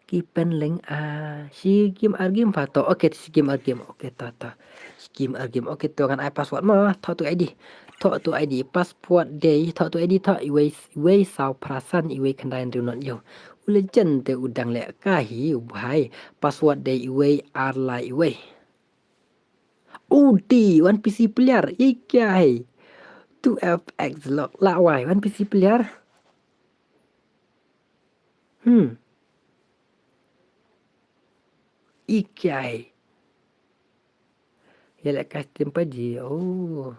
ki pen leng a shi game ar game pha to. Okay shi game ar game okay to to. Kim ar kim. Okay, to ngan ai password mo. Thoh tu ID. Thoh tu ID. Password dei. Thoh tu ID thoh. Iwei, iwei saw phra san, iwei khyndai hynriew nod ïew. U Legend te u dang leh kai hi u bhai. Password dei iwei ar lai iwei. Udi, wan P C player. Ye kya hai? Two F X lock. La wai, wan P C player. Hmm. Ye kya hai? Ïa leh kai stream pa ji. Oh.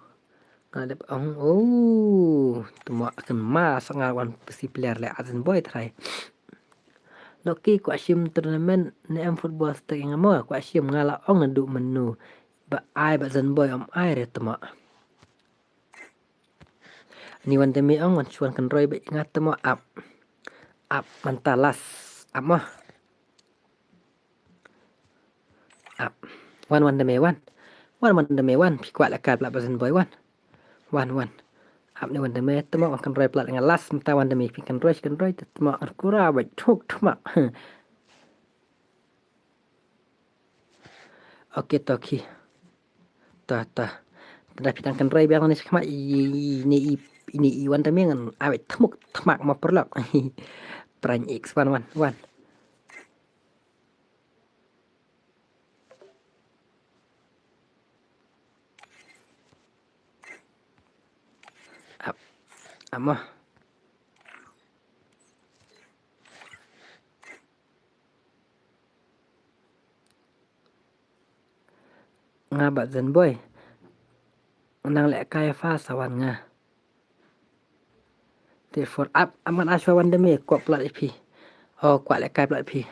Nga dep ong. Oh. Tuma kan ma sa nga wan P C player leh asen boy trai. Loki kwah shim tournament ne em football stake nga mo kwah shim nga la ong naduh mynno. Ba ai ba zen boy ym ai re tuma. Ni wan da me ong wan shuan kan roi ba nga tuma ap. Ap mynta last ap mo. Ap. Wan wan da me wan. Wan wan da me wan. Phi kwah leh kai plat ba zen boy wan. Wan wan. Ap ni wan da me tuma wan kan roi plat nga last mynta wan da me phi kan roi kan roi tuma kan kura ba thuk tuma. Okay, to ki. To to. Tanda phi tang kan roi biang ni khmat i ni i ni i wan da me ngan awet tmuk tmak ma perlok. Prank X wan wan wan. Ap. Amo. Nga bad zen boy. Nang leh kai fa sa wan nga. Te for ap aman aswa wan da me kwah plat i phi. Oh, kwah leh kai plat phi.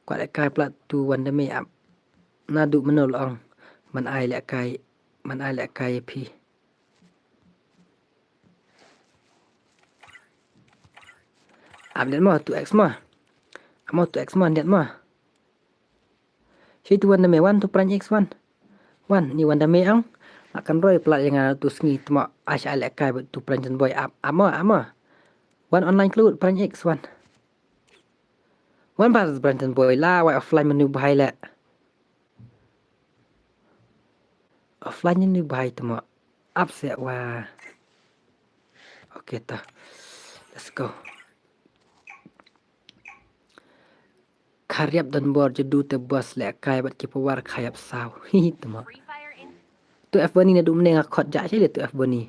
Kwah leh kai plat tu wan da me ap. Naduh mynno long. Man ai leh kai, man ai leh kai phi. Ap det mo two X mo. Amo two X mo det mo. Shi tu wan da me wan tu prank X wan. Wan ni wan da me ang. Makan roi plat yang tu sngi tu mo asha leh kai tu prank zen boy ap amo amo. Wan online klut prank X wan. Wan ba prank zen boy la wai offline menu bahai leh. Offline ni bahai tu mo. Ap se wa. Okay ta. Let's go. Khariap don bor jedu te bos leh kai bat ki pawar khayap saw. Hi tu mo. Tu F Boni na dum ne nga khot ja shi le tu F Boni.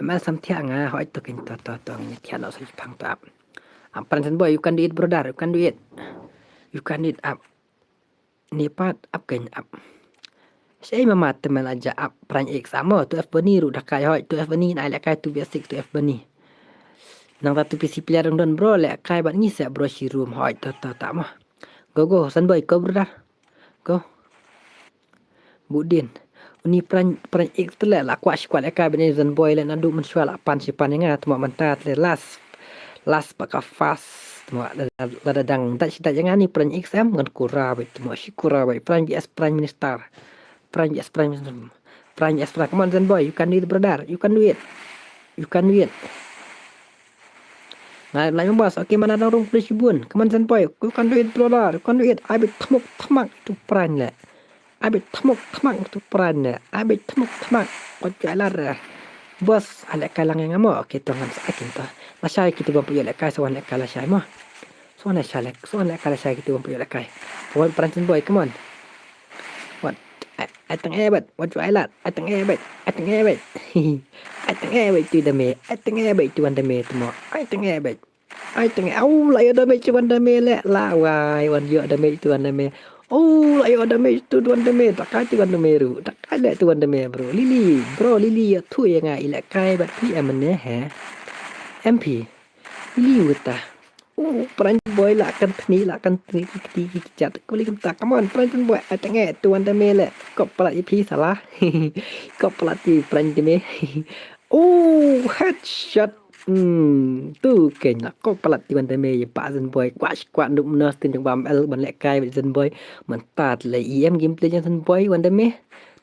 M L sam thiah nga hoi to kin to to to ngi thiah no sa pang to ap. Am prank zen boy you can do it brother, you can do it. You can do it ap. Ni pat ap kein ap. Shei mama temen aja ap prank X amo tu F Boni ru dakai hoi tu F Boni nai lekai tu basic tu F Boni. Nang ta tu P C player dong don bro lekai bat ngi se bro shi room hoi to to ta mo. Go go zen boy go brother. Go. Budin. Uni prank prank X tle la kwah shi kwah lekai bat ni zen boy le nadu men shwa la pan shi pan nga tmo menta tle last. Last baka fast. Tmo la da dang dat shi dat nga ni prank X em ngan kura bat tmo shi kura bat prank V S prime minister. Prank V S prime minister. Prank V S prime. Come on zen boy, you can do it brother. You can do it. You can do it. Ngai lai membas. Okay mana dong rung please bun. Come on zen boy. You can do it brother. You can do it. Abi tmuk tmak tu prank le. Abi tmuk tmak tu prank le. Abi tmuk tmak. Kau jalar. Bos alek kai lang yang amo. Okay tu ngan sa akin tu. Lashai kita bampu yo lekai sawan lekai lashai mo. Sawan lashai lek. Sawan lekai lashai kita bampu yo lekai. Come on prank zen boy. Come on. What? Ai tang eh bat. What you ai lat? Ai tang eh bat. Ai tang eh bat. Ai tang eh bat tu dame. Ai tang eh bat tu wan dame tmo. Ai tang eh bat. Ai tang eh. Au la yo dame tu wan dame le. La wai wan yo dame tu wan dame. Oh la yo dame tu wan dame. Takai tu wan dame ru. Takai le tu wan dame bro. Lili bro lili ya tu ya nga ile kai bat pi em ne he. M P. Lili wita. Oh prank boy la kan tni la kan tni ki kti ki chat. Kuli kam ta come on prank boy ai tang eh tu wan dame le. Kop pala i pi sala. Kop pala ti prank dame. Oh headshot. Hmm, tu kenya ko palat ti wan dame ye pa zen boy kwa kwa nuk mnos tin jong bam el ban le kai zen boy. Man tat le E M gameplay jong zen boy wan dame.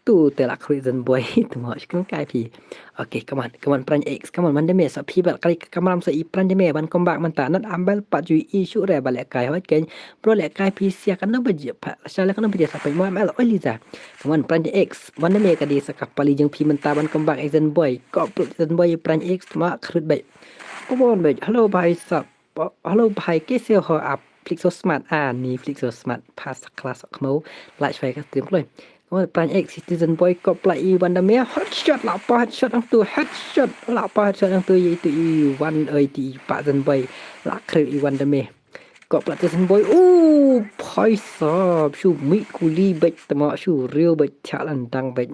tu te la khrui Zen Boy. Tu mo shi kan kai phi. Okay, come on, come on, Pran X, come on, wan da me sa phi bal kali kamram sa i Pran da me ban comeback mynta. Nat ambel pat ju i shu re bal kai hot ken. Bro le kai phi sia kan no baji pa sha le kan no baji sa pa mo mel oi Liza. Come on, Pran X, wan da me ka di sa ka pali jong phi mynta ban comeback Zen Boy. Kop Zen Boy Pran X ma khrut bai. Come on bai. Hello bhai sab. Hello bhai, kaise ho aap? Flixo Smart, ah, ni Flixo Smart, first class khmo, like share ka stream kloi. Kamo Pran X, Citizen Boy, kop la i wan da me, headshot la pa, headshot ang tu, headshot la pa, headshot ang tu, i tu i wan, oi tu i pa Zen Boy, la kre i wan da me. Kop la Citizen Boy, u, bhai sab, shu mi kuli bet, tama shu real bet, chalan dang bet.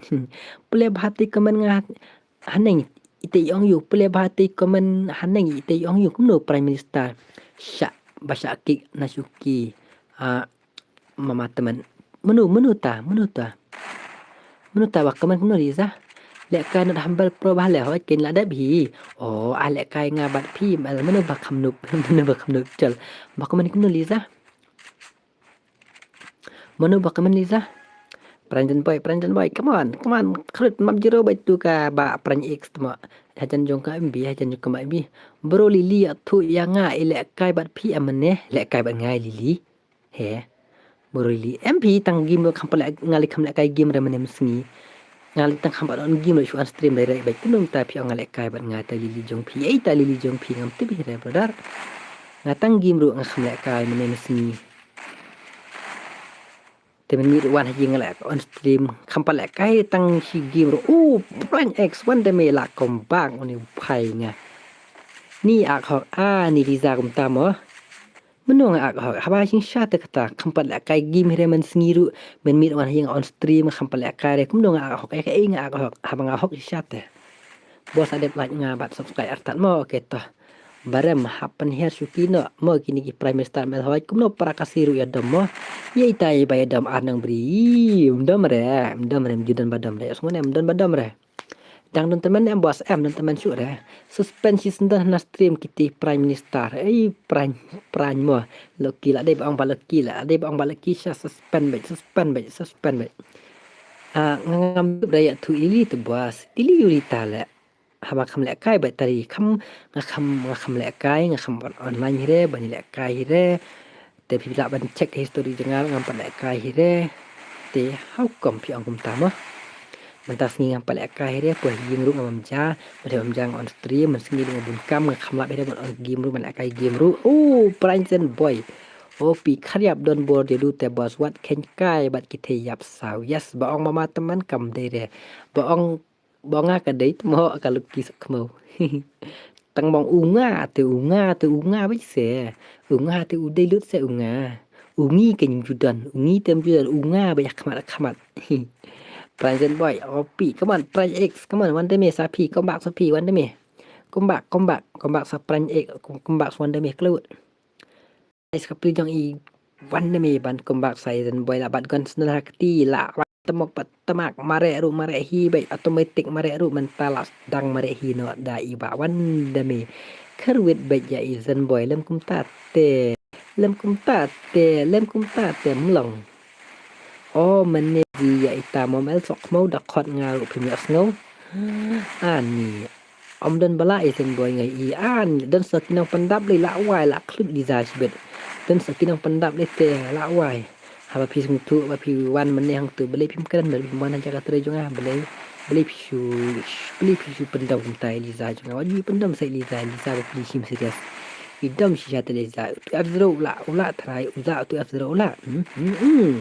Pule bhati kaman nga, haneng ite yong yu pule bha te comment haneng ite yong yu kumno Prime Minister sha ba sha kik na shuki a mama temen menu menu ta menu ta menu ta ba comment kumno Liza le kai not humble pro ba le hoi ken la dep hi o a le kai nga bat phi mal menu ba kham nup menu ba kham nup chal ba comment kumno Liza Mano ba kaman Liza? Pranjan boy, Pranjan boy, come on, come on. Khalut map jiro ba tu ka ba Pran X tama. Hajan jong ka M B, hajan jong ka M B. Bro Lily a thu ya nga i le kai bat phi amane, le kai bat ngai Lily. He. Bro Lily, M P tang game lo kham pale ngali kham le kai game re mane mesngi. Ngali tang kham bat on game lo shu on stream dai rai bai kunum ta phi ong ngali kai bat ngai ta Lily jong phi. Ei ta Lily jong phi ngam tibi re brother. Nga tang game ru nga kham le kai mane mesngi. Te mynmiet wan ha ïing leh on stream kham pat leh kai tang shi game ruh. U Prank X wan da me la kombang uni u phai nga. Ni ak hok a ni Liza kumta mo. Mynno nga ak hok haba shisha te kata kham pat leh kai game hi re mynsngi ruh mynmiet wan ha ïing on stream kham pat leh kai re kumno nga ak hok e ka ei nga ak hok haba nga hok shisha te. Bos adep like nga bad subscribe artat mo okay toh. Barem hap pynhiar shuki noh mo kine ki Prime Minister mel hoi kumno para ka siru ïa dom mo. Ïa ita ïa ba ïa dom ar nang bri. Mdom re mdom re mjudan ba dom re sngune mdon ba dom re. Dang don temen em bos em don temen shu re. Suspend shi sendon hana stream kiti Prime Minister ei Prime Prime mo. Loki la dei ba ong ba loki la dei ba ong ba loki sha suspend bej suspend bej suspend bej. Ah, ngam dup da ïa thu ili te bos ili yuri ta le. Haba kham leh kai ba tari kham nga kham nga kham leh kai nga kham ban online hi re ban leh kai hi re. Te phi lah ban check history jong nga ngam pat leh kai hi re. Te how come phi ong kumta mo. Mynta sngi ngam pat leh kai hi re poi hi ïing ruh ngam ja ba leh ngam ja on stream man sngi ruh ngam bun kam nga kham lap hi re ban on game ruh ban leh kai game ruh. Oh Pranjan boy. Oh pi khariap don bor de du te bos wat khen kai bat ki the yap saw yes ba ong mama teman kam de re. Ba ong Ba nga ka dei tmo ka luk ki sak mo. Tang bang u nga te u nga te u nga bai se. U nga te u dei lut se u nga. U ngi ke nyum judan u ngi tem judan u nga bai khmat khmat. Pranjan boy opi come on Pranjan X come on wan de me sa phi come back sa phi wan de me. Come back come back come back sa Pranjan X come back wan de me klut. Ai ska pli jong i wan na me ban kum bak sai dan boy la bat gon sna ha kti la wan tamok pat tamak mare ru mare hi bai automatic mare ru menta la dang mare hi no da i ba wan da me kharwit bai ya i zan boy lem kum ta te lem kum ta te lem kum ta te mlong o mane ji ya ita mo mel sok mo da khot nga ru phim ya sngo ani Om don bala i sen boy ngai i an don sa kinong pandap le la wai la khlut di za sibet. Don sa kinong pandap le te la wai. Haba phi sung tu ba phi wan mane hang tu bele phim kren bele phim wan jaka tre jonga bele bele phi shu bele phi shu pendam kumta i Liza jonga wajib pendam sa i Liza i Liza ba phi sim serius. I dam shisha te Liza tu F zero ula ula trai ula tu F zero ula. Hmm hmm hmm.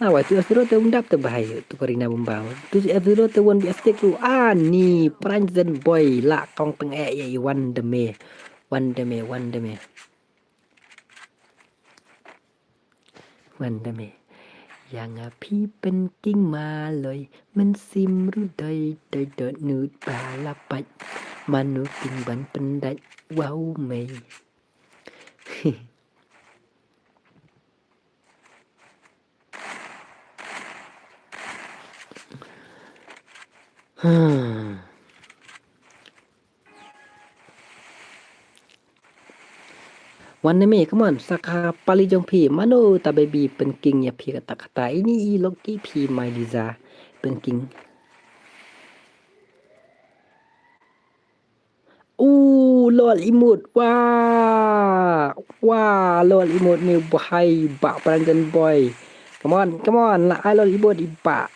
Awai tu F zero te undap te bahai tu Karina Bumba. Tu F zero te wan bi astik tu ani Pranjan boy la kong teng e ya i wan de me. Wan de me wan de me. Wan de me. Yang a phi pen king maloi men sim ru doi doi dot nut ba la pach. Manu king ban pendach wow me. Wan ne me, come on, sa ka pali jong phi, mano ta baby penking ya phi kata kata ini i loki phi mai Liza. Pynking. Uh, lol emote. Wah. Wah, lol emote ni u bhai Bah Pranzen boy. Come on, come on. La ai lol emote i Bah.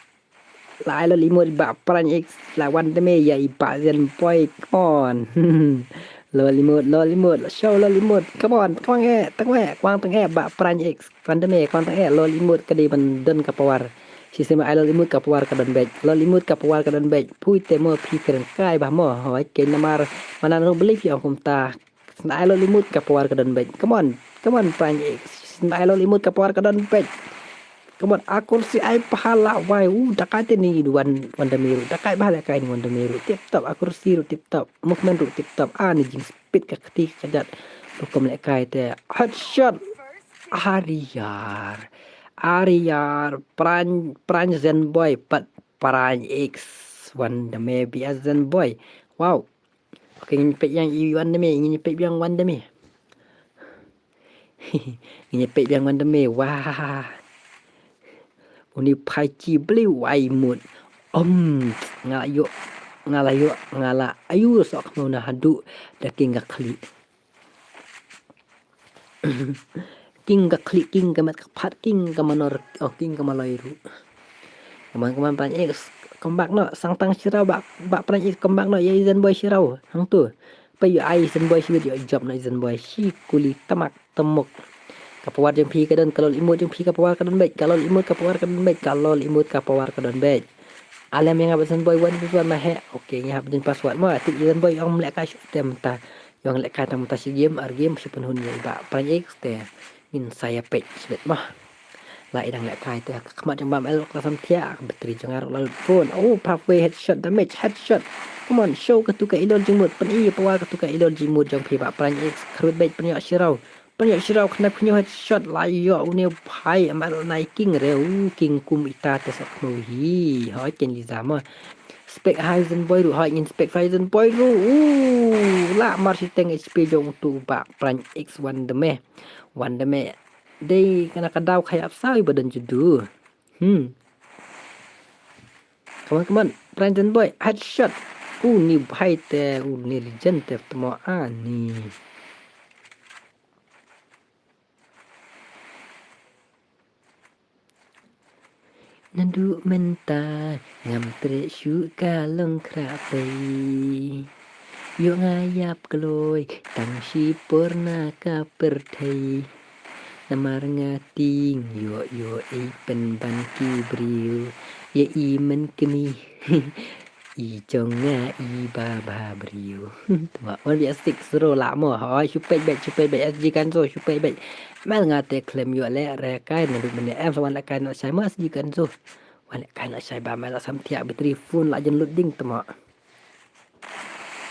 La ai lol emote i Bah Pranzen X. La wan da me ïa i Bah Zen boy. Come on. Lol emote, lol emote. Show lol emote. Come on, come on eh. Tang weh, kwang tang eh Bah Pranzen X. Kwang da me, kwang tang eh. Lol emote ka dei ban don ka power. Shi sima ai lol emote ka power ka don beit. Lol emote ka power ka don beit. Pui te mo phi kren kai bah mo. Hoi ke namar manan ru beli phi ong kumta. Sna ai lol emote ka power ka don beit. Come on. Come on Pranzen X. Sna ai lol emote ka power ka don beit. Come on, akursi ai pahala wai. Uh, dakai te ni wan wan da me ru. Dakai bah dakai ni wan da me ru. Tip top, akursi ru tip top. Movement ru tip top. Ah, ni jing speed ka kti ka jat. Rukom lehkai te. Headshot. Ariar. Ariar. Pran, Pran Zen boy. Pat Pran X. Wan da me bia Zen boy. Wow. Okay, ngin peit ïa i wan da me. Ngin peit ïa wan da me. Ngin peit ïa wan da me. Wah. Uni phai chi bli wai mut. Om. Nga la ïoh. Nga la ïoh. Nga la ayu sok mo na haduh. Da king ka khlieh. King ka khlieh, king ka met ka phat, king ka manor, oh, king ka maloi ru. Come on, come on, Pranzen X, come back noh, sang tang shiraw, Bah, Bah Pranzen X, come back noh, ïa i Zen boy shiraw. Hangtu. Peit ïa i Zen boy shi bit ïoh jop noh i Zen boy. Shi kuli tamak tamuk. Ka power jong phi ka don, ka lol emote jong phi ka power ka don beit, ka lol emote ka power ka don beit, ka lol emote ka power ka don beit. Alem ïa nga Bah Zen boy one plus one ma heh. Okay, ngi hap jin password ma, tip i Zen boy ong mleh ka shu tem ta. Ïong lehkai tang mynta shi game, ar game, shi pynhun ïa i Bah Pranzen X te. Ngin sa ïa peit shi bit mo. La i dang lehkai te, ka khmat jong Bah Mel ka la samthiah, ka battery jong nga ruh la lut bun. Oh, halfway headshot damage, headshot. Come on, show katu ka i lol jingmut, pyn-i power katu ka i lol jingmut jong phi Bah Pranzen X, kyrwit beit pynïoh shiraw. Pynïoh shiraw khnap khynñiuh headshot la ïoh une u phai, amat nai king re u king kum ita te sok khmu hi. Hoi ken Liza mo. Spek Horizon boy ruh, hoi ngin spek Horizon boy ruh. Uh, la mar shiteng H P jong utu u Bah Pranzen X wan da me. Wan da me. Dei kane ka daw ka ïap saw i ba don judu. Hmm. Come on, come on. Pranzen boy, headshot. Uni bhai te, uni legend te tmo ani. Naduh mynta ngam treh shuh ka long khrah pei. Ïoh nga ïap kloi tang shipor na ka pyrthei. Namar nga tieng ïoh ïoh ei pynban ki briew. Ïa i mynkyni. I jong nga i ba bha briew. Tma, one vs six zero lah mo. Hoi, shu peit beit, shu peit beit, S G Kanzo, shu peit beit. Mel nga te khlem ïoh leh re kai naduh mynne em sa wan leh kai na shai mo S G Kanzo. Wan leh kai na shai ba mel la samthiah battery phone la jan lut ding tma.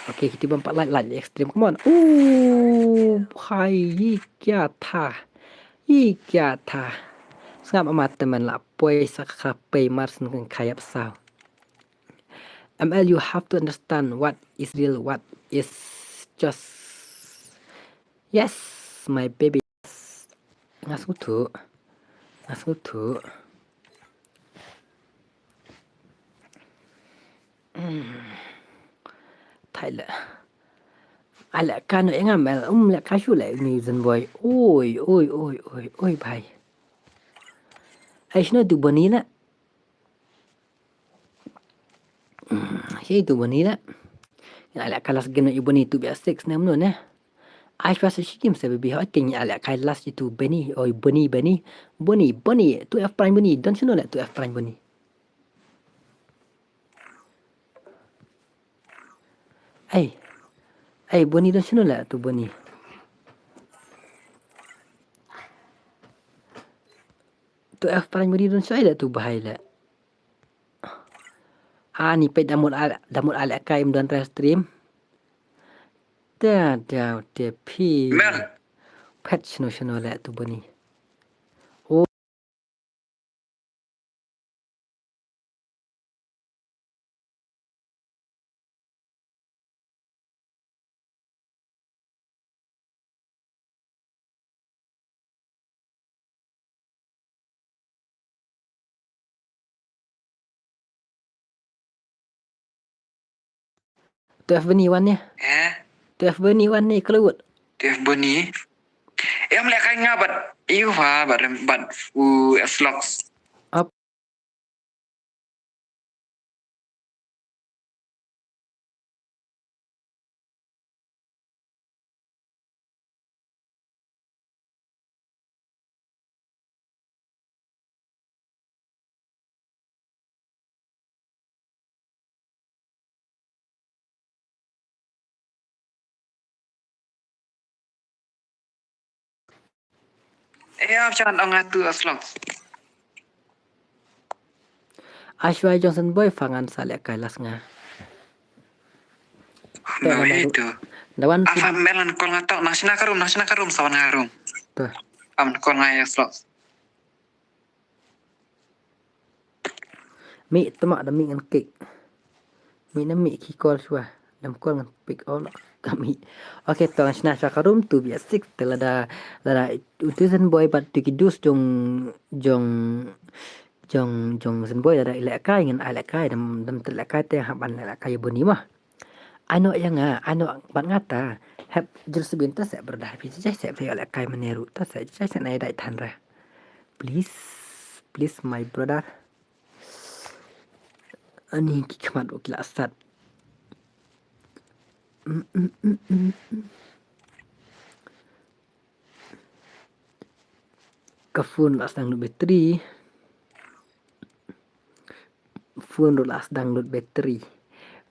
Okay, kita bam pat light, light extreme, come on. Ooh, hai, ye kya tha? Ye kya tha? Sngap amat te men la poi sa ka pei mar sngap ka ïap saw. M L, you have to understand what is real, what is just. Yes, my baby. Nga sngewthuh. Nga sngewthuh. Hmm. Thai le. Ai le ka no ïa nga mel, um le ka shu le ni Zen boy. Oi, oi, oi, oi, oi, bhai. Ai shino tu Bonnie le. Hmm, shi tu Bonnie la. Ïa la ka last game na i Bonnie tu bia six ne mno ne. Ai shwa sa shi game sa baby hot ke ïa la ka last itu Benny, oi Bonnie, Benny. Bonnie, Bonnie, tu F prime Bonnie, don shino la tu F prime Bonnie. Ai. Ai Bonnie don shino la tu Bonnie. Tu F prime Bonnie don shai la tu bahai la. Ani peit da mut ale, da mut ale ka im don re stream. Da da te phi. Mer. Phet shino shino le tu Bonnie. Tu F Boni wan ne. Eh? Tu F Boni wan ne, khlem wut. Tu F Boni. Em leh kai nga bad. Iu ha, bad, bad, u Slox. Ap. Eh, ap chan ong atu aslong. Ashwa Johnson boy fangan sa leh kai las nga. No, itu. Dawan apa melan kol ngatok nang sina karum, nang sina karum, sawan ngarum. Tuh. Am kol ngai aslong. Mi tama da mi ngan kik. Mi na mi ki kol shwa. Dam kol ngan pick all kami. Okay, to ngan shna shwa karum tu bia sik te lada, lada utu sen boy bat tu ki dus jong, jong, jong, jong sen boy lada i leh kai ngan ai leh kai dam, dam te leh kai te hap ban leh kai buni mah. Ano yang nga, ano bat ngata. Hep jil sebin ta se berdah pi jai se pi leh kai meneru ta se jai se nai dai than ra. Please, please my brother. Ani ki khmat u ki la sat. Mm, mm, mm, mm, mm. Ka phone la sdang lut battery. Phone ruh la sdang lut battery.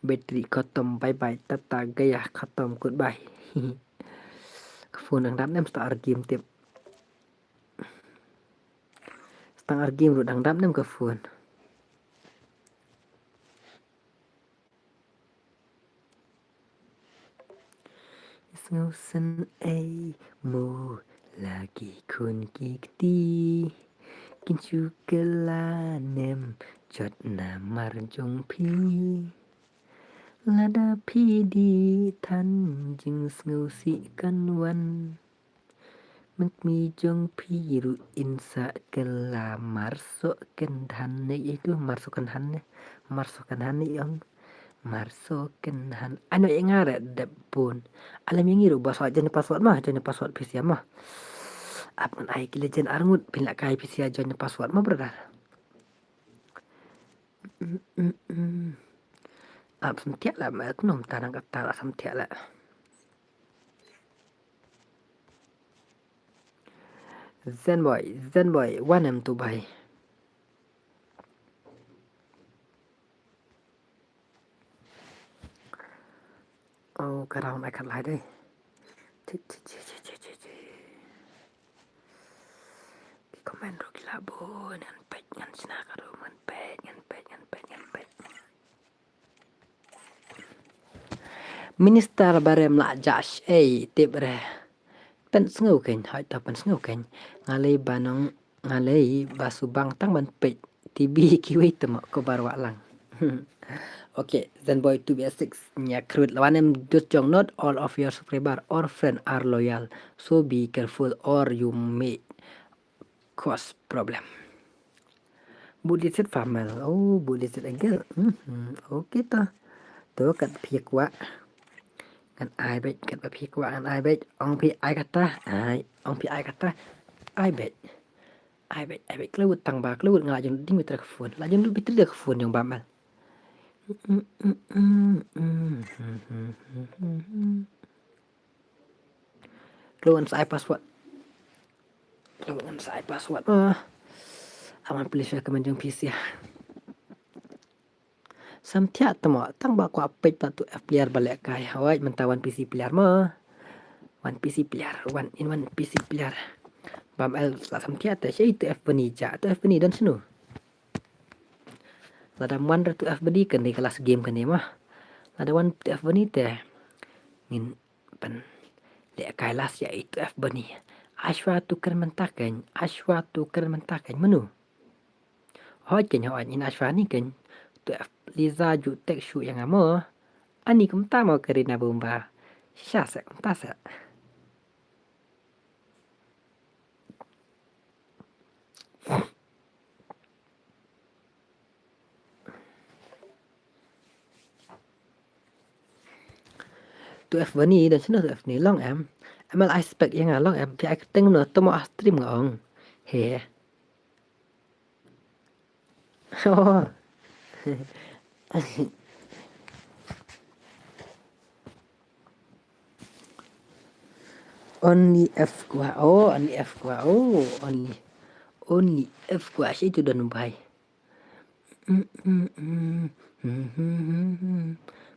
Battery khatam, bye bye, tata, gaya, khatam, goodbye. Ka phone dang dap nem star game tip. Stang ar game ruh dang dap nem ka phone. Sngew sngewsih ei mo la ki khun ki kti. Kin shu kylla nem jot namar jong phi. Lada phi dih than jingsngewsih kan wan. Mynta jong phi ruh in sa kylla marso kyndhan ne itu marso kyndhan ne. Marso kyndhan ne ong. Marso kyndhan. Ano ïa nga re dep bun. Alam ïa ngi ruh ba sot join password ma, join password phi sia ma. Ap ngan ai ki legend arngut phin leh kai phi sia join password ma brother. Mm, mm, mm. Ap samtiak la ma knom tarang kata la samtiak la. Zen boy, zen boy, wan em tu bai. Oh, ka round ai khat lai dei. Ti, ti, ti. Ki comment ruh ki la bun, ngan peit, ngan shna ka ruh, ngan peit, ngan peit, ngan peit, ngan peit. Minister barem la jash ei tip re. Pen sngew kein, hai ta pen sngew kein. Ngalei banong, ngalei ba subang tang ban peit. T V kiwei te mo ko bar wa lang. Okay, then boy two B six nya krut lawan em dut jong not all of your subscriber or friend are loyal. So be careful or you may cause problem. Bu lisit famel. Oh, bu lisit agel. Mhm. Okay to. To kat phi kwah. Ngan ai bek, kat phi kwah ngan ai bek. Ong phi ai kata. Ai, ong phi ai kata. Ai bek. Ai bek, ai bek. Klewut tang ba, klewut nga la jong ding mitra ka phone. La jong ding mitra ka phone jong ba mal. Klewut ngan sa ai password. Klewut ngan sa ai password. Ah. Aman please recommend jong P C ah. Samthiah tamo tang ba kwah peit pat tu F player ba leh kai. Hawai mynta one P C player mo. One P C player, one in one P C player. Bam el la samthiah te shi tu F bani ja tu F bani don snu. Lada one re tu F bani kane ka last game kane mo. Lada one tu F bani te ngin pen leh kai last ya itu F bani. Ashwa tu kren mynta kane, Ashwa tu kren mynta kane menu. Hoi kane hoi in Ashwa ni kane. Tu F Liza ju tek shu yang amo. Ani kumta mo Karina Bumba. Sha se kumta se. F Bani, don shano F ni long em. Em ai spek ïa nga long em, phi ai kyrteng no, to mo a stream nga ong. He. Oh. Only F kwah, oh, only F kwah, oh, only, only F kwah, shi tu don bai.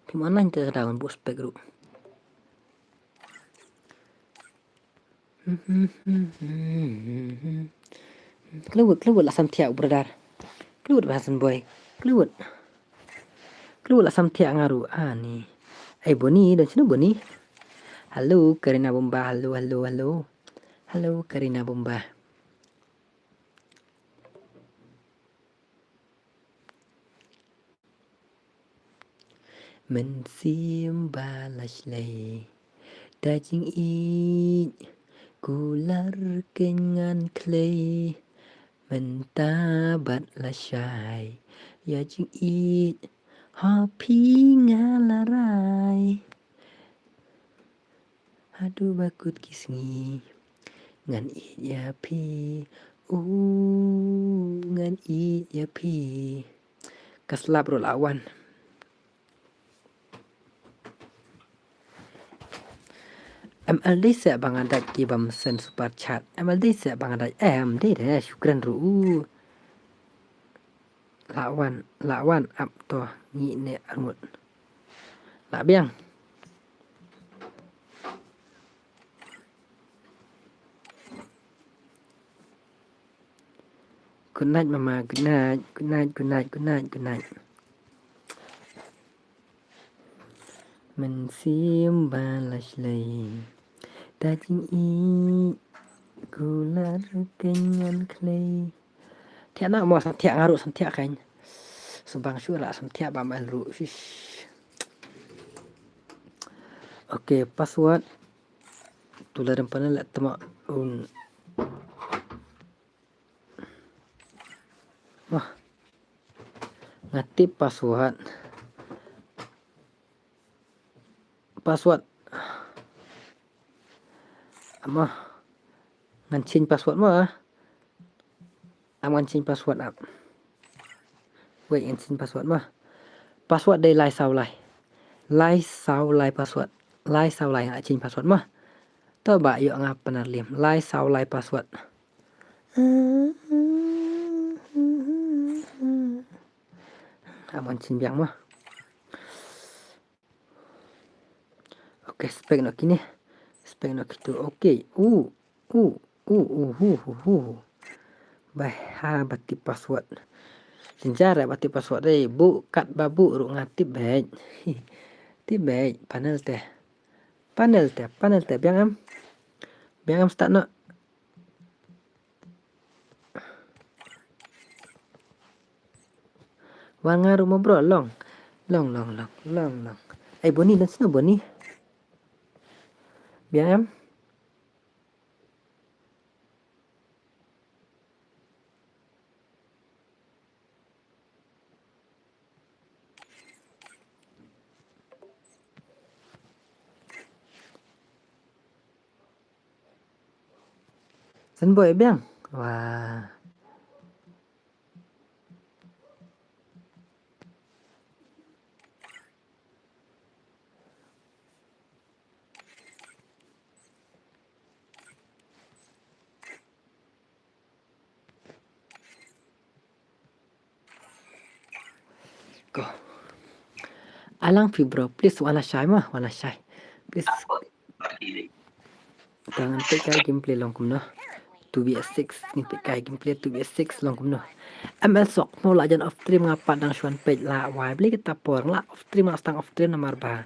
Phim online te ka daw ngan buh spek ruh. Klewut, klewut la samthiah u brother. Klewut ba Hassan boy. Klewut. Klewut la samthiah nga ruh ani. Ai Boni, don shano Boni? Hello Karina Bomba, hello, hello, hello. Hello Karina Bomba. Mynsiem ba la shlei da jingïeit, kular kyngan khlei, mynta bad la shai ïa jingïeit, ha phi nga la rai. Haduh ba kut ki sngi ngan ïeit ïa phi. U ngan ïeit ïa phi. Ka slap ruh la wan. Em, dei seh ba nga dait ki bym send super chat. Em, dei seh ba nga dait. Em, dei de, shukran ruh. La wan, la wan ap to ngi ne arngut. La biang. Good night mama, good night, good night, good night, good night, good night. Mynsiem ba la shlei da jingïeit, kular kyngan khlei. Thiah na mo, sa thiah nga ruh, sa thiah kan. Subang shuh la sa thiah ba mal ruh. Shish. Okay, password. Tu la rem panel la tama un. Wah. Nga tip password. Password. Mo. Ngan change password mo. Am ngan change password ap. Wait, ngan change password mo. Password dei lai saw lai. Lai saw lai password. Lai saw lai ngan change password mo. To ba ïoh nga pynarlim. Lai saw lai password. Am ngan change biang mo. Okay, spek noh kine. Spek noh kitu. Okay. U, u, u, u, hu, hu, hu. Bah, ha, ba tip password. Jynjar ba tip password dei. Bu, kat ba bu ruh nga tip beit. Tip beit, panel te. Panel te, panel te. Biang em. Biang em start noh. Wan nga ruh mo bro, long. Long, long, long, long, long. Ai Boni, don shano Boni? Biang em? San boy biang. Wah. Ko. Alang phi bro, please wan la shai ma, wan la shai. Please. Tang ngan peit kai gameplay long kumno. Two V S six, ngan peit kai gameplay two V S six long kumno. M L Sok, mo la jan off stream nga pat dang shuwa peit la wai. Beli kita por, la off stream, la stang off stream namar ba.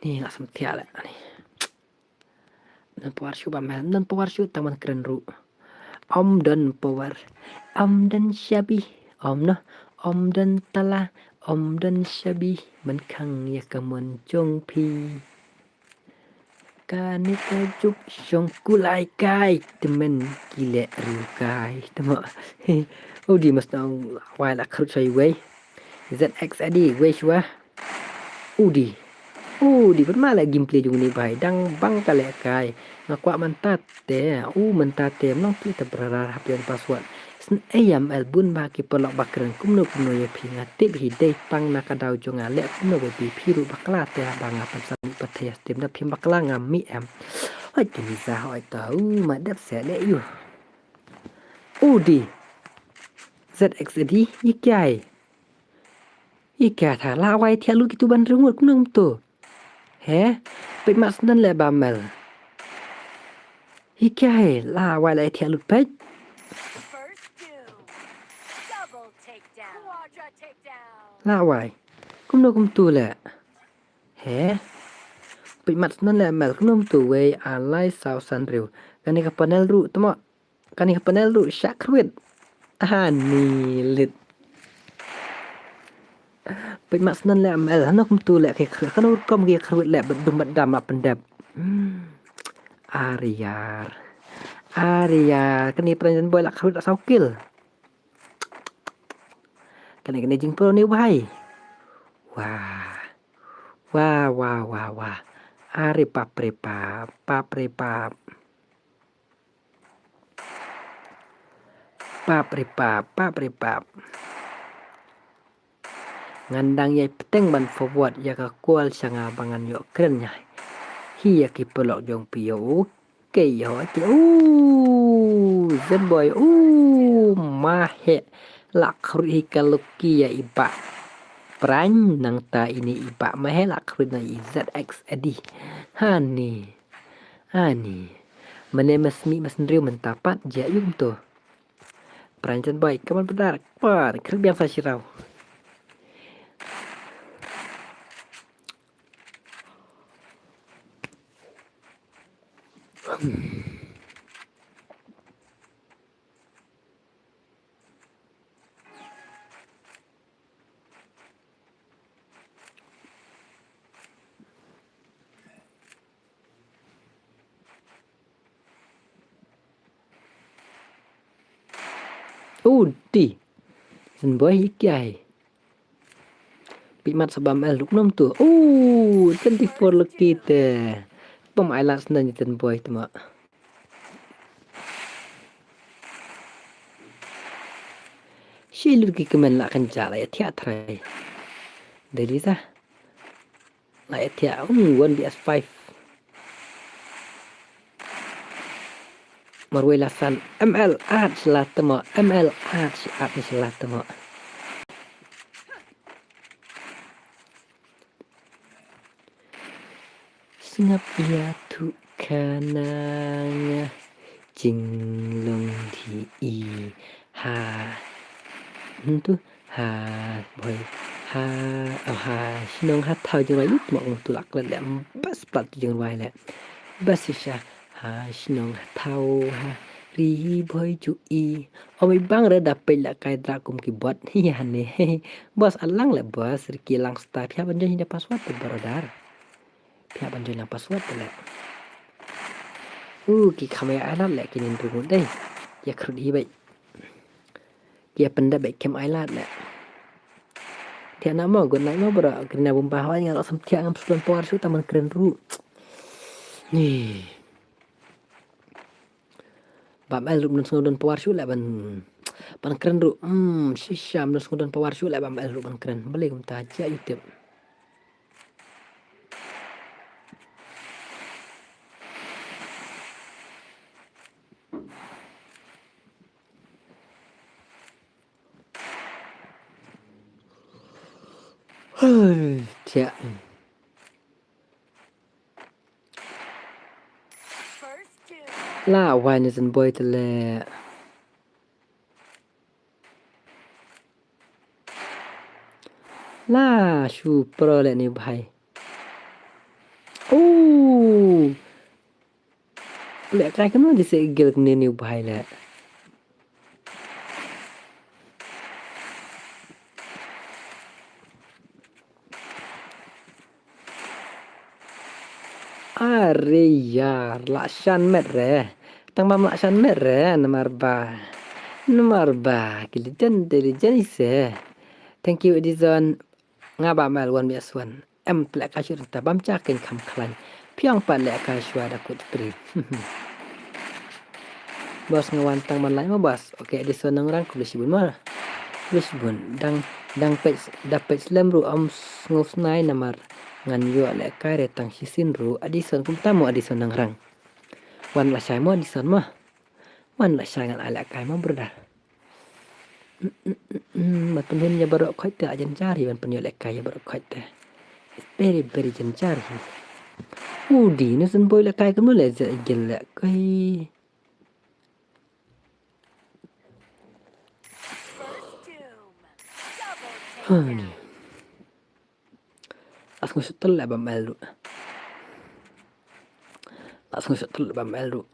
Ni la sam thiah la ni. Ym don power shuh ba mel, ym don power shuh tang ban kren ruh. Ym don power. Ym don shabi. Ym noh. Ym don tala. Ym don shabi. Ban khang ïa ka mon jong phi. Kane ka juk shong kulai kai. Tymmen ki leh riew kai. Tymmen. Udi mas nang wai la khrut shai wei. Z X A D wei shuwa. Udi. U di ban ma leh gameplay jong ni bhai dang bang ka leh kai. Nga kwah mynta te, u mynta te mlong pli te brarar hap ïoh password. Sngewbha ïa M L bun ba ki paralok ba kren kumno kumno ïa phi, nga tip hi dei tang na ka daw jong nga leh kumno ba phi, phi ruh bakla te ba nga pynsan mih pat ïa stream da phim bakla nga mih em. Hoi kini za hoi ta u ma dep se leh ïu. U di. Z X A D, ïa kiai. Ïa kiai tha la wai thiah lut kitu ban ringut kumno kumto. He? Peit mat snan leh ba mel. Hi kiai la wai la thiah lut peit. La wai. Kumno kumtu leh. He? Peit mat snan leh mel kumno kumtu wei alai saw san riu. Kane ka panel ruh tama. Kane ka panel ruh shah khruit. Ani lit. Peit mat snan leh mel hano kumtu leh ki khruit kano rukom ki khruit leh bad dum bad dam la pyndep. Hmm. Ariar. Ariar kane pran jan boy la khruit la saw kil. Kane kane jingpro ni wahai. Wah. Wah wah wah wah. Ari pap re pap pap re pap. Pap re pap pap re pap. Ngan dang ïai pteng ban forward ïa ka call sha nga ba ngan ïoh kren ïa hi ïa ki paralok jong phi ïa u. Kei ïa u. Zen boy u. Ma he la khruit hi ka lucky ïa i bah. Pran nangta ini i bah ma he la khruit na i Z X A D. Hani. Ani. Mane mas mi mas nriu mynta pat jia yum to. Pran jan boy, come on brother, come on, krik biang sa shirau. Udi. Sen boy ikai. Pi mat sa bam el ruk nom tu. Uh, twenty-four lucky te. Bam ai last na ni ten boy tu ma. Shi lut ki kemen la kan jala ya thiah trai. Dari sa. La ya thiah, um, one B S five. Marwei la san, M L at la temo, M L at at ni la temo. Sngap ïa tu kana nga jinglong di i ha. Hmm tu ha boy ha oh, ha shnong ha thaw jingwai lut mak tu lak le bas plat jingwai le bas sha ha shnong ha thaw ha ri boy ju i. Oi bang re da peit la kai dra kum ki bot hi ha ne. Bos alang le bos riki lang sta phi ha ban join da password tu barodar. Phi ha ban join lang password tu le. Uh ki kham ya alat le ki nin tu dei. Ya khrut hi bai. Ki ya penda bai kem alat le. Thiah na mo good night mo bro. Kri na bumpa hawai ngal osam thiah ngam sudan power shoot taman kren ru. Ni. Bam el rup nun sngewdon power shu leh ban ban kren ruh. Hmm, shisha nun sngewdon power shu leh bam el rup ban kren. Bale kumta jia YouTube. Jia. La wai ni zan boy te le. La shu pro le ni bhai. Oh. Le kai kano di se gel kene ni bhai le. Are ïar la shan met re. Tang bam la shan met re namar ba namar ba ki legend de legend ise. Thank you Edison. Nga ba mel one vs one. Em, lehkai shuh ta bam cha kein kham khlaiñ. Phi ong pat lehkai shuwa da kut tri. Boss nga wan tang ban lait mo boss. Okay, Edison Nongrang khublei shibun mo. Khublei shibun. Dang, dang peit, da peit slem ruh ym sngewsnai namar ngan ïoh lehkai re tang shisien ruh. Edison kumta mo Edison Nongrang. Wan lashai mo Edison mo. Wan lashai ngan ai lehkai mo brother. Ban pynhun ïa baroh khoit te, ajan jari ban pynïoh lehkai ïa baroh khoit te. It's very, very jan jari. Udi nu syn boi lehkai kumno leh, jel lehkai. Ani. As ngu shutel leh bam el ruh. As ngu shutel leh bam el ruh.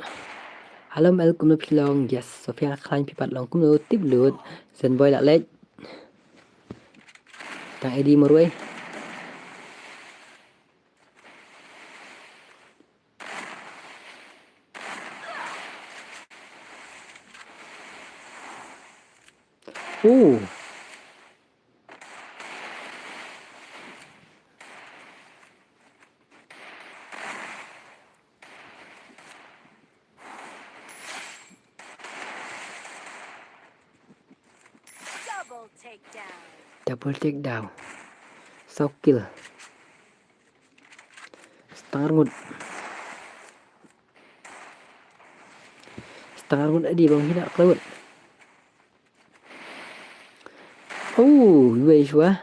Hello mel, kumno phi long? Yes, Sophia khlaiñ, phi pat long kumno? Tip lut. Zen boy la leh. Tang Eddie marwei. Oh. Double takedown. Double takedown. Saw kill. Stang arngut. Stang arngut adi bang hina klawut. Oh, iwei shuwa.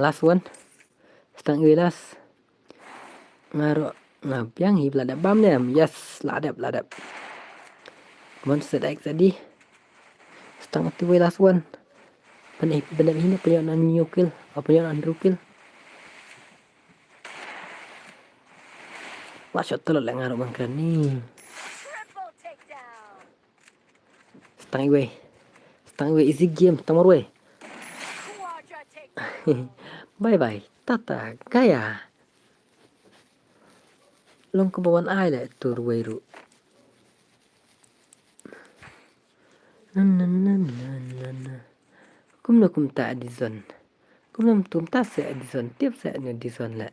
Last one. Stang iwei last. Nga ruh nga biang hi, la dep bam ne em? Yes, la dep, la dep. Mon set ek tadi. Stang iwei last one. Bane bane hina pynïoh na hynñiew kill. Oh, pynïoh na hynriew kill. Wah, shot telot leh nga ruh bang kren ni. Triple takedown. Stang iwei. Stang iwei, easy game, stang marwei. Bye bye. Tata gaya. Long kumba wan ai leh tur wei ruh. Na, na, na, na, na, na. Kumno kumta Edison. Kumno kumta se Edison. Tip se ni Edison leh.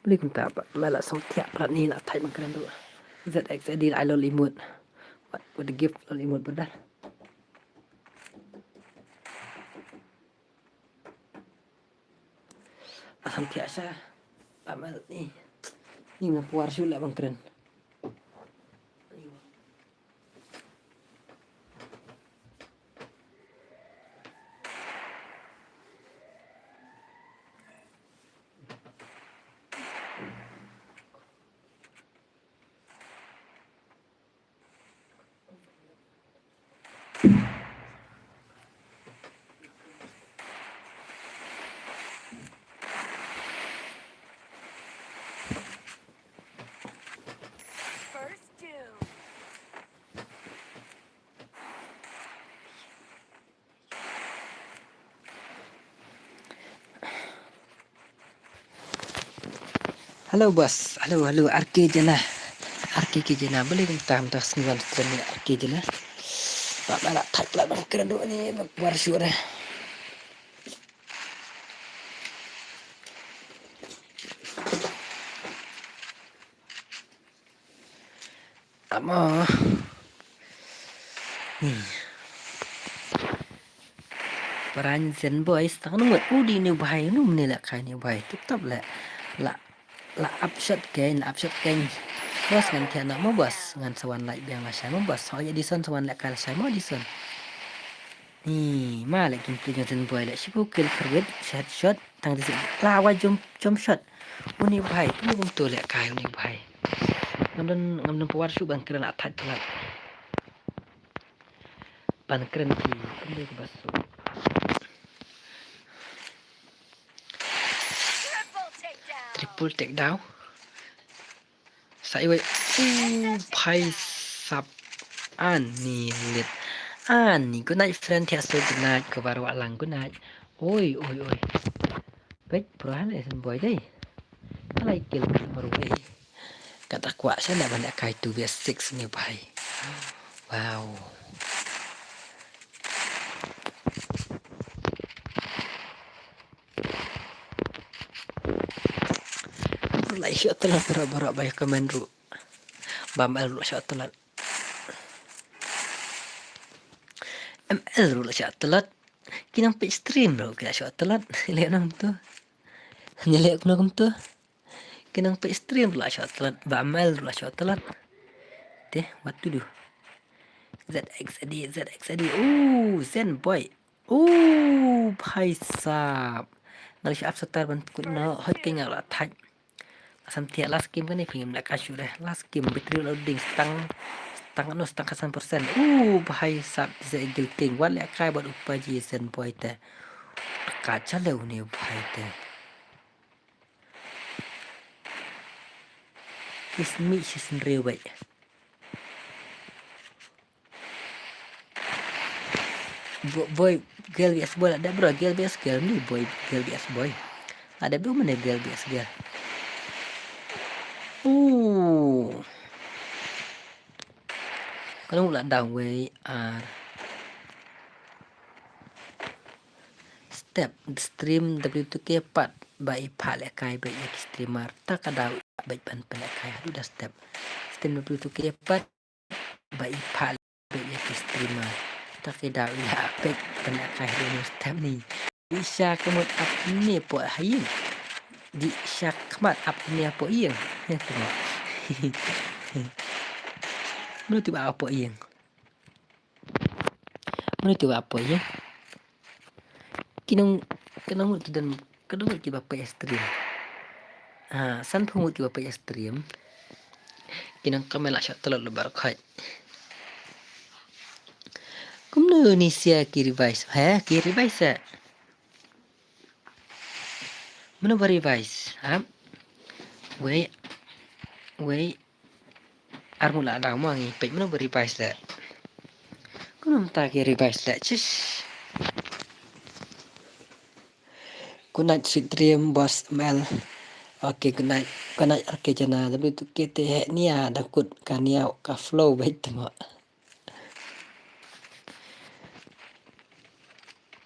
Beli kumta pat. Mela song tiak prat ni la thai bang kren ruh. Z X Eddie la ai lol imut. What would the gift lol imut brother? Asam thiah sha. Ba mal ni. Ni na puar shu la bang kren. First doom. Hello boss. Hello, hello, R K Jana. R K K Jana, boleh minta minta seniwan stream ni R K Jana. Ba ba la thak la bang kena dua ni, ba war syuk dah. Amo. Ni. Paran Zen Boy stang nung udi ni u bhai, nung ni leh kai ni u bhai. Tip top leh. La, la upshot kein, la upshot kein. Boss ngan thiah na mo boss, ngan sa wan leh biang lashai mo boss. Ho ya Edison sa wan leh kai lashai mo Edison. Ni, ma leh kim pli jong Zen Boy leh shiphew kill kyrwit, headshot. Tang dei la wai jump, jump shot. Uni u bhai, uni bym tu leh kai uni u bhai. Ngam don, ngam don power shu ban kren la thait palat. Ban kren ki, kren ki basu. Triple takedown. Sa iwei. U bhai sap. Ani lit. Ani, good night friend, thiah so good night, ko baroh lang good night. Oi, oi, oi. Peit, pro han Zen Boy dei. Alai kill marwei. Kata kwah sha na ban kai two v six ni bhai. Wow. La ïa shoh tlot baroh baroh ba ïa comment ruh. Ba M L ruh la shoh tlot. M L ruh la shoh tlot. Ki nang peit stream ruh ki la shoh tlot. Leh nang tu. Hanya leh kumno kumtu. Ki nang peit stream ruh la shoh tlot. Ba M L ruh la shoh tlot. Te, what to do? Z X A D, Z X A D. Ooh, Zen boy. Ooh, bhai sahab. Nga la shah ap star ban kut na hot ke nga la thait. Asam tiak last game kane phi ngim leh kai shuh re. Last game battery loading stang, stang no stang ka san percent. Ooh, bhai sahab, Zen Eagle King. Wat leh kai bad u Paji Zen boy te. Ka chale une bhai te. Is mi shi sin rew bai. Bo-, boy, girl V S boy, la dep bro, girl V S girl, ni boy, girl V S boy. La dep bro, mane girl V S girl. Ooh. Ka long la dang wei ar. Step, stream W two K pat ba i phah leh kai ba i streamer. Ta ka daw ba i pan pan leh kai haduh da step. Stream W two K pat ba i phah leh ba i streamer. Ta ka daw i la pek pan leh kai haduh da step ni. Di sha ka mut ap ne po ha ïing. Di sha ka mut ap ne po ïing. Mano ti ba ap po ïing. Mano ti ba ap po ïing. Ki nong, ki nong ki don, ki nong ki ba peit stream. Ha, san phew ngut ki ba peit stream. Ki nong comment la shah tlot lo bar khot. Kumno ni sia ki revise, ha, ki revise sa. Mano ba revise, ha? Wei, wei. Ar ngut la dang mo ngi peit mano ba revise leh. Kumno mynta ki revise leh, chish. Good night, sweet dream, boss M L. Okay, good night. Good night, R K Jana. W two K te he nia da kut ka nia ka flow beit tmo.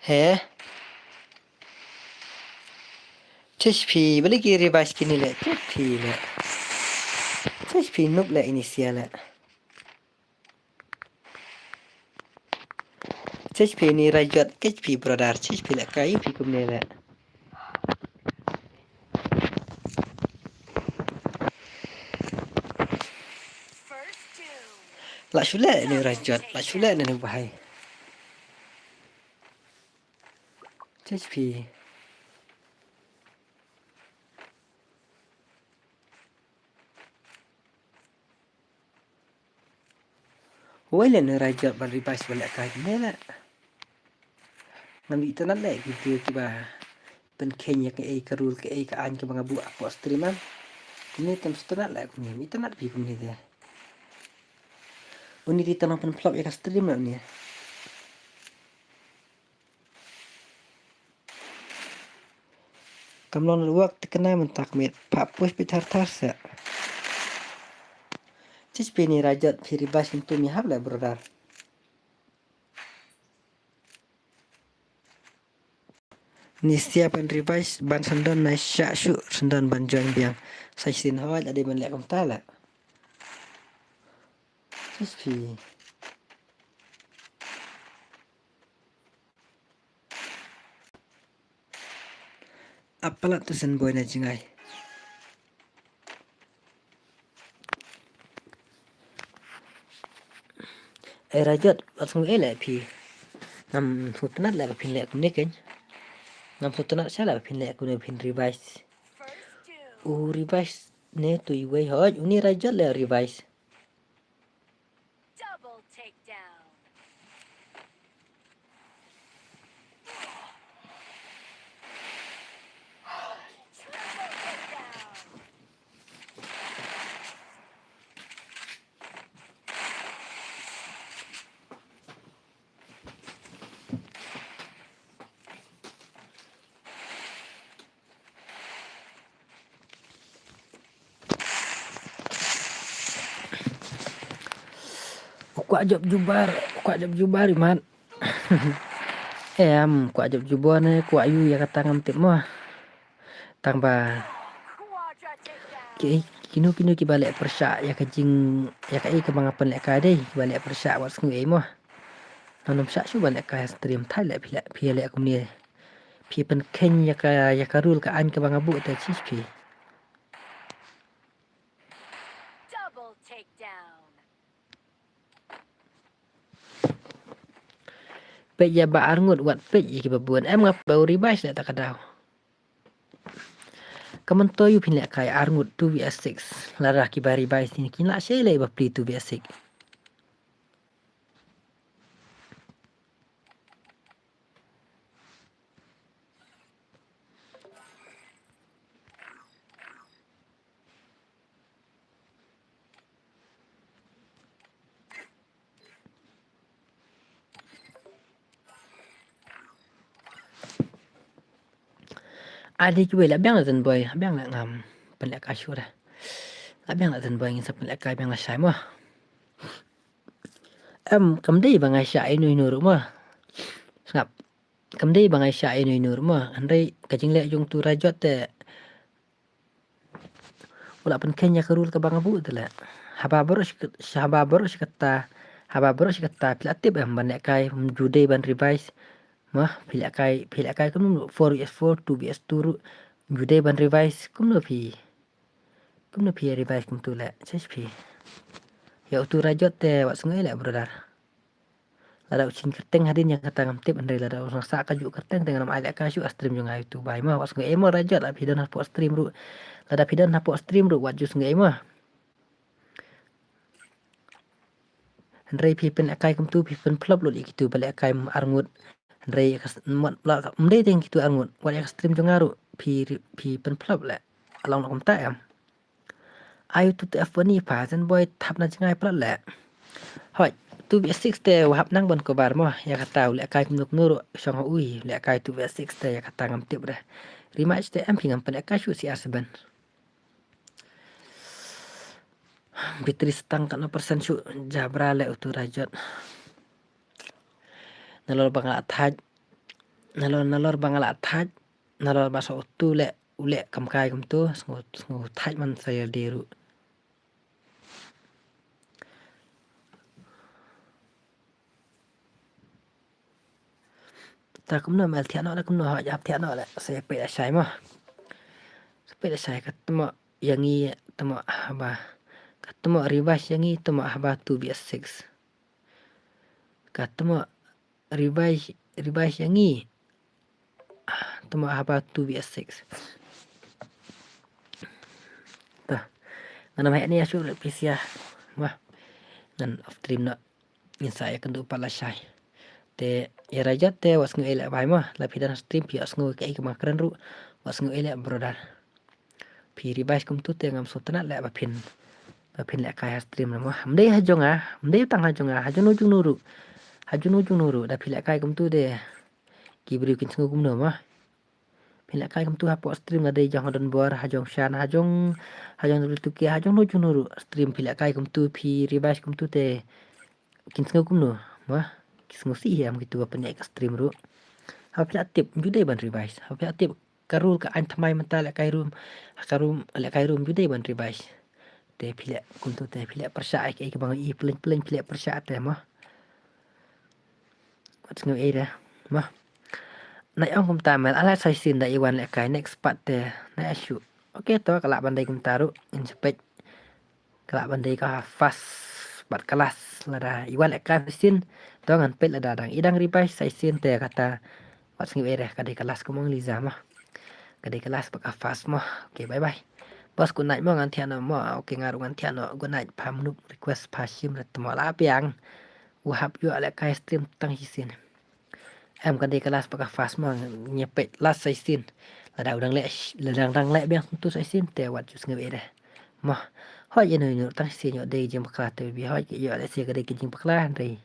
He? Chish phi, balei ki revise kine leh, chish phi leh. Chish phi noob leh ini sia leh. Chish phi ni Rajot, chish phi brother, chish phi leh kai phi kumne leh. La shu leh ni Rajot, la shu leh ni bhai. Chish phi. Wei leh ni Rajot ban revise ban leh kai ne leh. Ngam itynnad leh ki video kiba pynkheiñ ïa kaei ka rule kaei ka aiñ kaba nga buh hapoh stream am. Kumne te ym sngewtynnad leh kumne, ym itynnad phi kumne te. Uni te tang nang pynphlop ïa ka stream leh uni. Kam long network te kane mynta ka miet. Phah push beit thar thar seh. Chish phi ni Rajot, phi revise kumtu mi hap leh brother. Ni sia ban revise ban syndon na shah shuh syndon ban join biang. Sa shisien hooid la dei ban leh kumta leh. Chish phi. Ap palat tu Zen boy na jngai. Ei Rajot, wat sngew ei leh phi. Ngam sngewtynnad leh ba phin leh kumne kein. Ngam sngewtynnad sha leh ba phin leh kumne phin revise. U revise ne tu iwei hooid, uni Rajot leh revise. Double takedown. Triple takedown. U kwah jop jubar, u kwah jop jubar imat. Em, kwah jop jubar ne, kwah yu ïa kata ngam tip mo. Tang ba. Ki, kino kino kiba leh pyrshah ïa ka jing, ïa kaei kaba nga pynlehkai dei, kiba leh pyrshah wat sngew ei mo. Ngan ym shah shuh ban lehkai ha stream, thait leh phi leh, phi leh kumne. Phi pynkheiñ ïa ka, ïa ka rule ka aiñ kaba nga buh te, shish phi. Double takedown. Peit ïa ba arngut wat peit ïa kiba bun, em nga ba u revise leh ta ka daw. Ka mynta ïoh phin lehkai arngut two V S six. Lada kiba revise ni kin lah shei leh ba pli two V S six. Ade kiwei la biang la Zen Boy, la biang la ngam pynlehkai shuh re. La biang la Zen Boy ngin sa pynlehkai biang la shai mo. Em, kam dei ba ngai shah ino ino ruh mo. Sngap. Kam dei ba ngai shah ino ino ruh mo. Hynrei ka jingleh jong utu Rajot te u la pynkheiñ ïa ka rule kaba nga buh te leh. Haba baroh shi kat-, haba baroh shi katta, haba baroh shi katta phi la tip em ban lehkai, ym ju dei ban revise. Mo, phi lehkai, phi lehkai kumno four V S four, two V S two ruh, ym ju dei ban revise, kumno phi, kumno phi revise kumtu leh, shish phi. Ïa utu Rajot te wat sngew ei leh brother. Lada u shin kyrteng hadien ïa kata ngam tip, hynrei lada u sah kajuh kyrteng te ngan ym ai lehkai shuh ha stream jong nga utu bai mo, wat sngew ei mo Rajot, lada phi don hapoh stream ruh. Lada phi don hapoh stream ruh wat ju sngew ei mo. Hynrei phi pynlehkai kumtu, phi pynphlop lut ïa kitu ba lehkai arngut. Hynrei ka s-, mut la ka, ym dei teng kitu arngut, wat ïa ka stream jong nga ruh phi, phi pynphlop leh. Long noh kumta em. Ai utu te F one pha, Zen Boy thap na jngai palat leh. Hoi, two V S six te wa hap nang ban cover mo, ïa kata u lehkai kumno kumno ruh shong ha u, lehkai two V S six te ïa kata ngam tip re. Rematch te em phi, ngam pynlehkai shuh C R seven. Battery stang katno percent shuh, jabra leh utu Rajot. Nalor ba nga la thait, nalor, nalor ba nga la thait, nalor ba sa utu leh, u leh kam kai kumtu, sngew, sngew thait man sa ïa dei ruh. Ta kumno mel thiah noh, da kumno hap thiah noh leh, sa ïa peit da shai mo. Sa peit da shai ka tmo ïa ngi, tmo haba. Ka tmo revise ïa ngi, tmo haba two V S six. Ka tmo revise, revise ïa ngi. Tmo haba two V S six. Ta. Ngan ym heh ne ïa shuh re pisia. Wah. Ngan off stream noh. Ngin sa ïakynduh pat lashai. Te ïa Rajot te wat sngew ei leh bhai mo. La phi don ha stream phi ïohsngew kaei kaba nga kren ruh. Wat sngew ei leh brother. Phi revise kumtu te ngam sngewtynnat leh ba phin, ba phin lehkai ha stream re mo. Ym dei ha jong nga, ym dei tang ha jong nga, ha jong no jong no ruh. Ha jong no jong no ruh, da phi lehkai kumtu te ki briew kin sngew kumno mo. Phin lehkai kumtu hapoh stream, la dei jong ha donbor, ha jong shan, ha jong, ha jong Dultukia, ha jong no jong no ruh. Stream phi lehkai kumtu, phi revise kumtu te kin sngew kumno mo. Ki sngew sih ïa kitu ba pynïaid ka stream ruh. Haba phi la tip, ym ju dei ban revise. Haba phi la tip ka rule ka aiñ thymmai mynta lehkai room, ka room lehkai room ju dei ban revise. Te phi leh kumtu te phi leh pyrshah ïa kaei kaba nga i, pleng pleng phi leh pyrshah te mo. Wat sngew ei re mo. Nai ong kumta mel, ala sa shisien da i wan lehkai, next part te nai ïa shuh. Ok, to ka lah ban dei kumta ruh, ngin sa peit. Ka lah ban dei ka fast bad ka last, lada i wan lehkai sa shisien. To ngan peit lada dang i dang revise sa shisien te kata. Wat sngew ei re, ka dei ka last kumba ong Liza mo. Ka dei ka last bad ka fast mo. Ok, bye bye. Boss, good night mo, ngan thiah noh mo. Ok, nga ruh ngan thiah noh. Good night, pha Mnup, request pha Shim re te mo, la biang. U hap ïoh lehkai stream tang shisien. Em, ka dei ka last bad ka fast mo, ngin ïa peit last sa shisien. Lada u dang leh, lada dang leh biang kumtu sa shisien te wat ju sngew ei re. Mo, hooid ïa no ïa no tang shisien ïoh dei jingbakla te baby, hooid ïoh lehse ka dei ka jingbakla hynrei.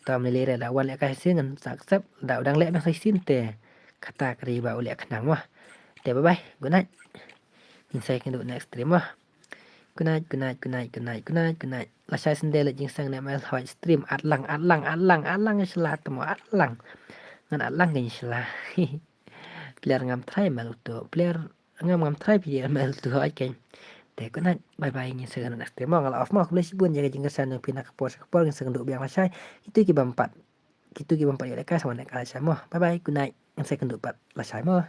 Te ym lei lei re, lada wan lehkai shisien ngan sa accept, lada u dang leh biang sa shisien te kata ka dei ba u leh khnang mo. Te bye bye, good night. Ngin sa ïakynduh next stream mo. Good night, good night, good night, good night, good night, good night. Lashai Sunday leit jingseng ne mel, hooid stream, at lang, at lang, at lang, at lang ïa sla te mo, at lang. Ngan at lang ïa sla. Player ngam try mel uto. Player ngam, ngam try player mel uto, hooid kein. Te good night, bye bye, ngin sa ïakynduh next time mo. Nga la off mo, khublei shibun ïa ka jingkyrshan jong phi na ka por sha ka por, ngin sa ïakynduh biang lashai. Kito ki bym pat, kito ki bym pat ïoh lehkai sa wan lehkai lashai mo. Bye bye, good night, ngin sa ïakynduh pat lashai mo.